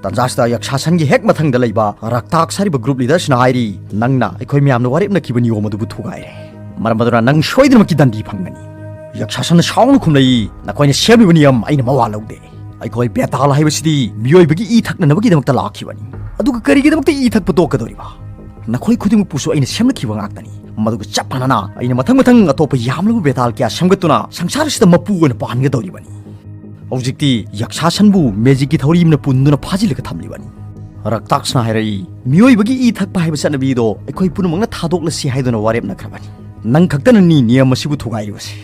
ꯇꯟꯖꯥꯁꯤꯗ ꯌꯛꯁꯥꯁꯟꯒꯤ ꯍꯦꯛ ꯃꯊꯪꯗ ꯂꯩꯕ ꯔꯛꯇꯥꯛꯁ ꯍꯥꯏꯔꯤꯕ ꯒ꯭ꯔꯨꯞ ꯂꯤꯗꯔꯁꯤꯅ ꯍꯥꯏꯔꯤ, "ꯅꯪꯅ ꯑꯩꯈꯣꯏ ꯃꯌꯥꯝꯅ ꯋꯥꯔꯦꯞꯅꯈꯤꯕ ꯅꯤꯌꯣꯝ ꯑꯗꯨꯕꯨ ꯊꯨꯒꯥꯏꯔꯦ꯫ ꯃꯔꯝ ꯑꯗꯨꯅ ꯅꯪ ꯁꯣꯏꯗꯅꯃꯛꯀꯤ ꯗꯟꯗꯤ ꯐꯪꯒꯅꯤ꯫" ꯌꯛꯁꯥꯁꯟꯅ ꯁꯥꯎꯅ ꯈꯨꯝꯂꯛꯏ, "ꯅꯈꯣꯏꯅ ꯁꯦꯝꯂꯤꯕ ꯅꯤꯌꯝ ꯑꯩꯅ ꯃꯋꯥ ꯂꯧꯗꯦ꯫ ꯑꯩꯈꯣꯏ ꯕꯦꯇꯥꯜ ꯍꯥꯏꯕꯁꯤꯗꯤ ꯃꯤꯑꯣꯏꯕꯒꯤ ꯏ ꯊꯛꯅꯅꯕꯒꯤꯗꯃꯛꯇ ꯂꯥꯛꯈꯤꯕꯅꯤ꯫ ꯑꯗꯨꯒ ꯀꯔꯤꯒꯤꯗꯃꯛꯇ ꯏ ꯊꯛꯄ ꯇꯣꯛꯀꯗꯧꯔꯤꯕ? ꯅꯈꯣꯏ ꯈꯨꯗꯤꯡꯃꯛꯄꯨꯁꯨ ꯑꯩꯅ ꯁꯦꯝꯂꯛꯈꯤꯕ ꯉꯥꯛꯇꯅꯤ꯫ ꯃꯗꯨꯒ ꯆꯞ ꯃꯥꯟꯅꯅ ꯑꯩꯅ ꯃꯊꯪ ꯃꯊꯪ ꯑꯇꯣꯞꯄ ꯌꯥꯝꯂꯕ ꯕꯦꯇꯥꯜ ꯀꯌꯥ ꯁꯦꯝꯒꯠꯇꯨꯅ ꯁꯪꯁꯥꯔ ꯑꯁꯤꯗ ꯃꯄꯨ ꯑꯣꯏꯅ ꯄꯥꯟꯒꯗꯧꯔꯤꯕꯅꯤ꯫" ꯍꯧꯖꯤꯛꯇꯤ ꯌꯛꯁꯥꯁꯟꯕꯨ ꯃꯦꯖꯤꯛꯀꯤ ꯊꯧꯔꯤ ꯑꯃꯅ ꯄꯨꯟꯗꯨꯅ ꯐꯥꯖꯤꯜꯂꯒ ꯊꯝꯂꯤꯕꯅꯤ꯫ ꯔꯛꯇꯥꯛꯁꯅ ꯍꯥꯏꯔꯛꯏ, "ꯃꯤꯑꯣꯏꯕꯒꯤ ꯏ ꯊꯛꯄ ꯍꯥꯏꯕ ꯆꯠꯅꯕꯤ ꯑꯗꯣ ꯑꯩꯈꯣꯏ ꯄꯨꯝꯅꯃꯛꯅ ꯊꯥꯗꯣꯛꯂꯁꯤ ꯍꯥꯏꯗꯨꯅ ꯋꯥꯔꯦꯞꯅꯈ꯭ꯔꯕꯅꯤ꯫ ꯅꯪ ꯈꯛꯇꯅꯅꯤ ꯅꯤꯌꯝ ꯑꯁꯤꯕꯨ ꯊꯨꯒꯥꯏꯔꯤꯕꯁꯤ꯫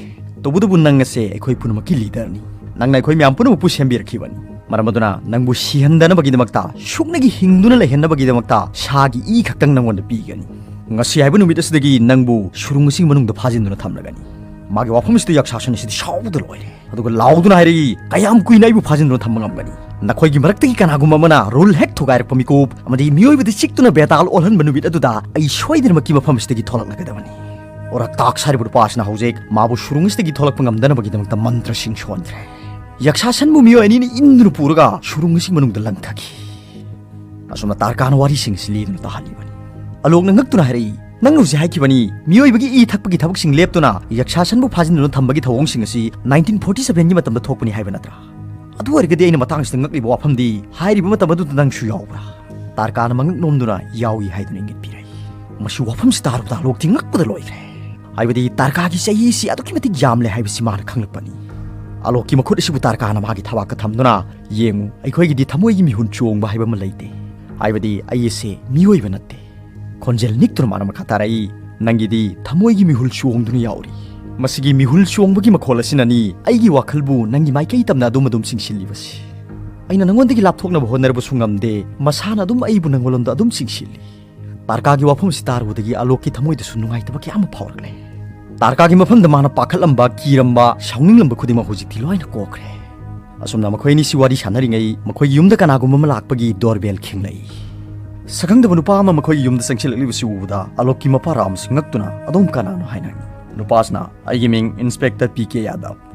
ꯇꯧꯕꯇꯕꯨ ꯅꯪ ꯑꯁꯦ ꯑꯩꯈꯣꯏ ꯄꯨꯝꯅꯃꯛꯀꯤ ꯂꯤꯗꯔꯅꯤ꯫ ꯅꯪꯅ ꯑꯩꯈꯣꯏ ꯃꯌꯥꯝ ꯄꯨꯝꯅꯃꯛꯄꯨ ꯁꯦꯝꯕꯤꯔꯛꯈꯤꯕꯅꯤ꯫ ꯃꯔꯝ ꯑꯗꯨꯅ ꯅꯪꯕꯨ ꯁꯤꯍꯟꯗꯅꯕꯒꯤꯗꯃꯛꯇ, ꯁꯨꯞꯅꯒꯤ ꯍꯤꯡꯗꯨꯅ ꯂꯩꯍꯟꯅꯕꯒꯤꯗꯃꯛꯇ ꯁꯥꯒꯤ ꯏ ꯈꯛꯇꯪ ꯅꯪꯉꯣꯟꯗ ꯄꯤꯒꯅꯤ꯫ ꯉꯁꯤ ꯍꯥꯏꯕ ꯅꯨꯃꯤꯠ ꯑꯁꯤꯗꯒꯤ ꯅꯪꯕꯨ ꯁꯨꯔꯨꯡ ꯑꯁꯤꯒꯤ ꯃꯅꯨꯡꯗ ꯐꯥꯖꯤꯟꯗꯨꯅ ꯊꯝꯂꯒꯅꯤ꯫" ꯃꯥꯒꯤ ꯋꯥꯐꯝ ꯑꯁꯤꯗ ꯌꯛꯁꯥꯁꯟ ꯑꯁꯤꯗꯤ ꯁꯥꯎꯕꯗ ꯂꯣꯏꯔꯦ꯫ ꯑꯗꯨꯒ ꯂꯥꯎꯗꯨꯅ ꯍꯥꯏꯔꯛꯏ, "ꯀꯌꯥꯝ ꯀꯨꯏꯅ ꯑꯩꯕꯨ ꯐꯥꯖꯤꯟꯗꯨꯅ ꯊꯝꯕ ꯉꯝꯒꯅꯤ? ꯅꯈꯣꯏꯒꯤ ꯃꯔꯛꯇꯒꯤ ꯀꯅꯥꯒꯨꯝꯕ ꯑꯃꯅ ꯔꯨꯜ ꯍꯦꯛ ꯊꯨꯒꯥꯏꯔꯛꯄ ꯃꯤꯀꯨꯞ ꯑꯃꯗꯤ ꯃꯤꯑꯣꯏꯕꯗ ꯆꯤꯛꯇꯨꯅ ꯕꯦꯇꯥꯜ ꯑꯣꯜꯍꯟꯕ ꯅꯨꯃꯤꯠ ꯑꯗꯨꯗ ꯑꯩ ꯁꯣꯏꯗꯅꯃꯛꯀꯤ ꯃꯐꯝ ꯑꯁꯤꯗꯒꯤ ꯊꯣꯛꯂꯛꯂꯒꯗꯕꯅꯤ꯫" ꯑꯣꯔꯥꯛꯇꯥꯛꯁ ꯍꯥꯏꯔꯤꯕ ꯅꯨꯄꯥ ꯑꯁꯤꯅ ꯍꯧꯖꯤꯛ ꯃꯥꯕꯨ ꯁꯨꯔꯨꯡ ꯑꯁꯤꯗꯒꯤ ꯊꯣꯛꯂꯛꯄ ꯉꯝꯗꯅꯕꯒꯤꯗꯃꯛꯇ ꯃꯟꯇ꯭ꯔꯁꯤꯡ ꯁꯣꯟꯈ꯭ꯔꯦ꯫ ꯌꯛꯁꯥꯁꯟꯕꯨ ꯃꯤꯑꯣꯏ ꯑꯅꯤꯅ ꯏꯟꯗꯨꯅ ꯄꯨꯔꯒ ꯁꯨꯔꯨꯡ ꯑꯁꯤꯒꯤ ꯃꯅꯨꯡꯗ ꯂꯪꯊꯈꯤ꯫ ꯑꯁꯨꯝꯅ ꯇꯥꯔꯀꯥꯟ ꯋꯥꯔꯤꯁꯤꯡ ꯑꯁꯤ ꯂꯤꯗꯨꯅ ꯇꯥꯍꯜꯂꯤꯕꯅꯤ꯫ ꯑꯂꯣꯛꯅ ꯉꯛꯇꯨꯅ ꯍꯥꯏꯔꯛꯏ, "ꯅꯪꯅ ꯍꯧꯖꯤꯛ ꯍꯥꯏꯈꯤꯕꯅꯤ, ꯃꯤꯑꯣꯏꯕꯒꯤ ꯏ ꯊꯛꯄꯒꯤ ꯊꯕꯛꯁꯤꯡ ꯂꯦꯞꯇꯨꯅ ꯌꯛꯁꯥꯁꯟꯕꯨ ꯐꯥꯖꯤꯟꯗꯨꯅ ꯊꯝꯕꯒꯤ ꯊꯧꯑꯣꯡꯁꯤꯡ ꯑꯁꯤ ꯅꯥꯏꯟꯇꯤꯟ ꯐꯣꯔꯇꯤ ꯁꯚꯦꯟꯒꯤ ꯃꯇꯝꯗ ꯊꯣꯛꯄꯅꯤ ꯍꯥꯏꯕ ꯅꯠꯇ꯭ꯔꯥ? ꯑꯗꯨ ꯑꯣꯏꯔꯒꯗꯤ ꯑꯩꯅ ꯃꯇꯥꯡꯁꯤꯗ ꯉꯛꯂꯤꯕ ꯋꯥꯐꯝꯗꯤ, ꯍꯥꯏꯔꯤꯕ ꯃꯇꯝ ꯑꯗꯨꯗ ꯅꯪꯁꯨ ꯌꯥꯎꯕ꯭ꯔꯥ?" ꯇꯥꯔꯀꯥꯟꯅ ꯃꯉꯛ ꯅꯣꯝꯗꯨꯅ ꯌꯥꯎꯏ ꯍꯥꯏꯗꯨꯅ ꯏꯪꯒꯤꯠ ꯄꯤꯔꯛꯏ꯫ ꯃꯁꯤ ꯋꯥꯐꯝꯁꯤ ꯇꯥꯔꯨꯕꯗ ꯑꯂꯣꯛꯇꯤ ꯉꯛꯄꯗ ꯂꯣꯏꯈ꯭ꯔꯦ꯫ ꯍꯥꯏꯕꯗꯤ ꯇꯥꯔꯀꯥꯒꯤ ꯆꯍꯤꯁꯤ ꯑꯗꯨꯛꯀꯤ ꯃꯇꯤꯛ ꯌꯥꯝꯂꯦ ꯍꯥꯏꯕꯁꯤ ꯃꯥꯅ ꯈꯪꯂꯛꯄꯅꯤ꯫ ꯑꯂꯣꯛꯀꯤ ꯃꯈꯨꯠ ꯑꯁꯤꯕꯨ ꯇꯥꯔꯀꯥꯅ ꯃꯥꯒꯤ ꯊꯕꯥꯛꯇ ꯊꯝꯗꯨꯅ, "ꯌꯦꯡꯉꯨ, ꯑꯩꯈꯣꯏꯒꯤꯗꯤ ꯊꯃꯣꯏꯒꯤ ꯃꯤꯍꯨꯟ ꯆꯣꯡꯕ ꯍꯥꯏꯕ ꯑꯃ ꯂꯩꯇꯦ꯫ ꯍꯥꯏꯕꯗꯤ ꯑꯩ ꯑꯁꯤ ꯃꯤꯑꯣꯏꯕ ꯅꯠꯇꯦ꯫ ꯈꯣꯟꯖꯦꯜ ꯅꯤꯛꯇꯨꯅ ꯃꯥꯅ ꯃꯈꯥ ꯇꯥꯔꯛꯏ, "ꯅꯪꯒꯤꯗꯤ ꯊꯃꯣꯏꯒꯤ ꯃꯤꯍꯨꯜ ꯆꯣꯡꯗꯨꯅ ꯌꯥꯎꯔꯤ꯫ ꯃꯁꯤꯒꯤ ꯃꯤꯍꯨꯜ ꯆꯣꯡꯕꯒꯤ ꯃꯈꯣꯜ ꯑꯁꯤꯅꯅꯤ ꯑꯩꯒꯤ ꯋꯥꯈꯜꯕꯨ ꯅꯪꯒꯤ ꯃꯥꯏꯀꯩ ꯇꯝꯅ ꯑꯗꯨꯝ ꯑꯗꯨꯝ ꯆꯤꯡꯁꯤꯜꯂꯤꯕꯁꯤ꯫ ꯑꯩꯅ ꯅꯪꯉꯣꯟꯗꯒꯤ ꯂꯥꯞꯊꯣꯛꯅꯕ ꯍꯣꯠꯅꯔꯕꯁꯨ ꯉꯝꯗꯦ, ꯃꯁꯥꯅ ꯑꯗꯨꯝ ꯑꯩꯕꯨ ꯅꯪꯉꯣꯟꯂꯣꯝꯗ ꯑꯗꯨꯝ ꯆꯤꯡꯁꯤꯜꯂꯤ"꯫ ꯇꯥꯔꯀꯥꯒꯤ ꯋꯥꯐꯝ ꯑꯁꯤ ꯇꯥꯔꯨꯕꯗꯒꯤ ꯑꯂꯣꯛꯀꯤ ꯊꯃꯣꯏꯗꯁꯨ ꯅꯨꯡꯉꯥꯏꯇꯕ ꯀꯌꯥ ꯑꯃ ꯐꯥꯎꯔꯛꯂꯦ꯫ ꯇꯥꯔꯀꯥꯒꯤ ꯃꯐꯝꯗ ꯃꯥꯅ ꯄꯥꯈꯠꯂꯝꯕ, ꯀꯤꯔꯝꯕ, ꯁꯥꯎꯅꯤꯡꯂꯝꯕ ꯈꯨꯗꯤꯡꯃꯛ ꯍꯧꯖꯤꯛꯇꯤ ꯂꯣꯏꯅ ꯀꯣꯛꯈ꯭ꯔꯦ꯫ ꯑꯁꯨꯝꯅ ꯃꯈꯣꯏ ꯑꯅꯤꯁꯤ ꯋꯥꯔꯤ ꯁꯥꯟꯅꯔꯤꯉꯩ ꯃꯈꯣꯏꯒꯤ ꯌꯨꯝꯗ ꯀꯅꯥꯒꯨꯝꯕ ꯑꯃ ꯂꯥꯛꯄꯒꯤ doorbell ꯈꯤꯡꯂꯛꯏ꯫ ꯁꯛꯈꯪꯗꯕ ꯅꯨꯄꯥ ꯑꯃ ꯃꯈꯣꯏꯒꯤ ꯌꯨꯝꯗ ꯆꯪꯁꯤꯜꯂꯛꯂꯤꯕꯁꯤ ꯎꯕꯗ ꯑꯂꯣꯛꯀꯤ ꯃꯄꯥ ꯔꯥꯝꯁꯤ ꯉꯛꯇꯨꯅ, "ꯑꯗꯣꯝ ꯀꯅꯥꯅꯣ?" ꯍꯥꯏꯅ ꯍꯪꯉꯤ꯫ ꯅꯨꯄꯥꯁꯤꯅ, "ꯑꯩꯒꯤ ꯃꯤꯡ ꯏꯟꯁꯄꯦꯛꯇꯔ ꯄꯤ ꯀꯦ ꯌꯥꯗꯕ꯫